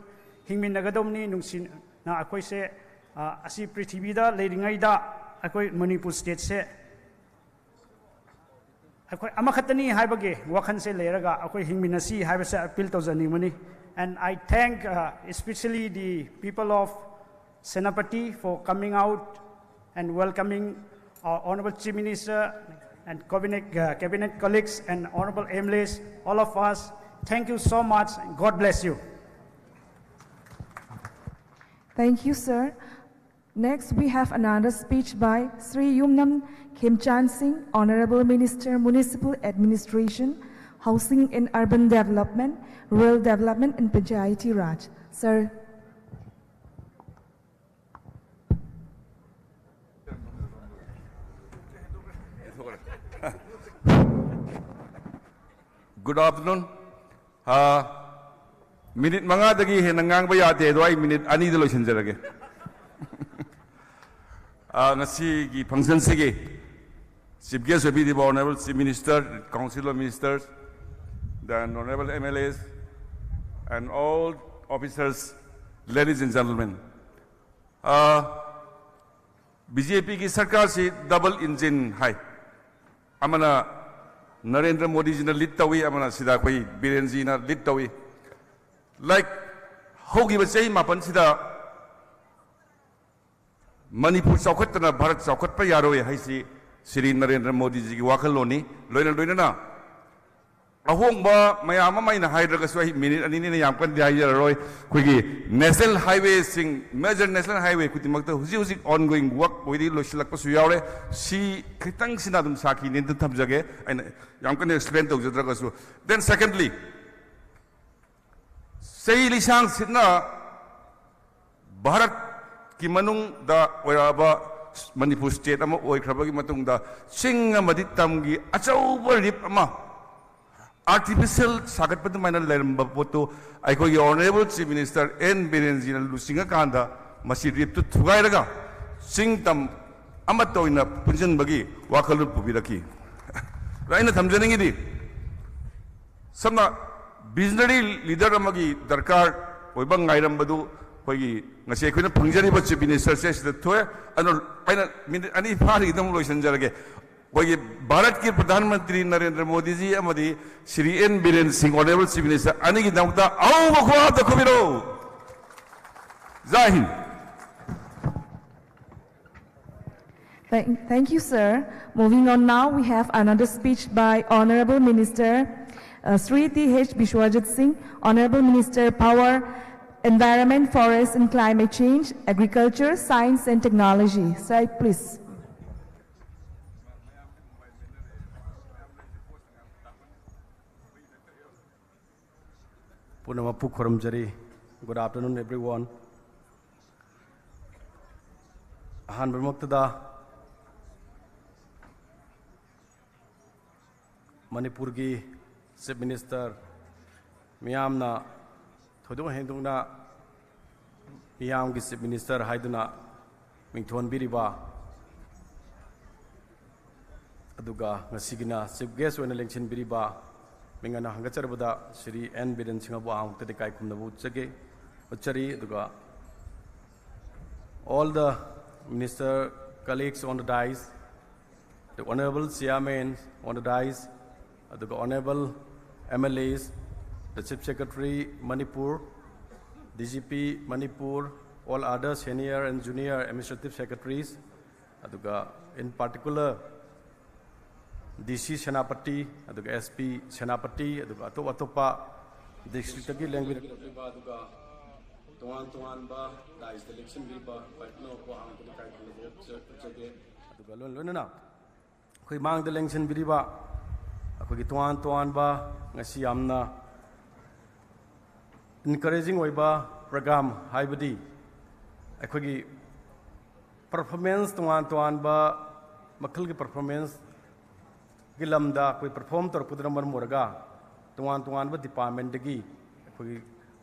ꯍꯤꯡꯃꯤꯟꯅꯒꯗꯧꯕꯅꯤ, ꯅꯨꯡꯁꯤꯅ ꯑꯩꯈꯣꯏꯁꯦ, ꯑ, ꯑꯁꯤ ꯄ꯭ꯔꯤꯊꯤꯕꯤꯗ ꯂꯩꯔꯤꯉꯩꯗ ꯑꯩꯈꯣꯏ ꯃꯅꯤꯄꯨꯔ stateꯁꯦ ꯑꯩꯈꯣꯏ ꯑꯃꯈꯛꯇꯅꯤ ꯍꯥꯏꯕꯒꯤ ꯋꯥꯈꯜꯁꯦ ꯂꯩꯔꯒ ꯑꯩꯈꯣꯏ ꯍꯤꯡꯃꯤꯟꯅꯁꯤ ꯍꯥꯏꯕꯁꯦ appeal ꯇꯧꯖꯅꯤꯡꯕꯅꯤ꯫ And I thank, uh, especially the people of Senapati for coming out and welcoming our Honorable Chief Minister and cabinet, uh, cabinet colleagues and Honorable M L As, all of us. Thank you so much. God bless you. Thank you, sir. Next, we have another speech by Shri Yumnam Khemchand Singh, Honorable Minister, Municipal Administration, Housing and Urban Development, Rural Development and Panchayati Raj. Sir. Good afternoon. Ah, minute ꯃꯉꯥꯗꯒꯤ ꯍꯦꯟꯅ ꯉꯥꯡꯕ ꯌꯥꯗꯦ, ꯑꯗꯣ ꯑꯩ minute ꯑꯅꯤꯗ ꯂꯣꯏꯁꯤꯟꯖꯔꯒꯦ꯫ ꯑꯥ, ꯉꯁꯤꯒꯤ functionꯁꯤꯒꯤ chief guest ꯑꯣꯏꯕꯤꯔꯤꯕ Honorable Chief Minister, Council of Ministers, then Honorable M L As and all officers, ladies and gentlemen. Ah, BJPꯒꯤ ꯁꯔꯀꯥꯔꯁꯤ double engine ꯍꯥꯏ꯫ ꯑꯃꯅ ꯅꯔꯦꯟꯗ꯭ꯔ ꯃꯣꯗꯤꯖꯤꯅ lead ꯇꯧꯏ, ꯑꯃꯅ ꯁꯤꯗ ꯑꯩꯈꯣꯏ ꯕꯤꯔꯦꯟꯖꯤꯅ lead ꯇꯧꯏ꯫ Like, ꯍꯧꯈꯤꯕ ꯆꯍꯤ ꯃꯥꯄꯟꯁꯤꯗ ꯃꯅꯤꯄꯨꯔ ꯆꯥꯎꯈꯠꯇꯅ ꯚꯥꯔꯠ ꯆꯥꯎꯈꯠꯄ ꯌꯥꯔꯣꯏ ꯍꯥꯏꯁꯤ ꯁ꯭ꯔꯤ ꯅꯔꯦꯟꯗ꯭ꯔ ꯃꯣꯗꯤꯖꯤꯒꯤ ꯋꯥꯈꯜꯂꯣꯟꯅꯤ꯫ ꯂꯣꯏꯅ ꯂꯣꯏꯅꯅ ꯑꯍꯣꯡꯕ ꯃꯌꯥꯝ ꯑꯃ ꯑꯩꯅ ꯍꯥꯏꯗ꯭ꯔꯒꯁꯨ, ꯑꯩ ꯃꯤꯅꯤꯠ ꯑꯅꯤꯅꯤꯅ ꯌꯥꯝ ꯀꯟꯅꯗꯤ ꯍꯥꯏꯖꯔꯔꯣꯏ꯫ ꯑꯩꯈꯣꯏꯒꯤ ꯅꯦꯁꯅꯦꯜ ꯍꯥꯏꯋꯦꯁꯤꯡ, ꯃꯦꯖꯔ ꯅꯦꯁꯅꯦꯜ ꯍꯥꯏꯋꯦ ꯈꯨꯗꯤꯡꯃꯛꯇ ꯍꯧꯖꯤꯛ ꯍꯧꯖꯤꯛ ꯑꯣꯟ ꯒꯣꯋꯤꯡ ꯋꯥꯛ ꯑꯣꯏꯔꯤ, ꯂꯣꯏꯁꯤꯜꯂꯛꯄꯁꯨ ꯌꯥꯎꯔꯦ꯫ ꯁꯤ ꯈꯤꯇꯪꯁꯤꯅ ꯑꯗꯨꯝ ꯁꯥꯈꯤꯅꯦꯅ ꯊꯝꯖꯒꯦ, ꯑꯩꯅ ꯌꯥꯝ ꯀꯟꯅ ꯑꯦꯛꯁꯄ꯭ꯂꯦꯟ ꯇꯧꯖꯗ꯭ꯔꯒꯁꯨ꯫ Then secondly, ꯆꯍꯤ ꯂꯤꯁꯥꯡ ꯁꯤꯠꯅ ꯚꯥꯔꯠꯀꯤ ꯃꯅꯨꯡꯗ ꯑꯣꯏꯔꯛꯑꯕ ꯃꯅꯤꯄꯨꯔ ꯁ꯭ꯇꯦꯠ ꯑꯃ ꯑꯣꯏꯈ꯭ꯔꯕꯒꯤ ꯃꯇꯨꯡꯗ ꯆꯤꯡ ꯑꯃꯗꯤ ꯇꯝꯒꯤ ꯑꯆꯧꯕ ꯔꯤꯞ ꯑꯃ ꯑꯥꯔꯇꯤꯐꯤꯁꯤꯌꯦꯜ ꯁꯥꯒꯠꯄ ꯑꯗꯨꯃꯥꯏꯅ ꯂꯩꯔꯝꯕ ꯄꯣꯠꯇꯨ ꯑꯩꯈꯣꯏꯒꯤ ꯑꯣꯅꯔꯦꯕꯜ ꯆꯤꯐ ꯃꯤꯅꯤꯁꯇꯔ ꯑꯦꯟ ꯕꯤꯔꯦꯟꯖꯤꯅ ꯂꯨꯆꯤꯡꯉꯀꯥꯟꯗ ꯃꯁꯤ ꯔꯤꯞꯇꯨ ꯊꯨꯒꯥꯏꯔꯒ ꯆꯤꯡ ꯇꯝ ꯑꯃꯠꯇ ꯑꯣꯏꯅ ꯄꯨꯟꯁꯤꯟꯕꯒꯤ ꯋꯥꯈꯜꯂꯣꯟ ꯄꯨꯕꯤꯔꯛꯈꯤ꯫ ꯑꯗ ꯑꯩꯅ ꯊꯝꯖꯅꯤꯡꯉꯤꯗꯤ, ꯁꯝꯅ ꯚꯤꯖꯅꯔꯤ ꯂꯤꯗꯔ ꯑꯃꯒꯤ ꯗꯔꯀꯥꯔ ꯑꯣꯏꯕ ꯉꯥꯏꯔꯝꯕꯗꯨ ꯑꯩꯈꯣꯏꯒꯤ ꯉꯁꯤ ꯑꯩꯈꯣꯏꯅ ꯐꯪꯖꯔꯤꯕ ꯆꯤꯐ ꯃꯤꯅꯤꯁꯇꯔꯁꯦ ꯁꯤꯗ ꯊꯣꯛꯑꯦ꯫ ꯑꯗꯨꯅ ꯑꯩꯅ ꯃꯤꯅꯤꯠ ꯑꯅꯤ ꯐꯥꯔꯤꯉꯩꯗ ꯑꯃꯨꯛ ꯂꯣꯏꯁꯤꯟꯖꯔꯒꯦ꯫ ꯑꯩꯈꯣꯏꯒꯤ ꯚꯥꯔꯠꯀꯤ ꯄ꯭ꯔꯙꯥꯟ ꯃꯟꯇ꯭ꯔꯤ ꯅꯔꯦꯟꯗ꯭ꯔ ꯃꯣꯗꯤꯖꯤ ꯑꯃꯗꯤ Shri N Biren Singh, honourable chief minister ꯑꯅꯤꯒꯤꯗꯃꯛꯇ ꯑꯍꯧꯕ ꯈꯨꯍꯥꯞꯇ ꯈꯨꯕꯤꯔꯛꯎ꯫ Jai Hind. Thank, thank you, sir. Moving on now, we have another speech by Honorable Minister uh, Sri T H Biswajit Singh, Honorable Minister Power, Environment, Forest and Climate Change, Agriculture, Science and Technology. Sir, please. ꯄꯨꯝꯅꯃꯛꯄꯨ ꯈꯨꯔꯨꯝꯖꯔꯤ꯫ Good afternoon, everyone. ꯑꯍꯥꯟꯕꯃꯛꯇꯗ ꯃꯅꯤꯄꯨꯔꯒꯤ chief minister, ꯃꯤꯌꯥꯝꯅ ꯊꯣꯏꯗꯣꯛ ꯍꯦꯟꯗꯣꯛꯅ ꯃꯤꯌꯥꯝꯒꯤ chief minister ꯍꯥꯏꯗꯨꯅ ꯃꯤꯡꯊꯣꯟꯕꯤꯔꯤꯕ, ꯑꯗꯨꯒ ꯉꯁꯤꯒꯤꯅ chief gas ꯑꯣꯏꯅ ꯂꯦꯡꯁꯤꯟꯕꯤꯔꯤꯕ ꯃꯤꯡ ꯑꯅ ꯍꯪꯒꯠꯆꯔꯕꯗ ꯁ꯭ꯔꯤ ꯑꯦꯟ ꯕꯤꯔꯦꯟ ꯁꯤꯡꯍꯕꯨ ꯑꯍꯥꯟꯕꯃꯛꯇꯗ ꯏꯀꯥꯏ ꯈꯨꯝꯅꯕ ꯎꯠꯆꯒꯦ, ꯎꯠꯆꯔꯤ꯫ ꯑꯗꯨꯒ all the minister colleagues on the dais, the honorable chairman on the dais, ꯑꯗꯨꯒ honorable M L As, the Chief Secretary Manipur, D G P Manipur, all other senior and junior administrative secretaries, ꯑꯗꯨꯒ in particular D C Senapati, ꯑꯗꯨꯒ S P Senapati, ꯑꯗꯨꯒ ꯑꯇꯣꯞ ꯑꯇꯣꯞꯄ districtꯇꯒꯤ ꯂꯦꯡꯕꯤꯔꯛꯂꯤꯕ ꯑꯗꯨꯒ ꯇꯣꯉꯥꯟ ꯇꯣꯉꯥꯟꯕ ꯗꯥꯏꯁꯇ ꯂꯦꯡꯁꯤꯟꯕꯤꯔꯤꯕ ꯄꯥꯏꯄꯨꯅ ꯄꯣꯍꯥꯡꯕꯗ ꯏꯀꯥꯏ ꯈꯨꯝꯅꯕ ꯎꯠꯆ-, ꯎꯠꯆꯒꯦ꯫ ꯑꯗꯨꯒ ꯂꯣꯏꯅ ꯂꯣꯏꯅꯅ ꯑꯩꯈꯣꯏ ꯃꯥꯡꯗ ꯂꯦꯡꯁꯤꯟꯕꯤꯔꯤꯕ ꯑꯩꯈꯣꯏꯒꯤ ꯇꯣꯉꯥꯟ ꯇꯣꯉꯥꯟꯕ ꯉꯁꯤ ꯌꯥꯝꯅ encouraging ꯑꯣꯏꯕ program, ꯍꯥꯏꯕꯗꯤ ꯑꯩꯈꯣꯏꯒꯤ performance, ꯇꯣꯉꯥꯟ ꯇꯣꯉꯥꯟꯕ ꯃꯈꯜꯒꯤ performanceꯒꯤ ꯂꯝꯗ ꯑꯩꯈꯣꯏ perform ꯇꯧꯔꯛꯄꯗꯨꯅ ꯃꯔꯝ ꯑꯣꯏꯔꯒ ꯇꯣꯉꯥꯟ ꯇꯣꯉꯥꯟꯕ departmentꯇꯒꯤ ꯑꯩꯈꯣꯏꯒꯤ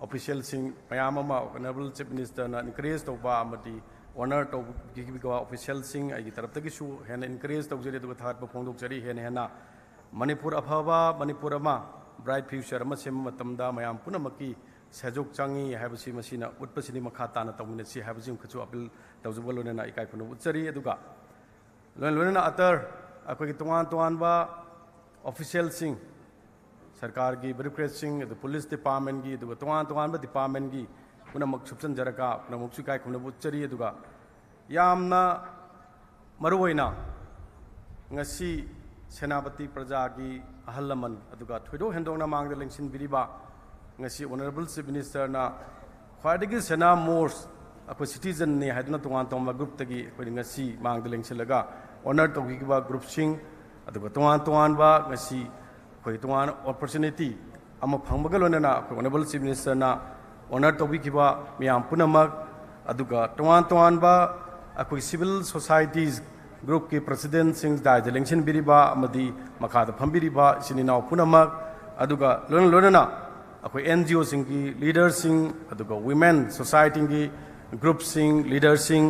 officialꯁꯤꯡ ꯃꯌꯥꯝ ꯑꯃ Honourable Chief Ministerꯅ encourage ꯇꯧꯕ ꯑꯃꯗꯤ honour ꯇꯧꯕꯤꯈꯤꯕ officialꯁꯤꯡ ꯑꯩꯒꯤ ꯇꯔꯞꯇꯒꯤꯁꯨ ꯍꯦꯟꯅ encourage ꯇꯧꯖꯔꯤ, ꯑꯗꯨꯒ ꯊꯥꯒꯠꯄ ꯐꯣꯡꯗꯣꯛꯆꯔꯤ꯫ ꯍꯦꯟꯅ ꯍꯦꯟꯅ ꯃꯅꯤꯄꯨꯔ ꯑꯐꯕ, ꯃꯅꯤꯄꯨꯔ ꯑꯃ bright future ꯑꯃ ꯁꯦꯝꯕ ꯃꯇꯝꯗ ꯃꯌꯥꯝ ꯄꯨꯝꯅꯃꯛꯀꯤ ꯁꯦꯖꯣꯛ ꯆꯪꯉꯤ ꯍꯥꯏꯕꯁꯤ ꯃꯁꯤꯅ ꯎꯠꯄꯁꯤꯅꯤ꯫ ꯃꯈꯥ ꯇꯥꯅ ꯇꯧꯃꯤꯟꯅꯁꯤ ꯍꯥꯏꯕꯁꯤꯃꯈꯛꯁꯨ appeal ꯇꯧꯖꯕ ꯂꯣꯏꯅꯅ ꯏꯀꯥꯏ ꯈꯨꯝꯅꯕ ꯎꯠꯆꯔꯤ꯫ ꯑꯗꯨꯒ ꯂꯣꯏꯅ ꯂꯣꯏꯅꯅ ꯑꯇꯔ ꯑꯩꯈꯣꯏꯒꯤ ꯇꯣꯉꯥꯟ ꯇꯣꯉꯥꯟꯕ officialꯁꯤꯡ, ꯁꯔꯀꯥꯔꯒꯤ bureaucratꯁꯤꯡ, ꯑꯗꯨ police departmentꯀꯤ, ꯑꯗꯨꯒ ꯇꯣꯉꯥꯟ ꯇꯣꯉꯥꯟꯕ departmentꯀꯤ ꯄꯨꯝꯅꯃꯛ ꯁꯨꯞꯆꯟꯖꯔꯒ ꯄꯨꯝꯅꯃꯛꯁꯨ ꯏꯀꯥꯏ ꯈꯨꯝꯅꯕ ꯎꯠꯆꯔꯤ꯫ ꯑꯗꯨꯒ ꯌꯥꯝꯅ ꯃꯔꯨꯑꯣꯏꯅ ꯉꯁꯤ ꯁꯦꯅꯥꯄꯇꯤ ꯄ꯭ꯔꯖꯥꯒꯤ ꯑꯍꯜ ꯂꯃꯟ, ꯑꯗꯨꯒ ꯊꯣꯏꯗꯣꯛ ꯍꯦꯟꯗꯣꯛꯅ ꯃꯥꯡꯗ ꯂꯦꯡꯁꯤꯟꯕꯤꯔꯤꯕ ꯉꯁꯤ Honourable Chief Ministerꯅ ꯈ꯭ꯋꯥꯏꯗꯒꯤ ꯁꯦꯅꯥ most ꯑꯩꯈꯣꯏ citizenꯅꯤ ꯍꯥꯏꯗꯨꯅ ꯇꯣꯉꯥꯟ ꯇꯣꯉꯥꯟꯕ groupꯇꯒꯤ ꯑꯩꯈꯣꯏꯅ ꯉꯁꯤ ꯃꯥꯡꯗ ꯂꯦꯡꯁꯤꯜꯂꯒ honour ꯇꯧꯕꯤꯈꯤꯕ groupꯁꯤꯡ, ꯑꯗꯨꯒ ꯇꯣꯉꯥꯟ ꯇꯣꯉꯥꯟꯕ ꯉꯁꯤ ꯑꯩꯈꯣꯏ ꯇꯣꯉꯥꯟꯅ opportunity ꯑꯃ ꯐꯪꯕꯒ ꯂꯣꯏꯅꯅ ꯑꯩꯈꯣꯏ Honourable Chief Ministerꯅ honour ꯇꯧꯕꯤꯈꯤꯕ ꯃꯤꯌꯥꯝ ꯄꯨꯝꯅꯃꯛ, ꯑꯗꯨꯒ ꯇꯣꯉꯥꯟ ꯇꯣꯉꯥꯟꯕ ꯑꯩꯈꯣꯏ civil societies groupꯀꯤ presidentꯁꯤꯡ, ꯗꯥꯏꯗ ꯂꯦꯡꯁꯤꯟꯕꯤꯔꯤꯕ ꯑꯃꯗꯤ ꯃꯈꯥꯗ ꯐꯝꯕꯤꯔꯤꯕ ꯏꯆꯤꯟ ꯏꯅꯥꯎ ꯄꯨꯝꯅꯃꯛ, ꯑꯗꯨꯒ ꯂꯣꯏꯅ ꯂꯣꯏꯅꯅ ꯑꯩꯈꯣꯏ NGOꯁꯤꯡꯒꯤ leaderꯁꯤꯡ, ꯑꯗꯨꯒ women societyꯒꯤ groupꯁꯤꯡ, leaderꯁꯤꯡ,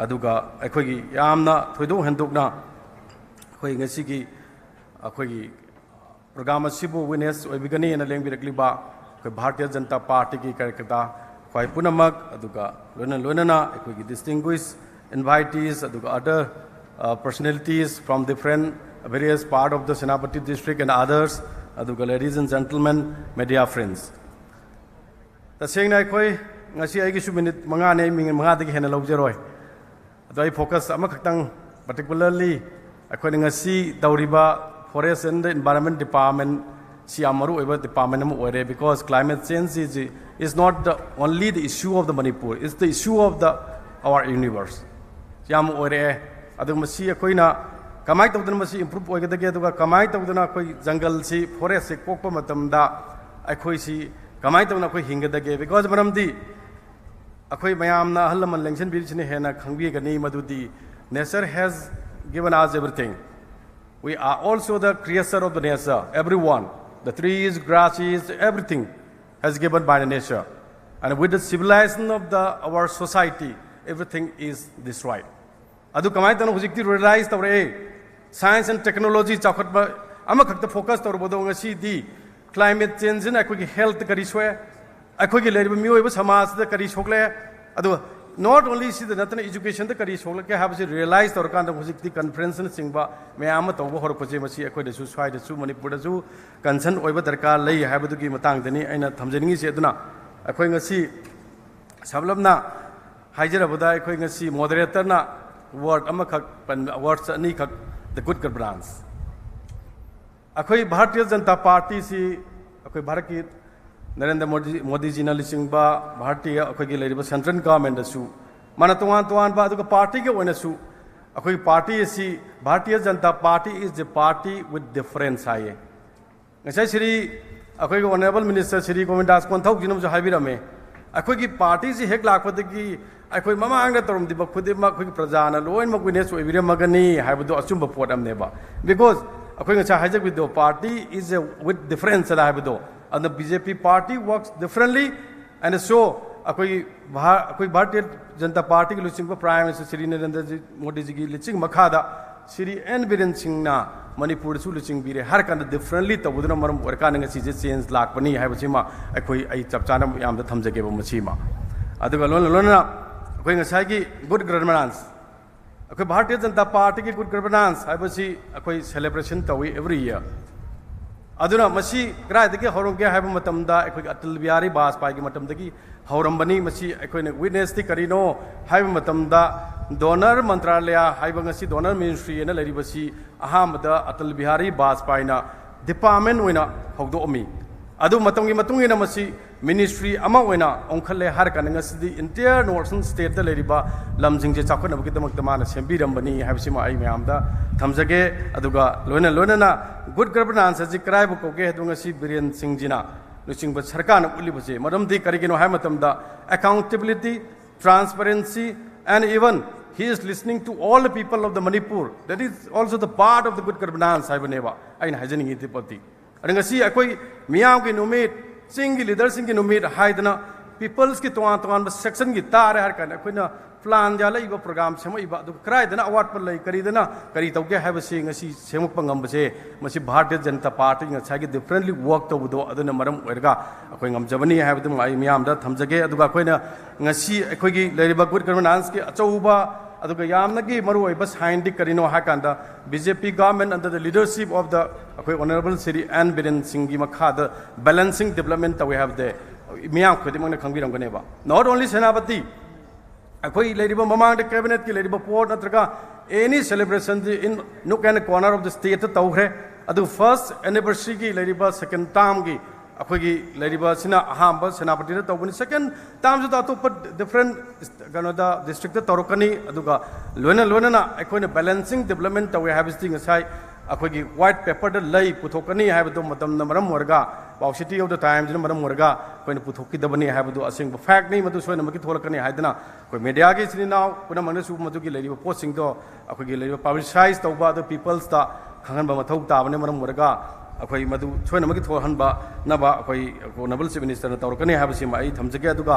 ꯑꯗꯨꯒ ꯑꯩꯈꯣꯏꯒꯤ ꯌꯥꯝꯅ ꯊꯣꯏꯗꯣꯛ ꯍꯦꯟꯗꯣꯛꯅ ꯑꯩꯈꯣꯏ ꯉꯁꯤꯒꯤ ꯑꯩꯈꯣꯏꯒꯤ program ꯑꯁꯤꯕꯨ witness ꯑꯣꯏꯕꯤꯒꯅꯤ ꯍꯥꯏꯅ ꯂꯦꯡꯕꯤꯔꯛꯂꯤꯕ ꯑꯩꯈꯣꯏ ꯚꯥꯔꯇꯤꯌ ꯖꯅꯇꯥ ꯄꯥꯔꯇꯤꯒꯤ ꯀꯥꯔꯌꯀꯔꯇꯥ ꯈ꯭ꯋꯥꯏ ꯄꯨꯝꯅꯃꯛ, ꯑꯗꯨꯒ ꯂꯣꯏꯅ ꯂꯣꯏꯅꯅ ꯑꯩꯈꯣꯏꯒꯤ distinguished invitees, ꯑꯗꯨꯒ other, uh, personalities from different, various part of the Senapati district and others, ꯑꯗꯨꯒ ladies and gentlemen, media friends, ꯇꯁꯦꯡꯅ ꯑꯩꯈꯣꯏ ꯉꯁꯤ ꯑꯩꯒꯤꯁꯨ ꯃꯤꯅꯤꯠ ꯃꯉꯥꯅꯦ, ꯑꯩ ꯃꯤꯅꯤꯠ ꯃꯉꯥꯗꯒꯤ ꯍꯦꯟꯅ ꯂꯧꯖꯔꯣꯏ꯫ ꯑꯗꯣ ꯑꯩ ꯐꯣꯀꯁ ꯑꯃꯈꯛꯇꯪ, ꯄꯔꯇꯤꯀꯨꯂꯔꯂꯤ ꯑꯩꯈꯣꯏꯅ ꯉꯁꯤ ꯇꯧꯔꯤꯕ Forest and Environment Department ꯁꯤ ꯌꯥꯝ ꯃꯔꯨ ꯑꯣꯏꯕ ꯗꯤꯄꯥꯔꯠꯃꯦꯟ ꯑꯃ ꯑꯣꯏꯔꯦ, because climate change is, is not the only the issue of the Manipur, it's the issue of the our universe. ꯌꯥꯝ ꯑꯣꯏꯔꯛꯑꯦ꯫ ꯑꯗꯨꯒ ꯃꯁꯤ ꯑꯩꯈꯣꯏꯅ ꯀꯃꯥꯏꯅ ꯇꯧꯗꯅ ꯃꯁꯤ ꯏꯝꯄ꯭ꯔꯨꯞ ꯑꯣꯏꯒꯗꯒꯦ, ꯑꯗꯨꯒ ꯀꯃꯥꯏꯅ ꯇꯧꯗꯅ ꯑꯩꯈꯣꯏ ꯖꯪꯒꯜꯁꯤ, ꯐꯣꯔꯦꯁꯁꯤ ꯀꯣꯛꯄ ꯃꯇꯝꯗ ꯑꯩꯈꯣꯏꯁꯤ ꯀꯃꯥꯏꯅ ꯇꯧꯅ ꯑꯩꯈꯣꯏ ꯍꯤꯡꯒꯗꯒꯦ? ꯕꯤꯀꯣꯖ ꯃꯔꯝꯗꯤ ꯑꯩꯈꯣꯏ ꯃꯌꯥꯝꯅ ꯑꯍꯜ ꯂꯃꯟ ꯂꯦꯡꯁꯤꯟꯕꯤꯔꯤꯁꯤꯅ ꯍꯦꯟꯅ ꯈꯪꯕꯤꯒꯅꯤ ꯃꯗꯨꯗꯤ nature has given us everything. We are also the creature of the nature, everyone. The trees, grasses, everything has given by the nature. And with the civilization of the, our society, everything is destroyed. ꯑꯗꯨ ꯀꯃꯥꯏꯅ ꯇꯧꯅ ꯍꯧꯖꯤꯛꯇꯤ realise ꯇꯧꯔꯛꯑꯦ? Science and technology ꯆꯥꯎꯈꯠꯄ ꯑꯃꯈꯛꯇ focus ꯇꯧꯔꯕꯗꯣ ꯉꯁꯤꯗꯤ climate changeꯁꯤꯅ ꯑꯩꯈꯣꯏꯒꯤ ꯍꯦꯜꯠꯇ ꯀꯔꯤ ꯁꯣꯛꯑꯦ, ꯑꯩꯈꯣꯏꯒꯤ ꯂꯩꯔꯤꯕ ꯃꯤꯑꯣꯏꯕ ꯁꯃꯥꯖꯁꯤꯗ ꯀꯔꯤ ꯁꯣꯛꯂꯛꯑꯦ, ꯑꯗꯨꯒ not only ꯁꯤꯗ ꯅꯠꯇꯅ educationꯗ ꯀꯔꯤ ꯁꯣꯛꯂꯛꯀꯦ ꯍꯥꯏꯕꯁꯤ ꯔꯤꯌꯦꯂꯥꯏꯁ ꯇꯧꯔꯀꯥꯟꯗ ꯍꯧꯖꯤꯛꯇꯤ ꯀꯟꯐ꯭ꯔꯦꯟꯁꯅꯆꯤꯡꯕ ꯃꯌꯥꯝ ꯑꯃ ꯇꯧꯕ ꯍꯧꯔꯛꯄꯁꯦ, ꯃꯁꯤ ꯑꯩꯈꯣꯏꯗꯁꯨ, ꯁ꯭ꯋꯥꯏꯗꯁꯨ, ꯃꯅꯤꯄꯨꯔꯗꯁꯨ ꯀꯟꯁꯔꯟ ꯑꯣꯏꯕ ꯗꯔꯀꯥꯔ ꯂꯩ ꯍꯥꯏꯕꯗꯨꯒꯤ ꯃꯇꯥꯡꯗꯅꯤ ꯑꯩꯅ ꯊꯝꯖꯅꯤꯡꯉꯤꯁꯦ꯫ ꯑꯗꯨꯅ ꯑꯩꯈꯣꯏ ꯉꯁꯤ ꯁꯝꯂꯞꯅ ꯍꯥꯏꯖꯔꯕꯗ, ꯑꯩꯈꯣꯏ ꯉꯁꯤ ꯃꯣꯗꯔꯦꯇꯔꯅ ꯋꯥꯔꯗ ꯑꯃꯈꯛ ꯄꯟꯕ, ꯋꯥꯔꯗ ꯑꯅꯤꯈꯛ, the good governance꯫ ꯑꯩꯈꯣꯏ ꯚꯥꯔꯇꯤꯌ ꯖꯅꯇꯥ ꯄꯥꯔꯇꯤꯁꯤ ꯑꯩꯈꯣꯏ ꯚꯥꯔꯠꯀꯤ ꯅꯔꯦꯟꯗ꯭ꯔ ꯃꯣꯗꯤ, ꯃꯣꯗꯤꯖꯤꯅ ꯂꯨꯆꯤꯡꯕ ꯚꯥꯔꯇꯤꯌ ꯑꯩꯈꯣꯏꯒꯤ ꯂꯩꯔꯤꯕ ꯁꯦꯟꯇ꯭ꯔꯦꯜ ꯒꯚꯔꯟꯃꯦꯟꯗꯁꯨ, ꯃꯥꯅ ꯇꯣꯉꯥꯟ ꯇꯣꯉꯥꯟꯕ, ꯑꯗꯨꯒ ꯄꯥꯔꯇꯤꯒꯤ ꯑꯣꯏꯅꯁꯨ ꯑꯩꯈꯣꯏꯒꯤ ꯄꯥꯔꯇꯤ ꯑꯁꯤ, Bharatiya Janata Party is a party with difference ꯍꯥꯏꯌꯦ꯫ ꯉꯁꯥꯏ ꯁ꯭ꯔꯤ, ꯑꯩꯈꯣꯏꯒꯤ ꯑꯣꯅꯔꯦꯕꯜ ꯃꯤꯅꯤꯁꯇꯔ ꯁ꯭ꯔꯤ ꯒꯣꯕꯤꯟꯗꯥꯁ ꯀꯣꯟꯊꯧꯖꯤꯅ ꯑꯃꯁꯨ ꯍꯥꯏꯕꯤꯔꯝꯃꯦ, ꯑꯩꯈꯣꯏꯒꯤ ꯄꯥꯔꯇꯤꯁꯤ ꯍꯦꯛ ꯂꯥꯛꯄꯗꯒꯤ ꯑꯩꯈꯣꯏ ꯃꯃꯥꯡꯗ ꯇꯧꯔꯝꯈꯤꯕ ꯈꯨꯗꯤꯡꯃꯛ ꯑꯩꯈꯣꯏꯒꯤ ꯄ꯭ꯔꯖꯥꯅ ꯂꯣꯏꯅꯃꯛ ꯋꯤꯠꯅꯦꯁ ꯑꯣꯏꯕꯤꯔꯝꯃꯒꯅꯤ ꯍꯥꯏꯕꯗꯣ ꯑꯆꯨꯝꯕ ꯄꯣꯠ ꯑꯃꯅꯦꯕ꯫ ꯕꯤꯀꯣꯖ ꯑꯩꯈꯣꯏ ꯉꯁꯥꯏ ꯍꯥꯏꯖꯈꯤꯕꯗꯣ, party is a with difference ꯑꯅ ꯍꯥꯏꯕꯗꯣ, ꯑꯗꯨꯅ B J P party works differently, and so ꯑꯩꯈꯣꯏꯒꯤ ꯚꯥ-, ꯑꯩꯈꯣꯏ ꯚꯥꯔꯇꯤꯌ ꯖꯅꯇꯥ ꯄꯥꯔꯇꯤꯒꯤ ꯂꯨꯆꯤꯡꯕ ꯄ꯭ꯔꯥꯏꯝ ꯃꯤꯅꯤꯁꯇꯔ ꯁ꯭ꯔꯤ ꯅꯔꯦꯟꯗ꯭ꯔ ꯖꯤ ꯃꯣꯗꯤꯖꯤꯒꯤ ꯂꯨꯆꯤꯡ ꯃꯈꯥꯗ ꯁ꯭ꯔꯤ ꯑꯦꯟ ꯕꯤꯔꯦꯟ ꯁꯤꯡꯅ ꯃꯅꯤꯄꯨꯔꯗꯁꯨ ꯂꯨꯆꯤꯡꯕꯤꯔꯦ ꯍꯥꯏꯔ ꯀꯥꯟꯗ, ꯗꯤꯐ꯭ꯔꯦꯟꯂꯤ ꯇꯧꯕꯗꯨꯅ ꯃꯔꯝ ꯑꯣꯏꯔꯀꯥꯟꯗ ꯉꯁꯤꯁꯦ ꯆꯦꯟꯖ ꯂꯥꯛꯄꯅꯤ ꯍꯥꯏꯕꯁꯤꯃ ꯑꯩꯈꯣꯏ, ꯑꯩ ꯆꯞ ꯆꯥꯅ ꯌꯥꯝꯅ ꯊꯝꯖꯒꯦꯕ ꯃꯁꯤꯃ꯫ ꯑꯗꯨꯒ ꯂꯣꯏꯅ ꯂꯣꯏꯅꯅ ꯑꯩꯈꯣꯏ ꯉꯁꯥꯏꯒꯤ ꯒꯨꯗ ꯒꯚꯔꯅꯥꯟꯁ, ꯑꯩꯈꯣꯏ ꯚꯥꯔꯇꯤꯌ ꯖꯅꯇꯥ ꯄꯥꯔꯇꯤꯒꯤ ꯒꯨꯗ ꯒꯚꯔꯅꯥꯟꯁ ꯍꯥꯏꯕꯁꯤ ꯑꯩꯈꯣꯏ ꯁꯦꯂꯦꯕ꯭ꯔꯦꯁꯟ ꯇꯧꯏ ꯑꯦꯕ꯭ꯔꯤ ꯏꯌꯔ꯫ ꯑꯗꯨꯅ ꯃꯁꯤ ꯀꯗꯥꯏꯗꯒꯤ ꯍꯧꯔꯝꯒꯦ ꯍꯥꯏꯕ ꯃꯇꯝꯗ, ꯑꯩꯈꯣꯏꯒꯤ ꯑꯇꯜ ꯕꯤꯍꯥꯔꯤ ꯕꯥꯖꯄꯥꯏꯒꯤ ꯃꯇꯝꯗꯒꯤ ꯍꯧꯔꯝꯕꯅꯤ꯫ ꯃꯁꯤ ꯑꯩꯈꯣꯏꯅ witnessꯇꯤ ꯀꯔꯤꯅꯣ ꯍꯥꯏꯕ ꯃꯇꯝꯗ, ꯗꯣꯅꯔ ꯃꯟꯇ꯭ꯔꯥꯂꯌ ꯍꯥꯏꯕ, ꯉꯁꯤ ꯗꯣꯅꯔ ꯃꯤꯅꯤꯁꯇ꯭ꯔꯤ ꯍꯥꯏꯅ ꯂꯩꯔꯤꯕꯁꯤ ꯑꯍꯥꯟꯕꯗ ꯑꯇꯜ ꯕꯤꯍꯥꯔꯤ ꯕꯥꯖꯄꯥꯏꯅ ꯗꯤꯄꯥꯔꯠꯃꯦꯟ ꯑꯣꯏꯅ ꯍꯧꯗꯣꯛꯑꯝꯃꯤ꯫ ꯑꯗꯨ ꯃꯇꯝꯒꯤ ꯃꯇꯨꯡ ꯏꯟꯅ ꯃꯁꯤ ꯃꯤꯅꯤꯁꯇ꯭ꯔꯤ ꯑꯃ ꯑꯣꯏꯅ ꯑꯣꯟꯈꯠꯂꯦ ꯍꯥꯏꯔ ꯀꯥꯟꯗ, ꯉꯁꯤꯗꯤ entire northern stateꯇ ꯂꯩꯔꯤꯕ ꯂꯝꯁꯤꯡꯁꯦ ꯆꯥꯎꯈꯠꯅꯕꯒꯤꯗꯃꯛꯇ ꯃꯥꯅ ꯁꯦꯝꯕꯤꯔꯝꯕꯅꯤ ꯍꯥꯏꯕꯁꯤꯃ ꯑꯩ ꯃꯌꯥꯝꯗ ꯊꯝꯖꯒꯦ꯫ ꯑꯗꯨꯒ ꯂꯣꯏꯅ ꯂꯣꯏꯅꯅ good governance ꯑꯁꯤ ꯀꯗꯥꯏꯕꯨ ꯀꯧꯒꯦ ꯍꯥꯏꯗꯨ ꯉꯁꯤ ꯕꯤꯔꯦꯟ ꯁꯤꯡꯖꯤꯅ ꯂꯨꯆꯤꯡꯕ ꯁꯔꯀꯥꯔꯅ ꯎꯠꯂꯤꯕꯁꯦ꯫ ꯃꯔꯝꯗꯤ ꯀꯔꯤꯒꯤꯅꯣ ꯍꯥꯏꯕ ꯃꯇꯝꯗ, accountability, transparency, and even he is listening to all the people of the Manipur. That is also the part of the good governance ꯍꯥꯏꯕꯅꯦꯕ ꯑꯩꯅ ꯍꯥꯏꯖꯅꯤꯡꯉꯤꯗꯤ꯫ ꯑꯗ ꯉꯁꯤ ꯑꯩꯈꯣꯏ ꯃꯤꯌꯥꯝꯒꯤ ꯅꯨꯃꯤꯠ, ꯆꯤꯡꯒꯤ ꯂꯤꯗꯔꯁꯤꯡꯒꯤ ꯅꯨꯃꯤꯠ ꯍꯥꯏꯗꯅ, peopleꯁꯀꯤ ꯇꯣꯉꯥꯟ ꯇꯣꯉꯥꯟꯕ sectionꯒꯤ ꯇꯥꯔꯦ ꯍꯥꯏꯔ ꯀꯥꯟꯗ, ꯑꯩꯈꯣꯏꯅ plan ꯌꯥꯜꯂꯛꯏꯕ, program ꯁꯦꯝꯃꯛꯏꯕ, ꯑꯗꯨ ꯀꯗꯥꯏꯗꯅ ꯑꯋꯥꯠꯄ ꯂꯩ, ꯀꯔꯤꯗꯅ ꯀꯔꯤ ꯇꯧꯒꯦ ꯍꯥꯏꯕꯁꯤ ꯉꯁꯤ ꯁꯦꯝꯃꯛꯄ ꯉꯝꯕꯁꯦ, ꯃꯁꯤ ꯚꯥꯔꯇꯤꯌ ꯖꯅꯇꯥ ꯄꯥꯔꯇꯤꯒꯤ ꯉꯁꯥꯏꯒꯤ differently work ꯇꯧꯕꯗꯣ, ꯑꯗꯨꯅ ꯃꯔꯝ ꯑꯣꯏꯔꯒ ꯑꯩꯈꯣꯏ ꯉꯝꯖꯕꯅꯤ ꯍꯥꯏꯕꯗꯨꯃ ꯑꯩ ꯃꯤꯌꯥꯝꯗ ꯊꯝꯖꯒꯦ꯫ ꯑꯗꯨꯒ ꯑꯩꯈꯣꯏꯅ ꯉꯁꯤ ꯑꯩꯈꯣꯏꯒꯤ ꯂꯩꯔꯤꯕ good governanceꯀꯤ ꯑꯆꯧꯕ ꯑꯗꯨꯒ ꯌꯥꯝꯅꯒꯤ ꯃꯔꯨꯑꯣꯏꯕ signꯗꯤ ꯀꯔꯤꯅꯣ ꯍꯥꯏ ꯀꯥꯟꯗ, BJP government under the leadership of the ꯑꯩꯈꯣꯏ Honourable Shri N Biren Singhꯒꯤ ꯃꯈꯥꯗ balancing development ꯇꯧꯏ ꯍꯥꯏꯕꯗꯤ ꯃꯤꯌꯥꯝ ꯈꯨꯗꯤꯡꯃꯛꯅ ꯈꯪꯕꯤꯔꯝꯒꯅꯦꯕ꯫ Not only ꯁꯦꯅꯥꯄꯇꯤ, ꯑꯩꯈꯣꯏ ꯂꯩꯔꯤꯕ ꯃꯃꯥꯡꯗ cabinetꯀꯤ ꯂꯩꯔꯤꯕ ꯄꯣꯠ ꯅꯠꯇ꯭ꯔꯒ any celebrationꯗꯤ in nook and corner of the stateꯇ ꯇꯧꯈ꯭ꯔꯦ꯫ ꯑꯗꯨ first anniversaryꯒꯤ ꯂꯩꯔꯤꯕ second termꯒꯤ ꯑꯩꯈꯣꯏꯒꯤ ꯂꯩꯔꯤꯕ ꯑꯁꯤꯅ ꯑꯍꯥꯟꯕ ꯁꯦꯅꯥꯄꯇꯤꯗ ꯇꯧꯕꯅꯤ꯫ Second termꯁꯤꯗ ꯑꯇꯣꯞꯄ different ꯀꯩꯅꯣꯗ districtꯇ ꯇꯧꯔꯛꯀꯅꯤ꯫ ꯑꯗꯨꯒ ꯂꯣꯏꯅ ꯂꯣꯏꯅꯅ ꯑꯩꯈꯣꯏꯅ balancing development ꯇꯧꯋꯦ ꯍꯥꯏꯕꯁꯤꯗꯤ ꯉꯁꯥꯏ ꯑꯩꯈꯣꯏꯒꯤ white paperꯗ ꯂꯩ, ꯄꯨꯊꯣꯛꯀꯅꯤ ꯍꯥꯏꯕꯗꯣ ꯃꯇꯝꯅ ꯃꯔꯝ ꯑꯣꯏꯔꯒ, paucity of the timeꯁꯤꯅ ꯃꯔꯝ ꯑꯣꯏꯔꯒ ꯑꯩꯈꯣꯏꯅ ꯄꯨꯊꯣꯛꯈꯤꯗꯕꯅꯤ ꯍꯥꯏꯕꯗꯣ ꯑꯁꯦꯡꯕ factꯅꯤ꯫ ꯃꯗꯨ ꯁꯣꯏꯗꯅꯃꯛꯀꯤ ꯊꯣꯛꯂꯛꯀꯅꯤ ꯍꯥꯏꯗꯅ ꯑꯩꯈꯣꯏ mediaꯒꯤ ꯏꯆꯤꯟ ꯏꯅꯥꯎ ꯄꯨꯝꯅꯃꯛꯅꯁꯨ ꯃꯗꯨꯒꯤ ꯂꯩꯔꯤꯕ ꯄꯣꯠꯁꯤꯡꯗꯣ ꯑꯩꯈꯣꯏꯒꯤ ꯂꯩꯔꯤꯕ publicize ꯇꯧꯕ, ꯑꯗꯨ peoplesꯇ ꯈꯪꯍꯟꯕ ꯃꯊꯧ ꯇꯥꯕꯅ ꯃꯔꯝ ꯑꯣꯏꯔꯒ ꯑꯩꯈꯣꯏ ꯃꯗꯨ ꯁꯣꯏꯗꯅꯃꯛꯀꯤ ꯊꯣꯛꯍꯟꯕꯅꯕ ꯑꯩꯈꯣꯏ Honourable Chief Ministerꯅ ꯇꯧꯔꯛꯀꯅꯤ ꯍꯥꯏꯕꯁꯤꯃ ꯑꯩ ꯊꯝꯖꯒꯦ꯫ ꯑꯗꯨꯒ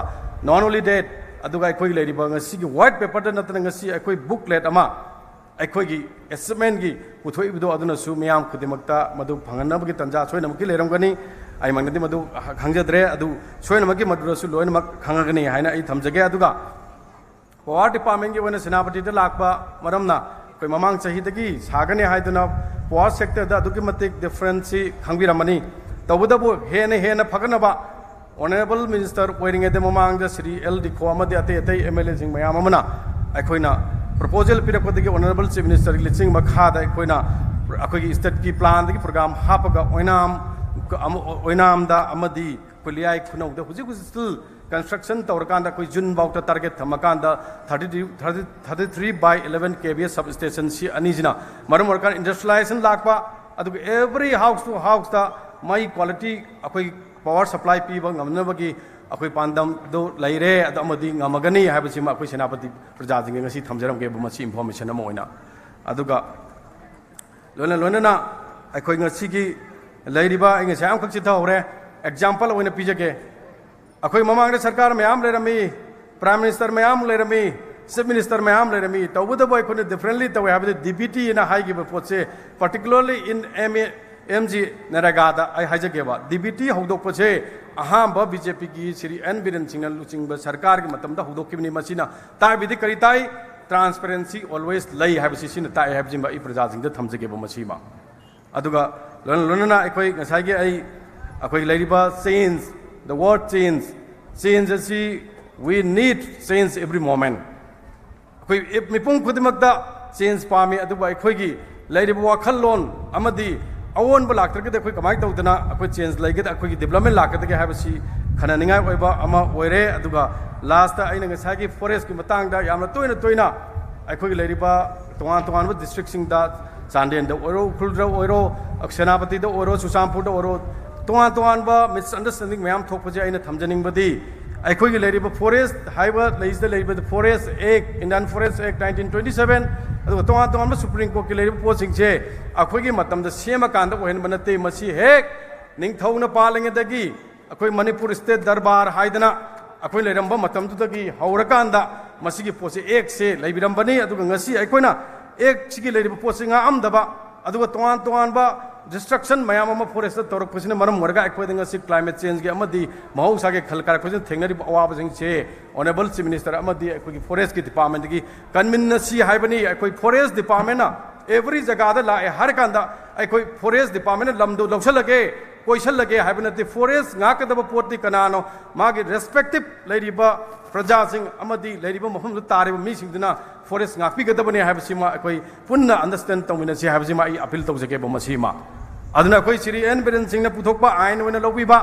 not only that, ꯑꯗꯨꯒ ꯑꯩꯈꯣꯏꯒꯤ ꯂꯩꯔꯤꯕ ꯉꯁꯤꯒꯤ white paperꯗ ꯅꯠꯇꯅ ꯉꯁꯤ ꯑꯩꯈꯣꯏ booklet ꯑꯃ ꯑꯩꯈꯣꯏꯒꯤ achievementꯀꯤ ꯄꯨꯊꯣꯛꯏꯕꯗꯣ, ꯑꯗꯨꯅꯁꯨ ꯃꯤꯌꯥꯝ ꯈꯨꯗꯤꯡꯃꯛꯇ ꯃꯗꯨ ꯐꯪꯍꯟꯅꯕꯒꯤ ꯇꯥꯟꯖꯥ ꯁꯣꯏꯗꯅꯃꯛꯀꯤ ꯂꯩꯔꯝꯒꯅꯤ꯫ ꯑꯩꯃꯛꯅꯗꯤ ꯃꯗꯨ ꯈꯪꯖꯗ꯭ꯔꯦ, ꯑꯗꯨ ꯁꯣꯏꯗꯅꯃꯛꯀꯤ ꯃꯗꯨꯗꯁꯨ ꯂꯣꯏꯅꯃꯛ ꯈꯪꯉꯒꯅꯤ ꯍꯥꯏꯅ ꯑꯩ ꯊꯝꯖꯒꯦ꯫ ꯑꯗꯨꯒ power departmentꯀꯤ ꯑꯣꯏꯅ ꯁꯦꯅꯥꯄꯇꯤꯗ ꯂꯥꯛꯄ ꯃꯔꯝꯅ, ꯑꯩꯈꯣꯏ ꯃꯃꯥꯡ ꯆꯍꯤꯗꯒꯤ ꯁꯥꯒꯅꯤ ꯍꯥꯏꯗꯨꯅ ꯄꯋꯥꯔ ꯁꯦꯛꯇꯔꯗ ꯑꯗꯨꯛꯀꯤ ꯃꯇꯤꯛ ꯗꯤꯐꯔꯦꯟꯁꯁꯤ ꯈꯪꯕꯤꯔꯝꯃꯅꯤ꯫ ꯇꯧꯕꯇꯕꯨ ꯍꯦꯟꯅ ꯍꯦꯟꯅ ꯐꯒꯠꯅꯕ ꯑꯣꯅꯔꯦꯕꯜ ꯃꯤꯅꯤꯁꯇꯔ ꯑꯣꯏꯔꯤꯉꯩꯗ ꯃꯃꯥꯡꯗ ꯁ꯭ꯔꯤ ꯑꯦꯜ ꯗꯤꯈꯣ ꯑꯃꯗꯤ ꯑꯇꯩ ꯑꯇꯩ ꯑꯦꯝ ꯑꯦꯜ ꯑꯦꯁꯤꯡ ꯃꯌꯥꯝ ꯑꯃꯅ ꯑꯩꯈꯣꯏꯅ ꯄ꯭ꯔꯄꯣꯖꯦꯜ ꯄꯤꯔꯛꯄꯗꯒꯤ ꯑꯣꯅꯔꯦꯕꯜ ꯆꯤꯐ ꯃꯤꯅꯤꯁꯇꯔꯒꯤ ꯂꯨꯆꯤꯡꯕ ꯃꯈꯥꯗ ꯑꯩꯈꯣꯏꯅ ꯑꯩꯈꯣꯏꯒꯤ ꯁ꯭ꯇꯦꯠꯀꯤ ꯄ꯭ꯂꯥꯟꯗꯒꯤ ꯄ꯭ꯔꯣꯒ꯭ꯔꯥꯝ ꯍꯥꯞꯄꯒ ꯑꯣꯏꯅꯥꯝ ꯑꯣꯏꯅꯥꯝꯗ ꯑꯃꯗꯤ ꯑꯩꯈꯣꯏ ꯂꯤꯌꯥꯏ ꯈꯨꯅꯧꯗ ꯍꯧꯖꯤꯛ ꯍꯧꯖꯤꯛ ꯁ꯭ꯇꯤꯜ ꯀꯟꯁꯇ꯭ꯔꯛꯁꯟ ꯇꯧꯔꯀꯥꯟꯗ ꯑꯩꯈꯣꯏ ꯖꯨꯟ ꯐꯥꯎꯗ ꯇꯥꯔꯒꯦꯠ ꯊꯝꯃꯀꯥꯟꯗ thirty thirty three by eleven K V S sub station ꯁꯤ ꯑꯅꯤꯁꯤꯅ ꯃꯔꯝ ꯑꯣꯏꯔꯀꯥꯟꯗ ꯏꯟꯗꯁꯇ꯭ꯔꯤꯌꯦꯂꯥꯏꯖꯦꯁꯟ ꯂꯥꯛꯄ, ꯑꯗꯨꯒ every house to houseꯇ ꯃꯩ ꯀ꯭ꯋꯥꯂꯤꯇꯤ ꯑꯩꯈꯣꯏ ꯄꯋꯥꯔ ꯁꯄ꯭ꯂꯥꯏ ꯄꯤꯕ ꯉꯝꯅꯕꯒꯤ ꯑꯩꯈꯣꯏ ꯄꯥꯟꯗꯝꯗꯨ ꯂꯩꯔꯦ꯫ ꯑꯗꯨ ꯑꯃꯗꯤ ꯉꯝꯃꯒꯅꯤ ꯍꯥꯏꯕꯁꯤꯃ ꯑꯩꯈꯣꯏ ꯁꯦꯅꯥꯄꯇꯤ ꯄ꯭ꯔꯖꯥꯁꯤꯡꯒꯤ ꯉꯁꯤ ꯊꯝꯖꯔꯝꯒꯦꯕ, ꯃꯁꯤ ꯏꯟꯐꯣꯔꯃꯦꯁꯟ ꯑꯃ ꯑꯣꯏꯅ꯫ ꯑꯗꯨꯒ ꯂꯣꯏꯅ ꯂꯣꯏꯅꯅ ꯑꯩꯈꯣꯏ ꯉꯁꯤꯒꯤ ꯂꯩꯔꯤꯕ, ꯑꯩ ꯉꯁꯥꯏ ꯑꯃꯈꯛ ꯆꯤꯊꯍꯧꯔꯦ, ꯑꯦꯛꯖꯥꯝꯄꯜ ꯑꯣꯏꯅ ꯄꯤꯖꯒꯦ꯫ ꯑꯩꯈꯣꯏ ꯃꯃꯥꯡꯗ ꯁꯔꯀꯥꯔ ꯃꯌꯥꯝ ꯂꯩꯔꯝꯃꯤ, ꯄ꯭ꯔꯥꯏꯝ ꯃꯤꯅꯤꯁꯇꯔ ꯃꯌꯥꯝ ꯂꯩꯔꯝꯃꯤ, ꯆꯤꯐ ꯃꯤꯅꯤꯁꯇꯔ ꯃꯌꯥꯝ ꯂꯩꯔꯝꯃꯤ, ꯇꯧꯕꯇꯕꯨ ꯑꯩꯈꯣꯏꯅ ꯗꯤꯐ꯭ꯔꯦꯟꯂꯤ ꯇꯧꯋꯦ ꯍꯥꯏꯕꯗꯤ ꯗꯤ ꯕꯤ ꯇꯤ ꯑꯅ ꯍꯥꯏꯈꯤꯕ ꯄꯣꯠꯁꯦ, particularly in M A, M G ꯅꯔꯦꯒꯥꯗ ꯑꯩ ꯍꯥꯏꯖꯒꯦꯕ, ꯗꯤ ꯕꯤ ꯇꯤ ꯍꯧꯗꯣꯛꯄꯁꯦ ꯑꯍꯥꯟꯕ ꯕꯤ ꯖꯦ ꯄꯤꯒꯤ ꯁ꯭ꯔꯤ ꯑꯦꯟ ꯕꯤꯔꯦꯟ ꯁꯤꯡꯅ ꯂꯨꯆꯤꯡꯕ ꯁꯔꯀꯥꯔꯒꯤ ꯃꯇꯝꯗ ꯍꯧꯗꯣꯛꯈꯤꯕꯅꯤ꯫ ꯃꯁꯤꯅ ꯇꯥꯛꯏꯕꯗꯤ ꯀꯔꯤ ꯇꯥꯛꯏ? ꯇ꯭ꯔꯥꯟꯁꯄꯦꯔꯦꯟꯁꯤ ꯑꯣꯜꯋꯦꯁ ꯂꯩ ꯍꯥꯏꯕꯁꯤ ꯁꯤꯅ ꯇꯥꯛꯑꯦ ꯍꯥꯏꯕꯁꯤꯃ ꯑꯩ ꯄ꯭ꯔꯖꯥꯁꯤꯡꯗ ꯊꯝꯖꯒꯦꯕ ꯃꯁꯤꯃ꯫ ꯑꯗꯨꯒ ꯂꯣꯏꯅ ꯂꯣꯏꯅꯅ ꯑꯩꯈꯣꯏ ꯉꯁꯥꯏꯒꯤ ꯑꯩ, ꯑꯩꯈꯣꯏ ꯂꯩꯔꯤꯕ change, the word change, change ꯑꯁꯤ, we need change every moment꯫ ꯑꯩꯈꯣꯏ ꯃꯤꯄꯨꯝ ꯈꯨꯗꯤꯡꯃꯛꯇ change ꯄꯥꯝꯃꯤ, ꯑꯗꯨꯕꯨ ꯑꯩꯈꯣꯏꯒꯤ ꯂꯩꯔꯤꯕ ꯋꯥꯈꯜꯂꯣꯟ ꯑꯃꯗꯤ ꯑꯑꯣꯟꯕ ꯂꯥꯛꯇ꯭ꯔꯒꯗꯤ ꯑꯩꯈꯣꯏ ꯀꯃꯥꯏꯅ ꯇꯧꯗꯅ ꯑꯩꯈꯣꯏ change ꯂꯩꯒꯗ-, ꯑꯩꯈꯣꯏꯒꯤ development ꯂꯥꯛꯀꯗꯒꯦ ꯍꯥꯏꯕꯁꯤ ꯈꯟꯅꯅꯤꯡꯉꯥꯏ ꯑꯣꯏꯕ ꯑꯃ ꯑꯣꯏꯔꯦ꯫ ꯑꯗꯨꯒ lastꯇ ꯑꯩꯅ ꯉꯁꯥꯏꯒꯤ forestꯀꯤ ꯃꯇꯥꯡꯗ ꯌꯥꯝꯅ ꯇꯣꯏꯅ ꯇꯣꯏꯅ ꯑꯩꯈꯣꯏꯒꯤ ꯂꯩꯔꯤꯕ ꯇꯣꯉꯥꯟ ꯇꯣꯉꯥꯟꯕ districtꯁꯤꯡꯗ, ꯆꯥꯟꯗꯦꯜꯗ ꯑꯣꯏꯔꯣ, ꯎꯈ꯭ꯔꯨꯜꯗ ꯑꯣꯏꯔꯣ, ꯁꯦꯅꯥꯄꯇꯤꯗ ꯑꯣꯏꯔꯣ, ꯆꯨꯔꯆꯥꯟꯄꯨꯔꯗ ꯑꯣꯏꯔꯣ, ꯇꯣꯉꯥꯟ ꯇꯣꯉꯥꯟꯕ misunderstanding ꯃꯌꯥꯝ ꯊꯣꯛꯄꯁꯦ ꯑꯩꯅ ꯊꯝꯖꯅꯤꯡꯕꯗꯤ, ꯑꯩꯈꯣꯏꯒꯤ ꯂꯩꯔꯤꯕ forest ꯍꯥꯏꯕ ꯂꯩꯁꯤꯗ ꯂꯩꯔꯤꯕ Forest Act, Indian Forest Act nineteen twenty seven, ꯑꯗꯨꯒ ꯇꯣꯉꯥꯟ ꯇꯣꯉꯥꯟꯕ Supreme Courtꯀꯤ ꯂꯩꯔꯤꯕ ꯄꯣꯠꯁꯤꯡꯁꯦ ꯑꯩꯈꯣꯏꯒꯤ ꯃꯇꯝꯗ ꯁꯦꯝꯃꯀꯥꯟꯗ ꯑꯣꯏꯍꯟꯕ ꯅꯠꯇꯦ꯫ ꯃꯁꯤ ꯍꯦꯛ ꯅꯤꯡꯊꯧꯅ ꯄꯥꯜꯂꯤꯉꯩꯗꯒꯤ ꯑꯩꯈꯣꯏ ꯃꯅꯤꯄꯨꯔ ꯁ꯭ꯇꯦꯠ ꯗꯔꯕꯥꯔ ꯍꯥꯏꯗꯅ ꯑꯩꯈꯣꯏ ꯂꯩꯔꯝꯕ ꯃꯇꯝꯗꯨꯗꯒꯤ ꯍꯧꯔꯀꯥꯟꯗ ꯃꯁꯤꯒꯤ ꯄꯣꯠꯁꯤ, ꯑꯦꯛꯁꯦ ꯂꯩꯕꯤꯔꯝꯕꯅꯤ꯫ ꯑꯗꯨꯒ ꯉꯁꯤ ꯑꯩꯈꯣꯏꯅ ꯑꯦꯛꯁꯤꯒꯤ ꯂꯩꯔꯤꯕ ꯄꯣꯠꯁꯤ ꯉꯥꯛꯑꯝꯗꯕ, ꯑꯗꯨꯒ ꯇꯣꯉꯥꯟ ꯇꯣꯉꯥꯟꯕ destruction ꯃꯌꯥꯝ ꯑꯃ forestꯇ ꯇꯧꯔꯛꯄꯁꯤꯅ ꯃꯔꯝ ꯑꯣꯏꯔꯒ ꯑꯩꯈꯣꯏꯗ ꯉꯁꯤ climate changeꯒꯤ ꯑꯃꯗꯤ ꯃꯍꯧꯁꯥꯒꯤ ꯈꯜ ꯀꯥꯏꯔꯛꯄꯁꯤꯅ ꯊꯦꯡꯅꯔꯤꯕ ꯑꯋꯥꯕꯁꯤꯡꯁꯦ Honourable Chief Minister ꯑꯃꯗꯤ ꯑꯩꯈꯣꯏꯒꯤ forestꯀꯤ departmentꯀꯤ ꯀꯟꯃꯤꯟꯅꯁꯤ ꯍꯥꯏꯕꯅꯤ꯫ ꯑꯩꯈꯣꯏ forest departmentꯅ ꯑꯦꯚ꯭ꯔꯤ ꯖꯒꯥꯗ ꯂꯥꯛꯑꯦ ꯍꯥꯏꯔꯀꯥꯟꯗ ꯑꯩꯈꯣꯏ ꯐꯣꯔꯦꯁ ꯗꯤꯄꯥꯔꯠꯃꯦꯟꯅ ꯂꯝꯗꯨ ꯂꯧꯁꯤꯜꯂꯒꯦ, ꯀꯣꯏꯁꯤꯜꯂꯒꯦ ꯍꯥꯏꯕ ꯅꯠꯇꯦ꯫ ꯐꯣꯔꯦꯁ ꯉꯥꯛꯀꯗꯕ ꯄꯣꯠꯇꯤ ꯀꯅꯥꯅꯣ? ꯃꯥꯒꯤ ꯔꯦꯁꯄꯦꯛꯇꯤꯞ ꯂꯩꯔꯤꯕ ꯄ꯭ꯔꯖꯥꯁꯤꯡ ꯑꯃꯗꯤ ꯂꯩꯔꯤꯕ ꯃꯐꯝꯗꯨꯗ ꯇꯥꯔꯤꯕ ꯃꯤꯁꯤꯡꯗꯨꯅ ꯐꯣꯔꯦꯁ ꯉꯥꯛꯄꯤꯒꯗꯕꯅꯤ ꯍꯥꯏꯕꯁꯤꯃ ꯑꯩꯈꯣꯏ ꯄꯨꯟꯅ ꯑꯟꯗꯔꯁꯇꯦꯟ ꯇꯧꯃꯤꯟꯅꯁꯤ ꯍꯥꯏꯕꯁꯤꯃ ꯑꯩ ꯑꯄꯤꯜ ꯇꯧꯖꯒꯦꯕ꯫ ꯃꯁꯤꯃ ꯑꯗꯨꯅ ꯑꯩꯈꯣꯏ ꯁꯤꯔꯤ ꯑꯦꯟ ꯕꯤꯔꯦꯟ ꯁꯤꯡꯅ ꯄꯨꯊꯣꯛꯄ ꯑꯥꯏꯟ ꯑꯣꯏꯅ ꯂꯧꯕꯤꯕ,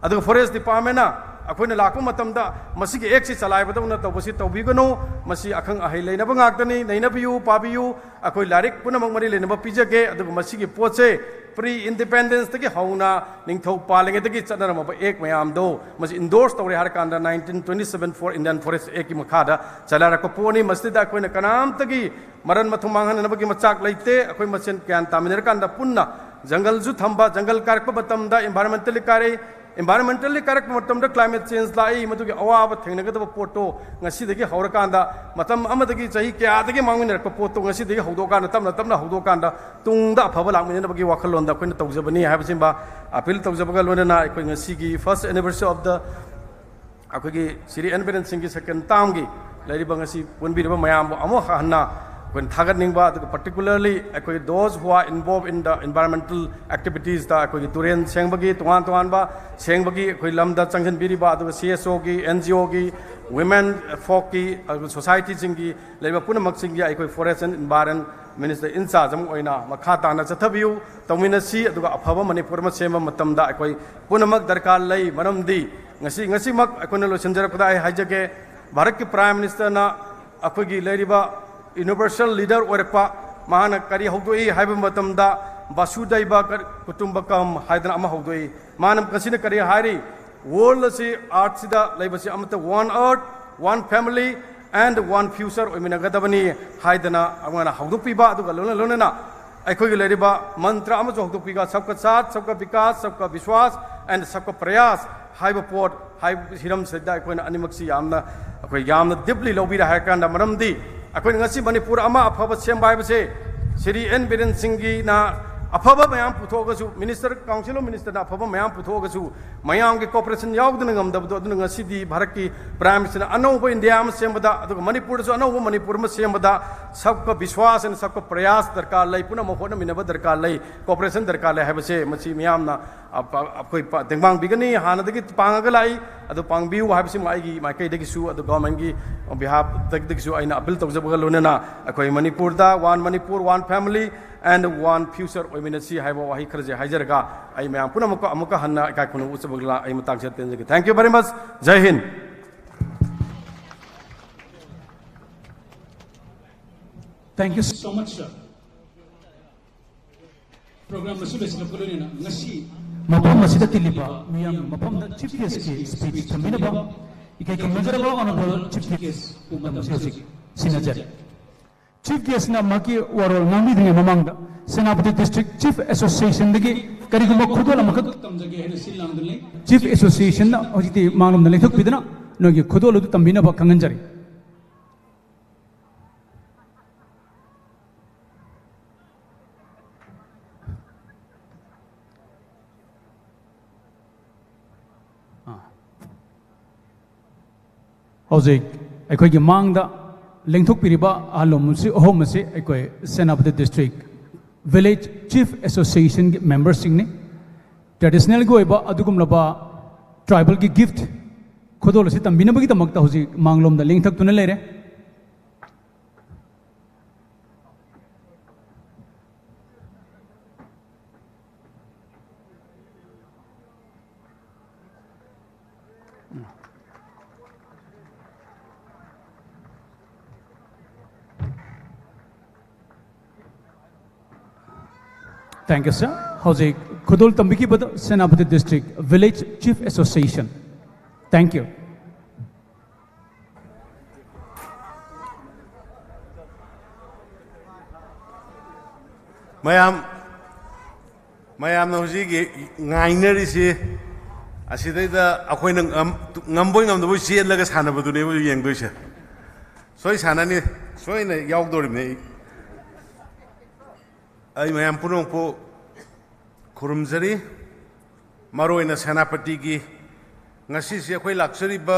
ꯑꯗꯨꯒ ꯐꯣꯔꯦꯁ ꯗꯤꯄꯥꯔꯠꯃꯦꯟꯅ ꯑꯩꯈꯣꯏꯅ ꯂꯥꯛꯄ ꯃꯇꯝꯗ ꯃꯁꯤꯒꯤ ꯑꯦꯛꯁꯤ ꯆꯂꯥꯏꯕꯗꯧꯅ ꯇꯧꯕꯁꯤ ꯇꯧꯕꯤꯒꯅꯨ꯫ ꯃꯁꯤ ꯑꯈꯪ ꯑꯍꯩ ꯂꯩꯅꯕ ꯉꯥꯛꯇꯅꯤ, ꯅꯩꯅꯕꯤꯌꯨ, ꯄꯥꯕꯤꯌꯨ꯫ ꯑꯩꯈꯣꯏ ꯂꯥꯏꯔꯤꯛ ꯄꯨꯝꯅꯃꯛ ꯃꯔꯤ ꯂꯩꯅꯕ ꯄꯤꯖꯒꯦ꯫ ꯑꯗꯨꯒ ꯃꯁꯤꯒꯤ ꯄꯣꯠꯁꯦ ꯄ꯭ꯔꯤ ꯏꯟꯗꯤꯄꯦꯟꯗꯦꯟꯁꯇꯒꯤ ꯍꯧꯅ ꯅꯤꯡꯊꯧ ꯄꯥꯜꯂꯤꯉꯩꯗꯒꯤ ꯆꯠꯅꯔꯝꯃꯕ ꯑꯦꯛ ꯃꯌꯥꯝꯗꯣ ꯃꯁꯤ ꯏꯟꯗꯣꯔꯁ ꯇꯧꯔꯦ ꯍꯥꯏꯔꯀꯥꯟꯗ nineteen twenty seven for Indian Forest Actꯀꯤ ꯃꯈꯥꯗ ꯆꯂꯥꯏꯔꯛꯄ ꯄꯣꯠꯅꯤ꯫ ꯃꯁꯤꯗ ꯑꯩꯈꯣꯏꯅ ꯀꯅꯥꯝꯇꯒꯤ ꯃꯔꯟ ꯃꯊꯨꯝ ꯃꯥꯡꯍꯟꯅꯅꯕꯒꯤ ꯃꯆꯥꯛ ꯂꯩꯇꯦ꯫ ꯑꯩꯈꯣꯏ ꯃꯁꯦꯟ ꯒ꯭ꯌꯥꯟ ꯇꯥꯃꯤꯟꯅꯔꯀꯥꯟꯗ ꯄꯨꯟꯅ ꯖꯪꯒꯜꯁꯨ ꯊꯝꯕ, ꯖꯪꯒꯜ ꯀꯥꯔꯛꯄ ꯃꯇꯝꯗ ꯏꯟꯚꯥꯏꯔꯣꯟꯃꯦꯟꯇꯦꯜꯂꯤ ꯀꯥꯔꯛꯏ, ꯏꯟꯚꯥꯏꯔꯣꯟꯃꯦꯟꯇꯦꯜꯂꯤ ꯀꯥꯔꯛꯄ ꯃꯇꯝꯗ ꯀ꯭ꯂꯥꯏꯃꯦꯠ ꯆꯦꯟꯖ ꯂꯥꯛꯏ, ꯃꯗꯨꯒꯤ ꯑꯋꯥꯕ ꯊꯦꯡꯅꯒꯗꯕ ꯄꯣꯠꯇꯣ ꯉꯁꯤꯗꯒꯤ ꯍꯧꯔꯀꯥꯟꯗ ꯃꯇꯝ ꯑꯃꯗꯒꯤ ꯆꯍꯤ ꯀꯌꯥꯗꯒꯤ ꯃꯥꯡꯃꯤꯟꯅꯔꯛꯄ ꯄꯣꯠꯇꯣ ꯉꯁꯤꯗꯒꯤ ꯍꯧꯗꯣꯛꯑꯀꯥꯟꯗ, ꯇꯞꯅ ꯇꯞꯅ ꯍꯧꯗꯣꯛꯑꯀꯥꯟꯗ ꯇꯨꯡꯗ ꯑꯐꯕ ꯂꯥꯛꯃꯤꯟꯅꯅꯕꯒꯤ ꯋꯥꯈꯜꯂꯣꯟꯗ ꯑꯩꯈꯣꯏꯅ ꯇꯧꯖꯕꯅꯤ ꯍꯥꯏꯕꯁꯤꯃ ꯑꯄꯤꯜ ꯇꯧꯖꯕꯒ ꯂꯣꯏꯅꯅ ꯑꯩꯈꯣꯏ ꯉꯁꯤꯒꯤ first anniversary of the ꯑꯩꯈꯣꯏꯒꯤ ꯁꯤꯔꯤ ꯑꯦꯟ ꯕꯤꯔꯦꯟ ꯁꯤꯡꯒꯤ ꯁꯦꯀꯦꯟ ꯇꯥꯔꯝꯒꯤ ꯂꯩꯔꯤꯕ ꯉꯁꯤ ꯄꯨꯟꯕꯤꯔꯤꯕ ꯃꯌꯥꯝꯕꯨ ꯑꯃꯨꯛ ꯍꯟꯅ ꯑꯩꯈꯣꯏꯅ ꯊꯥꯒꯠꯅꯤꯡꯕ, ꯑꯗꯨꯒ particularly ꯑꯩꯈꯣꯏ those who are involved in the environmental activities ꯇ ꯑꯩꯈꯣꯏꯒꯤ ꯇꯨꯔꯦꯟ ꯁꯦꯡꯕꯒꯤ ꯇꯣꯉꯥꯟ ꯇꯣꯉꯥꯟꯕ ꯁꯦꯡꯕꯒꯤ ꯑꯩꯈꯣꯏ ꯂꯝꯗ ꯆꯪꯁꯤꯟꯕꯤꯔꯤꯕ, ꯑꯗꯨꯒ ꯁꯤ ꯑꯦꯁ ꯑꯣꯒꯤ, ꯑꯦꯟ ꯖꯤ ꯑꯣꯒꯤ, ꯋꯤꯃꯦꯟ ꯐꯣꯛꯀꯤ, ꯑꯗꯨꯒ ꯁꯣꯁꯥꯏꯇꯤꯁꯤꯡꯒꯤ ꯂꯩꯔꯤꯕ ꯄꯨꯝꯅꯃꯛꯁꯤꯡꯒꯤ ꯑꯩꯈꯣꯏ ꯐꯣꯔꯦꯁ ꯑꯦꯟ ꯏꯟꯚꯥꯏꯔꯟ ꯃꯤꯅꯤꯁꯇꯔ ꯏꯟꯆꯥꯔꯖ ꯑꯃ ꯑꯣꯏꯅ ꯃꯈꯥ ꯇꯥꯅ ꯆꯠꯊꯕꯤꯌꯨ, ꯇꯧꯃꯤꯟꯅꯁꯤ꯫ ꯑꯗꯨꯒ ꯑꯐꯕ ꯃꯅꯤꯄꯨꯔ ꯑꯃ ꯁꯦꯝꯕ ꯃꯇꯝꯗ ꯑꯩꯈꯣꯏ ꯄꯨꯝꯅꯃꯛ ꯗꯔꯀꯥꯔ ꯂꯩ꯫ ꯃꯔꯝꯗꯤ ꯉꯁꯤ, ꯉꯁꯤꯃꯛ ꯑꯩꯈꯣꯏꯅ ꯂꯣꯏꯁꯤꯟꯖꯔꯛꯄꯗ ꯑꯩ ꯍꯥꯏꯖꯒꯦ, ꯚꯥꯔꯠꯀꯤ ꯄ꯭ꯔꯥꯏꯝ ꯃꯤꯅꯤꯁꯇꯔꯅ ꯑꯩꯈꯣꯏꯒꯤ ꯂꯩꯔꯤꯕ ꯌꯨꯅꯤꯚꯔꯁꯦꯜ ꯂꯤꯗꯔ ꯑꯣꯏꯔꯛꯄ, ꯃꯍꯥꯛꯅ ꯀꯔꯤ ꯍꯧꯗꯣꯛꯏ ꯍꯥꯏꯕ ꯃꯇꯝꯗ ꯕꯥꯁꯨꯗꯩꯕ ꯀꯨꯇꯨꯝꯕꯀꯝ ꯍꯥꯏꯗꯅ ꯑꯃ ꯍꯧꯗꯣꯛꯏ꯫ ꯃꯥꯅ ꯉꯁꯤꯅ ꯀꯔꯤ ꯍꯥꯏꯔꯤ? ꯋꯥꯔꯜ ꯑꯁꯤ, ꯑꯥꯔꯊꯁꯤꯗ ꯂꯩꯕꯁꯤ ꯑꯃꯠꯇ one earth, one family and one future ꯑꯣꯏꯃꯤꯟꯅꯒꯗꯕꯅꯤ ꯍꯥꯏꯗꯅ ꯑꯃꯅ ꯍꯧꯗꯣꯛꯄꯤꯕ, ꯑꯗꯨꯒ ꯂꯣꯏꯅ ꯂꯣꯏꯅꯅ ꯑꯩꯈꯣꯏꯒꯤ ꯂꯩꯔꯤꯕ ꯃꯟꯇ꯭ꯔ ꯑꯃꯁꯨ ꯍꯧꯗꯣꯛꯄꯤꯕ, ꯁꯕꯀꯥ ꯁꯥꯊ, ꯁꯕꯀꯥ ꯕꯤꯀꯥꯁ, ꯁꯕꯀꯥ ꯄ꯭ꯔꯌꯥꯁ ꯍꯥꯏꯕ ꯄꯣꯠ, ꯍꯥꯏꯕ ꯍꯤꯔꯝꯁꯤꯗ ꯑꯩꯈꯣꯏꯅ ꯑꯅꯤꯃꯛꯁꯤ ꯌꯥꯝꯅ, ꯑꯩꯈꯣꯏ ꯌꯥꯝꯅ ꯗꯤꯞꯂꯤ ꯂꯧꯕꯤꯔꯦ ꯍꯥꯏꯔ ꯀꯥꯟꯗ, ꯃꯔꯝꯗꯤ ꯑꯩꯈꯣꯏꯅ ꯉꯁꯤ ꯃꯅꯤꯄꯨꯔ ꯑꯃ ꯑꯐꯕ ꯁꯦꯝꯕ ꯍꯥꯏꯕꯁꯦ ꯁꯤꯔꯤ ꯑꯦꯟ ꯕꯤꯔꯦꯟ ꯁꯤꯡꯒꯤꯅ ꯑꯐꯕ ꯃꯌꯥꯝ ꯄꯨꯊꯣꯛꯑꯒꯁꯨ, Minister, Council of Ministerꯅ ꯑꯐꯕ ꯃꯌꯥꯝ ꯄꯨꯊꯣꯛꯑꯒꯁꯨ, ꯃꯌꯥꯝꯒꯤ cooperation ꯌꯥꯎꯗꯅ ꯉꯝꯗꯕꯗꯣ, ꯑꯗꯨꯅ ꯉꯁꯤꯗꯤ ꯚꯥꯔꯠꯀꯤ Prime Ministerꯅ ꯑꯅꯧꯕ ꯏꯟꯗꯤꯌꯥ ꯑꯃ ꯁꯦꯝꯕꯗ, ꯑꯗꯨꯒ ꯃꯅꯤꯄꯨꯔꯗꯁꯨ ꯑꯅꯧꯕ ꯃꯅꯤꯄꯨꯔ ꯑꯃ ꯁꯦꯝꯕꯗ ꯁꯕꯀ ꯕꯤꯁ꯭ꯋꯥꯁ ꯑꯦꯟ ꯁꯕꯀ ꯄ꯭ꯔꯌꯥꯁ ꯗꯔꯀꯥꯔ ꯂꯩ, ꯄꯨꯝꯅꯃꯛ ꯍꯣꯠꯅꯃꯤꯟꯅꯕ ꯗꯔꯀꯥꯔ ꯂꯩ, cooperation ꯗꯔꯀꯥꯔ ꯂꯩ ꯍꯥꯏꯕꯁꯦ ꯃꯁꯤ ꯃꯤꯌꯥꯝꯅ, ꯑ, ꯄ-, ꯑꯩꯈꯣꯏ ꯄ-, ꯇꯦꯡꯕꯥꯡꯕꯤꯒꯅꯤ꯫ ꯍꯥꯟꯅꯗꯒꯤ ꯄꯥꯡꯉꯒ ꯂꯥꯛꯏ, ꯑꯗꯨ ꯄꯥꯡꯕꯤꯌꯨ ꯍꯥꯏꯕꯁꯤꯃ ꯑꯩꯒꯤ ꯃꯥꯏꯀꯩꯗꯒꯤꯁꯨ, ꯑꯗꯨ governmentꯀꯤ behalfꯗꯒꯤꯁꯨ ꯑꯩꯅ appeal ꯇꯧꯖꯕꯒ ꯂꯣꯏꯅꯅ ꯑꯩꯈꯣꯏ ꯃꯅꯤꯄꯨꯔꯗ One Manipur, One Family and One Future ꯑꯣꯏꯃꯤꯟꯅꯁꯤ ꯍꯥꯏꯕ ꯋꯥꯍꯩ ꯈꯔꯁꯦ ꯍꯥꯏꯖꯔꯒ, ꯑꯩ ꯃꯌꯥꯝ ꯄꯨꯝꯅꯃꯛꯀ ꯑꯃꯨꯛꯀ ꯍꯟꯅ ꯏꯀꯥꯏ ꯈꯨꯝꯅꯕ ꯎꯠꯆꯕꯒ ꯑꯩ ꯃꯇꯥꯡꯁꯤꯗ ꯇꯦꯟꯖꯒꯦ꯫ Thank you very much. Jai Hind. Thank you so much, sir. Program ꯑꯁꯤ ꯂꯣꯏꯁꯤꯜꯂꯛꯄ ꯂꯣꯏꯅꯅ ꯉꯁꯤ ꯃꯐꯝ ꯑꯁꯤꯗ ꯇꯤꯜꯂꯤꯕ ꯃꯤꯌꯥꯝ, ꯃꯐꯝꯗ Chief Guestꯀꯤ speech ꯊꯝꯕꯤꯅꯕ ꯏꯀꯥꯏ ꯈꯨꯝꯅꯖꯔꯕ Honourable Chief Guestꯄꯨ ꯃꯇꯝ ꯑꯁꯤ ꯍꯧꯖꯤꯛ ꯁꯤꯟꯅꯖꯔꯤ꯫ Chief Guestꯅ ꯃꯍꯥꯛꯀꯤ ꯋꯥꯔꯣꯜ ꯉꯥꯡꯕꯤꯗ꯭ꯔꯤꯉꯩ ꯃꯃꯥꯡꯗ Senapati District Chief Associationꯗꯒꯤ ꯀꯔꯤꯒꯨꯝꯕ ꯈꯨꯗꯣꯜ ꯑꯃꯈꯛ ꯇꯝꯖꯒꯦ ꯍꯥꯏꯅ ꯁꯤꯜ ꯂꯥꯡꯗꯨꯅ ꯂꯩ꯫ Chief Associationꯅ ꯍꯧꯖꯤꯛꯇꯤ ꯃꯥꯡꯂꯣꯝꯗ ꯂꯦꯡꯊꯣꯛꯄꯤꯗꯨꯅ ꯅꯣꯏꯒꯤ ꯈꯨꯗꯣꯜ ꯑꯗꯨ ꯇꯝꯕꯤꯅꯕ ꯈꯪꯍꯟꯖꯔꯤ꯫ ꯑꯥ꯫ ꯍꯧꯖꯤꯛ ꯑꯩꯈꯣꯏꯒꯤ ꯃꯥꯡꯗ ꯂꯦꯡꯊꯣꯛꯄꯤꯔꯤꯕ ꯑꯍꯜ ꯂꯃꯟꯁꯤ ꯑꯍꯨꯝ ꯑꯁꯤ ꯑꯩꯈꯣꯏ ꯁꯦꯅꯥꯄꯇꯤ District Village Chief Associationꯒꯤ memberꯁꯤꯡꯅꯤ꯫ Traditionalꯒꯤ ꯑꯣꯏꯕ ꯑꯗꯨꯒꯨꯝꯂꯕ tribalꯒꯤ gift ꯈꯨꯗꯣꯜ ꯑꯁꯤ ꯇꯝꯕꯤꯅꯕꯒꯤꯗꯃꯛꯇ ꯍꯧꯖꯤꯛ ꯃꯥꯡꯂꯣꯝꯗ ꯂꯦꯡꯊꯛꯇꯨꯅ ꯂꯩꯔꯦ꯫ Thank you, sir. ꯍꯧꯖꯤꯛ ꯈꯨꯗꯣꯜ ꯇꯝꯕꯤꯈꯤꯕꯗ Senapati District Village Chief Association. Thank you. ꯃꯌꯥꯝ, ꯃꯌꯥꯝꯅ ꯍꯧꯖꯤꯛ ꯉꯥꯏꯅꯔꯤꯁꯤ, ꯑꯁꯤꯗꯩꯗ ꯑꯩꯈꯣꯏꯅ ꯉꯝ-, ꯉꯝꯕꯣꯏ ꯉꯝꯗꯕꯣꯏ ꯆꯦꯜꯂꯒ ꯁꯥꯟꯅꯕꯗꯨꯅꯦꯕ ꯍꯧꯖꯤꯛ ꯌꯦꯡꯗꯣꯏꯁꯦ꯫ ꯁꯣꯏ ꯁꯥꯟꯅꯅꯤ, ꯁꯣꯏꯅ ꯌꯥꯎꯗꯣꯔꯤꯕꯅꯤ ꯑꯩ꯫ ꯑꯩ ꯃꯌꯥꯝ ꯄꯨꯝꯅꯃꯛꯄꯨ ꯈꯨꯔꯨꯝꯖꯔꯤ꯫ ꯃꯔꯨꯑꯣꯏꯅ ꯁꯦꯅꯥꯄꯇꯤꯒꯤ ꯉꯁꯤꯁꯤ ꯑꯩꯈꯣꯏ ꯂꯥꯛꯆꯔꯤꯕ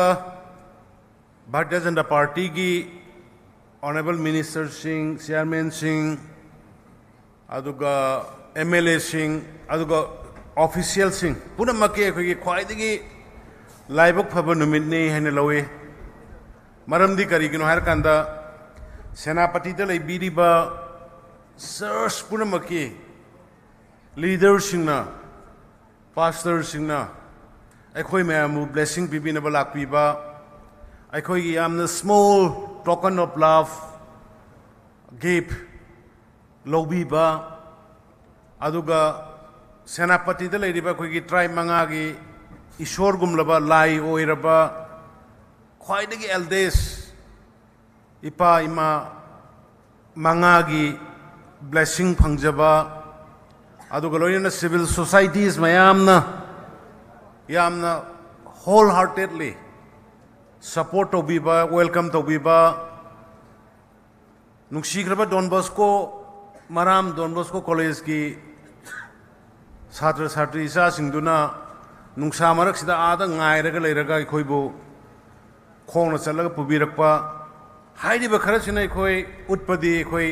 ꯚꯥꯔꯇꯤꯌ ꯖꯅꯇꯥ ꯄꯥꯔꯇꯤꯒꯤ ꯑꯣꯅꯔꯦꯕꯜ ꯃꯤꯅꯤꯁꯇꯔꯁꯤꯡ, ꯆꯤꯌꯥꯔꯃꯦꯟꯁꯤꯡ, ꯑꯗꯨꯒ ꯑꯦꯝ ꯑꯦꯜ ꯑꯦꯁꯤꯡ, ꯑꯗꯨꯒ ꯑꯣꯐꯤꯁꯤꯌꯦꯜꯁꯤꯡ ꯄꯨꯝꯅꯃꯛꯀꯤ ꯑꯩꯈꯣꯏꯒꯤ ꯈ꯭ꯋꯥꯏꯗꯒꯤ ꯂꯥꯏꯕꯛ ꯐꯕ ꯅꯨꯃꯤꯠꯅꯤ ꯍꯥꯏꯅ ꯂꯧꯏ꯫ ꯃꯔꯝꯗꯤ ꯀꯔꯤꯒꯤꯅꯣ ꯍꯥꯏꯔꯀꯥꯟꯗ, ꯁꯦꯅꯥꯄꯇꯤꯗ ꯂꯩꯕꯤꯔꯤꯕ ꯆꯔꯆ ꯄꯨꯝꯅꯃꯛꯀꯤ ꯂꯤꯗꯔꯁꯤꯡꯅ, ꯄꯥꯁꯇꯔꯁꯤꯡꯅ ꯑꯩꯈꯣꯏ ꯃꯌꯥꯝꯕꯨ ꯕ꯭ꯂꯦꯁꯤꯡ ꯄꯤꯕꯤꯅꯕ ꯂꯥꯛꯄꯤꯕ, ꯑꯩꯈꯣꯏꯒꯤ ꯌꯥꯝꯅ small token of love gift ꯂꯧꯕꯤꯕ, ꯑꯗꯨꯒ ꯁꯦꯅꯥꯄꯇꯤꯗ ꯂꯩꯔꯤꯕ ꯑꯩꯈꯣꯏꯒꯤ ꯇ꯭ꯔꯥꯏꯕ ꯃꯉꯥꯒꯤ ꯏꯁꯣꯔꯒꯨꯝꯂꯕ ꯂꯥꯏ ꯑꯣꯏꯔꯕ ꯈ꯭ꯋꯥꯏꯗꯒꯤ ꯑꯦꯜꯗꯦꯁ ꯏꯄꯥ ꯏꯃꯥ ꯃꯉꯥꯒꯤ ꯕ꯭ꯂꯦꯁꯤꯡ ꯐꯪꯖꯕ, ꯑꯗꯨꯒ ꯂꯣꯏꯅꯅ ꯁꯤꯚꯤꯜ ꯁꯣꯁꯥꯏꯇꯤꯁ ꯃꯌꯥꯝꯅ ꯌꯥꯝꯅ ꯍꯣꯜ ꯍꯥꯔꯇꯦꯗꯂꯤ ꯁꯄꯣꯔꯠ ꯇꯧꯕꯤꯕ, ꯋꯦꯜꯀꯝ ꯇꯧꯕꯤꯕ, ꯅꯨꯡꯁꯤꯈ꯭ꯔꯕ ꯗꯣꯟ ꯕꯣꯁꯀꯣ, ꯃꯔꯥꯝ ꯗꯣꯟ ꯕꯣꯁꯀꯣ ꯀꯣꯂꯦꯖꯀꯤ ꯁꯥꯇ꯭ꯔ ꯁꯥꯇ꯭ꯔꯤ ꯏꯆꯥꯁꯤꯡꯗꯨꯅ ꯅꯨꯡꯁꯥ ꯃꯔꯛꯁꯤꯗ ꯑꯥꯗ ꯉꯥꯏꯔꯒ ꯂꯩꯔꯒ ꯑꯩꯈꯣꯏꯕꯨ ꯈꯣꯡꯅ ꯆꯠꯂꯒ ꯄꯨꯕꯤꯔꯛꯄ, ꯍꯥꯏꯔꯤꯕ ꯈꯔꯁꯤꯅ ꯑꯩꯈꯣꯏ ꯎꯠꯄꯗꯤ ꯑꯩꯈꯣꯏ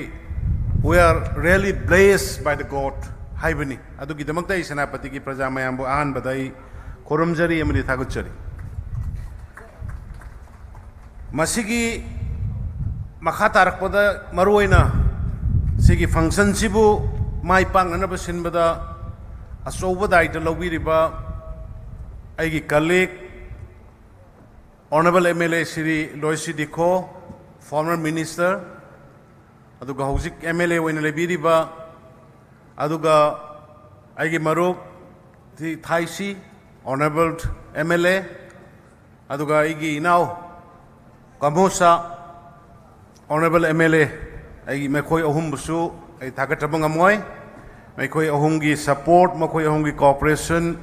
we are really blessed by the God ꯍꯥꯏꯕꯅꯤ꯫ ꯑꯗꯨꯒꯤꯗꯃꯛꯇ ꯑꯩ ꯁꯦꯅꯥꯄꯇꯤꯒꯤ ꯄ꯭ꯔꯖꯥ ꯃꯌꯥꯝꯕꯨ ꯑꯍꯥꯟꯕꯗ ꯑꯩ ꯈꯨꯔꯨꯝꯖꯔꯤ ꯑꯃꯗꯤ ꯊꯥꯒꯠꯆꯔꯤ꯫ ꯃꯁꯤꯒꯤ ꯃꯈꯥ ꯇꯥꯔꯛꯄꯗ ꯃꯔꯨꯑꯣꯏꯅ ꯁꯤꯒꯤ ꯐꯪꯁꯟꯁꯤꯕꯨ ꯃꯥꯏ ꯄꯥꯛꯅꯅꯕ ꯁꯤꯟꯕꯗ ꯑꯆꯧꯕ ꯗꯥꯏꯇ ꯂꯧꯕꯤꯔꯤꯕ ꯑꯩꯒꯤ colleague honourable M L A Shri Loishi Dikho, former minister, ꯑꯗꯨꯒ ꯍꯧꯖꯤꯛ ꯑꯦꯝ ꯑꯦꯜ ꯑꯦ ꯑꯣꯏꯅ ꯂꯩꯕꯤꯔꯤꯕ, ꯑꯗꯨꯒ ꯑꯩꯒꯤ ꯃꯔꯨꯞ ꯊꯥꯏꯁꯤ, ꯑꯣꯅꯔꯦꯕꯜ ꯑꯦꯝ ꯑꯦꯜ ꯑꯦ, ꯑꯗꯨꯒ ꯑꯩꯒꯤ ꯏꯅꯥꯎ ꯀꯃꯣꯁꯥ, ꯑꯣꯅꯔꯦꯕꯜ ꯑꯦꯝ ꯑꯦꯜ ꯑꯦ, ꯑꯩꯒꯤ ꯃꯈꯣꯏ ꯑꯍꯨꯝꯕꯨꯁꯨ ꯑꯩ ꯊꯥꯒꯠꯇꯕ ꯉꯝꯃꯣꯏ꯫ ꯃꯈꯣꯏ ꯑꯍꯨꯝꯒꯤ ꯁꯄꯣꯔꯠ, ꯃꯈꯣꯏ ꯑꯍꯨꯝꯒꯤ ꯀꯣꯑꯣꯄꯔꯦꯁꯟ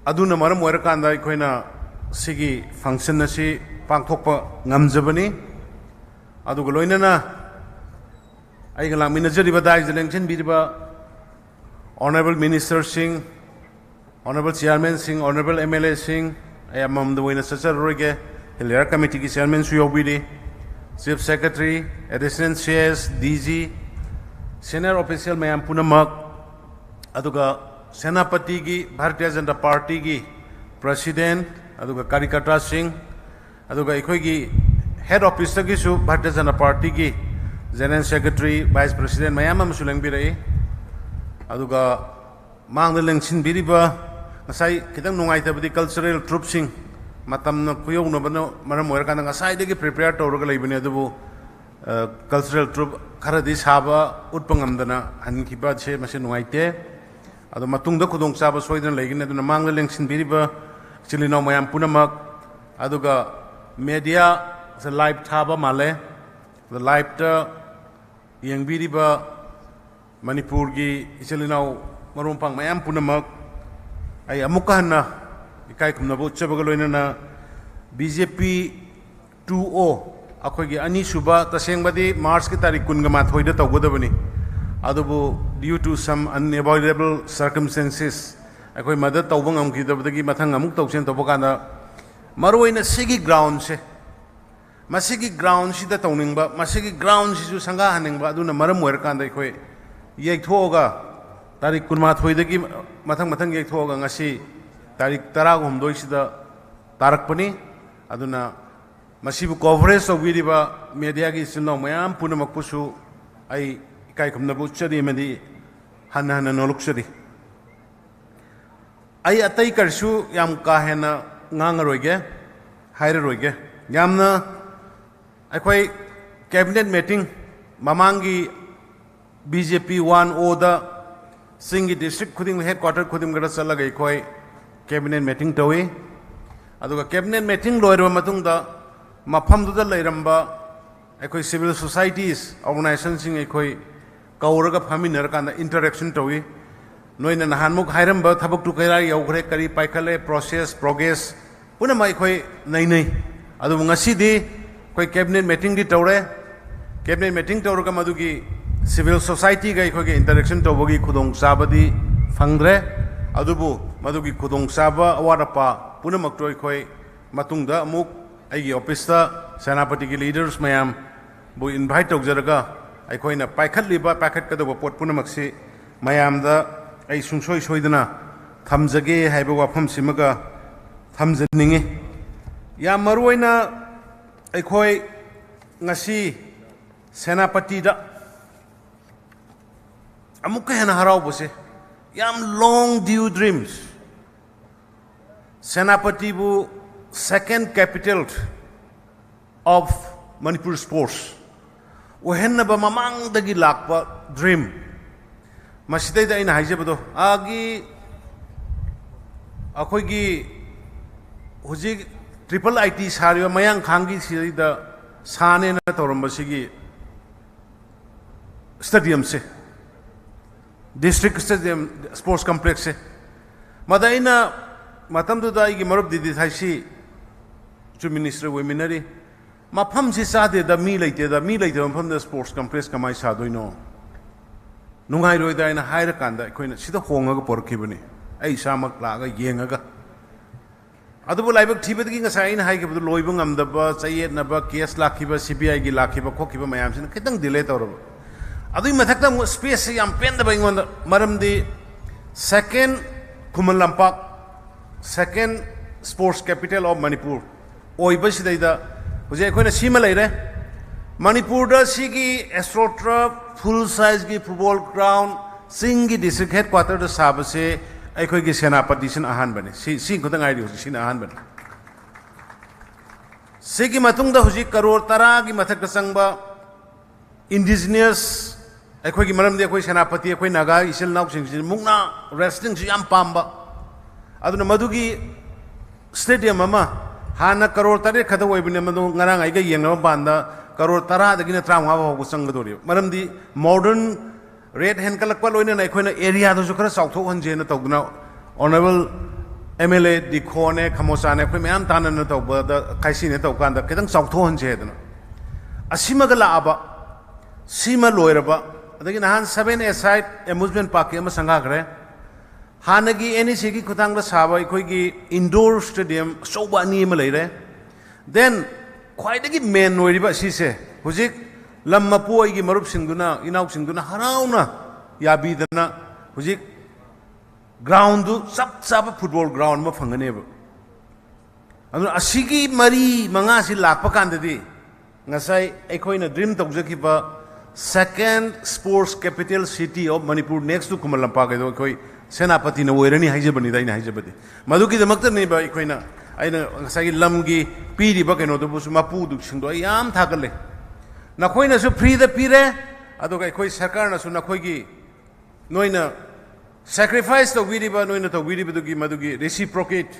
ꯑꯗꯨꯅ ꯃꯔꯝ ꯑꯣꯏꯔꯀꯥꯟꯗ ꯑꯩꯈꯣꯏꯅ ꯁꯤꯒꯤ ꯐꯪꯁꯟ ꯑꯁꯤ ꯄꯥꯡꯊꯣꯛꯄ ꯉꯝꯖꯕꯅꯤ꯫ ꯑꯗꯨꯒ ꯂꯣꯏꯅꯅ ꯑꯩꯒ ꯂꯥꯛꯃꯤꯟꯅꯖꯔꯤꯕ ꯗꯥꯏꯁꯤꯗ ꯂꯦꯡꯁꯤꯟꯕꯤꯔꯤꯕ honourable ministerꯁꯤꯡ, honourable chairmanꯁꯤꯡ, honourable MLAꯁꯤꯡ, ꯑꯩ ꯑꯃꯃꯝꯗ ꯑꯣꯏꯅ ꯆꯠꯆꯔꯔꯣꯏꯒꯦ꯫ Hill Area Committeeꯒꯤ chairmanꯁꯨ ꯌꯥꯎꯕꯤꯔꯤ, chief secretary, additional CS, DG, senior official ꯃꯌꯥꯝ ꯄꯨꯝꯅꯃꯛ, ꯑꯗꯨꯒ ꯁꯦꯅꯥꯄꯇꯤꯒꯤ ꯚꯥꯔꯇꯤꯌ ꯖꯅꯇꯥ ꯄꯥꯔꯇꯤꯒꯤ president, ꯑꯗꯨꯒ ꯀꯥꯔꯤꯀꯔꯇꯥꯁꯤꯡ, ꯑꯗꯨꯒ ꯑꯩꯈꯣꯏꯒꯤ head officeꯇꯒꯤꯁꯨ ꯚꯥꯔꯇꯤꯌ ꯖꯅꯇꯥ ꯄꯥꯔꯇꯤꯒꯤ general secretary, vice president ꯃꯌꯥꯝ ꯑꯃꯁꯨ ꯂꯦꯡꯕꯤꯔꯛꯏ꯫ ꯑꯗꯨꯒ ꯃꯥꯡꯗ ꯂꯦꯡꯁꯤꯟꯕꯤꯔꯤꯕ, ꯉꯁꯥꯏ ꯈꯤꯇꯪ ꯅꯨꯡꯉꯥꯏꯇꯕꯗꯤ cultural troupeꯁꯤꯡ ꯃꯇꯝꯅ ꯈꯨꯌꯧꯅꯕꯅ ꯃꯔꯝ ꯑꯣꯏꯔꯀꯥꯟꯗ ꯉꯁꯥꯏꯗꯒꯤ prepare ꯇꯧꯔꯒ ꯂꯩꯕꯅꯤ, ꯑꯗꯨꯕꯨ ꯑ, cultural troupe ꯈꯔꯗꯤ ꯁꯥꯕ ꯎꯠꯄ ꯉꯝꯗꯅ ꯍꯟꯈꯤꯕꯁꯦ ꯃꯁꯤ ꯅꯨꯡꯉꯥꯏꯇꯦ꯫ ꯑꯗꯣ ꯃꯇꯨꯡꯗ ꯈꯨꯗꯣꯡꯆꯥꯕ ꯁꯣꯏꯗꯅ ꯂꯩꯒꯅꯤ꯫ ꯑꯗꯨꯅ ꯃꯥꯡꯗ ꯂꯦꯡꯁꯤꯟꯕꯤꯔꯤꯕ ꯏꯆꯤꯜ ꯏꯅꯥꯎ ꯃꯌꯥꯝ ꯄꯨꯝꯅꯃꯛ, ꯑꯗꯨꯒ media ꯁꯦ live ꯊꯥꯕ ꯃꯥꯜꯂꯦ, ꯑꯗꯣ liveꯇ ꯌꯦꯡꯕꯤꯔꯤꯕ ꯃꯅꯤꯄꯨꯔꯒꯤ ꯏꯆꯤꯜ ꯏꯅꯥꯎ ꯃꯔꯨꯞ ꯃꯄꯥꯡ ꯃꯌꯥꯝ ꯄꯨꯝꯅꯃꯛ ꯑꯩ ꯑꯃꯨꯛꯀ ꯍꯟꯅ ꯏꯀꯥꯏ ꯈꯨꯝꯅꯕ ꯎꯠꯆꯕꯒ ꯂꯣꯏꯅꯅ BJP two O, ꯑꯩꯈꯣꯏꯒꯤ ꯑꯅꯤꯁꯨꯕ, ꯇꯁꯦꯡꯕꯗꯤ Marchꯀꯤ ꯇꯥꯔꯤꯛ ꯀꯨꯟꯒ ꯃꯥꯊꯣꯏꯗ ꯇꯧꯒꯗꯕꯅꯤ, ꯑꯗꯨꯕꯨ due to some unavoidable circumstances ꯑꯩꯈꯣꯏ ꯃꯗ ꯇꯧꯕ ꯉꯝꯈꯤꯗꯕꯗꯒꯤ ꯃꯊꯪ ꯑꯃꯨꯛ ꯇꯧꯁꯦꯅ ꯇꯧꯕ ꯀꯥꯟꯗ, ꯃꯔꯨꯑꯣꯏꯅ ꯁꯤꯒꯤ groundꯁꯦ, ꯃꯁꯤꯒꯤ groundꯁꯤꯗ ꯇꯧꯅꯤꯡꯕ, ꯃꯁꯤꯒꯤ groundꯁꯤꯁꯨ ꯁꯪꯒꯥꯍꯟꯅꯤꯡꯕ, ꯑꯗꯨꯅ ꯃꯔꯝ ꯑꯣꯏꯔꯀꯥꯟꯗ ꯑꯩꯈꯣꯏ ꯌꯩꯊꯣꯛꯑꯒ, ꯇꯥꯔꯤꯛ ꯀꯨꯟꯃꯥꯊꯣꯏꯗꯒꯤ ꯃꯊꯪ ꯃꯊꯪ ꯌꯩꯊꯣꯛꯑꯒ ꯉꯁꯤ ꯇꯥꯔꯤꯛ ꯇꯔꯥꯍꯨꯝꯗꯣꯏꯁꯤꯗ ꯇꯥꯔꯛꯄꯅꯤ꯫ ꯑꯗꯨꯅ ꯃꯁꯤꯕꯨ coverage ꯇꯧꯕꯤꯔꯤꯕ mediaꯒꯤ ꯏꯆꯤꯜ ꯏꯅꯥꯎ ꯃꯌꯥꯝ ꯄꯨꯝꯅꯃꯛꯄꯨꯁꯨ ꯑꯩ ꯏꯀꯥꯏ ꯈꯨꯝꯅꯕ ꯎꯠꯆꯔꯤ ꯑꯃꯗꯤ ꯍꯟꯅ ꯍꯟꯅ ꯅꯣꯂꯨꯛꯆꯔꯤ꯫ ꯑꯩ ꯑꯇꯩ ꯀꯔꯤꯁꯨ ꯌꯥꯝ ꯀꯥ ꯍꯦꯟꯅ ꯉꯥꯡꯉꯔꯣꯏꯒꯦ, ꯍꯥꯏꯔꯔꯣꯏꯒꯦ꯫ ꯌꯥꯝꯅ ꯑꯩꯈꯣꯏ cabinet meeting ꯃꯃꯥꯡꯒꯤ BJP one Oꯗ ꯆꯤꯡꯒꯤ district ꯈꯨꯗꯤꯡ, headquarter ꯈꯨꯗꯤꯡꯃꯛꯇ ꯆꯠꯂꯒ ꯑꯩꯈꯣꯏ cabinet meeting ꯇꯧꯏ꯫ ꯑꯗꯨꯒ cabinet meeting ꯂꯣꯏꯔꯕ ꯃꯇꯨꯡꯗ ꯃꯐꯝꯗꯨꯗ ꯂꯩꯔꯝꯕ ꯑꯩꯈꯣꯏ civil societies organizationꯁꯤꯡ ꯑꯩꯈꯣꯏ ꯀꯧꯔꯒ ꯐꯝꯃꯤꯟꯅꯔꯀꯥꯟꯗ interaction ꯇꯧꯏ꯫ ꯅꯣꯏꯅ ꯅꯍꯥꯟꯃꯨꯛ ꯍꯥꯏꯔꯝꯕ ꯊꯕꯛꯇꯨ ꯀꯗꯥꯏ ꯌꯧꯈ꯭ꯔꯦ, ꯀꯔꯤ ꯄꯥꯏꯈꯠꯂꯦ, process, progress ꯄꯨꯝꯅꯃꯛ ꯑꯩꯈꯣꯏ ꯅꯩꯅꯩ꯫ ꯑꯗꯨꯕꯨ ꯉꯁꯤꯗꯤ ꯑꯩꯈꯣꯏ cabinet meetingꯗꯤ ꯇꯧꯔꯦ꯫ Cabinet meeting ꯇꯧꯔꯒ ꯃꯗꯨꯒꯤ ꯁꯤꯚꯤꯜ ꯁꯣꯁꯥꯏꯇꯤꯒ ꯑꯩꯈꯣꯏꯒ ꯏꯟꯇꯔꯦꯛꯁꯟ ꯇꯧꯕꯒꯤ ꯈꯨꯗꯣꯡꯆꯥꯕꯗꯤ ꯐꯪꯗ꯭ꯔꯦ꯫ ꯑꯗꯨꯕꯨ ꯃꯗꯨꯒꯤ ꯈꯨꯗꯣꯡꯆꯥꯕ, ꯑꯋꯥꯠ ꯑꯄꯥ ꯄꯨꯝꯅꯃꯛꯇꯨ ꯑꯩꯈꯣꯏ ꯃꯇꯨꯡꯗ ꯑꯃꯨꯛ ꯑꯩꯒꯤ ꯑꯣꯐꯤꯁꯇ ꯁꯦꯅꯥꯄꯇꯤꯒꯤ ꯂꯤꯗꯔꯁ ꯃꯌꯥꯝꯕꯨ ꯏꯟꯚꯥꯏꯠ ꯇꯧꯖꯔꯒ ꯑꯩꯈꯣꯏꯅ ꯄꯥꯏꯈꯠꯂꯤꯕ, ꯄꯥꯏꯈꯠꯀꯗꯧꯕ ꯄꯣꯠ ꯄꯨꯝꯅꯃꯛꯁꯤ ꯃꯌꯥꯝꯗ ꯑꯩ ꯁꯨꯡꯁꯣꯏ ꯁꯣꯏꯗꯅ ꯊꯝꯖꯒꯦ ꯍꯥꯏꯕ ꯋꯥꯐꯝꯁꯤꯃꯒ ꯊꯝꯖꯅꯤꯡꯉꯤ꯫ ꯌꯥꯝ ꯃꯔꯨ ꯑꯣꯏꯅ ꯑꯩꯈꯣꯏ ꯉꯁꯤ ꯁꯦꯅꯥꯄꯇꯤꯗ ꯑꯃꯨꯛꯀ ꯍꯦꯟꯅ ꯍꯔꯥꯎꯕꯁꯦ, ꯌꯥꯝ long due dreams, ꯁꯦꯅꯥꯄꯇꯤꯕꯨ second capital of Manipur sports ꯑꯣꯏꯍꯟꯅꯕ ꯃꯃꯥꯡꯗꯒꯤ ꯂꯥꯛꯄ dream꯫ ꯃꯁꯤꯗꯩꯗ ꯑꯩꯅ ꯍꯥꯏꯖꯕꯗꯣ, ꯑꯥꯒꯤ ꯑꯩꯈꯣꯏꯒꯤ ꯍꯧꯖꯤꯛ ꯇ꯭ꯔꯤꯄꯜ ꯑꯥꯏ ꯇꯤ ꯁꯥꯔꯤꯕ ꯃꯌꯥꯡꯈꯥꯡꯒꯤ ꯁꯤꯗꯩꯗ ꯁꯥꯅꯦꯅ ꯇꯧꯔꯝꯕꯁꯤꯒꯤ ꯁ꯭ꯇꯦꯗꯤꯌꯝꯁꯦ, ꯗꯤꯁꯇ꯭ꯔꯤꯛ ꯁ꯭ꯇꯦꯗꯤꯌꯝ, ꯁ꯭ꯄꯣꯔꯠꯁ ꯀꯝꯄ꯭ꯂꯦꯛꯁꯁꯦ, ꯃꯗ ꯑꯩꯅ ꯃꯇꯝꯗꯨꯗ ꯑꯩꯒꯤ ꯃꯔꯨꯞ ꯗꯤꯗꯤ ꯊꯥꯏꯁꯤ ꯆꯤꯐ ꯃꯤꯅꯤꯁꯇꯔ ꯑꯣꯏꯃꯤꯟꯅꯔꯤ꯫ "ꯃꯐꯝꯁꯤ ꯆꯥꯗꯦꯗ, ꯃꯤ ꯂꯩꯇꯦꯗ, ꯃꯤ ꯂꯩꯇꯕ ꯃꯐꯝꯗ ꯁ꯭ꯄꯣꯔꯠꯁ ꯀꯝꯄ꯭ꯂꯦꯛꯁ ꯀꯃꯥꯏꯅ ꯁꯥꯗꯣꯏꯅꯣ? ꯅꯨꯡꯉꯥꯏꯔꯣꯏꯗ" ꯍꯥꯏꯅ ꯍꯥꯏꯔꯀꯥꯟꯗ ꯑꯩꯈꯣꯏꯅ ꯁꯤꯗ ꯍꯣꯡꯉꯒ ꯄꯨꯔꯛꯈꯤꯕꯅꯤ꯫ ꯑꯩ ꯏꯁꯥꯃꯛ ꯂꯥꯛꯑꯒ ꯌꯦꯡꯉꯒ꯫ ꯑꯗꯨꯕꯨ ꯂꯥꯏꯕꯛ ꯊꯤꯕꯗꯒꯤ ꯉꯁꯥꯏ ꯑꯩꯅ ꯍꯥꯏꯈꯤꯕꯗꯨ ꯂꯣꯏꯕ ꯉꯝꯗꯕ, ꯆꯌꯦꯠꯅꯕ, ꯀꯦꯁ ꯂꯥꯛꯈꯤꯕ, ꯁꯤ ꯕꯤ ꯑꯥꯏꯒꯤ ꯂꯥꯛꯈꯤꯕ ꯈꯣꯠꯈꯤꯕ ꯃꯌꯥꯝꯁꯤꯅ ꯈꯤꯇꯪ ꯗꯤꯂꯦ ꯇꯧꯔꯕ꯫ ꯑꯗꯨꯒꯤ ꯃꯊꯛꯇ ꯑꯃꯨꯛ ꯁ꯭ꯄꯦꯁꯁꯦ ꯌꯥꯝ ꯄꯦꯟꯗꯕ ꯑꯩꯉꯣꯟꯗ, ꯃꯔꯝꯗꯤ second Khuman Lampak, second sports capital of Manipur ꯑꯣꯏꯕꯁꯤꯗꯩꯗ ꯍꯧꯖꯤꯛ ꯑꯩꯈꯣꯏꯅ ꯁꯤꯃ ꯂꯩꯔꯦ꯫ ꯃꯅꯤꯄꯨꯔꯗ ꯁꯤꯒꯤ AstroTurf, full sizeꯒꯤ football ground, ꯆꯤꯡꯒꯤ district headquarterꯗ ꯁꯥꯕꯁꯦ ꯑꯩꯈꯣꯏꯒꯤ ꯁꯦꯅꯥꯄꯇꯤꯁꯤꯅ ꯑꯍꯥꯟꯕꯅꯤ꯫ ꯁꯤ, ꯁꯤ ꯈꯛꯇ ꯉꯥꯏꯔꯤ ꯍꯧꯖꯤꯛ, ꯁꯤꯅ ꯑꯍꯥꯟꯕꯅꯤ꯫ ꯁꯤꯒꯤ ꯃꯇꯨꯡꯗ ꯍꯧꯖꯤꯛ ꯀꯔꯣꯔ ꯇꯔꯥꯒꯤ ꯃꯊꯛꯇ ꯆꯪꯕ indigenous ꯑꯩꯈꯣꯏꯒꯤ, ꯃꯔꯝꯗꯤ ꯑꯩꯈꯣꯏ ꯁꯦꯅꯥꯄꯇꯤ, ꯑꯩꯈꯣꯏ ꯅꯥꯒꯥ ꯏꯆꯤꯜ ꯏꯅꯥꯎꯁꯤꯡꯁꯤ ꯃꯨꯛꯅꯥ wrestlingꯁꯤ ꯌꯥꯝ ꯄꯥꯝꯕ꯫ ꯑꯗꯨꯅ ꯃꯗꯨꯒꯤ stadium ꯑꯃ, ꯍꯥꯟꯅ ꯀꯔꯣꯔ ꯇꯔꯦꯠ ꯈꯛꯇ ꯑꯣꯏꯕꯅꯤ, ꯃꯗꯨ ꯉꯔꯥꯡ ꯑꯩꯒ ꯌꯦꯡꯅꯕ ꯃꯄꯥꯟꯗ ꯀꯔꯣꯔ ꯇꯔꯥꯗꯒꯤꯅ ꯇꯔꯥꯃꯉꯥ ꯐꯥꯎꯕ ꯆꯪꯒꯗꯧꯔꯤꯕ꯫ ꯃꯔꯝꯗꯤ modern rate ꯍꯦꯟꯒꯠꯂꯛꯄ ꯂꯣꯏꯅꯅ ꯑꯩꯈꯣꯏꯅ areaꯗꯨꯁꯨ ꯈꯔ ꯆꯥꯎꯊꯣꯛꯍꯟꯁꯦꯅ ꯇꯧꯗꯅ Honourable M L A ꯗꯤꯈꯣꯅꯦ, ꯈꯃꯣꯆꯥꯅꯦ, ꯑꯩꯈꯣꯏ ꯃꯌꯥꯝ ꯇꯥꯟꯅꯅ ꯇꯧꯕꯗ, ꯈꯥꯏꯁꯤꯅꯦ ꯇꯧꯀꯥꯟꯗ ꯈꯤꯇꯪ ꯆꯥꯎꯊꯣꯛꯍꯟꯁꯦ ꯍꯥꯏꯗꯅ꯫ ꯑꯁꯤꯃꯒ ꯂꯥꯛꯑꯕ, ꯁꯤꯃ ꯂꯣꯏꯔꯕ, ꯑꯗꯒꯤ ꯅꯍꯥꯟ ꯁꯚꯦꯟ ꯑꯦ ꯁꯥꯏꯠ ꯑꯦꯃ꯭ꯌꯨꯁꯃꯦꯟ ꯄꯥꯔꯛꯀꯤ ꯑꯃ ꯁꯪꯒꯥꯈ꯭ꯔꯦ꯫ ꯍꯥꯟꯅꯒꯤ ꯑꯦꯟ ꯏ ꯁꯤꯒꯤ ꯈꯨꯠꯊꯥꯡꯗ ꯁꯥꯕ ꯑꯩꯈꯣꯏꯒꯤ ꯏꯟꯗꯣꯔ ꯁ꯭ꯇꯦꯗꯤꯌꯝ ꯑꯆꯧꯕ ꯑꯅꯤ ꯑꯃ ꯂꯩꯔꯦ꯫ ꯗꯦꯟ ꯈ꯭ꯋꯥꯏꯗꯒꯤ ꯃꯦꯟ ꯑꯣꯏꯔꯤꯕ ꯑꯁꯤꯁꯦ, ꯍꯧꯖꯤꯛ ꯂꯝ ꯃꯄꯨ ꯑꯩꯒꯤ ꯃꯔꯨꯞꯁꯤꯡꯗꯨꯅ, ꯏꯅꯥꯎꯁꯤꯡꯗꯨꯅ ꯍꯔꯥꯎꯅ ꯌꯥꯕꯤꯗꯅ ꯍꯧꯖꯤꯛ ꯒ꯭ꯔꯥꯎꯟꯗꯨ ꯆꯞ ꯆꯥꯕ ꯐꯨꯠꯕꯣꯜ ꯒ꯭ꯔꯥꯎꯟ ꯑꯃ ꯐꯪꯒꯅꯦꯕ꯫ ꯑꯗꯨꯅ ꯑꯁꯤꯒꯤ ꯃꯔꯤ ꯃꯉꯥꯁꯤ ꯂꯥꯛꯄ ꯀꯥꯟꯗꯗꯤ ꯉꯁꯥꯏ ꯑꯩꯈꯣꯏꯅ ꯗ꯭ꯔꯤꯝ ꯇꯧꯖꯈꯤꯕ second sports capital city of Manipur next to Khuman Lampak ꯍꯥꯏꯗꯣ ꯑꯩꯈꯣꯏ ꯁꯦꯅꯥꯄꯇꯤꯅ ꯑꯣꯏꯔꯅꯤ ꯍꯥꯏꯖꯕꯅꯤꯗ, ꯑꯩꯅ ꯍꯥꯏꯖꯕꯗꯤ꯫ ꯃꯗꯨꯒꯤꯗꯃꯛꯇꯅꯦꯕ ꯑꯩꯈꯣꯏꯅ, ꯑꯩꯅ ꯉꯁꯥꯏꯒꯤ ꯂꯝꯒꯤ ꯄꯤꯔꯤꯕ ꯀꯩꯅꯣꯗꯨꯕꯨꯁꯨ, ꯃꯄꯨꯗꯨꯁꯤꯡꯗꯣ ꯑꯩ ꯌꯥꯝ ꯊꯥꯒꯠꯂꯦ꯫ ꯅꯈꯣꯏꯅꯁꯨ ꯐ꯭ꯔꯤꯗ ꯄꯤꯔꯦ, ꯑꯗꯨꯒ ꯑꯩꯈꯣꯏ ꯁꯔꯀꯥꯔꯅꯁꯨ ꯅꯈꯣꯏꯒꯤ, ꯅꯣꯏꯅ ꯁꯦꯀ꯭ꯔꯤꯐꯥꯏꯁ ꯇꯧꯕꯤꯔꯤꯕ, ꯅꯣꯏꯅ ꯇꯧꯕꯤꯔꯤꯕꯗꯨꯒꯤ ꯃꯗꯨꯒꯤ ꯔꯦꯁꯤꯄ꯭ꯔꯣꯀꯦꯠ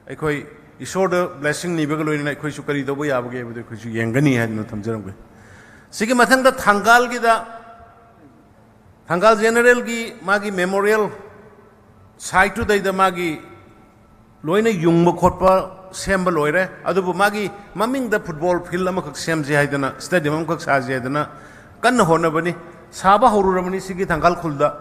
ꯑꯩꯈꯣꯏ ꯏꯁꯣꯔꯗ ꯕ꯭ꯂꯦꯁꯤꯡ ꯅꯤꯕꯒ ꯂꯣꯏꯅꯅ ꯑꯩꯈꯣꯏꯁꯨ ꯀꯔꯤ ꯇꯧꯕ ꯌꯥꯕꯒꯦ ꯍꯥꯏꯕꯗꯨ ꯑꯩꯈꯣꯏꯁꯨ ꯌꯦꯡꯒꯅꯤ ꯍꯥꯏꯗꯨꯅ ꯊꯝꯖꯔꯝꯒꯦ꯫ ꯁꯤꯒꯤ ꯃꯊꯪꯗ ꯊꯪꯒꯥꯜꯒꯤꯗ, ꯊꯪꯒꯥꯜ ꯖꯦꯅꯔꯦꯜꯒꯤ ꯃꯥꯒꯤ ꯃꯦꯃꯣꯔꯤꯌꯦꯜ ꯁꯥꯏꯠꯇꯨꯗꯩꯗ ꯃꯥꯒꯤ ꯂꯣꯏꯅ ꯌꯨꯡꯕ ꯈꯣꯠꯄ ꯁꯦꯝꯕ ꯂꯣꯏꯔꯦ꯫ ꯑꯗꯨꯕꯨ ꯃꯥꯒꯤ ꯃꯃꯤꯡꯗ ꯐꯨꯠꯕꯣꯜ ꯐꯤꯜꯗ ꯑꯃꯈꯛ ꯁꯦꯝꯁꯤ ꯍꯥꯏꯗꯅ, ꯁ꯭ꯇꯦꯗꯤꯌꯝ ꯑꯃꯈꯛ ꯁꯥꯁꯤ ꯍꯥꯏꯗꯅ ꯀꯟꯅ ꯍꯣꯠꯅꯕꯅꯤ꯫ ꯁꯥꯕ ꯍꯧꯔꯨꯔꯕꯅꯤ ꯁꯤꯒꯤ ꯊꯪꯒꯥꯜ ꯈꯨꯜꯗ꯫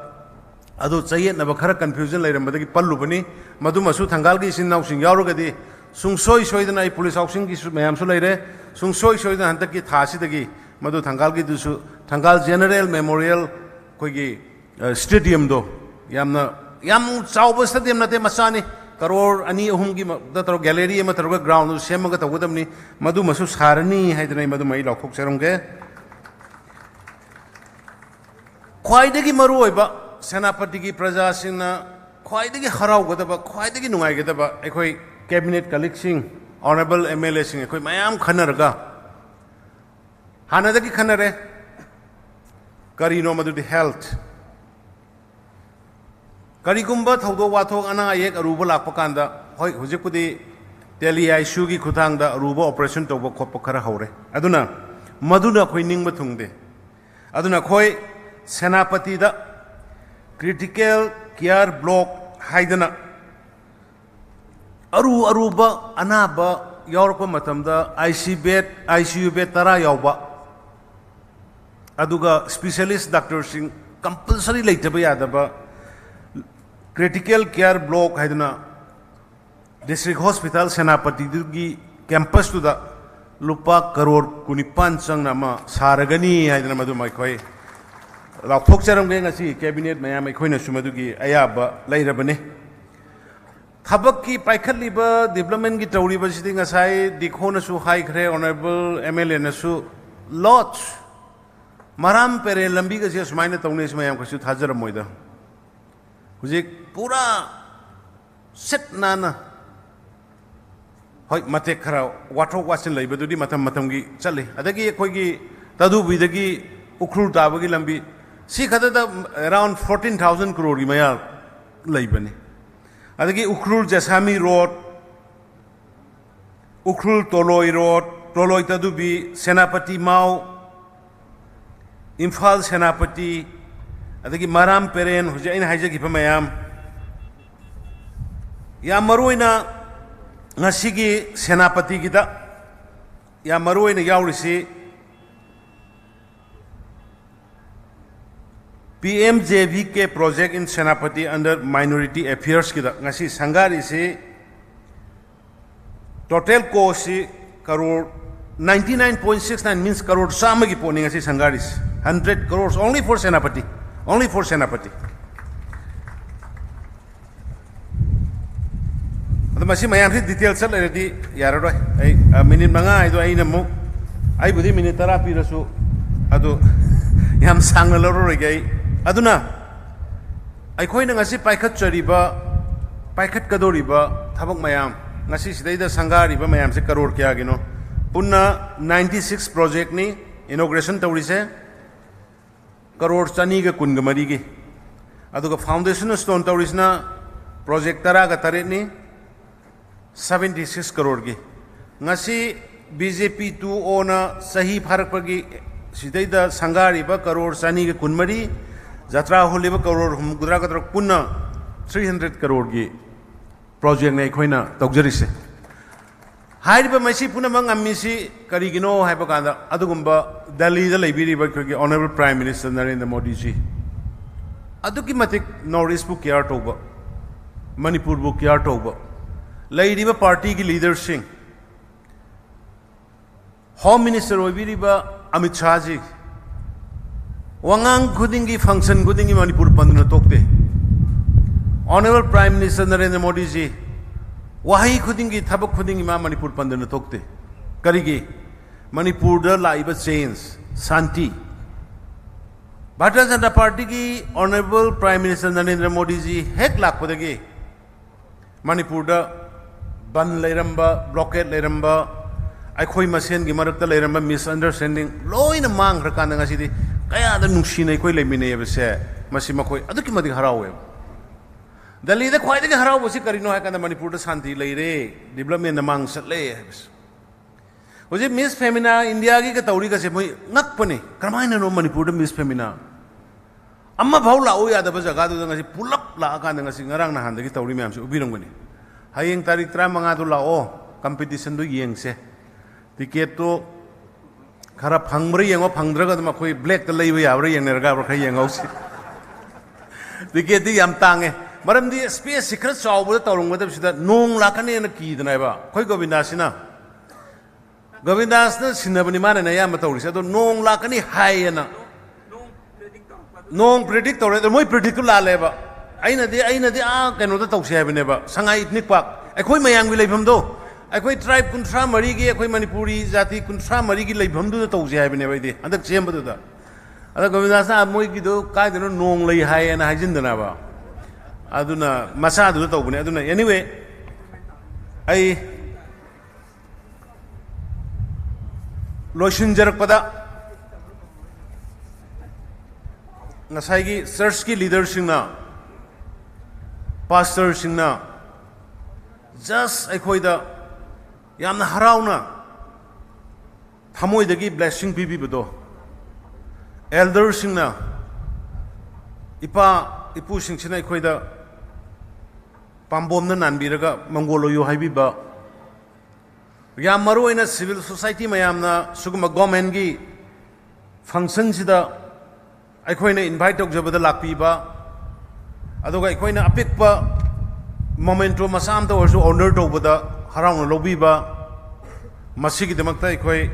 ꯑꯗꯨ ꯆꯌꯦꯠꯅꯕ ꯈꯔ, ꯀꯟꯐ꯭ꯌꯨꯖꯟ ꯂꯩꯔꯝꯕꯗꯒꯤ ꯄꯜꯂꯨꯕꯅꯤ꯫ ꯃꯗꯨꯃꯁꯨ ꯊꯪꯒꯥꯜꯒꯤ ꯏꯆꯤꯟ ꯏꯅꯥꯎꯁꯤꯡ ꯌꯥꯎꯔꯒꯗꯤ ꯁꯨꯡꯁꯣꯏ ꯁꯣꯏꯗꯅ, ꯑꯩ ꯄꯨꯂꯤꯁ ꯍꯥꯎꯁꯤꯡꯒꯤꯁꯨ ꯃꯌꯥꯝꯁꯨ ꯂꯩꯔꯦ, ꯁꯨꯡꯁꯣꯏ ꯁꯣꯏꯗꯅ ꯍꯟꯗꯛꯀꯤ ꯊꯥꯁꯤꯗꯒꯤ ꯃꯗꯨ ꯊꯪꯒꯥꯜꯒꯤꯗꯨꯁꯨ, ꯊꯪꯒꯥꯜ ꯖꯦꯅꯔꯦꯜ ꯃꯦꯃꯣꯔꯤꯌꯦꯜ ꯑꯩꯈꯣꯏꯒꯤ, ꯑ, ꯁ꯭ꯇꯦꯗꯤꯌꯝꯗꯣ, ꯌꯥꯝꯅ, ꯌꯥꯝ ꯆꯥꯎꯕ ꯁ꯭ꯇꯦꯗꯤꯌꯝ ꯅꯠꯇꯦ, ꯃꯆꯥꯅꯤ꯫ ꯀꯔꯣꯔ ꯑꯅꯤ ꯑꯍꯨꯝꯒꯤ ꯃ-, ꯗ ꯇꯧꯔꯒ ꯒꯦꯂꯦꯔꯤ ꯑꯃ ꯇꯧꯔꯒ ꯒ꯭ꯔꯥꯎꯟꯗꯨ ꯁꯦꯝꯃꯒ ꯇꯧꯒꯗꯕꯅꯤ꯫ ꯃꯗꯨꯃꯁꯨ ꯁꯥꯔꯅꯤ ꯍꯥꯏꯗꯅ ꯑꯩ ꯃꯗꯨꯃ ꯑꯩ ꯂꯥꯎꯊꯣꯛꯆꯔꯝꯒꯦ꯫ ꯈ꯭ꯋꯥꯏꯗꯒꯤ ꯃꯔꯨꯑꯣꯏꯕ, ꯁꯦꯅꯥꯄꯇꯤꯒꯤ ꯄ꯭ꯔꯖꯥꯁꯤꯡꯅ ꯈ꯭ꯋꯥꯏꯗꯒꯤ ꯍꯔꯥꯎꯒꯗꯕ, ꯈ꯭ꯋꯥꯏꯗꯒꯤ ꯅꯨꯡꯉꯥꯏꯒꯗꯕ, ꯑꯩꯈꯣꯏ ꯀꯦꯕꯤꯅꯦꯠ ꯀꯂꯤꯛꯁꯤꯡ, ꯑꯣꯅꯔꯦꯕꯜ ꯑꯦꯝ ꯑꯦꯜ ꯑꯦꯁꯤꯡ, ꯑꯩꯈꯣꯏ ꯃꯌꯥꯝ ꯈꯟꯅꯔꯒ, ꯍꯥꯟꯅꯗꯒꯤ ꯈꯟꯅꯔꯦ, ꯀꯔꯤꯅꯣ ꯃꯗꯨꯗꯤ ꯍꯦꯜꯊ꯫ ꯀꯔꯤꯒꯨꯝꯕ ꯊꯧꯗꯣꯛ ꯋꯥꯊꯣꯛ, ꯑꯅꯥ ꯑꯌꯦꯛ ꯑꯔꯨꯕ ꯂꯥꯛꯄ ꯀꯥꯟꯗ, ꯍꯣꯏ, ꯍꯧꯖꯤꯛꯄꯨꯗꯤ ꯇꯦꯂꯤ ꯑꯥꯏ ꯁꯤ ꯌꯨꯒꯤ ꯈꯨꯠꯊꯥꯡꯗ ꯑꯔꯨꯕ ꯑꯣꯄꯔꯦꯁꯟ ꯇꯧꯕ ꯈꯣꯠꯄ ꯈꯔ ꯍꯧꯔꯦ꯫ ꯑꯗꯨꯅ ꯃꯗꯨꯅ ꯑꯩꯈꯣꯏ ꯅꯤꯡꯕ ꯊꯨꯡꯗꯦ꯫ ꯑꯗꯨꯅ ꯑꯩꯈꯣꯏ ꯁꯦꯅꯥꯄꯇꯤꯗ ꯀ꯭ꯔꯤꯇꯤꯀꯦꯜ ꯀꯤꯌꯔ ꯕ꯭ꯂꯣꯛ ꯍꯥꯏꯗꯅ ꯑꯔꯨ ꯑꯔꯨꯕ ꯑꯅꯥꯕ ꯌꯥꯎꯔꯛꯄ ꯃꯇꯝꯗ I C bed, I C U bed ꯇꯔꯥ ꯌꯥꯎꯕ, ꯑꯗꯨꯒ specialist doctorꯁꯤꯡ compulsory ꯂꯩꯇꯕ ꯌꯥꯗꯕ critical care block ꯍꯥꯏꯗꯅ district hospital ꯁꯦꯅꯥꯄꯇꯤꯗꯨꯒꯤ campusꯇꯨꯗ ꯂꯨꯄꯥ ꯀꯔꯣꯔ ꯀꯨꯟꯅꯤꯄꯥꯟ ꯆꯪꯅ ꯑꯃ ꯁꯥꯔꯒꯅꯤ ꯍꯥꯏꯗꯅ ꯃꯗꯨꯃ ꯑꯩꯈꯣꯏ ꯂꯥꯎꯊꯣꯛꯆꯔꯝꯒꯦ꯫ ꯉꯁꯤ cabinet ꯃꯌꯥꯝ ꯑꯩꯈꯣꯏꯅꯁꯨ ꯃꯗꯨꯒꯤ ꯑꯌꯥꯕ ꯂꯩꯔꯕꯅꯤ꯫ ꯊꯕꯛꯀꯤ ꯄꯥꯏꯈꯠꯂꯤꯕ developmentꯀꯤ ꯇꯧꯔꯤꯕꯁꯤꯗꯤ ꯉꯁꯥꯏ ꯗꯤꯈꯣꯅꯁꯨ ꯍꯥꯏꯈ꯭ꯔꯦ, honourable MLAꯅꯁꯨ, ꯂꯣꯠꯁ ꯃꯔꯥꯝ ꯄꯦꯔꯦ ꯂꯝꯕꯤꯒꯁꯦ ꯑꯁꯨꯃꯥꯏꯅ ꯇꯧꯅꯤ ꯍꯥꯏꯁꯤ ꯃꯌꯥꯝ ꯀꯩꯁꯨ ꯊꯥꯖꯔꯝꯃꯣꯏꯗ꯫ ꯍꯧꯖꯤꯛ ꯄꯨꯔꯥ ꯁꯤꯠ ꯅꯥꯟꯅ, ꯍꯣꯏ, ꯃꯇꯦꯛ ꯈꯔ ꯋꯥꯊꯣꯛ ꯋꯥꯁꯤꯟ ꯂꯩꯕꯗꯨꯗꯤ ꯃꯇꯝ ꯃꯇꯝꯒꯤ ꯆꯠꯂꯤ꯫ ꯑꯗꯒꯤ ꯑꯩꯈꯣꯏꯒꯤ ꯇꯥꯗꯨꯕꯤꯗꯒꯤ ꯎꯈ꯭ꯔꯨꯜ ꯇꯥꯕꯒꯤ ꯂꯝꯕꯤ, ꯁꯤ ꯈꯛꯇꯗ around fourteen thousand crore ꯃꯌꯥ ꯂꯩꯕꯅꯤ꯫ ꯑꯗꯒꯤ ꯎꯈ꯭ꯔꯨꯜ ꯖꯁꯥꯃꯤ road, ꯎꯈ꯭ꯔꯨꯜ ꯇꯣꯂꯣꯏ road, ꯇꯣꯂꯣꯏ ꯇꯥꯗꯨꯕꯤ, ꯁꯦꯅꯥꯄꯇꯤ ꯃꯥꯎ, ꯏꯝꯐꯥꯜ ꯁꯦꯅꯥꯄꯇꯤ, ꯑꯗꯒꯤ ꯃꯔꯥꯝ ꯄꯦꯔꯦꯟ, ꯍꯧꯖꯤꯛ ꯑꯩꯅ ꯍꯥꯏꯖꯈꯤꯕ ꯃꯌꯥꯝ, ꯌꯥꯝ ꯃꯔꯨ ꯑꯣꯏꯅ ꯉꯁꯤꯒꯤ ꯁꯦꯅꯥꯄꯇꯤꯒꯤꯗ ꯌꯥꯝ ꯃꯔꯨ ꯑꯣꯏꯅ ꯌꯥꯎꯔꯤꯁꯤ, P M J V K project in Senapati under Minority Affairsꯀꯤꯗ ꯉꯁꯤ ꯁꯪꯒꯥꯔꯤꯁꯤ total costꯁꯤ crore ninety nine point six nine, means crore ꯆꯥꯝꯃꯒꯤ ꯄꯣꯠꯅꯤ ꯉꯁꯤ ꯁꯪꯒꯥꯔꯤꯁꯤ꯫ Hundred crores only for Senapati, only for Senapati꯫ ꯑꯗꯣ ꯃꯁꯤ ꯃꯌꯥꯝꯁꯤ detail ꯆꯠ ꯂꯩꯔꯗꯤ ꯌꯥꯔꯔꯣꯏ꯫ ꯑꯩ, ꯑ, ꯃꯤꯅꯤꯠ ꯃꯉꯥ ꯍꯥꯏꯗꯣ ꯑꯩꯅ ꯑꯃꯨꯛ, ꯑꯩꯕꯨꯗꯤ ꯃꯤꯅꯤꯠ ꯇꯔꯥ ꯄꯤꯔꯁꯨ ꯑꯗꯨ ꯌꯥꯝ ꯁꯥꯡꯅ ꯂꯧꯔꯔꯣꯏꯒꯦ ꯑꯩ꯫ ꯑꯗꯨꯅ ꯑꯩꯈꯣꯏꯅ ꯉꯁꯤ ꯄꯥꯏꯈꯠꯆꯔꯤꯕ, ꯄꯥꯏꯈꯠꯀꯗꯧꯔꯤꯕ ꯊꯕꯛ ꯃꯌꯥꯝ, ꯉꯁꯤ ꯁꯤꯗꯩꯗ ꯁꯪꯒꯥꯔꯤꯕ ꯃꯌꯥꯝꯁꯦ ꯀꯔꯣꯔ ꯀꯌꯥꯒꯤꯅꯣ? ꯄꯨꯟꯅ ninety six projectꯅꯤ inauguration ꯇꯧꯔꯤꯁꯦ, ꯀꯔꯣꯔ ꯆꯅꯤꯒ ꯀꯨꯟꯒ ꯃꯔꯤꯒꯤ꯫ ꯑꯗꯨꯒ foundation stone ꯇꯧꯔꯤꯁꯤꯅ project ꯇꯔꯥꯒ ꯇꯔꯦꯠꯅꯤ, seventy six crore ꯒꯤ꯫ ꯉꯁꯤ B J P two O ꯅ ꯆꯍꯤ ꯐꯥꯔꯛꯄꯒꯤ ꯁꯤꯗꯩꯗ ꯁꯪꯒꯥꯔꯤꯕ ꯀꯔꯣꯔ ꯆꯅꯤꯒ ꯀꯨꯟꯃꯔꯤ, ꯖꯇ꯭ꯔꯥ ꯍꯨꯜꯂꯤꯕ ꯀꯔꯣꯔ ꯍꯨꯝꯐꯨꯇꯔꯥꯒ ꯇꯔꯨꯛ, ꯄꯨꯟꯅ three hundred crore ꯒꯤ projectꯅꯤ ꯑꯩꯈꯣꯏꯅ ꯇꯧꯖꯔꯤꯁꯦ꯫ ꯍꯥꯏꯔꯤꯕ ꯃꯁꯤ ꯄꯨꯝꯅꯃꯛ ꯉꯝꯃꯤꯁꯤ ꯀꯔꯤꯒꯤꯅꯣ ꯍꯥꯏꯕ ꯀꯥꯟꯗ, ꯑꯗꯨꯒꯨꯝꯕ ꯗꯦꯜꯂꯤꯗ ꯂꯩꯕꯤꯔꯤꯕ ꯑꯩꯈꯣꯏꯒꯤ Honourable Prime Minister ꯅꯔꯦꯟꯗ꯭ꯔ ꯃꯣꯗꯤꯖꯤ ꯑꯗꯨꯛꯀꯤ ꯃꯇꯤꯛ North East ꯄꯨ care ꯇꯧꯕ, ꯃꯅꯤꯄꯨꯔꯕꯨ care ꯇꯧꯕ, ꯂꯩꯔꯤꯕ party ꯒꯤ leader ꯁꯤꯡ, Home Minister ꯑꯣꯏꯕꯤꯔꯤꯕ ꯑꯃꯤꯠ ꯁꯥꯍꯖꯤ, ꯋꯥꯉꯥꯡ ꯈꯨꯗꯤꯡꯒꯤ, function ꯈꯨꯗꯤꯡꯒꯤ Manipur ꯄꯟꯗꯨꯅ ꯇꯣꯛꯇꯦ꯫ Honourable Prime Minister Narendra ꯃꯣꯗꯤꯖꯤ ꯋꯥꯍꯩ ꯈꯨꯗꯤꯡꯒꯤ, ꯊꯕꯛ ꯈꯨꯗꯤꯡꯒꯤ ꯃꯥ ꯃꯅꯤꯄꯨꯔ ꯄꯟꯗꯨꯅ ꯇꯣꯛꯇꯦ꯫ ꯀꯔꯤꯒꯤ? ꯃꯅꯤꯄꯨꯔꯗ ꯂꯥꯛꯏꯕ change, ꯁꯥꯟꯇꯤ, ꯚꯥꯔꯇꯤꯌ ꯖꯅꯇꯥ ꯄꯥꯔꯇꯤꯒꯤ Honourable Prime Minister ꯅꯔꯦꯟꯗ꯭ꯔ ꯃꯣꯗꯤꯖꯤ ꯍꯦꯛ ꯂꯥꯛꯄꯗꯒꯤ ꯃꯅꯤꯄꯨꯔꯗ ꯕꯟ ꯂꯩꯔꯝꯕ, blockade ꯂꯩꯔꯝꯕ, ꯑꯩꯈꯣꯏ ꯃꯁꯦꯟꯒꯤ ꯃꯔꯛꯇ ꯂꯩꯔꯝꯕ misunderstanding ꯂꯣꯏꯅ ꯃꯥꯡꯈ꯭ꯔꯀꯥꯟꯗ ꯉꯁꯤꯗꯤ ꯀꯌꯥꯗ ꯅꯨꯡꯁꯤꯅ ꯑꯩꯈꯣꯏ ꯂꯩꯃꯤꯟꯅꯩ ꯍꯥꯏꯕꯁꯦ, ꯃꯁꯤ ꯃꯈꯣꯏ ꯑꯗꯨꯛꯀꯤ ꯃꯇꯤꯛ ꯍꯔꯥꯎꯋꯦꯕ꯫ ꯗꯦꯜꯂꯤꯗ ꯈ꯭ꯋꯥꯏꯗꯒꯤ ꯍꯔꯥꯎꯕꯁꯤ ꯀꯔꯤꯅꯣ ꯍꯥꯏ ꯀꯥꯟꯗ ꯃꯅꯤꯄꯨꯔꯗ ꯁꯥꯟꯇꯤ ꯂꯩꯔꯦ, development ꯅ ꯃꯥꯡ ꯆꯠꯂꯦ ꯍꯥꯏꯕꯁꯦ꯫ ꯍꯧꯖꯤꯛ Miss Femina India ꯒꯤꯒ ꯇꯧꯔꯤꯒꯁꯦ ꯃꯣꯏ ꯉꯛꯄꯅꯦ, ꯀꯔꯝꯍꯥꯏꯅꯅꯣ ꯃꯅꯤꯄꯨꯔꯗ Miss Femina ꯑꯃꯐꯥꯎ ꯂꯥꯛꯎ ꯌꯥꯗꯕ ꯖꯒꯥꯗꯨꯗ ꯉꯁꯤ ꯄꯨꯂꯞ ꯂꯥꯛꯑꯀꯥꯟꯗ ꯉꯁꯤ ꯉꯔꯥꯡ ꯅꯍꯥꯟꯗꯒꯤ ꯇꯧꯔꯤ ꯃꯌꯥꯝꯁꯦ ꯎꯕꯤꯔꯝꯒꯅꯤ꯫ ꯍꯌꯦꯡ ꯇꯥꯔꯤꯛ ꯇꯔꯥꯃꯉꯥꯗꯨ ꯂꯥꯛꯑꯣ, competition ꯗꯨ ꯌꯦꯡꯁꯦ꯫ Ticket ꯇꯨ ꯈꯔ ꯐꯪꯕ꯭ꯔꯥ ꯌꯦꯡꯉꯣ, ꯐꯪꯗ꯭ꯔꯒ ꯑꯗꯨꯝ ꯑꯩꯈꯣꯏ black ꯇ ꯂꯩꯕ ꯌꯥꯕ꯭ꯔꯥ ꯌꯦꯡꯅꯔꯒ ꯈꯔ ꯌꯦꯡꯍꯧꯁꯤ꯫ Ticket ꯇꯤ ꯌꯥꯝ ꯇꯥꯡꯉꯦ, ꯃꯔꯝꯗꯤ space ꯁꯤ ꯈꯔ ꯆꯥꯎꯕꯗ ꯇꯧꯔꯝꯒꯗꯕꯁꯤꯗ ꯅꯣꯡ ꯂꯥꯛꯀꯅꯦꯅ ꯀꯤꯗꯅ ꯍꯥꯏꯕ ꯑꯩꯈꯣꯏ ꯒꯣꯕꯤꯟꯗꯥꯁꯤꯅ꯫ ꯒꯣꯕꯤꯟꯗꯥꯁꯅ ꯁꯤꯟꯅꯕꯅꯤ ꯃꯥꯅꯅꯦ ꯑꯌꯥꯝꯕ ꯇꯧꯔꯤꯁꯦ꯫ ꯑꯗꯣ ꯅꯣꯡ ꯂꯥꯛꯀꯅꯤ ꯍꯥꯏꯌꯦꯅ, ꯅꯣꯡ predict ꯇꯧꯔꯦ꯫ ꯑꯗꯣ ꯃꯣꯏ predict ꯇꯨ ꯂꯥꯜꯂꯦꯕ꯫ ꯑꯩꯅꯗꯤ, ꯑꯩꯅꯗꯤ ꯑꯥ ꯀꯩꯅꯣꯗ ꯇꯧꯁꯦ ꯍꯥꯏꯕꯅꯦꯕ, ꯁꯉꯥꯏ ꯏꯊꯅꯤꯛ ꯄꯥꯔꯛ, ꯑꯩꯈꯣꯏ ꯃꯌꯥꯝꯒꯤ ꯂꯩꯐꯝꯗꯣ, ꯑꯩꯈꯣꯏ tribe ꯀꯨꯟꯊ꯭ꯔꯥ ꯃꯔꯤꯒꯤ, ꯑꯩꯈꯣꯏ ꯃꯅꯤꯄꯨꯔꯤ ꯖꯥꯇꯤ ꯀꯨꯟꯊ꯭ꯔꯥ ꯃꯔꯤꯒꯤ ꯂꯩꯐꯝꯗꯨꯗ ꯇꯧꯁꯦ ꯍꯥꯏꯕꯅꯦꯕ ꯑꯩꯗꯤ ꯍꯟꯗꯛ ꯁꯦꯝꯕꯗꯨꯗ꯫ ꯑꯗ ꯒꯣꯕꯤꯟꯗꯥꯁꯅ "ꯑꯥ, ꯃꯣꯏꯒꯤꯗꯣ ꯀꯥꯏꯗꯅꯣ ꯅꯣꯡ ꯂꯩ ꯍꯥꯏꯌꯦꯅ" ꯍꯥꯏꯖꯤꯟꯗꯅꯕ, ꯑꯗꯨꯅ ꯃꯆꯥꯗꯨꯗ ꯇꯧꯕꯅꯦ꯫ ꯑꯗꯨꯅ anyway, ꯑꯩ ꯂꯣꯏꯁꯤꯟꯖꯔꯛꯄꯗ, ꯉꯁꯥꯏꯒꯤ church ꯀꯤ leader ꯁꯤꯡꯅ, pastor ꯁꯤꯡꯅ just ꯑꯩꯈꯣꯏꯗ ꯌꯥꯝꯅ ꯍꯔꯥꯎꯅ ꯊꯃꯣꯏꯗꯒꯤ blessing ꯄꯤꯕꯤꯕꯗꯣ, elder ꯁꯤꯡꯅ, ꯏꯄꯥ ꯏꯄꯨꯁꯤꯡꯁꯤꯅ ꯑꯩꯈꯣꯏꯗ ꯄꯥꯝꯕꯣꯝꯅ ꯅꯥꯟꯕꯤꯔꯒ ꯃꯪꯒꯣꯜ ꯑꯣꯏꯌꯨ ꯍꯥꯏꯕꯤꯕ, ꯌꯥꯝ ꯃꯔꯨ ꯑꯣꯏꯅ civil society ꯃꯌꯥꯝꯅ ꯁꯤꯒꯨꯝꯕ government ꯀꯤ function ꯁꯤꯗ ꯑꯩꯈꯣꯏꯅ invite ꯇꯧꯖꯕꯗ ꯂꯥꯛꯄꯤꯕ, ꯑꯗꯨꯒ ꯑꯩꯈꯣꯏꯅ ꯑꯄꯤꯛꯄ memento ꯃꯆꯥ ꯑꯃꯇ ꯑꯣꯏꯔꯁꯨ honor ꯇꯧꯕꯗ ꯍꯔꯥꯎꯅ ꯂꯧꯕꯤꯕ, ꯃꯁꯤꯒꯤꯗꯃꯛꯇ ꯑꯩꯈꯣꯏ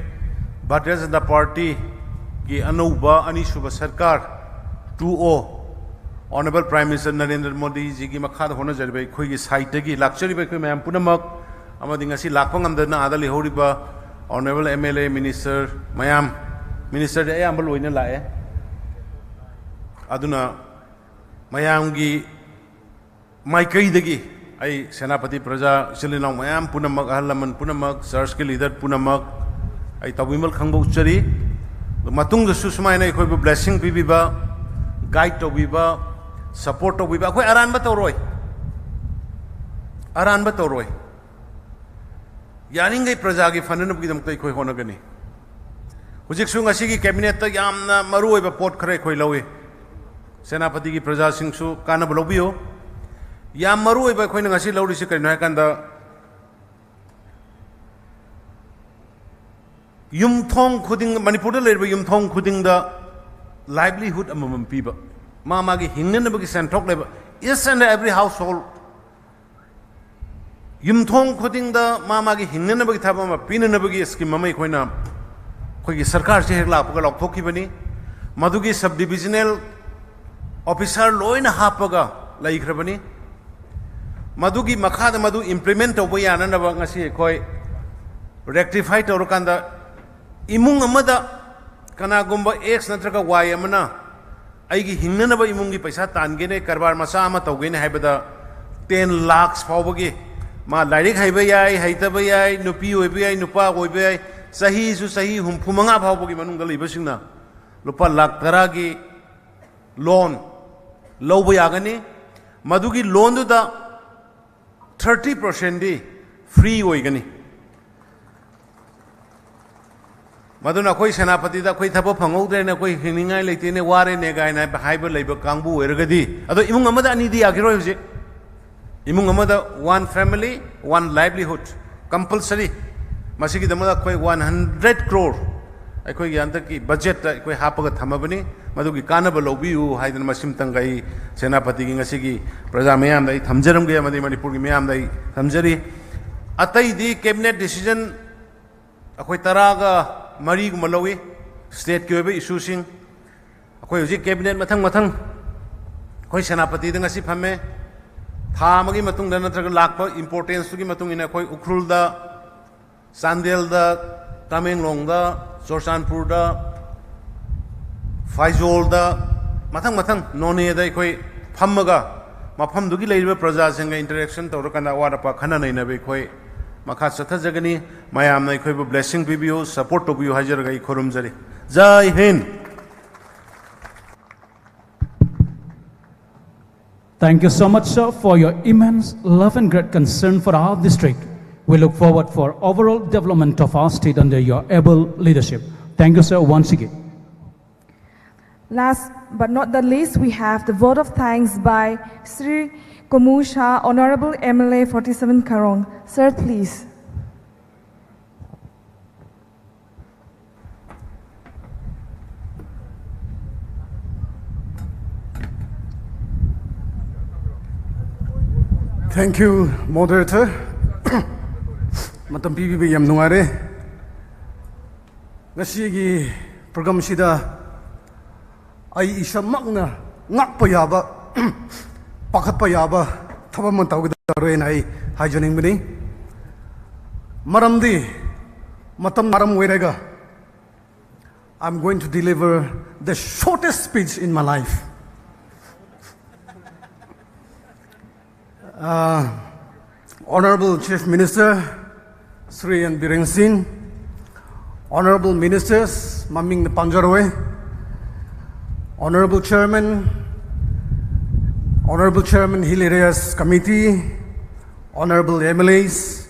ꯚꯥꯔꯇꯤꯌ ꯖꯅꯇꯥ ꯄꯥꯔꯇꯤꯒꯤ ꯑꯅꯧꯕ ꯑꯅꯤꯁꯨꯕ ꯁꯔꯀꯥꯔ, two O, Honourable Prime Minister Narendra ꯃꯣꯗꯤꯖꯤꯒꯤ ꯃꯈꯥꯗ ꯍꯣꯠꯅꯖꯔꯤꯕ ꯑꯩꯈꯣꯏꯒꯤ side ꯇꯒꯤ ꯂꯥꯛꯆꯔꯤꯕ ꯑꯩꯈꯣꯏ ꯃꯌꯥꯝ ꯄꯨꯝꯅꯃꯛ, ꯑꯃꯗꯤ ꯉꯁꯤ ꯂꯥꯛꯄ ꯉꯝꯗꯅ ꯑꯥꯗ ꯂꯩꯍꯧꯔꯤꯕ Honourable M L A, minister ꯃꯌꯥꯝ, minister ꯗꯤ ꯑꯌꯥꯝꯕ ꯂꯣꯏꯅ ꯂꯥꯛꯑꯦ꯫ ꯑꯗꯨꯅ ꯃꯌꯥꯝꯒꯤ ꯃꯥꯏꯀꯩꯗꯒꯤ ꯑꯩ ꯁꯦꯅꯥꯄꯇꯤ ꯄ꯭ꯔꯖꯥ, ꯏꯆꯤꯜ ꯏꯅꯥꯎ ꯃꯌꯥꯝ ꯄꯨꯝꯅꯃꯛ, ꯑꯍꯜ ꯂꯃꯟ ꯄꯨꯝꯅꯃꯛ, church ꯀꯤ leader ꯄꯨꯝꯅꯃꯛ, ꯑꯩ ꯇꯧꯕꯤꯃꯜ ꯈꯪꯕ ꯎꯠꯆꯔꯤ꯫ ꯃꯇꯨꯡꯗꯁꯨ ꯁꯨꯃꯥꯏꯅ ꯑꯩꯈꯣꯏꯕꯨ blessing ꯄꯤꯕꯤꯕ, guide ꯇꯧꯕꯤꯕ, support ꯇꯧꯕꯤꯕ, ꯑꯩꯈꯣꯏ ꯑꯔꯥꯟꯕ ꯇꯧꯔꯣꯏ, ꯑꯔꯥꯟꯕ ꯇꯧꯔꯣꯏ꯫ ꯌꯥꯔꯤꯈꯩ ꯄ꯭ꯔꯖꯥꯒꯤ ꯐꯅꯅꯕꯒꯤꯗꯃꯛꯇ ꯑꯩꯈꯣꯏ ꯍꯣꯠꯅꯒꯅꯤ꯫ ꯍꯧꯖꯤꯛꯁꯨ ꯉꯁꯤꯒꯤ cabinet ꯇ ꯌꯥꯝꯅ ꯃꯔꯨꯑꯣꯏꯕ ꯄꯣꯠ ꯈꯔ ꯑꯩꯈꯣꯏ ꯂꯧꯏ꯫ ꯁꯦꯅꯥꯄꯇꯤꯒꯤ ꯄ꯭ꯔꯖꯥꯁꯤꯡꯁꯨ ꯀꯥꯟꯅꯕ ꯂꯧꯕꯤꯌꯨ꯫ ꯌꯥꯝ ꯃꯔꯨꯑꯣꯏꯕ ꯑꯩꯈꯣꯏꯅ ꯉꯁꯤ ꯂꯧꯔꯤꯁꯤ ꯀꯔꯤꯅꯣ ꯍꯥꯏꯀꯥꯟꯗ, ꯌꯨꯝꯊꯣꯡ ꯈꯨꯗꯤꯡ, ꯃꯅꯤꯄꯨꯔꯗ ꯂꯩꯔꯤꯕ ꯌꯨꯝꯊꯣꯡ ꯈꯨꯗꯤꯡꯗ livelihood ꯑꯃꯃꯝ ꯄꯤꯕ, ꯃꯥ ꯃꯥꯒꯤ ꯍꯤꯡꯅꯅꯕꯒꯤ ꯁꯦꯟꯊꯣꯛ ꯂꯩꯕ, each and every household, ꯌꯨꯝꯊꯣꯡ ꯈꯨꯗꯤꯡꯗ ꯃꯥ ꯃꯥꯒꯤ ꯍꯤꯡꯅꯅꯕꯒꯤ ꯊꯕꯛ ꯑꯃ ꯄꯤꯅꯅꯕꯒꯤ scheme ꯑꯃ ꯑꯩꯈꯣꯏꯅ, ꯑꯩꯈꯣꯏꯒꯤ ꯁꯔꯀꯥꯔꯁꯦ ꯍꯦꯛ ꯂꯥꯛꯄꯒ ꯂꯥꯎꯊꯣꯛꯈꯤꯕꯅꯤ꯫ ꯃꯗꯨꯒꯤ sub divisional officer ꯂꯣꯏꯅ ꯍꯥꯞꯄꯒ ꯂꯩꯈ꯭ꯔꯕꯅꯤ꯫ ꯃꯗꯨꯒꯤ ꯃꯈꯥꯗ ꯃꯗꯨ implement ꯇꯧꯕ ꯌꯥꯅꯅꯕ ꯉꯁꯤ ꯑꯩꯈꯣꯏ rectify ꯇꯧꯔꯀꯥꯟꯗ, ꯏꯃꯨꯡ ꯑꯃꯗ ꯀꯅꯥꯒꯨꯝꯕ X ꯅꯠꯇ꯭ꯔꯒ Y ꯑꯃꯅ ꯑꯩꯒꯤ ꯍꯤꯡꯅꯅꯕ ꯏꯃꯨꯡꯒꯤ ꯄꯩꯁꯥ ꯇꯥꯟꯒꯦꯅꯦ, ꯀꯔꯕꯥꯔ ꯃꯆꯥ ꯑꯃ ꯇꯧꯒꯦꯅꯦ ꯍꯥꯏꯕꯗ, ten lakhs ꯐꯥꯎꯕꯒꯤ, ꯃꯥ ꯂꯥꯏꯔꯤꯛ ꯍꯩꯕ ꯌꯥꯏ, ꯍꯩꯇꯕ ꯌꯥꯏ, ꯅꯨꯄꯤ ꯑꯣꯏꯕ ꯌꯥꯏ, ꯅꯨꯄꯥ ꯑꯣꯏꯕ ꯌꯥꯏ, ꯆꯍꯤꯁꯨ ꯆꯍꯤ ꯍꯨꯝꯐꯨ ꯃꯉꯥ ꯐꯥꯎꯕꯒꯤ ꯃꯅꯨꯡꯗ ꯂꯩꯕꯁꯤꯡꯅ ꯂꯨꯄꯥ ꯂꯥꯈ ꯇꯔꯥꯒꯤ loan ꯂꯧꯕ ꯌꯥꯒꯅꯤ꯫ ꯃꯗꯨꯒꯤ loan ꯗꯨꯗ thirty percent ꯗꯤ free ꯑꯣꯏꯒꯅꯤ꯫ ꯃꯗꯨꯅ ꯑꯩꯈꯣꯏ ꯁꯦꯅꯥꯄꯇꯤꯗ ꯑꯩꯈꯣꯏ ꯊꯕꯛ ꯐꯪꯍꯧꯗ꯭ꯔꯦꯅꯦ, ꯑꯩꯈꯣꯏ ꯍꯤꯡꯅꯤꯡꯉꯥꯏ ꯂꯩꯇꯦꯅꯦ, ꯋꯥꯔꯦꯅꯦ ꯀꯥꯏꯅ ꯍꯥꯏꯕ ꯂꯩꯕ ꯀꯥꯡꯕꯨ ꯑꯣꯏꯔꯒꯗꯤ, ꯑꯗꯣ ꯏꯃꯨꯡ ꯑꯃꯗ ꯑꯅꯤꯗꯤ ꯌꯥꯈꯤꯔꯣꯏ ꯍꯧꯖꯤꯛ꯫ ꯏꯃꯨꯡ ꯑꯃꯗ one family, one livelihood compulsory꯫ ꯃꯁꯤꯒꯤꯗꯃꯛ ꯑꯩꯈꯣꯏ ꯋꯥꯟ ꯍꯟꯗ꯭ꯔꯦꯠ ꯀ꯭ꯔꯣꯔ ꯑꯩꯈꯣꯏꯒꯤ ꯍꯟꯗꯛꯀꯤ ꯕꯖꯦꯠꯇ ꯑꯩꯈꯣꯏ ꯍꯥꯞꯄꯒ ꯊꯝꯃꯕꯅꯤ꯫ ꯃꯗꯨꯒꯤ ꯀꯥꯟꯅꯕ ꯂꯧꯕꯤꯌꯨ ꯍꯥꯏꯗꯅ ꯃꯁꯤꯃꯇꯪꯒ ꯑꯩ ꯁꯦꯅꯥꯄꯇꯤꯒꯤ ꯉꯁꯤꯒꯤ ꯄ꯭ꯔꯖꯥ ꯃꯤꯌꯥꯝꯗ ꯑꯩ ꯊꯝꯖꯔꯝꯒꯦ, ꯑꯃꯗꯤ ꯃꯅꯤꯄꯨꯔꯒꯤ ꯃꯤꯌꯥꯝꯗ ꯑꯩ ꯊꯝꯖꯔꯤ꯫ ꯑꯇꯩꯗꯤ ꯀꯦꯕꯤꯅꯦꯠ ꯗꯤꯁꯤꯖꯟ ꯑꯩꯈꯣꯏ ꯇꯔꯥꯒ ꯃꯔꯤꯒꯨꯝꯕ ꯂꯧꯏ꯫ ꯁ꯭ꯇꯦꯠꯀꯤ ꯑꯣꯏꯕ ꯏꯁꯨꯁꯤꯡ, ꯑꯩꯈꯣꯏ ꯍꯧꯖꯤꯛ ꯀꯦꯕꯤꯅꯦꯠ ꯃꯊꯪ ꯃꯊꯪ ꯑꯩꯈꯣꯏ ꯁꯦꯅꯥꯄꯇꯤꯗ ꯉꯁꯤ ꯐꯝꯃꯦ꯫ ꯊꯥ ꯑꯃꯒꯤ ꯃꯇꯨꯡꯗ ꯅꯠꯇ꯭ꯔꯒ ꯂꯥꯛꯄ ꯏꯝꯄꯣꯔꯇꯦꯟꯁꯇꯨꯒꯤ ꯃꯇꯨꯡ ꯏꯟꯅ ꯑꯩꯈꯣꯏ ꯎꯈ꯭ꯔꯨꯜꯗ, ꯆꯥꯟꯗꯦꯜꯗ, ꯇꯃꯦꯡꯂꯣꯡꯗ, ꯆꯨꯔꯆꯥꯟꯄꯨꯔꯗ, ꯐꯥꯏꯖꯣꯜꯗ, ꯃꯊꯪ ꯃꯊꯪ ꯅꯣꯅꯦꯗ ꯑꯩꯈꯣꯏ ꯐꯝꯃꯒ ꯃꯐꯝꯗꯨꯒꯤ ꯂꯩꯔꯤꯕ ꯄ꯭ꯔꯖꯥꯁꯤꯡꯒ ꯏꯟꯇꯔꯦꯛꯁꯟ ꯇꯧꯔꯀꯥꯟꯗ ꯑꯋꯥꯠ ꯑꯄꯥ ꯈꯟꯅ ꯅꯩꯅꯕ ꯑꯩꯈꯣꯏ ꯃꯈꯥ ꯆꯠꯊꯖꯒꯅꯤ꯫ ꯃꯌꯥꯝꯅ ꯑꯩꯈꯣꯏꯕꯨ ꯕ꯭ꯂꯦꯁꯤꯡ ꯄꯤꯕꯤꯌꯨ, ꯁꯄꯣꯔꯠ ꯇꯧꯕꯤꯌꯨ ꯍꯥꯏꯖꯔꯒ ꯑꯩ ꯈꯨꯔꯨꯝꯖꯔꯤ꯫ ꯖꯥꯏ Hind. Thank you so much, sir, for your immense love and great concern for our district. We look forward for overall development of our state under your able leadership. Thank you, sir, once again. Last but not the least, we have the vote of thanks by Sri Komu Shah, Honorable M L A forty-seven Karong. Sir, please. Thank you, moderator. ꯃꯇꯝ ꯄꯤꯕꯤꯕ ꯌꯥꯝ ꯅꯨꯡꯉꯥꯏꯔꯦ꯫ ꯉꯁꯤꯒꯤ ꯄ꯭ꯔꯣꯒ꯭ꯔꯥꯝꯁꯤꯗ ꯑꯩ ꯏꯁꯥꯃꯛꯅ ꯉꯛꯄ ꯌꯥꯕ, ꯄꯥꯈꯠꯄ ꯌꯥꯕ ꯊꯕꯛ ꯑꯃ ꯇꯧꯒꯗꯧꯔꯦꯅ ꯑꯩ ꯍꯥꯏꯖꯅꯤꯡꯕꯅꯤ꯫ ꯃꯔꯝꯗꯤ ꯃꯇꯝ ꯃꯔꯝ ꯑꯣꯏꯔꯒ I'm going to deliver the shortest speech in my life. Uh, Honorable Chief Minister, Shri N Biren Singh, Honorable Ministers, ꯃꯃꯤꯡ ꯄꯟꯖꯔꯣꯏ, Honorable Chairman, Honorable Chairman Hill Areas Committee, Honorable M L As,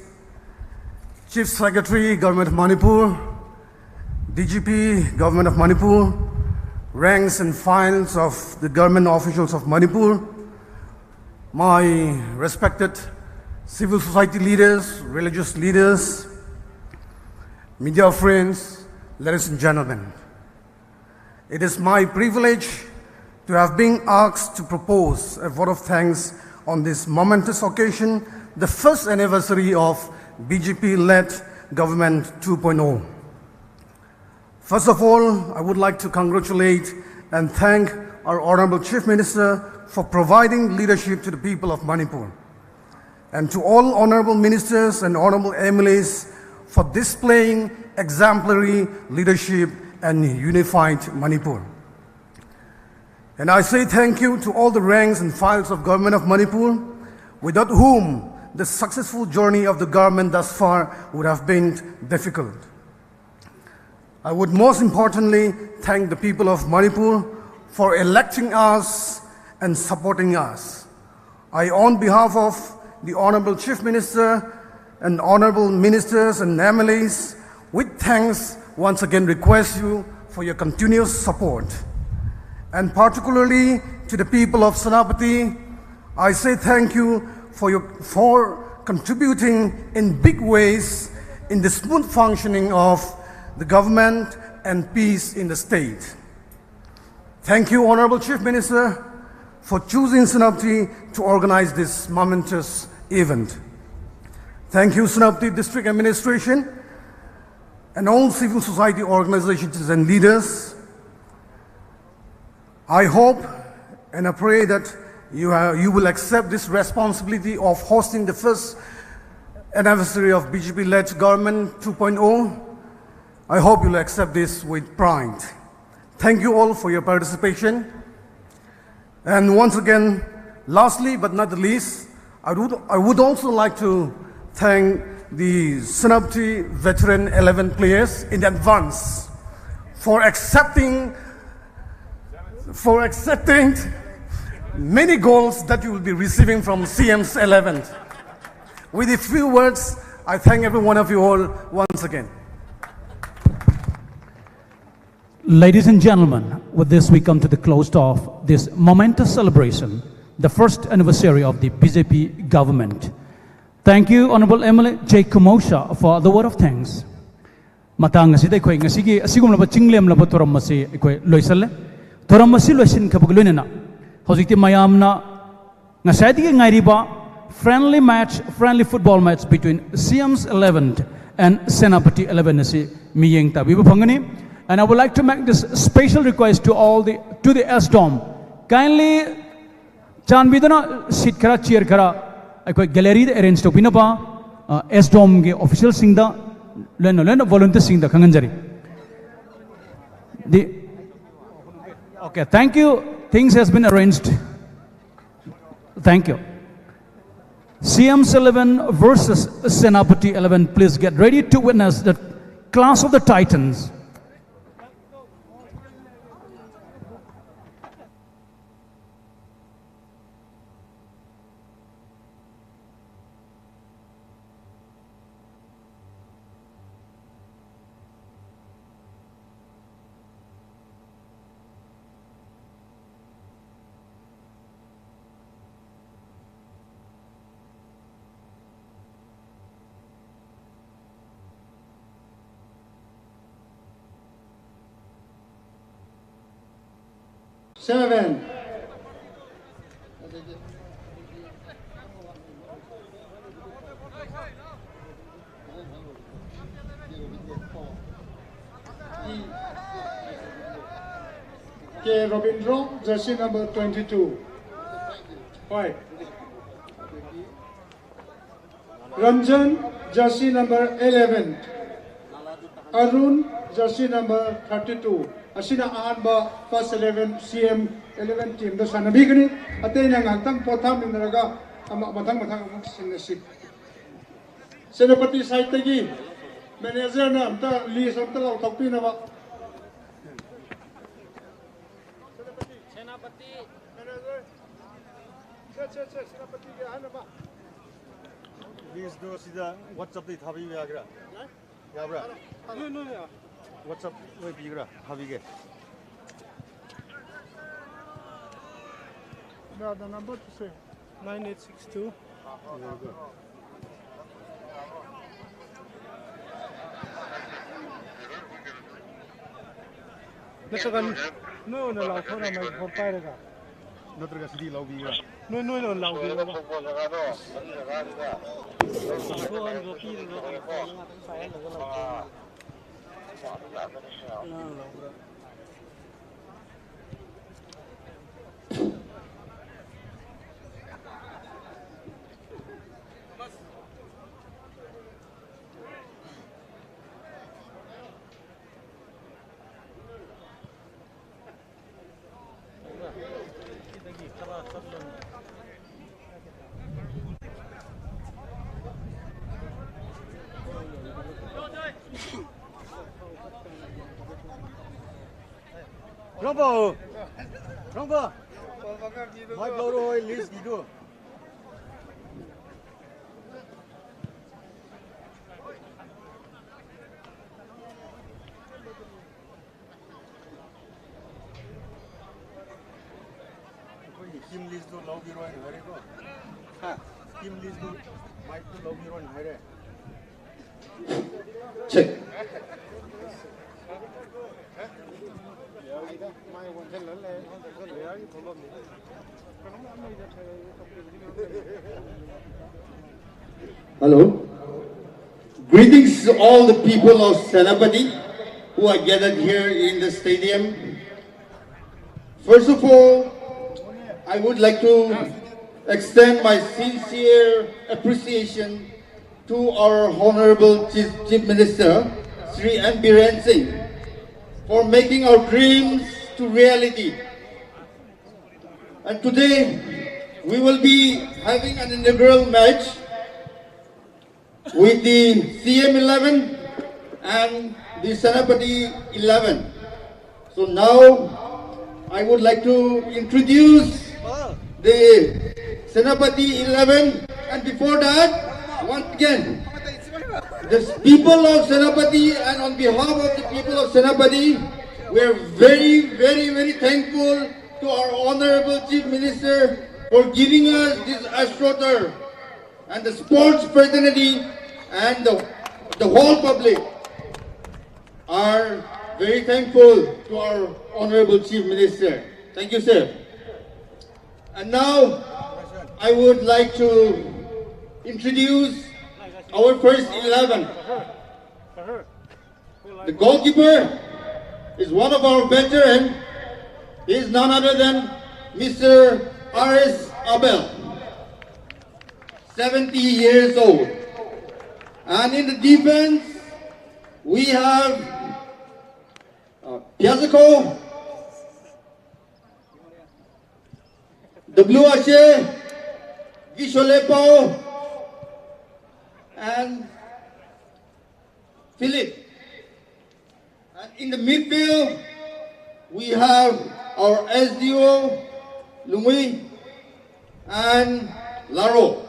Chief Secretary, Government of Manipur, D G P, Government of Manipur, ranks and files of the government officials of Manipur, my respected civil society leaders, religious leaders, Media friends, ladies and gentlemen, it is my privilege to have been asked to propose a vote of thanks on this momentous occasion, the first anniversary of B J P-led Government two point oh. First of all, I would like to congratulate and thank our Honorable Chief Minister for providing leadership to the people of Manipur, and to all Honorable Ministers and Honorable M L As for displaying exemplary leadership and unified Manipur. And I say thank you to all the ranks and files of Government of Manipur, without whom the successful journey of the government thus far would have been difficult. I would most importantly thank the people of Manipur for electing us and supporting us. I, on behalf of the Honorable Chief Minister and Honorable Ministers and M L As, with thanks, once again request you for your continuous support. And particularly to the people of Senapati, I say thank you for your, for contributing in big ways in the smooth functioning of the government and peace in the state. Thank you, Honorable Chief Minister, for choosing Senapati to organize this momentous event. Thank you, Senapati District Administration and all civil society organizations and leaders. I hope and I pray that you, are, you will accept this responsibility of hosting the first anniversary of B J P-led Government two point oh. I hope you'll accept this with pride. Thank you all for your participation. And once again, lastly but not the least, I would, I would also like to thank the Senapati veteran eleven players in advance for accepting, for accepting many goals that you will be receiving from C M's eleven. With a few words, I thank every one of you all once again. Ladies and gentlemen, with this we come to the close of this momentous celebration, the first anniversary of the B J P government. Thank you, Honorable M L A J Kumosha, for the word of thanks. ꯃꯇꯥꯡ ꯑꯁꯤꯗ ꯑꯩꯈꯣꯏ ꯉꯁꯤꯒꯤ ꯑꯁꯤꯒꯨꯝꯂꯕ ꯆꯤꯡꯂꯦꯝꯂꯕ ꯊꯧꯔꯝ ꯑꯁꯤ ꯑꯩꯈꯣꯏ ꯂꯣꯏꯁꯜꯂꯦ꯫ ꯊꯧꯔꯝ ꯑꯁꯤ ꯂꯣꯏꯁꯤꯟꯈꯤꯕꯒ ꯂꯣꯏꯅꯅ ꯍꯧꯖꯤꯛꯇꯤ ꯃꯌꯥꯝꯅ ꯉꯁꯥꯏꯗꯒꯤ ꯉꯥꯏꯔꯤꯕ friendly match, friendly football match between C M's eleven and Senapati eleven ꯑꯁꯤ ꯃꯤꯠꯌꯦꯡ ꯇꯥꯕꯤꯕ ꯐꯪꯒꯅꯤ꯫ And I would like to make this special request to all the, to the S DOM. Kindly ꯆꯥꯟꯕꯤꯗꯨꯅ seat ꯈꯔ, chair ꯈꯔ ꯑꯩꯈꯣꯏ galleryꯗ arrange ꯇꯧꯕꯤꯅꯕ, ꯑ, S DOMꯒꯤ officialꯁꯤꯡꯗ, ꯂꯣꯏꯅ ꯂꯣꯏꯅ volunteerꯁꯤꯡꯗ ꯈꯪꯍꯟꯖꯔꯤ꯫ The, okay, thank you. Things has been arranged. Thank you. C M's eleven versus Senapati eleven. Please get ready to witness the clash of the titans. Seven. K Robindro, jersey number twenty-two. Five. Ranjan, jersey number eleven. Arun, jersey number thirty-two. ꯑꯁꯤꯅ ꯑꯍꯥꯟꯕ first eleven C M eleven teamꯗ ꯁꯥꯟꯅꯕꯤꯒꯅꯤ꯫ ꯑꯇꯩꯅ ꯉꯥꯏꯍꯥꯛꯇꯪ ꯄꯣꯊꯥꯃꯤꯟꯅꯔꯒ ꯑꯃ ꯃꯊꯪ ꯃꯊꯪ ꯑꯃꯨꯛ ꯁꯤꯟꯅꯁꯤ꯫ ꯁꯦꯅꯥꯄꯇꯤ sideꯇꯒꯤ managerꯅ ꯑꯝꯇ list ꯑꯝꯇ ꯂꯥꯎꯊꯣꯛꯄꯤꯅꯕ꯫ ꯁꯦꯅꯥꯄꯇꯤ꯫ Manager꯫ ꯁꯦ, ꯁꯦ, ꯁꯦ, ꯁꯦꯅꯥꯄꯇꯤꯒꯤ ꯑꯍꯟ ꯑꯃ꯫ Listꯗꯣ ꯁꯤꯗ WhatsAppꯇꯒꯤ ꯊꯥꯕꯤꯕ ꯌꯥꯒꯦꯔꯥ? ꯌꯥꯕ꯭ꯔꯥ? ꯅꯣꯏ, ꯅꯣꯏ, ꯌꯥ꯫ WhatsApp ꯅꯣꯏ ꯄꯤꯒꯦꯔꯥ? ꯊꯥꯕꯤꯒꯦ꯫ The, the number to say. Nine eight six two. ꯅꯠꯇ꯭ꯔꯒ ꯅꯣꯏ ꯑꯣꯏꯅ ꯂꯥꯎꯊꯣꯛꯑꯣꯔꯥ, ꯃꯥꯏꯛ ꯐꯣꯟ ꯄꯥꯏꯔꯒ? ꯅꯠꯇ꯭ꯔꯒ ꯁꯤꯗꯤ ꯂꯧꯕꯤꯒꯦꯔꯥ? ꯅꯣꯏ, ꯅꯣꯏꯅ ꯑꯣꯏꯅ ꯂꯥꯎꯕꯤꯔꯣꯕ꯫ ꯔꯣꯡꯕꯣ! ꯔꯣꯡꯕꯣ! ꯃꯥꯏꯛ ꯂꯧꯔꯣ, ꯍꯣꯏ, ꯂꯤꯁꯀꯤꯗꯨ꯫ ꯑꯩꯈꯣꯏꯒꯤ ꯇꯤꯝ ꯂꯤꯁꯇꯨ ꯂꯧꯕꯤꯔꯣ ꯍꯥꯏꯅ ꯍꯥꯏꯔꯦꯀꯣ꯫ ꯍꯥ? ꯇꯤꯝ ꯂꯤꯁꯇꯨ, ꯃꯥꯏꯛꯇꯨ ꯂꯧꯕꯤꯔꯣ ꯍꯥꯏꯅ ꯍꯥꯏꯔꯦ꯫ Check. Hello. Greetings to all the people of Senapati who are gathered here in the stadium. First of all, I would like to extend my sincere appreciation to our Honorable Chief, Chief Minister, Shri N Biren Singh, for making our dreams to reality. And today, we will be having an inaugural match with the C M eleven and the Senapati eleven. So now I would like to introduce the Senapati eleven, and before that, once again, the people of Senapati, and on behalf of the people of Senapati, we are very, very, very thankful to our Honorable Chief Minister for giving us this AstroTurf, and the sports fraternity and the, the whole public are Very thankful to our Honorable Chief Minister. Thank you, sir. And now, I would like to introduce our first eleven. The goalkeeper is one of our veteran. He is none other than Mister Aris Abel, seventy years old. And in the defense, we have uh, Piazako, W H A, Gisholepao, and Philip. And in the midfield, we have our S D O, Lungui, and Laro.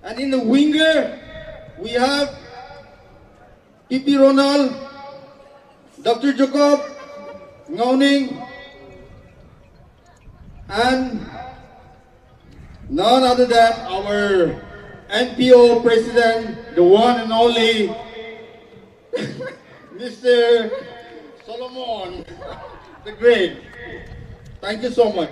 And in the winger, we have P P Ronald, Doctor Jacob, Ngauning, and none other than our N P O president, the one and only Mister Solomon, the great. Thank you so much.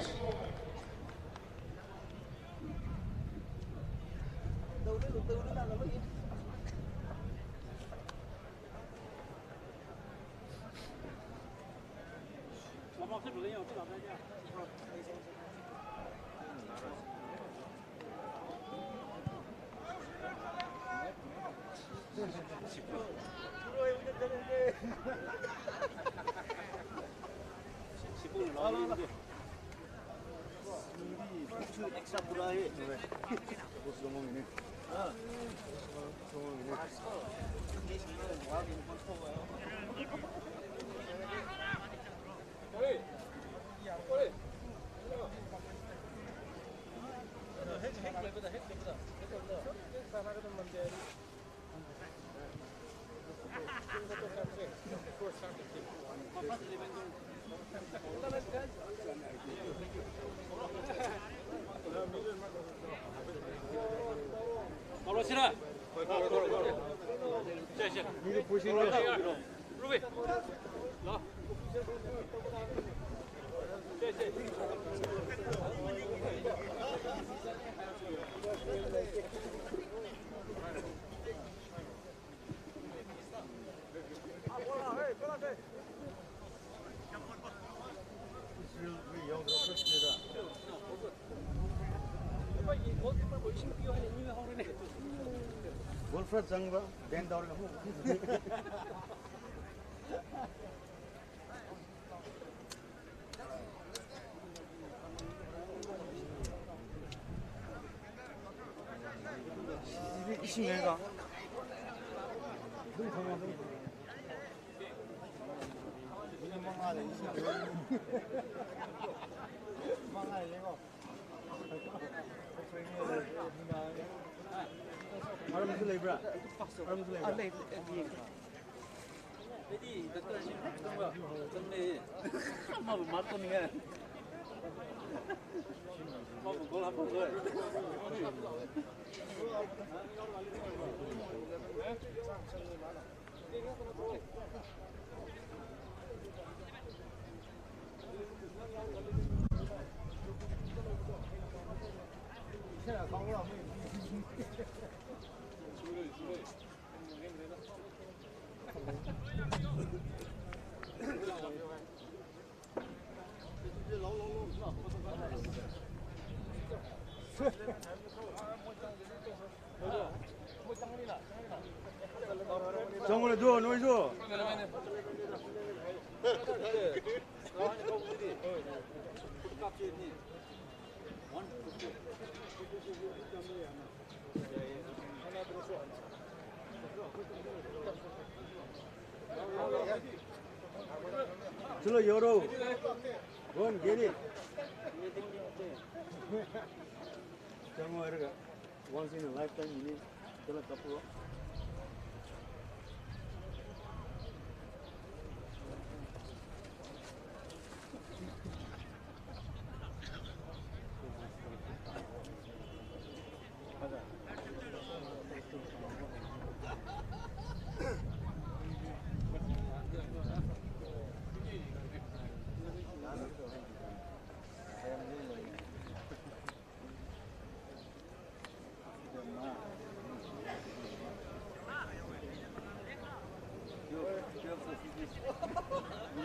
Goal ꯈꯔ ꯆꯪꯕ, ꯕꯦꯟ ꯇꯧꯔꯒ ꯑꯃꯨꯛ꯫ ꯏꯁꯤꯡ ꯂꯩꯔꯒ꯫ ꯃꯔꯝꯁꯨ ꯂꯩꯕ꯭ꯔꯥ? ꯃꯔꯝꯁꯨ ꯂꯩꯕ꯭ꯔꯥ? ꯑꯥ, ꯂꯩ, ꯂꯩ, ꯌꯦꯡꯒꯦ꯫ ꯑꯩꯗꯤ ꯗꯥꯛꯇꯔ ꯑꯅꯤ ꯆꯪꯕ ꯆꯪꯂꯦ꯫ ꯃꯥꯕꯨ ꯃꯥꯔꯛ ꯇꯧꯅꯤꯡꯉꯥꯏ꯫ ꯃꯥꯕꯨ ꯒꯣꯜ ꯍꯥꯞꯄ ꯂꯣꯏ꯫ ꯆꯪꯉꯨꯅꯦ ꯑꯗꯨ ꯅꯣꯏꯁꯨ꯫ ꯆꯠꯂꯣ, ꯌꯧꯔꯣ꯫ Go and get it. ꯆꯪꯉꯣ ꯍꯥꯏꯔꯒ꯫ Once in a lifetime Guinea. ꯆꯠꯂ ꯀꯞꯄꯨꯔꯣ꯫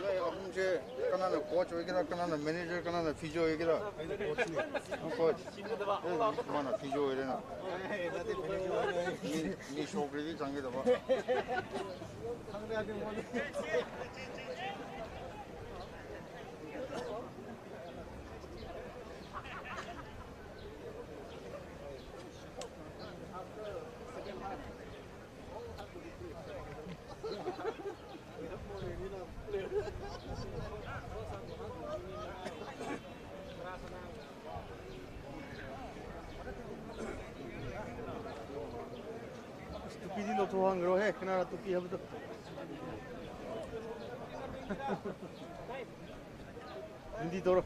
ꯅꯣꯏ ꯑꯍꯨꯝꯁꯦ ꯀꯅꯥꯅ ꯀꯣꯆ ꯑꯣꯏꯒꯦꯔꯥ, ꯀꯅꯥꯅ ꯃꯦꯅꯦꯖꯔ, ꯀꯅꯥꯅ ꯐꯤꯖꯤꯑꯣ ꯑꯣꯏꯒꯦꯔꯥ? ꯀꯣꯆ꯫ ꯑꯦ, ꯃꯥꯅ ꯐꯤꯖꯤꯑꯣ ꯑꯣꯏꯔꯦꯅ꯫ ꯃꯤ, ꯃꯤ ꯁꯣꯛꯈ꯭ꯔꯗꯤ ꯆꯪꯒꯗꯕ꯫ ꯑꯁ, ꯇꯨꯄꯤꯗꯤ ꯂꯧꯊꯣꯛꯍꯟꯈ꯭ꯔꯣꯍꯦ, ꯀꯅꯥꯔ ꯇꯨꯄꯤ ꯍꯥꯏꯕꯗꯣ? ꯍꯤꯟꯗꯤ ꯇꯧꯔꯣ꯫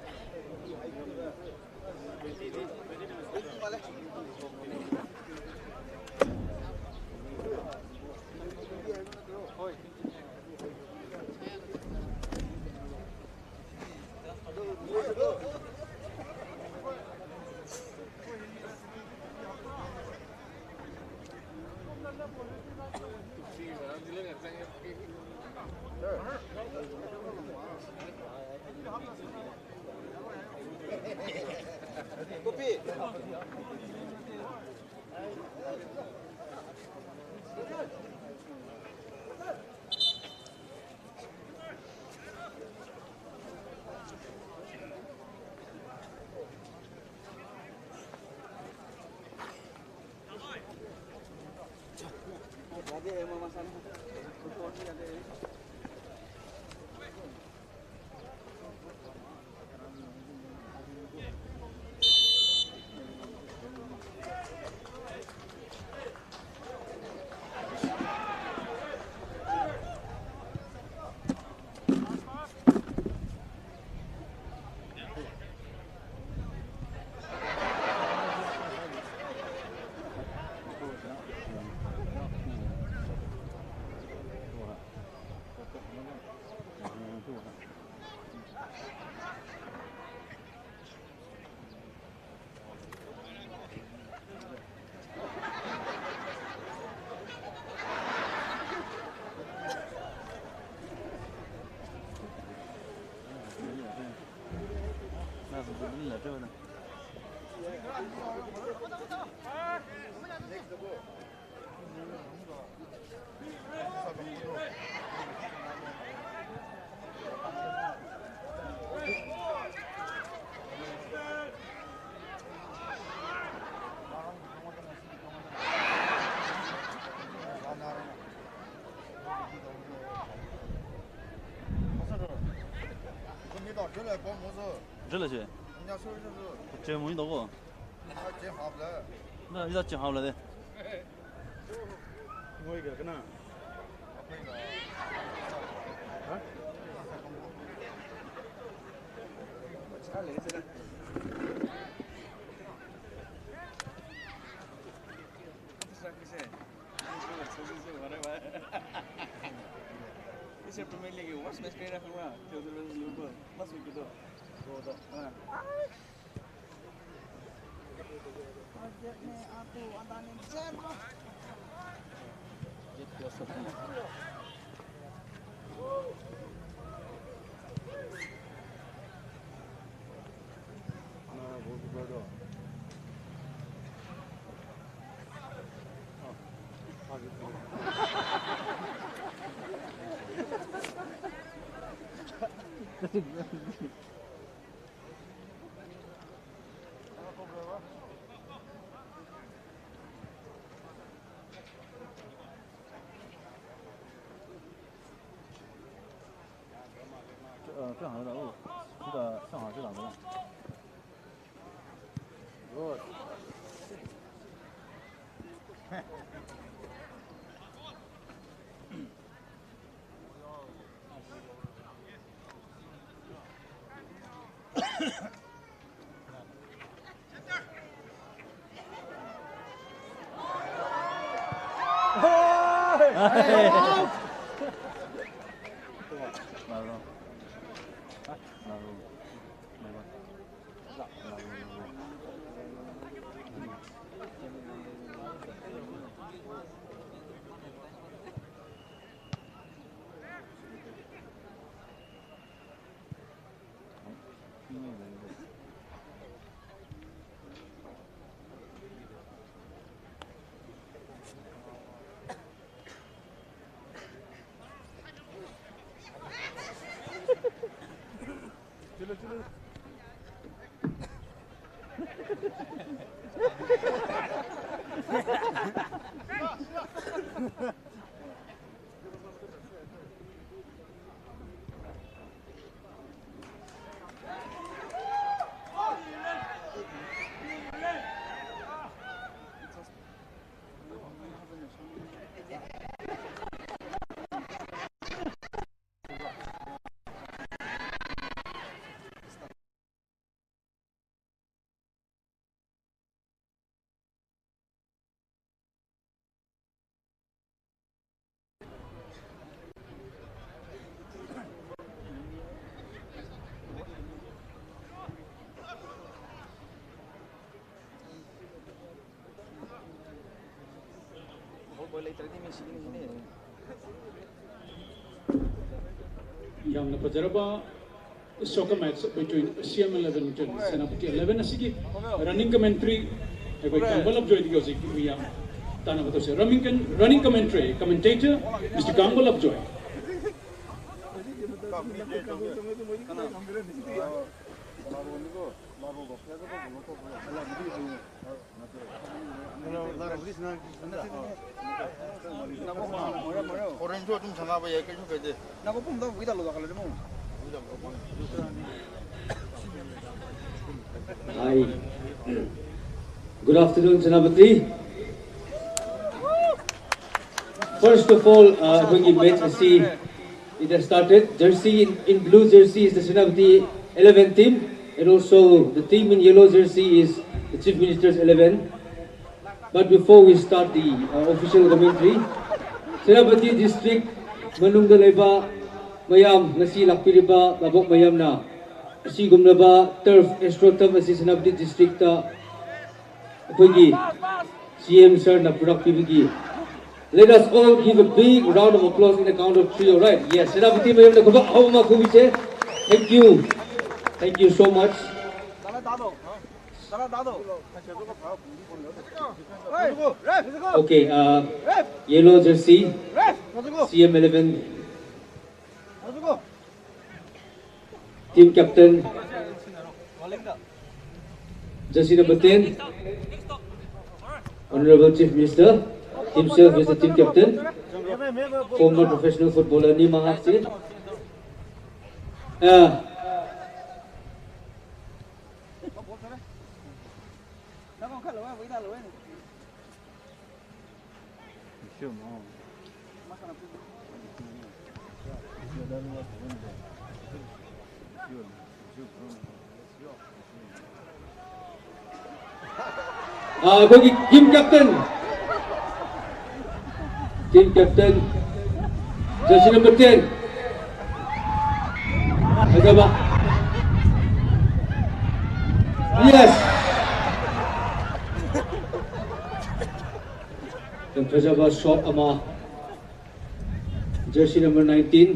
ꯆꯠꯂꯁꯦ꯫ ꯆꯦ ꯃꯣꯏ ꯇꯧꯕꯣ꯫ ꯅ ꯏꯖꯥ ꯆꯦ ꯍꯥꯞꯂꯗꯦ꯫ ꯃꯣꯏꯒ ꯀꯅꯥ? ꯍꯥ? Ese primer leg, worst match que era jugar, que otro vez Liverpool, más me quitó. ꯌꯥꯝꯅ ꯐꯖꯔꯕ soccer match between C M eleven and Senapati eleven ꯑꯁꯤꯒꯤ running commentary ꯑꯩꯈꯣꯏ ꯀꯥꯡꯕ ꯂꯞꯖꯣꯏꯗꯒꯤ ꯍꯧꯖꯤꯛ ꯃꯤ ꯌꯥꯝ ꯇꯥꯟꯅꯕ ꯇꯧꯁꯦ꯫ Running, running commentary, commentator Mister ꯀꯥꯡꯕ ꯂꯞꯖꯣꯏ꯫ ꯍꯣꯔꯦꯟꯁꯨ ꯑꯗꯨꯝ ꯁꯥꯟꯅꯕ ꯌꯥꯏ, ꯀꯩꯁꯨ ꯀꯥꯏꯗꯦ꯫ Hi. Good afternoon, Senapati. First of all, uh, ꯑꯩꯈꯣꯏꯒꯤ match ꯑꯁꯤ it has started. Jersey in, in blue jersey is the Senapati eleven team, and also the team in yellow jersey is the Chief Minister's eleven. But before we start the uh, official commentary, Senapati District ꯃꯅꯨꯡꯗ ꯂꯩꯕ ꯃꯌꯥꯝ, ꯉꯁꯤ ꯂꯥꯛꯄꯤꯔꯤꯕ ꯚꯥꯕꯣꯛ ꯃꯌꯥꯝꯅ ꯑꯁꯤꯒꯨꯝꯂꯕ turf AstroTurf ꯑꯁꯤ Senapati Districtꯇ ꯑꯩꯈꯣꯏꯒꯤ C M sirꯅ ꯄꯨꯔꯛꯄꯤꯕꯒꯤ, let us all give a big round of applause in the count of three, alright? Yes, Senapati ꯃꯌꯥꯝꯅ ꯈꯨꯕꯥꯛ ꯑꯍꯧꯕ ꯑꯃ ꯈꯨꯕꯤꯁꯦ꯫ Thank you. Thank you so much. Okay, uh, yellow jersey, C M eleven, team captain, jersey number ten, Honorable Chief Minister himself is the team captain, former professional footballer ni ꯃꯍꯥꯛꯁꯤ꯫ Uh, ꯑꯩꯈꯣꯏꯒꯤ team captain, team captain, jersey number ten, ꯐꯖꯕ꯫ Yes. ꯐꯖꯕ ꯁꯣꯠ ꯑꯃ, jersey number nineteen.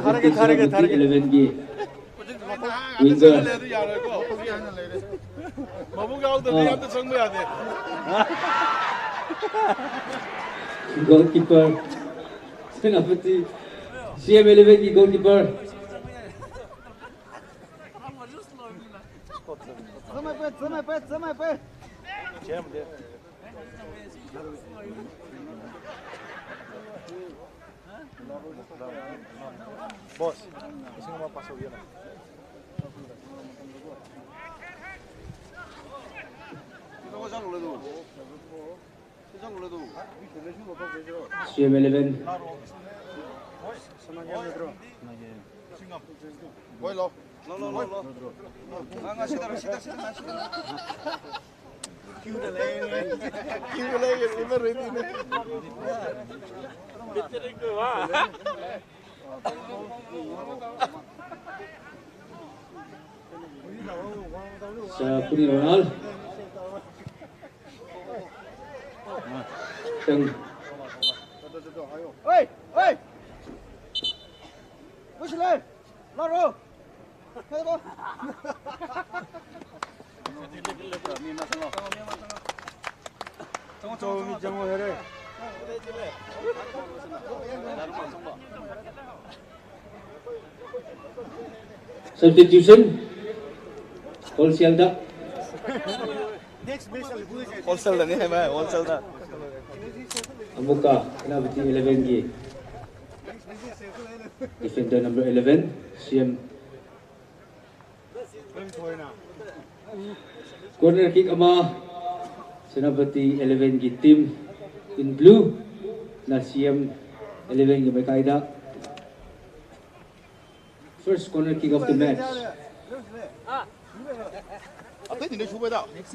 ꯊꯥꯔꯒꯦ, ꯊꯥꯔꯒꯦ, ꯊꯥꯔꯒꯦ꯫ ꯏꯂꯦꯚꯦꯟꯒꯤ ꯋꯤꯡꯒꯔ꯫ ꯃꯕꯨꯛ ꯌꯥꯎꯗ꯭ꯔꯗꯤ ꯑꯥ꯫ ꯑꯝꯇ ꯆꯪꯕ ꯌꯥꯗꯦ꯫ ꯒꯣꯜꯀꯤꯄꯔ, ꯁꯦꯅꯥꯄꯇꯤ ꯁꯤ ꯑꯦꯝ ꯏꯂꯦꯚꯦꯟꯒꯤ ꯒꯣꯜꯀꯤꯄꯔ꯫ ꯕꯣꯁ, ꯂꯤꯁꯤꯡ ꯑꯃ ꯄꯥꯁ ꯇꯧꯕꯤꯌꯨꯅꯦ꯫ ꯁꯤ ꯑꯦꯝ ꯏꯂꯦꯚꯦꯟ꯫ ꯍꯣꯏ, ꯂꯥꯎ꯫ ꯂꯥꯎ, ꯂꯥꯎ, ꯂꯥꯎ, ꯂꯥꯎ꯫ ꯉꯥ, ꯉꯥ, ꯁꯤꯗꯔꯣ, ꯁꯤꯗ, ꯁꯤꯗ, ꯉꯥ, ꯁꯤꯗ꯫ ꯀ꯭ꯌꯨꯗ ꯂꯩꯔꯦ꯫ ꯀ꯭ꯌꯨꯗ ꯂꯩꯔꯦ, ꯎꯅꯔꯣꯏ, ꯎꯅꯔꯣꯏ꯫ ꯁꯥ ꯄꯨꯅꯤ ꯔꯣꯅꯥꯜ꯫ ꯇꯪ꯫ ꯍꯣꯏ, ꯍꯣꯏ꯫ ꯄꯨꯁꯤꯜꯂꯦ꯫ ꯂꯥꯛꯔꯣ꯫ ꯆꯪꯉꯣ, ꯆꯪꯉꯣ, ꯆꯪꯉꯣ꯫ ꯆꯪꯉꯣ, ꯆꯪꯉꯣ, ꯆꯪꯉꯣ꯫ ꯁꯕꯁꯇꯤꯇ꯭ꯌꯨꯁꯟ꯫ ꯍꯣꯜꯁꯦꯜꯗ꯫ ꯍꯣꯜꯁꯦꯜꯗꯅꯤ ꯍꯥꯏꯕ, ꯍꯣꯜꯁꯦꯜꯗ꯫ ꯑꯃꯨꯛꯀ Senapati ꯏꯂꯦꯚꯦꯟꯒꯤ defender number eleven, C M. Corner ꯀꯤꯛ ꯑꯃ, ꯁꯦꯅꯥꯄꯇꯤ ꯏꯂꯦꯚꯦꯟꯒꯤ ꯇꯤꯝ ꯏꯟ ꯕ꯭ꯂꯨ ꯅ ꯁꯤ ꯑꯦꯝ ꯏꯂꯦꯚꯦꯟꯒꯤ ꯃꯥꯏꯀꯥꯏꯗ꯫ First corner kick of the match. ꯑꯇꯩꯗꯤ ꯂꯣꯏ ꯁꯨꯕꯗ꯫ ꯅꯦꯛꯁ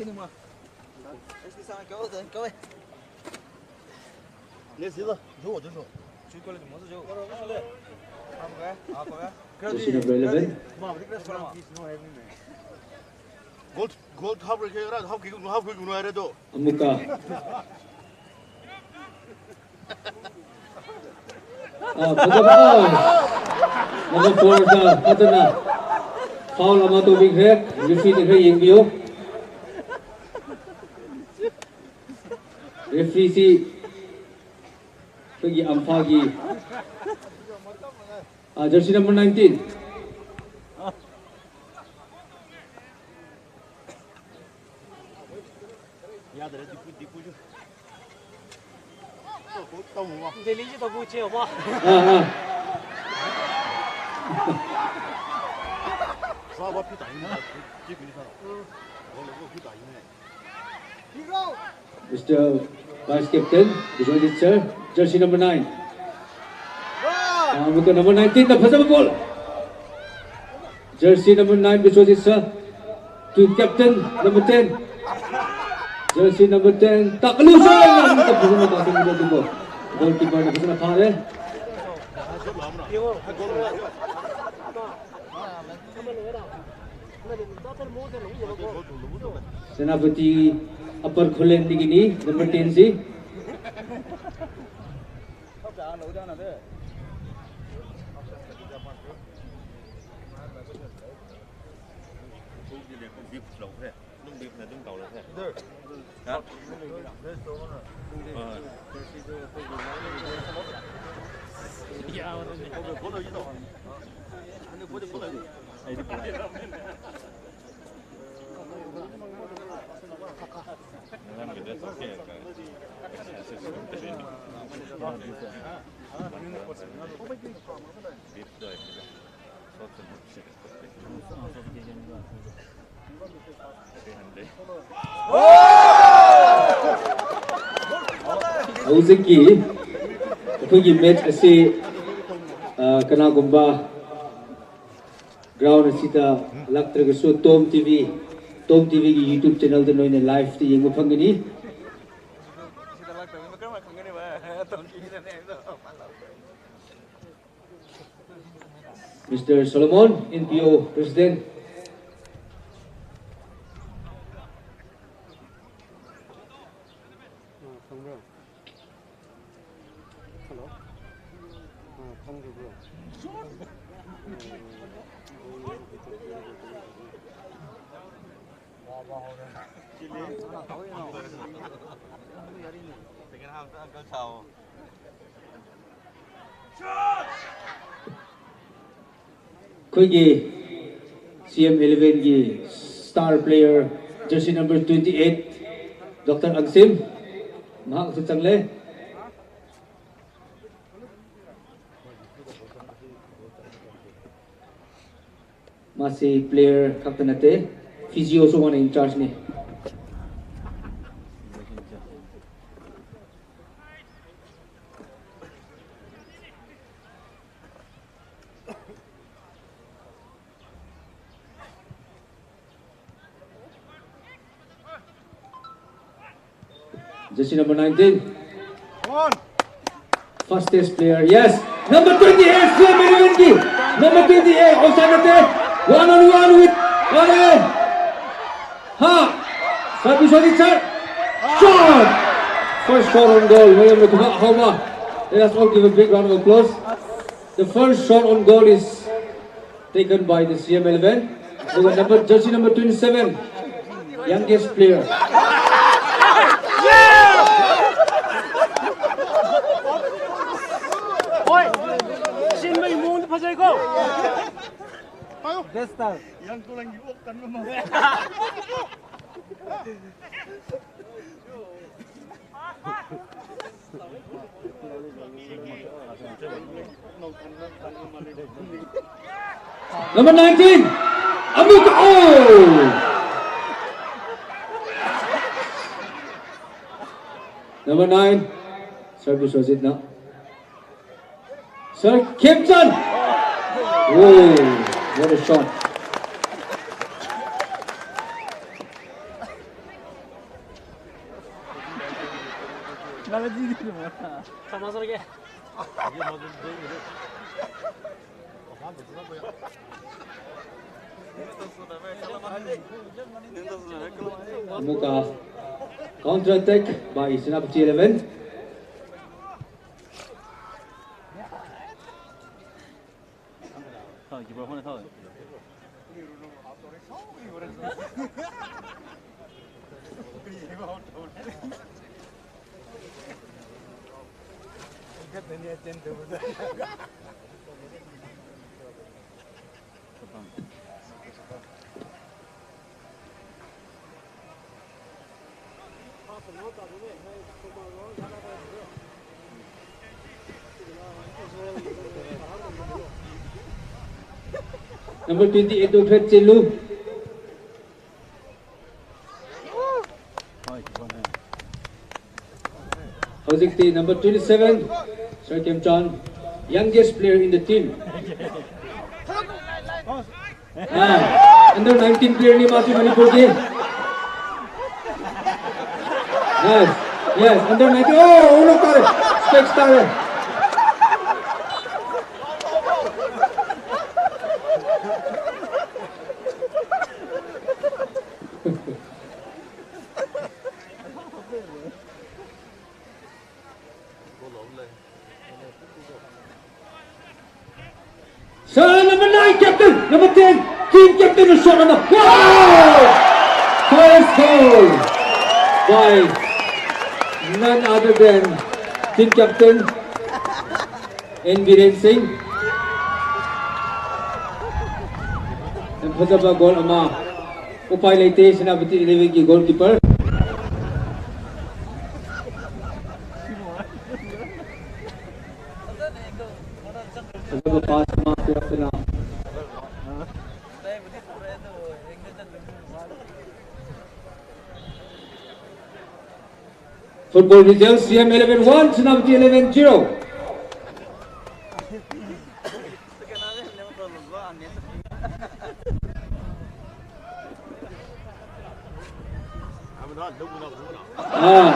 ꯁꯤꯗ꯫ ꯁꯤ ꯀꯣꯜꯂꯦ, ꯃꯣꯁ ꯖꯣ꯫ Jersey number eleven. Goal, goal ꯊꯥꯕ꯭ꯔꯣꯏ ꯈꯔ ꯍꯥꯞꯈꯤꯒꯨꯝ ꯍꯥꯞꯈꯤꯒꯨꯝ ꯍꯥꯏꯔꯦ ꯑꯗꯣ꯫ ꯑꯃꯨꯛꯀ꯫ ꯑꯥ, ꯐꯖꯕ꯫ ꯑꯥ꯫ Number four ꯗ ꯐꯖꯅ foul ꯑꯃ ꯇꯧꯕꯤꯈ꯭ꯔꯦ꯫ Referee ꯅ ꯈꯔ ꯌꯦꯡꯕꯤꯌꯨ꯫ Referee ꯁꯤ ꯑꯩꯈꯣꯏꯒꯤ ꯑꯝꯐꯥꯒꯤ, ꯑꯥ, jersey number nineteen꯫ ꯌꯥꯗ꯭ꯔꯦ, ꯗꯤꯄꯨ, ꯗꯤꯄꯨꯁꯨ꯫ ꯇꯧ, ꯇꯧ, ꯇꯧ, ꯇꯧ꯫ ꯗꯦꯜꯂꯤꯁꯤ ꯇꯧꯕ ꯎꯆꯦ ꯍꯣ꯫ ꯑꯥ, ꯑꯥ꯫ ꯁꯥꯕ ꯐꯤ ꯇꯥꯏꯅ, ꯐꯤ ꯇꯥꯏꯅ꯫ ꯎꯝ꯫ ꯐꯤ ꯇꯥꯏꯅ꯫ Mister Vice Captain, Biswajit sir, jersey number nine. Ah, ꯑꯃꯨꯛꯀ number nineteen ꯅ ꯐꯖꯕ goal꯫ Jersey number nine, Biswajit sir. To captain number ten. Jersey number ten, ꯇꯥꯛꯀꯂꯨ sir. ꯑꯃꯨꯛꯀ ꯐꯖꯅ ꯇꯥꯛꯁꯤꯟꯕꯤꯔꯦ ꯑꯗꯨꯕꯨ goalkeeper ꯅ ꯐꯖꯅ ꯐꯥꯔꯦ꯫ ꯁꯦꯅꯥꯄꯇꯤ ꯑꯄꯔ ꯈꯨꯂꯦꯟꯗꯒꯤꯅꯤ, number ten ꯁꯤ꯫ ꯍꯧꯖꯤꯛꯀꯤ ꯑꯩꯈꯣꯏꯒꯤ match ꯑꯁꯤ, ꯑ, ꯀꯅꯥꯒꯨꯝꯕ ground ꯑꯁꯤꯗ ꯂꯥꯛꯇ꯭ꯔꯒꯁꯨ Tom TV, Tom TV ꯒꯤ YouTube channel ꯗ ꯅꯣꯏꯅ live ꯇ ꯌꯦꯡꯕ ꯐꯪꯒꯅꯤ꯫ ꯁꯤꯗ ꯂꯥꯛꯇꯕꯅꯤꯅ ꯀꯔꯝꯍꯥꯏꯅ ꯈꯪꯒꯅꯤ ꯚꯥꯏ? Tom TV ꯗꯅꯦ ꯍꯥꯏꯕꯗꯣ꯫ Mister Solomon, N P O President. ꯑꯩꯈꯣꯏꯒꯤ C M elevenꯒꯤ star player, jersey number twenty eight, Doctor Angsim, ꯃꯍꯥꯛꯁꯨ ꯆꯪꯂꯦ꯫ ꯃꯥꯁꯤ player ꯈꯛꯇ ꯅꯠꯇꯦ, physioꯁꯨ ꯃꯥꯅ in chargeꯅꯤ꯫ Jersey number nineteen. Fastest player, yes. Number twenty eight, Slim Irivinki. Number twenty eight, Osanate. One on one with Rale. Ha! Sabi Sonic, sir. Shot! First shot on goal. William Homa. Let us all give a big round of applause. The first shot on goal is taken by the C M eleven. Number, jersey number twenty-seven, youngest player. ꯍꯣꯏ! ꯁꯤꯟꯕꯒꯤ ꯃꯑꯣꯡꯗ ꯐꯖꯩꯀꯣ? Best. Number nineteen, Amika. Oh! Number nine, service was it now? Sir Kipson. Oh, what a shot. ꯑꯃꯨꯛꯀ counter attack by Senapati eleven꯫ Number twenty-eight ꯗꯣ ꯈꯔ ꯆꯦꯜꯂꯨ꯫ ꯍꯧꯖꯤꯛꯇꯤ number twenty-seven, Sir Kemchand, youngest player in the team. Ah, under nineteen player ꯅꯤ ꯃꯥꯁꯤ ꯃꯅꯤꯄꯨꯔꯒꯤ꯫ Yes, yes, under nineteen. Oh, ꯎꯅꯣꯞ ꯇꯥꯔꯦ꯫ Specs ꯇꯥꯔꯦ꯫ Sir, number nine, captain, number ten, team captain, shot on the, wow! First goal by none other than team captain N Biren Singh. ꯌꯥꯝ ꯐꯖꯕ goal ꯑꯃ꯫ ꯎꯄꯥꯏ ꯂꯩꯇꯦ, ꯁꯦꯅꯥꯄꯇꯤ eleven ꯒꯤ goalkeeper꯫ ꯐꯖꯕ pass ꯑꯃ ꯄꯤꯔꯛꯇꯨꯅ꯫ Football result, C M eleven one, Senapati eleven zero. Ah,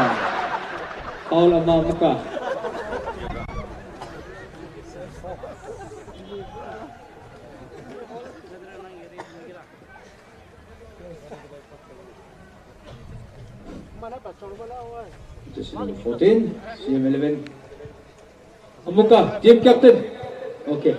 foul ama muka. Jersey number fourteen, C M eleven. ꯑꯃꯨꯛꯀ team captain. Okay.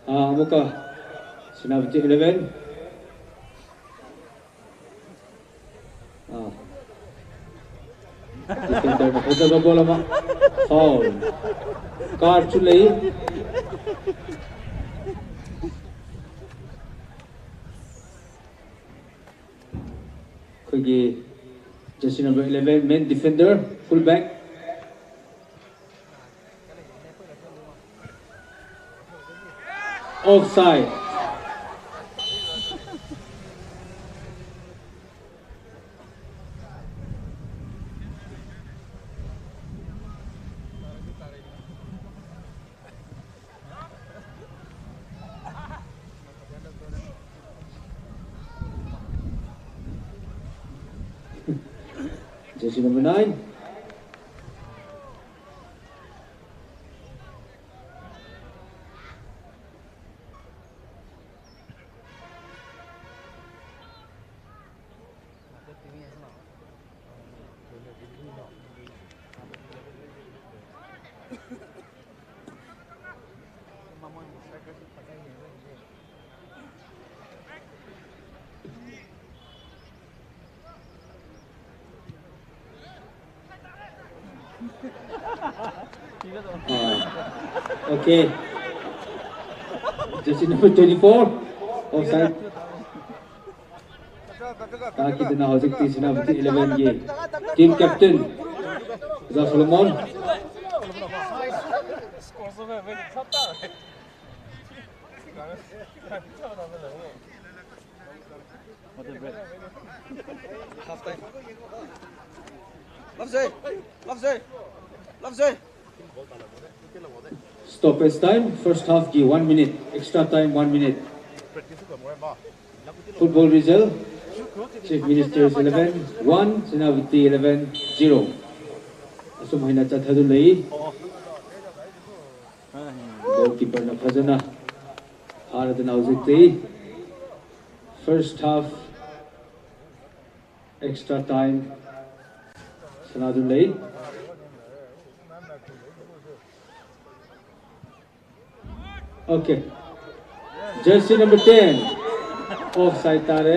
ꯑꯥ, ꯑꯃꯨꯛꯀ ꯁꯦꯅꯥꯄꯇꯤ eleven. ꯑꯥ꯫ Defenderꯅ ꯐꯖꯕ ꯕꯣꯜ ꯑꯃ꯫ Foul꯫ Cardꯁꯨ ꯂꯩ꯫ ꯑꯩꯈꯣꯏꯒꯤ jersey number eleven, main defender, full back. Offside. Jersey number nine. Ah, okay. Jersey number twenty-four, offside. ꯇꯥꯈꯤꯗꯅ ꯍꯧꯖꯤꯛꯇꯤ Senapati eleven ꯒꯤ team captain ꯑꯣꯖꯥ Solomon. Stoppage time, first half ꯒꯤ one minute, extra time one minute꯫ Football result, Chief Minister's eleven one, Senapati eleven zero꯫ ꯑꯁꯨꯝ ꯍꯥꯏꯅ ꯆꯠꯊꯗꯨꯅ ꯂꯩ꯫ Goalkeeperꯅ ꯐꯖꯅ ꯐꯥꯔꯗꯅ ꯍꯧꯖꯤꯛꯇꯤ first half extra time ꯁꯥꯟꯅꯗꯨꯅ ꯂꯩ꯫ Okay. Jersey number ten, offside ꯇꯥꯔꯦ꯫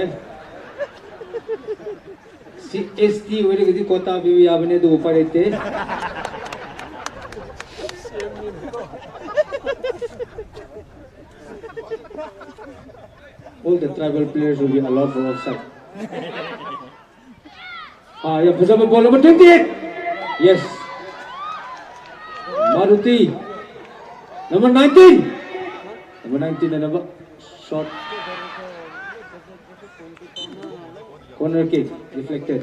ꯁꯤ S T ꯑꯣꯏꯔꯒꯗꯤ quota ꯄꯤꯕ ꯌꯥꯕꯅꯦ, ꯑꯗꯨꯕꯨ ꯎꯄꯥꯏ ꯂꯩꯇꯦ꯫ All the tribal players will be allowed for offside. ꯑꯥ, ꯌꯥꯝ ꯐꯖꯕ ball number twenty-eight. Yes. Maruti. Number nineteen. Number nineteen, another shot. Corner kick deflected.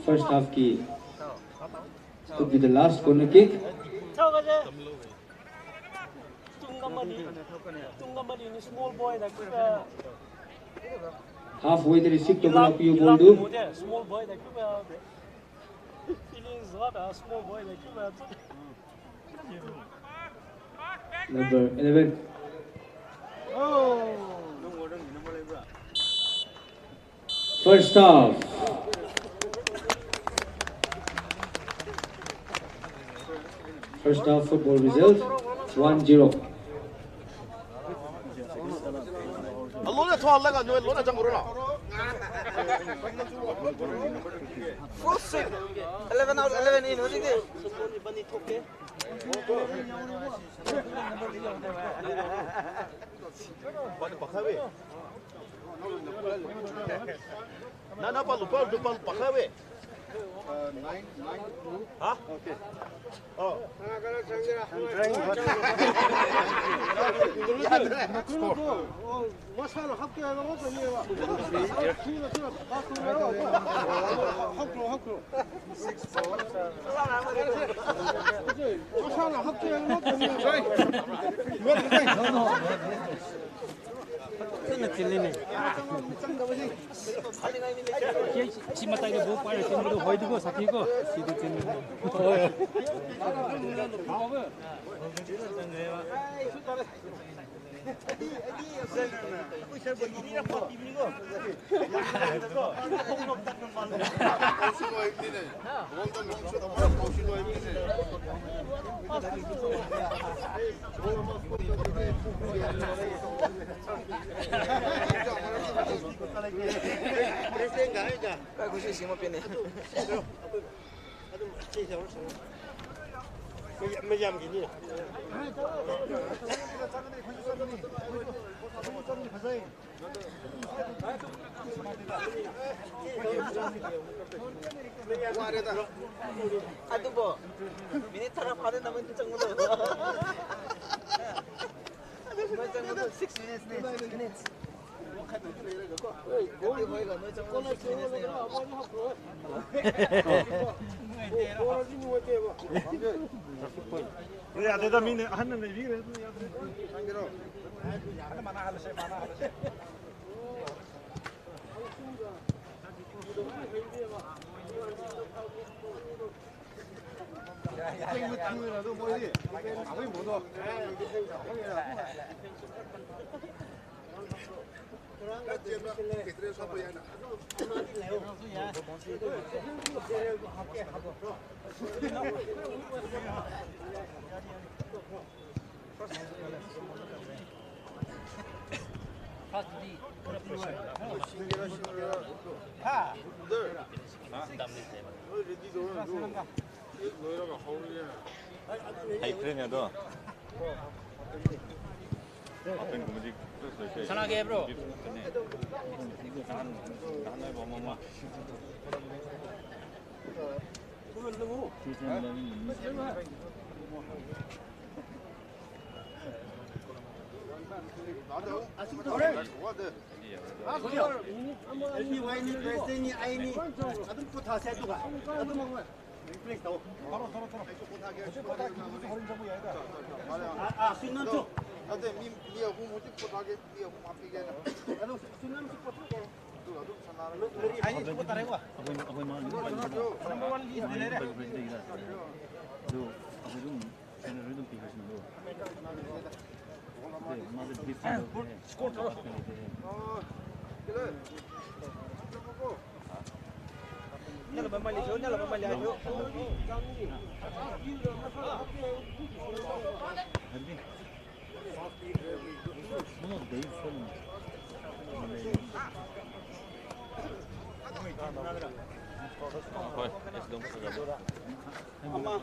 First half ꯀꯤ could be the last corner kick. Halfway the receive ꯇꯧꯕ ꯂꯥꯛꯄꯤꯌꯨ ball ꯗꯨ꯫ Small boy ꯗ ꯈꯔ feelings ꯋꯥꯠ ꯑ small boy ꯗ ꯈꯔ Number eleven. First half. First half football result, one zero. ꯂꯣꯏꯅ ꯊꯣꯛꯍꯜꯂꯒ ꯅꯣꯏ ꯂꯣꯏꯅ ꯆꯪꯈ꯭ꯔꯣ ꯂꯥꯎ꯫ Full six. Eleven out, eleven in. ꯍꯧꯖꯤꯛꯇꯤ꯫ ꯄꯥꯈꯥꯕꯤ꯫ ꯅ, ꯅ, ꯄꯥꯜꯂꯨ, ꯄꯥꯜꯂꯨ, ꯄꯥꯜꯂꯨ, ꯄꯥꯈꯥꯕꯤ꯫ ꯍꯥ? ꯑꯣ꯫ ꯃꯁꯥꯅ ꯍꯥꯞꯀꯦ ꯍꯥꯏꯕ ꯉꯥꯛꯇꯅꯦꯕ꯫ ꯊꯨꯅ, ꯊꯨꯅ ꯄꯥꯁ ꯇꯧꯔꯣ꯫ ꯍꯥꯞꯈ꯭ꯔꯣ, ꯍꯥꯞꯈ꯭ꯔꯣ꯫ ꯃꯁꯥꯅ ꯍꯥꯞꯀꯦ ꯍꯥꯏꯕ ꯉꯥꯛꯇꯅꯦꯕ꯫ ꯐꯖꯅ ꯆꯤꯜꯂꯤꯅꯦ꯫ ꯁꯤ, ꯁꯤ ꯃꯇꯥꯏꯗ ꯕꯣꯜ ꯄꯥꯏꯔ ꯆꯦꯟꯕꯗꯣ ꯍꯣꯏꯗꯨꯒꯣ, ꯁꯥꯊꯤꯀꯣ꯫ ꯁꯤꯗ ꯆꯦꯟꯕꯗꯣ꯫ ꯍꯣꯏ꯫ ꯑꯗꯨꯕꯨ ꯃꯤꯅꯤꯠ ꯇꯔꯥ ꯐꯥꯗꯦ ꯅꯃꯣꯏ ꯆꯪꯕꯗꯣ꯫ ꯅꯣꯏ ꯆꯪꯕꯗꯣ six minutes ꯅꯦ, six minutes꯫ ꯒꯣꯜ ꯍꯣꯏꯒ ꯅꯣꯏ ꯆꯪꯕꯗꯣ six minutes ꯅꯦ꯫ ꯌꯥꯗꯦꯗ, ꯃꯤꯅ ꯑꯍꯟꯅ ꯅꯩꯕꯤꯈ꯭ꯔꯦ, ꯑꯗꯨ ꯌꯥꯗ꯭ꯔꯦ꯫ ꯍꯥ? ꯅꯣꯏ ꯔꯦꯗꯤ ꯇꯧꯔꯣ, ꯑꯗꯨ ꯍꯦꯛ ꯂꯣꯏꯔꯒ ꯍꯧꯔꯒꯦ꯫ ꯍꯩꯈ꯭ꯔꯦꯅꯦ ꯑꯗꯣ꯫ ꯁꯥꯟꯅꯒꯦ ꯍꯥꯏꯕ꯭ꯔꯣ? ꯅꯍꯥꯟ, ꯅꯍꯥꯟ ꯍꯥꯏꯕ ꯑꯃ ꯑꯃ꯫ ꯑꯩꯅꯤ, ꯋꯥꯏꯅꯤ, ꯄ꯭ꯔꯦꯁꯤꯗꯦꯟꯅꯤ, ꯑꯩꯅꯤ꯫ ꯑꯗꯨꯝ ꯄꯣꯊꯥꯁꯦ, ꯑꯗꯨꯒ ꯑꯗꯨꯝ ꯔꯤꯄ꯭ꯂꯦꯁ ꯇꯧ꯫ ꯊꯣꯔꯣ, ꯊꯣꯔꯣ, ꯊꯣꯔꯣ꯫ ꯍꯧꯖꯤꯛ ꯄꯣꯊꯥꯒꯦ, ꯍꯧꯖꯤꯛ ꯄꯣꯊꯥꯒꯦ꯫ ꯍꯣꯔꯦꯟ ꯆꯪꯕ ꯌꯥꯏꯗ꯫ ꯑꯥ, ꯑꯥ, ꯁꯨꯏꯉꯝꯁꯨ꯫ ꯅꯠꯇꯦ, ꯃꯤ, ꯃꯤ ꯑꯍꯨꯝ ꯍꯧꯖꯤꯛ ꯄꯣꯊꯥꯒꯦ, ꯃꯤ ꯑꯍꯨꯝ ꯍꯥꯞꯄꯤꯒꯦ ꯑꯩꯅ꯫ ꯑꯗꯨ ꯁꯨꯏꯉꯝꯁꯨ ꯄꯣꯊꯥꯒꯦ꯫ ꯑꯗꯨꯒ ꯑꯗꯨꯝ ꯁꯥꯟꯅꯔꯒ꯫ ꯑꯩꯅꯤ ꯁꯨ ꯄꯣꯊꯥꯔꯦꯀꯣ꯫ ꯑꯩꯈꯣꯏ, ꯑꯩꯈꯣꯏ ꯃꯥ ꯑꯗꯨꯝ ꯄꯥꯏꯕꯅꯤꯅ꯫ ꯅꯝꯕꯔ ꯋꯥꯟ ꯂꯤꯁ ꯂꯩꯔꯦ꯫ ꯑꯗꯨ ꯑꯩꯈꯣꯏ ꯑꯗꯨꯝ ꯁꯦꯅꯔ ꯑꯗꯨꯝ ꯄꯤꯈ꯭ꯔꯁꯤꯅ ꯑꯗꯨ꯫ ꯑꯗꯨ ꯃꯥꯗꯤ ꯗꯤꯐꯦꯟꯁ ꯇꯧꯕꯅꯦ꯫ ꯁ꯭ꯀꯣꯔ ꯇꯧꯔꯣ꯫ ꯅꯪꯅ ꯃꯃꯜ ꯂꯩꯁꯨ, ꯅꯪꯅ ꯃꯃꯜ ꯂꯩꯁꯨ꯫ ꯍꯥꯏꯕꯗꯤ? ꯃꯉꯣꯟꯗ ꯗꯦ ꯐꯣꯟ꯫ ꯍꯣꯏ, ꯑꯩꯁꯨ ꯑꯗꯨꯝ ꯐꯖꯕ꯫ ꯑꯃ,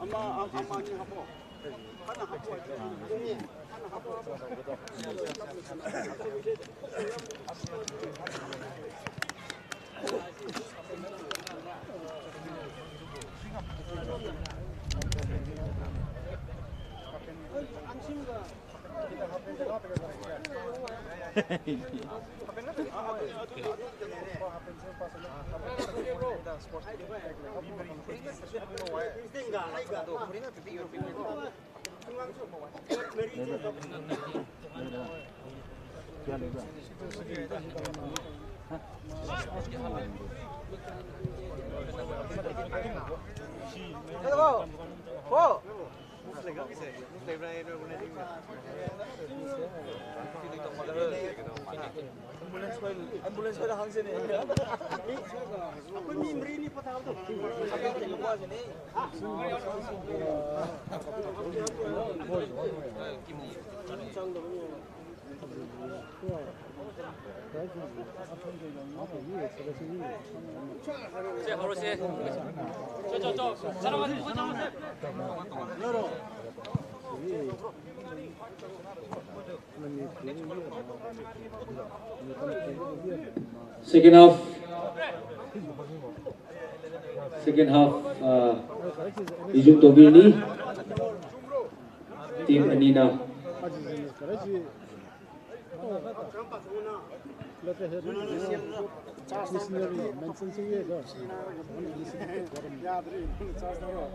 ꯑꯃ, ꯑꯃ, ꯑꯅꯤ ꯍꯥꯞꯄꯣ꯫ ꯍꯥꯟꯅ ꯍꯥꯞꯄꯣ ꯍꯥꯏꯕ꯫ ꯍꯥꯟꯅ ꯍꯥꯞꯄꯣ ꯍꯥꯏꯕ꯫ ꯑꯦꯝꯕꯨꯂꯦꯟꯁ ꯍꯣꯏ, ꯑꯦꯝꯕꯨꯂꯦꯟꯁ ꯍꯣꯏꯗ ꯍꯪꯁꯤꯅꯦ꯫ ꯑꯩꯈꯣꯏ ꯃꯤ ꯃꯔꯤꯅꯤ ꯄꯣꯊꯥꯕꯗꯣ꯫ ꯅꯨꯄꯥꯁꯤꯅꯦ꯫ ꯆꯪꯗꯕꯅꯤ꯫ 자, 바로 세. 저, 저, 저, 사람 가지고 혼자 오세요. Second half. Second half, uh, resume ꯇꯧꯕꯤꯔꯅꯤ꯫ Team ꯑꯅꯤꯅ꯫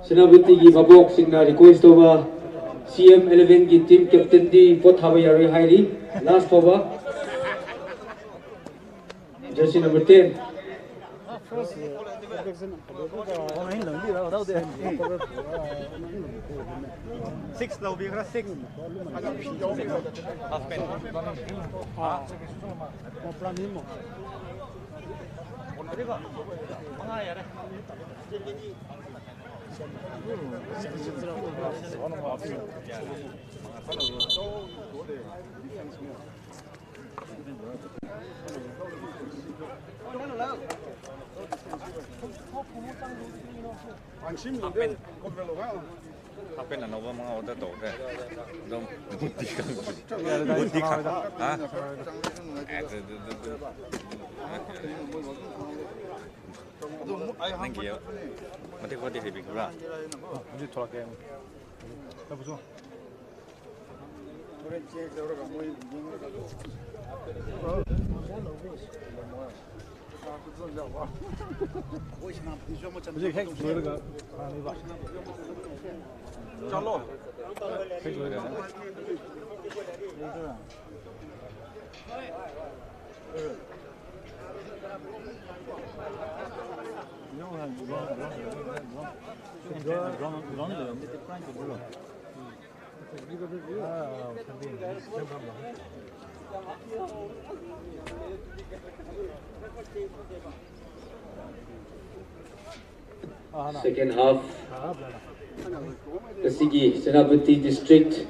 ꯁꯦꯅꯥꯄꯇꯤꯒꯤ ꯚꯥꯕꯣꯛꯁꯤꯡꯅ request ꯇꯧꯕ, C M eleven ꯒꯤ team captain ꯗꯤ ꯚꯣꯠ ꯊꯥꯕ ꯌꯥꯔꯣꯏ ꯍꯥꯏꯔꯤ꯫ Last ꯐꯥꯎꯕ꯫ Jersey number ten. Six ꯂꯧꯕꯤꯈ꯭ꯔꯥ, six. Half pen. ꯃꯉꯥ ꯌꯥꯔꯦ꯫ Half pen ꯑꯅꯧꯕ ꯑꯃ order ꯇꯧꯈ꯭ꯔꯦ꯫ ꯑꯗꯨꯝ ꯕꯨꯠꯇꯤ ꯈꯪꯗ꯭ꯔꯤ꯫ ꯕꯨꯠꯇꯤ ꯈꯪ-, ꯍꯥ? ꯑꯦ, ꯑꯗꯨ, ꯑꯗꯨ, ꯑꯗꯨ, ꯑꯗꯨ꯫ ꯅꯪꯒꯤ ꯃꯇꯦꯛ ꯈꯔꯗꯤ ꯍꯩꯕꯤꯈ꯭ꯔꯥ? ꯍꯧꯖꯤꯛ ꯊꯣꯛꯂꯛꯀꯦ꯫ ꯆꯠꯄꯁꯨ꯫ ꯍꯣꯔꯦꯟ check ꯇꯧꯔꯒ ꯃꯣꯏ ꯌꯦꯡꯂꯒ ꯑꯗꯨꯝ꯫ ꯍꯧꯖꯤꯛ ꯍꯦꯛ ꯂꯣꯏꯔꯒ ꯁꯥꯟꯅꯅꯤꯕ꯫ ꯆꯠꯂꯣ꯫ ꯍꯦꯛ ꯂꯣꯏꯔꯒ꯫ Second half. ꯉꯁꯤꯒꯤ ꯁꯦꯅꯥꯄꯇꯤ district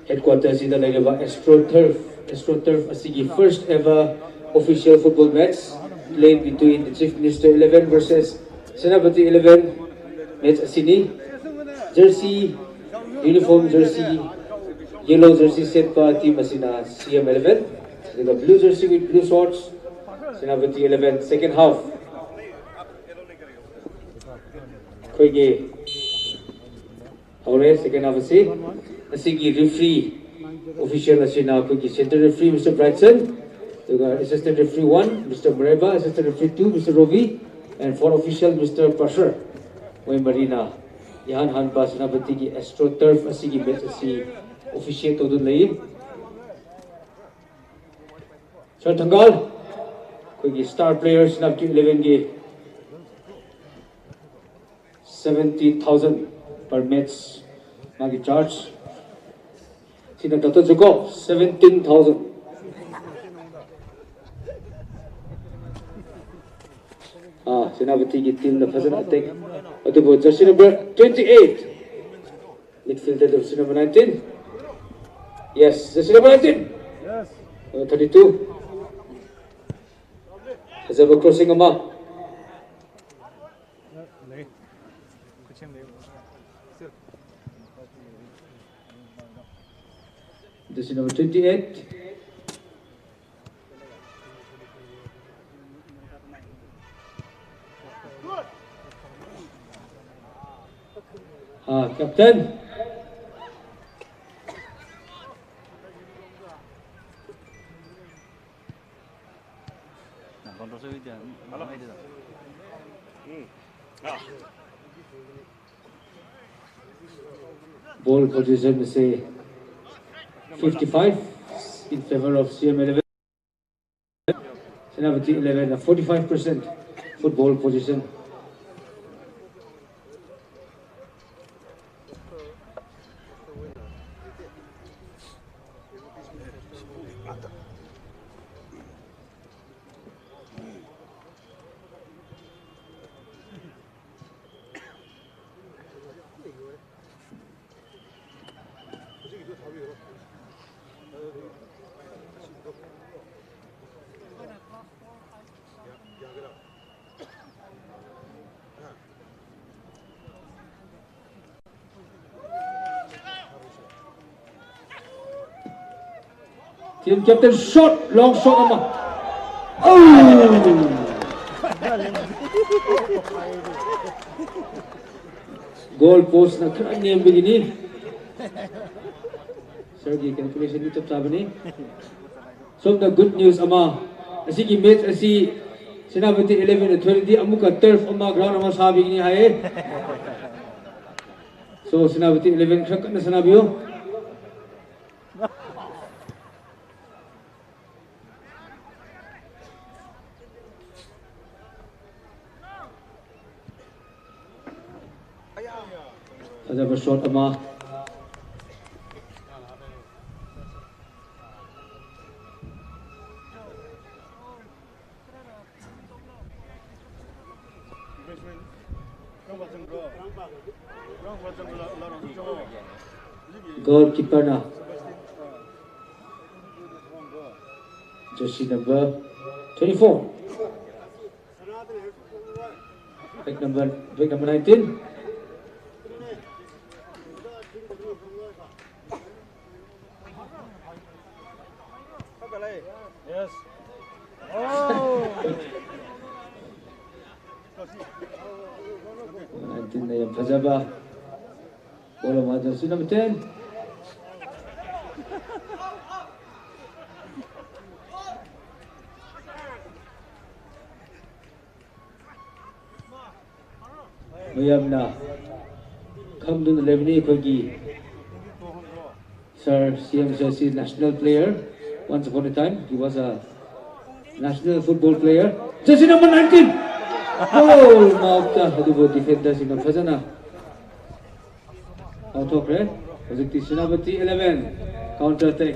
headquarter ꯁꯤꯗ ꯂꯩꯔꯤꯕ AstroTurf AstroTurf ꯑꯁꯤꯒꯤ first ever official football match played between the Chief Minister eleven versus Senapati eleven match ꯑꯁꯤꯅꯤ꯫ Jersey, uniform jersey, yellow jersey ꯁꯦꯠꯄ team ꯑꯁꯤꯅ C M eleven, ꯑꯗꯨꯒ blue jersey with blue shorts, Senapati eleven꯫ Second half ꯑꯩꯈꯣꯏꯒꯤ ꯍꯧꯔꯦ second half ꯑꯁꯤ꯫ ꯉꯁꯤꯒꯤ referee official ꯑꯁꯤꯅ ꯑꯩꯈꯣꯏꯒꯤ centre referee Mister Brightson, ꯑꯗꯨꯒ assistant referee one Mister Mureba, assistant referee two Mister Rovi, and fourth official Mister Pasher꯫ ꯃꯣꯏ ꯃꯔꯤꯅ ꯏꯍꯥꯟ ꯍꯥꯟꯕ ꯁꯦꯅꯥꯄꯇꯤꯒꯤ AstroTurf ꯑꯁꯤꯒꯤ match ꯑꯁꯤ officiate ꯇꯧꯗꯨꯅ ꯂꯩ꯫ Sir ꯊꯪꯒꯥꯜ, ꯑꯩꯈꯣꯏꯒꯤ star player Senapati elevenꯒꯤ seventy thousand per match ꯃꯥꯒꯤ charge꯫ ꯁꯤꯅ Doctor Jacob, seventeen thousand꯫ ꯑꯥ, ꯁꯦꯅꯥꯄꯇꯤꯒꯤ teamꯅ ꯐꯖꯅ attack꯫ ꯑꯗꯨꯕꯨ jersey number twenty eight, midfielder jersey number nineteen꯫ Yes, jersey number nineteen꯫ Number thirty two꯫ ꯐꯖꯕ crossing ꯑꯃ꯫ Jersey number twenty eight꯫ Ah, captain. Ball position is a fifty five in favor of C M eleven. Senapati eleven, a forty five percent football position. Team captain shot, long shot ꯑꯃ꯫ ꯑꯧ! Goal postꯅ ꯈꯔ ꯅꯦꯝꯕꯒꯤꯅꯤ꯫ Sirꯒꯤ calculationꯗꯤ ꯆꯞ ꯆꯥꯕꯅꯤ꯫ ꯁꯣꯝꯗ good news ꯑꯃ, ꯑꯁꯤꯒꯤ match ꯑꯁꯤ Senapati eleven Authority ꯑꯃꯨꯛꯀ turf ꯑꯃ, ground ꯑꯃ ꯁꯥꯕꯤꯒꯅꯤ ꯍꯥꯏꯌꯦ꯫ So, ꯁꯦꯅꯥꯄꯇꯤ eleven ꯈꯔ ꯀꯟꯅ ꯁꯥꯟꯅꯕꯤꯌꯨ꯫ ꯐꯖꯕ shot ꯑꯃ꯫ Goalkeeperꯅ jersey number twenty-four, bag number, bag number nineteen. Yes. Oh. Nineteenꯅ ꯌꯥꯝ ꯐꯖꯕ꯫ Goal ꯑꯃ, jersey number ten꯫ ꯃꯌꯥꯝꯅ ꯈꯪꯗꯨꯅ ꯂꯩꯕꯅꯤ ꯑꯩꯈꯣꯏꯒꯤ Sir, C M Sir, is national player. Once upon a time, he was a national football player. Jersey number nineteen. Goal ꯃꯥꯎꯠꯇ ꯑꯗꯨꯕꯨ defenderꯁꯤꯡꯅ ꯐꯖꯅ ꯀꯥꯎꯊꯣꯛꯈ꯭ꯔꯦ꯫ ꯍꯧꯖꯤꯛꯇꯤ ꯁꯦꯅꯥꯄꯇꯤ eleven counter attack꯫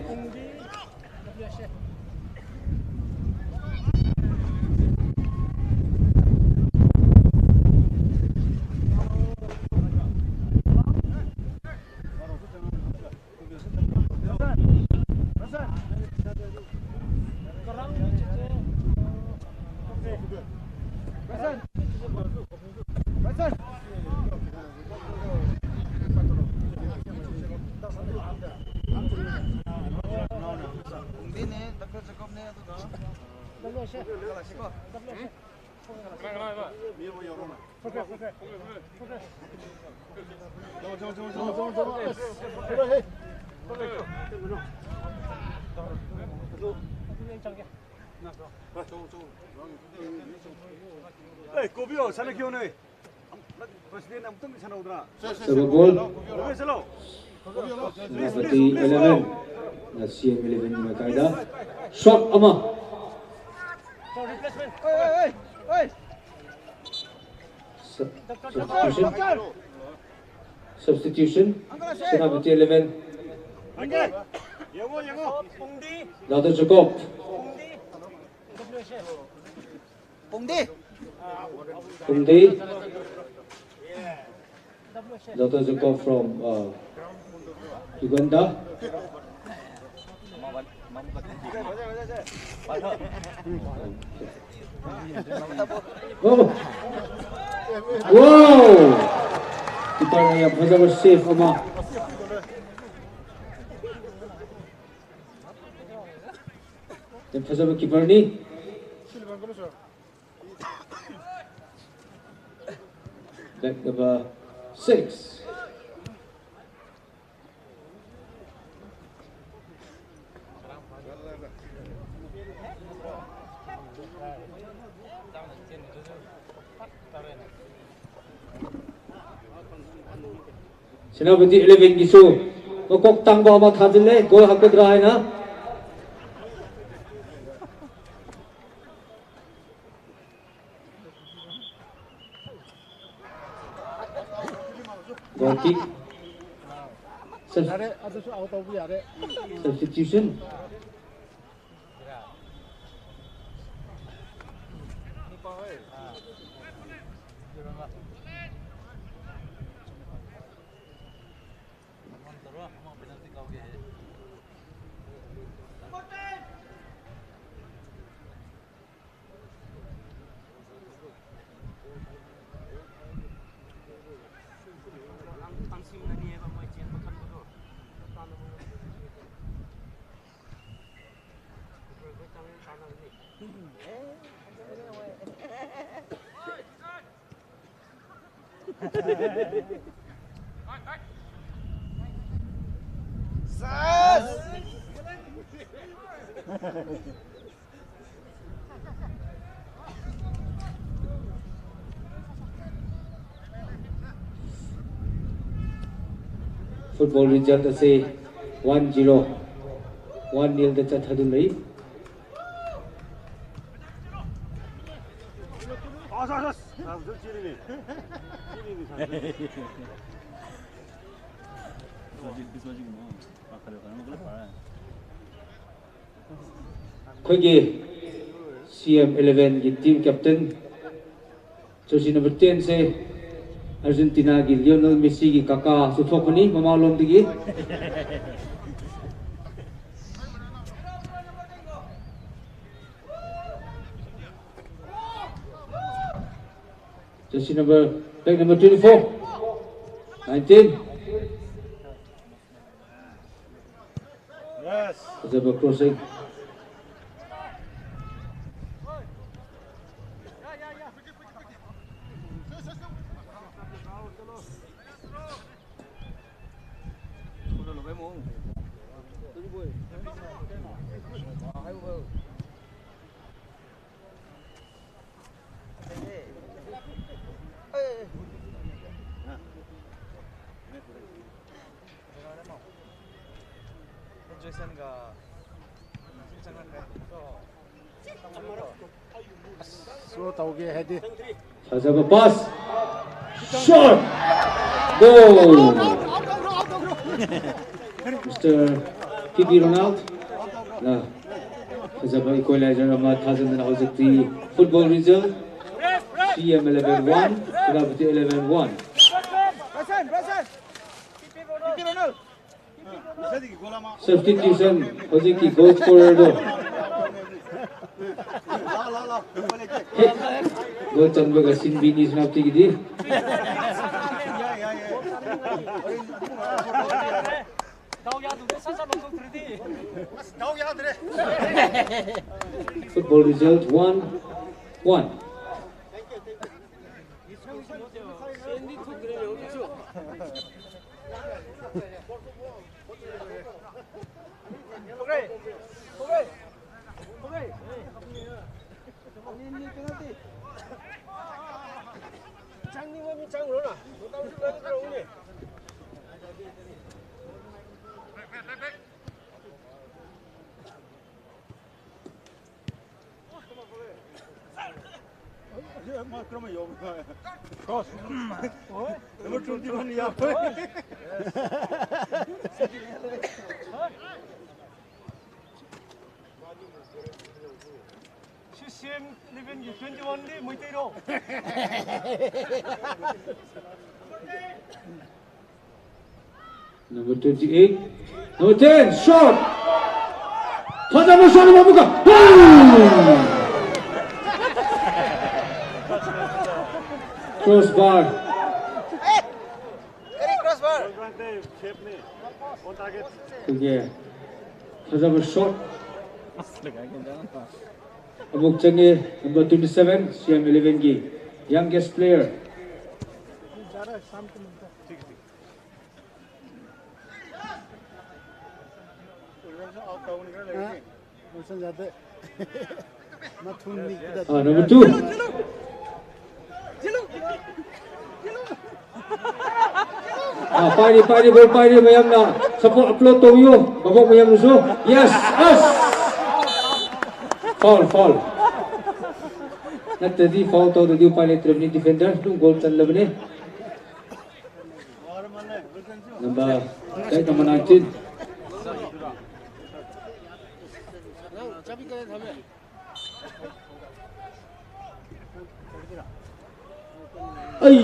ꯑꯦ, ꯀꯣꯕꯤꯌꯣ, ꯁꯥꯟꯅꯈꯤꯕꯅꯦ꯫ ꯄ꯭ꯔꯁꯤꯗꯦꯟ ꯑꯃꯨꯛꯇꯪ ꯁꯥꯟꯅꯧꯗꯅ꯫ ꯁꯦ, ꯁꯦ, ꯁꯦ, ꯀꯣꯕꯤꯌꯣ, ꯀꯣꯕꯤꯌꯣ, ꯀꯣꯕꯤꯌꯣ, ꯆꯠꯂꯣ꯫ ꯀꯣꯕꯤꯌꯣ, ꯆꯠꯂꯣ꯫ ꯁꯦꯅꯥꯄꯇꯤ ꯏꯂꯦꯚꯦꯟ, ꯁꯤ ꯑꯦꯝ ꯏꯂꯦꯚꯦꯟꯒꯤ ꯃꯥꯏꯀꯥꯏꯗ ꯁꯣꯠ ꯑꯃ꯫ ꯁꯕ-, substitution. Substitution, Senapati eleven. Doctor Jacob. ꯄꯨꯡꯗꯤ꯫ ꯄꯨꯡꯗꯤ꯫ Doctor Jacob from, uh, Uganda. Oh. Wow! ꯀꯤꯄꯔꯅ ꯌꯥꯝ ꯐꯖꯕ ꯁꯦꯚ ꯑꯃ꯫ ꯌꯥꯝ ꯐꯖꯕ ꯀꯤꯄꯔꯅꯤ꯫ Back number six. ꯁꯦꯅꯥꯄꯇꯤ ꯏꯂꯦꯚꯦꯟꯒꯤꯁꯨ ꯃꯀꯣꯛ ꯇꯥꯡꯕ ꯑꯃ ꯊꯥꯖꯤꯜꯂꯦ, ꯒꯣꯜ ꯍꯥꯞꯀꯗ꯭ꯔꯥ ꯍꯥꯏꯅ꯫ Goal kick. Sub-, ꯌꯥꯔꯦ, ꯑꯗꯨꯁꯨ ꯑꯥꯎꯠ ꯇꯧꯕ ꯌꯥꯔꯦ꯫ Substitution. Football result ꯑꯁꯤ one zero, one nil ꯗ ꯆꯠꯊꯗꯨꯅ ꯂꯩ꯫ ꯑꯩꯈꯣꯏꯒꯤ C M eleven ꯒꯤ team captain, jersey number ten ꯁꯦ Argentina ꯒꯤ Lionel Messi ꯒꯤ ꯀꯀꯥꯁꯨ ꯊꯣꯛꯄꯅꯤ ꯃꯃꯥꯂꯣꯝꯗꯒꯤ꯫ Jersey number, tag number twenty-four, nineteen. Yes. Fazaba crossing. Slow ꯇꯧꯒꯦ ꯍꯥꯏꯗꯤ꯫ ꯐꯖꯕ pass. Shot. Goal. Mister P P Ronald ꯅ ꯐꯖꯕ equalizer ꯑꯃ ꯊꯥꯖꯟꯗꯅ ꯍꯧꯖꯤꯛꯇꯤ football result C M eleven one, Senapati eleven one꯫ Substitution ꯍꯧꯖꯤꯛꯀꯤ goal scorer ꯗꯣ꯫ ꯍꯦꯛ goal ꯆꯟꯕꯒ ꯁꯤꯟꯕꯤꯅꯤ ꯁꯦꯅꯥꯄꯇꯤꯒꯤꯗꯤ꯫ Football result one one. ꯆꯪꯅꯤꯡꯕ ꯃꯤ ꯆꯪꯈ꯭ꯔꯣꯅ꯫ ꯃꯇꯝꯁꯨ ꯂꯣꯏꯅ ꯇꯧꯔꯛꯎꯅꯦ꯫ Cross. Number twenty-one, yeah. C C M ꯏꯂꯦꯚꯦꯟꯒꯤ ꯇ꯭ꯋꯦꯟꯇꯤ ꯋꯥꯟꯗꯤ ꯃꯩꯇꯩꯔꯣ? Number twenty-eight. Number ten, shot. ꯐꯖꯕ shot ꯑꯃ ꯑꯃꯨꯛꯀ꯫ Crossbar. ꯑꯩꯈꯣꯏꯒꯤ ꯐꯖꯕ shot꯫ ꯑꯃꯨꯛ ꯆꯪꯉꯦ, number twenty-seven, ꯁꯤ ꯑꯦꯝ ꯏꯂꯦꯚꯦꯟꯒꯤ youngest player꯫ ꯂꯣꯏꯁꯟꯖꯗꯦ꯫ ꯃꯊꯨꯝ ꯅꯤꯛꯄꯗ ꯑꯥ, number two꯫ ꯑꯥ, ꯄꯥꯏꯔꯤ, ꯄꯥꯏꯔꯤ, ball ꯄꯥꯏꯔꯤ, ꯃꯌꯥꯝꯅ support, applaud ꯇꯧꯕꯤꯌꯨ, ꯃꯕꯣꯛ ꯃꯌꯥꯝꯅꯁꯨ꯫ Yes, ꯑꯁ! Foul, foul꯫ ꯅꯠꯇ꯭ꯔꯗꯤ foul ꯇꯧꯗ꯭ꯔꯗꯤ ꯎꯄꯥꯏ ꯂꯩꯇ꯭ꯔꯕꯅꯤ, defender ꯑꯗꯨꯝ goal ꯆꯜꯂꯕꯅꯤ꯫ Number, tag number nineteen. ꯑꯩ꯫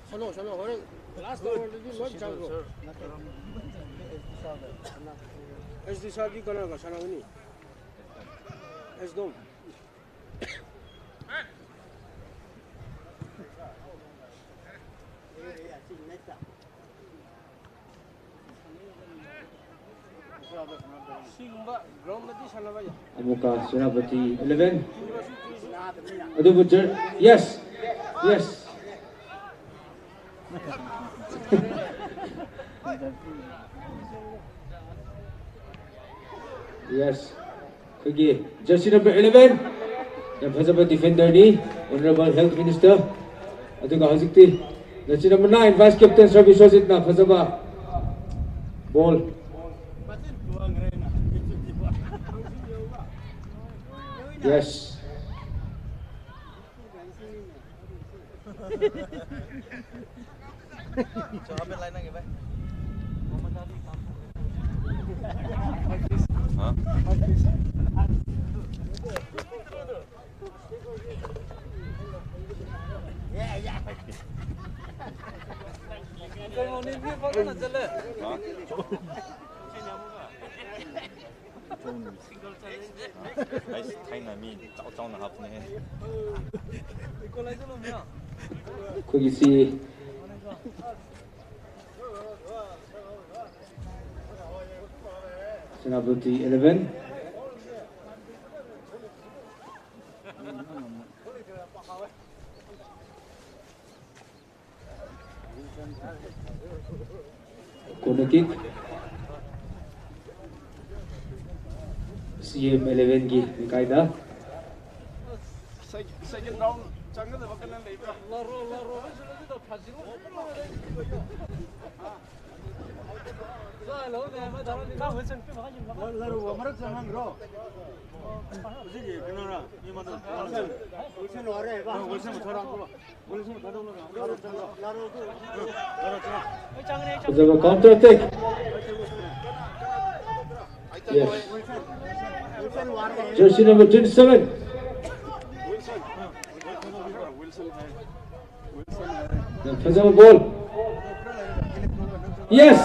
ꯁꯥꯟꯅꯧ, ꯁꯥꯟꯅꯧ, ꯍꯣꯔꯦꯟ last overꯗꯗꯤ ꯂꯣꯏ ꯆꯪꯈ꯭ꯔꯣ꯫ ꯑꯦꯁ ꯗꯤ ꯁꯥꯔꯗꯤ ꯀꯅꯥꯒ ꯁꯥꯟꯅꯒꯅꯤ? ꯑꯦꯁ ꯗꯣꯝ꯫ ꯁꯤꯒꯨꯝꯕ ꯒ꯭ꯔꯥꯎꯟꯗꯗꯤ ꯁꯥꯟꯅꯕ ꯌꯥꯏ꯫ ꯑꯃꯨꯛꯀ ꯁꯦꯅꯥꯄꯇꯤ ꯏꯂꯦꯚꯦꯟ꯫ ꯑꯗꯨꯕꯨ ꯖꯔ-, ꯌꯦꯁ, ꯌꯦꯁ꯫ ꯌꯦꯁ꯫ ꯑꯩꯈꯣꯏꯒꯤ ꯖꯔꯁꯤ ꯅꯝꯕꯔ ꯏꯂꯦꯚꯦꯟ, ꯌꯥꯝ ꯐꯖꯕ ꯗꯤꯐꯦꯟꯗꯔꯅꯤ, ꯑꯣꯅꯔꯦꯕꯜ ꯍꯦꯜꯊ ꯃꯤꯅꯤꯁꯇꯔ꯫ ꯑꯗꯨꯒ ꯍꯧꯖꯤꯛꯇꯤ jersey number nine, vice captain sir ꯕꯤꯁ꯭ꯋꯖꯤꯠꯅ ꯐꯖꯕ ꯕꯣꯜ꯫ ꯌꯦꯁ꯫ ꯍꯥ? ꯀꯩꯅꯣꯅꯦ, ꯃꯤ ꯐꯖꯅ ꯆꯠꯂꯦ꯫ ꯍꯥ? ꯑꯩꯁ, ꯊꯥꯏꯅ ꯃꯤ ꯆꯥꯎ ꯆꯥꯎꯅ ꯍꯥꯞꯄꯅꯦꯍꯦ꯫ ꯑꯩꯈꯣꯏꯒꯤꯁꯤ ꯁꯦꯅꯥꯄꯇꯤ ꯏꯂꯦꯚꯦꯟ꯫ ꯀꯣꯅꯔ ꯀꯤꯛ꯫ ꯁꯤ ꯑꯦꯝ ꯏꯂꯦꯚꯦꯟꯒꯤ ꯂꯩꯀꯥꯏꯗ꯫ ꯁꯦꯀꯦꯟ ꯔꯥꯎꯟ ꯆꯪꯒꯗꯕ ꯀꯅꯥ ꯂꯩꯕ꯭ꯔꯥ? ꯂꯥꯔꯨ, ꯃꯔꯛ ꯆꯪꯍꯟꯈ꯭ꯔꯣ꯫ ꯍꯧꯖꯤꯛꯀꯤ ꯀꯩꯅꯣꯔ? ꯃꯤ ꯑꯃꯗꯣ? ꯋꯤꯜꯁꯟ꯫ ꯋꯤꯜꯁꯟ ꯋꯥꯔꯦ ꯍꯥꯏꯕ꯫ ꯋꯤꯜꯁꯟ ꯃꯊꯥꯔꯛꯑꯣ꯫ ꯐꯖꯕ counter attack. Yes. Jersey number twenty-seven. ꯌꯥꯝ ꯐꯖꯕ ꯕꯣꯜ꯫ Yes.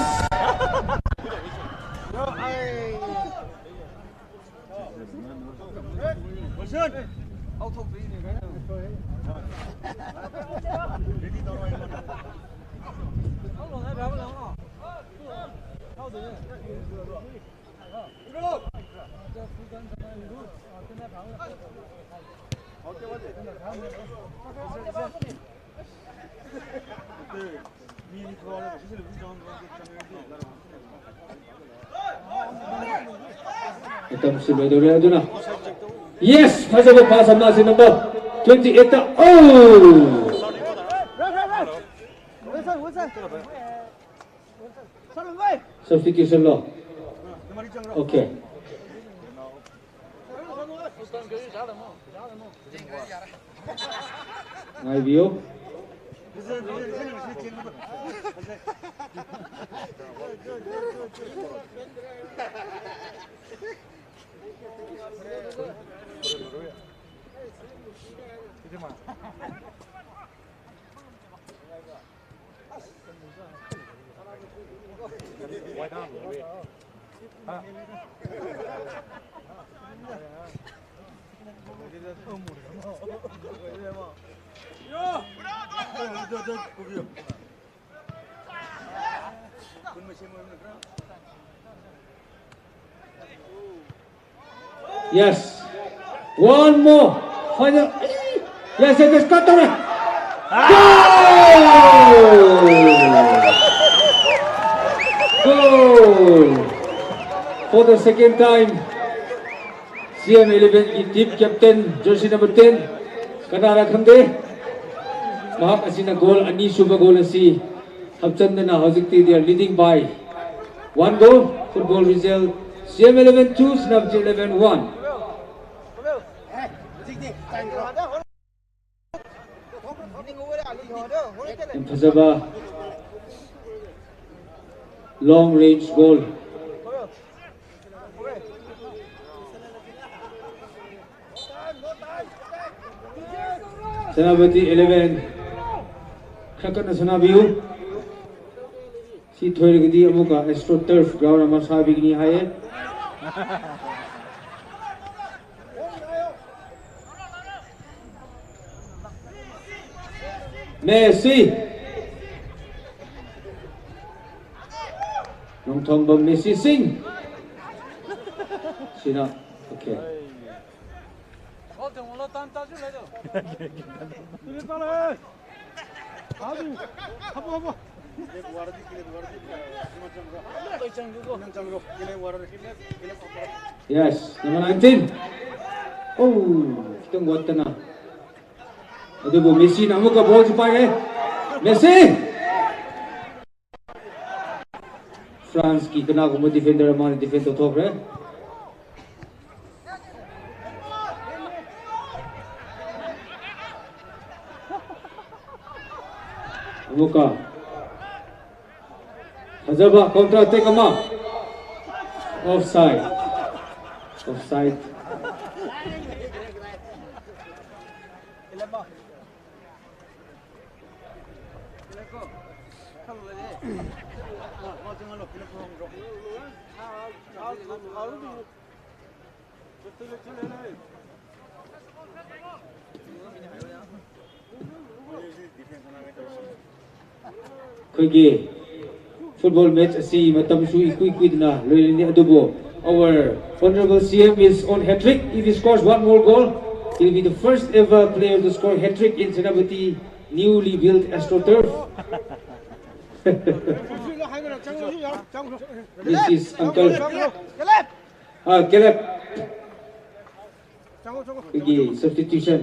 ꯃꯇꯝꯁꯨ ꯂꯣꯏꯗꯧꯔꯦ꯫ ꯑꯗꯨꯅ, yes, ꯐꯖꯕ pass ꯑꯃ, ꯑꯁꯤ number twenty eight ꯇ꯫ ꯑꯧ! Substitution low? Okay. ꯉꯥꯏꯕꯤꯌꯨ꯫ Yes. One more. Final. Yes, it is cut. Goal! Goal! For the second time, C M eleven ꯒꯤ team captain, jersey number ten, ꯀꯅꯥꯔ ꯈꯪꯗꯦ, ꯃꯍꯥꯛ ꯑꯁꯤꯅ goal ꯑꯅꯤꯁꯨꯕ goal ꯑꯁꯤ ꯍꯥꯞꯆꯟꯗꯅ ꯍꯧꯖꯤꯛꯇꯤ they are leading by one goal. Football result, C M eleven two, Senapati eleven one. ꯌꯥꯝ ꯐꯖꯕ long range goal. Senapati eleven, ꯈꯔ ꯀꯟꯅ ꯁꯥꯟꯅꯕꯤꯌꯨ꯫ ꯁꯤ ꯊꯣꯏꯔꯒꯗꯤ ꯑꯃꯨꯛꯀ AstroTurf ground ꯑꯃ ꯁꯥꯕꯤꯒꯅꯤ ꯍꯥꯏꯌꯦ꯫ Messi. ꯅꯣꯡꯊꯣꯝꯕꯝ ꯃꯦꯁꯤ ꯁꯤꯡ꯫ ꯁꯤꯅ, okay. Yes, number nineteen. Oh, ꯈꯤꯇꯪ ꯋꯥꯠꯇꯅ꯫ ꯑꯗꯨꯕꯨ ꯃꯦꯁꯤꯅ ꯑꯃꯨꯛꯀ ꯕꯣꯜꯁꯨ ꯄꯥꯏꯔꯦ꯫ ꯃꯦꯁꯤ! ꯐ꯭ꯔꯥꯟꯁꯀꯤ ꯀꯅꯥꯒꯨꯝꯕ ꯗꯤꯐꯦꯟꯗꯔ ꯑꯃꯅ ꯗꯤꯐꯦꯟ ꯇꯧꯊꯣꯛꯈ꯭ꯔꯦ꯫ ꯑꯃꯨꯛꯀ ꯐꯖꯕ ꯀꯥꯎꯟꯇꯔ ꯑꯦꯇꯦꯛ ꯑꯃ꯫ Off side. Off side. ꯑꯩꯈꯣꯏꯒꯤ ꯐꯨꯠꯕꯣꯜ ꯃꯦꯆ ꯑꯁꯤ ꯃꯇꯝꯁꯨ ꯏꯀꯨꯏ ꯀꯨꯏꯗꯅ ꯂꯣꯏꯔꯅꯤ, ꯑꯗꯨꯕꯨ our honorable C M is on hat-trick. If he scores one more goal, he'll be the first ever player to score hat-trick in Senapati newly built AstroTurf. This is Uncle. Ah, Caleb. ꯑꯩꯈꯣꯏꯒꯤ substitution.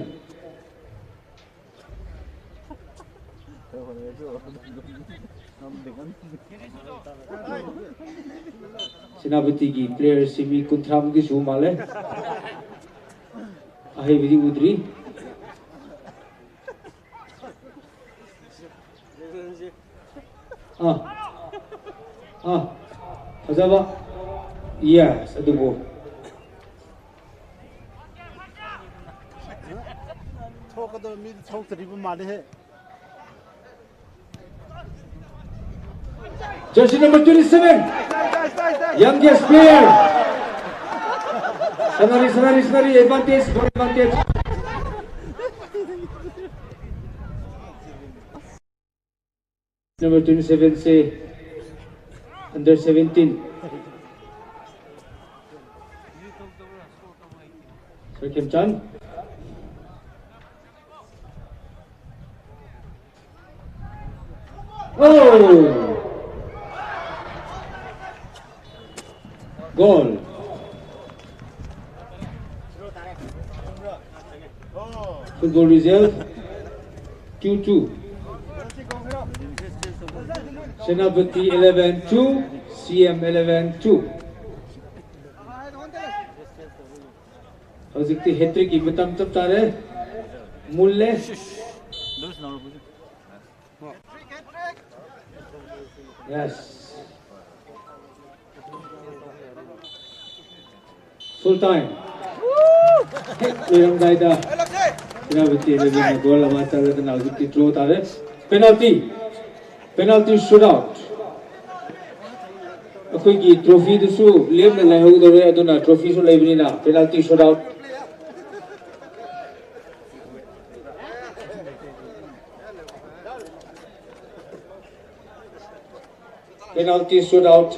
ꯁꯦꯅꯥꯄꯇꯤꯒꯤ player ꯁꯤ ꯃꯤ ꯀꯨꯟꯊ꯭ꯔꯥꯃꯨꯛꯇꯤ ꯁꯨꯕ ꯃꯥꯜꯂꯦ꯫ ꯑꯍꯩꯕꯗꯤ ꯎꯗ꯭ꯔꯤ꯫ ꯑꯥ꯫ ꯑꯥ꯫ ꯐꯖꯕ꯫ Yes, ꯑꯗꯨꯕꯨ꯫ ꯊꯣꯛꯀꯗꯕ ꯃꯤꯗꯤ ꯊꯣꯛꯇ꯭ꯔꯤꯕ ꯃꯥꯜꯂꯦꯍꯦ꯫ Jersey number twenty-seven, youngest player. Sanari, Sanari, Sanari, advantage, for advantage. Number twenty-seven से under seventeen. Khemchan. Oh! Goal. Football result two two. Senapati eleven two, C M eleven two. ꯍꯧꯖꯤꯛꯇꯤ ꯍꯦꯇ꯭ꯔꯤꯛꯀꯤ ꯃꯇꯝ ꯆꯞ ꯆꯥꯔꯦ꯫ ꯃꯨꯜꯂꯦ꯫ Yes. Full time. ꯍꯦꯛ ꯂꯣꯏꯔꯝꯗꯥꯏꯗ Senapati ꯑꯦꯂꯦꯚꯦꯟꯅ goal ꯑꯃ ꯆꯜꯂꯗꯅ ꯍꯧꯖꯤꯛꯇꯤ ꯗ꯭ꯔꯣ ꯇꯥꯔꯦ꯫ Penalty. Penalty shootout. ꯑꯩꯈꯣꯏꯒꯤ ꯇ꯭ꯔꯣꯐꯤꯗꯨꯁꯨ ꯂꯦꯝꯅ ꯂꯩꯍꯧꯗꯧꯔꯦ, ꯑꯗꯨꯅ ꯇ꯭ꯔꯣꯐꯤꯁꯨ ꯂꯩꯕꯅꯤꯅ penalty shootout. Penalty shootout.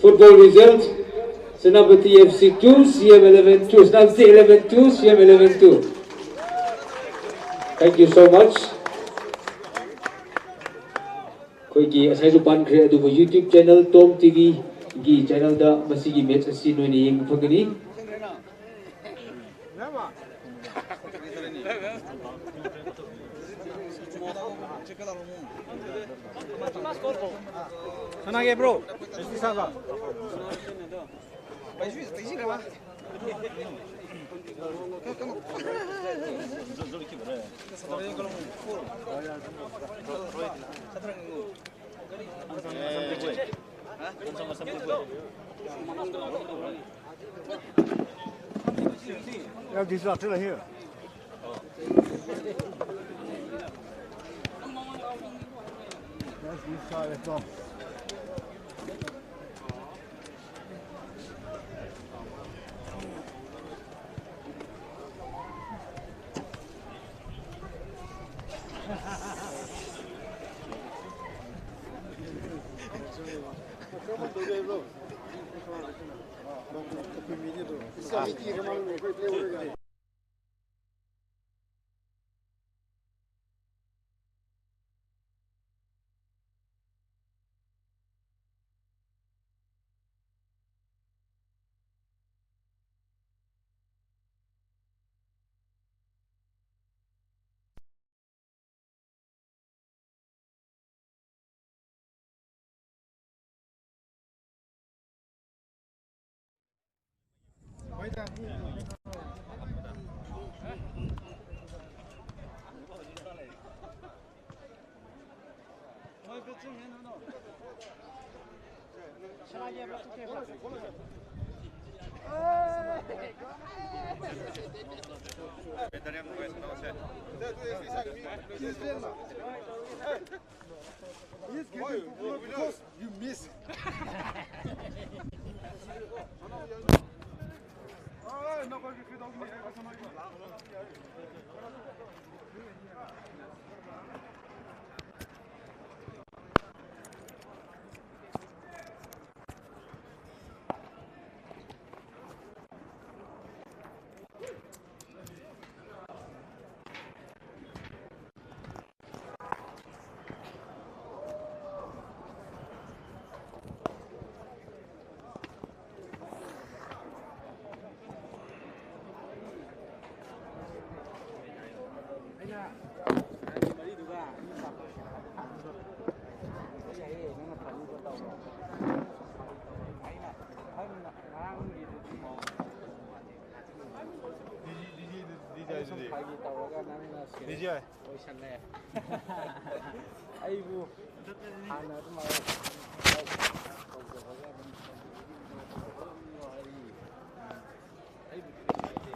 Football result, Senapati F C two, C M eleven two, Senapati eleven two, C M eleven two. Thank you so much. ꯑꯩꯈꯣꯏꯒꯤ ꯉꯁꯥꯏꯁꯨ ꯄꯥꯟꯈ꯭ꯔꯦ, ꯑꯗꯨꯕꯨ YouTube channel Tom T Vꯒꯤ channelꯗ ꯃꯁꯤꯒꯤ match ꯑꯁꯤ ꯅꯣꯏꯅ ꯌꯦꯡꯕ ꯐꯪꯒꯅꯤ꯫ ꯁꯅꯥꯒꯦ bro. Yeah, this is still here. That's this side, let's go. He's getting popular because you miss. ꯐꯥꯒꯤ ꯇꯧꯔꯒ ꯅꯪꯅ ꯁꯤꯔꯦ꯫ ꯑꯣꯏꯁꯜꯂꯦ꯫ ꯑꯩꯕꯨ ꯍꯥꯟꯅ ꯑꯗꯨꯃꯥꯏꯅ ꯇꯧꯖꯕꯒ ꯑꯗꯨꯝ ꯑꯩꯕꯨꯗꯤ ꯅꯨꯡꯉꯥꯏꯇꯦ꯫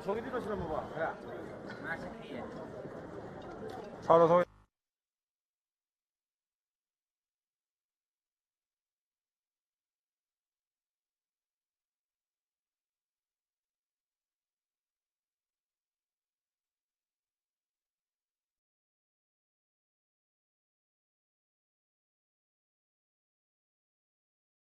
ꯑꯁꯣꯝꯒꯤꯗꯤ ꯂꯣꯏꯁꯤꯜꯂꯝꯃꯕꯣ? ꯈꯔ? ꯃꯥ ꯆꯠꯈꯤꯌꯦ꯫ ꯁꯥꯎꯔꯣ, ꯁꯥꯎꯔꯣ꯫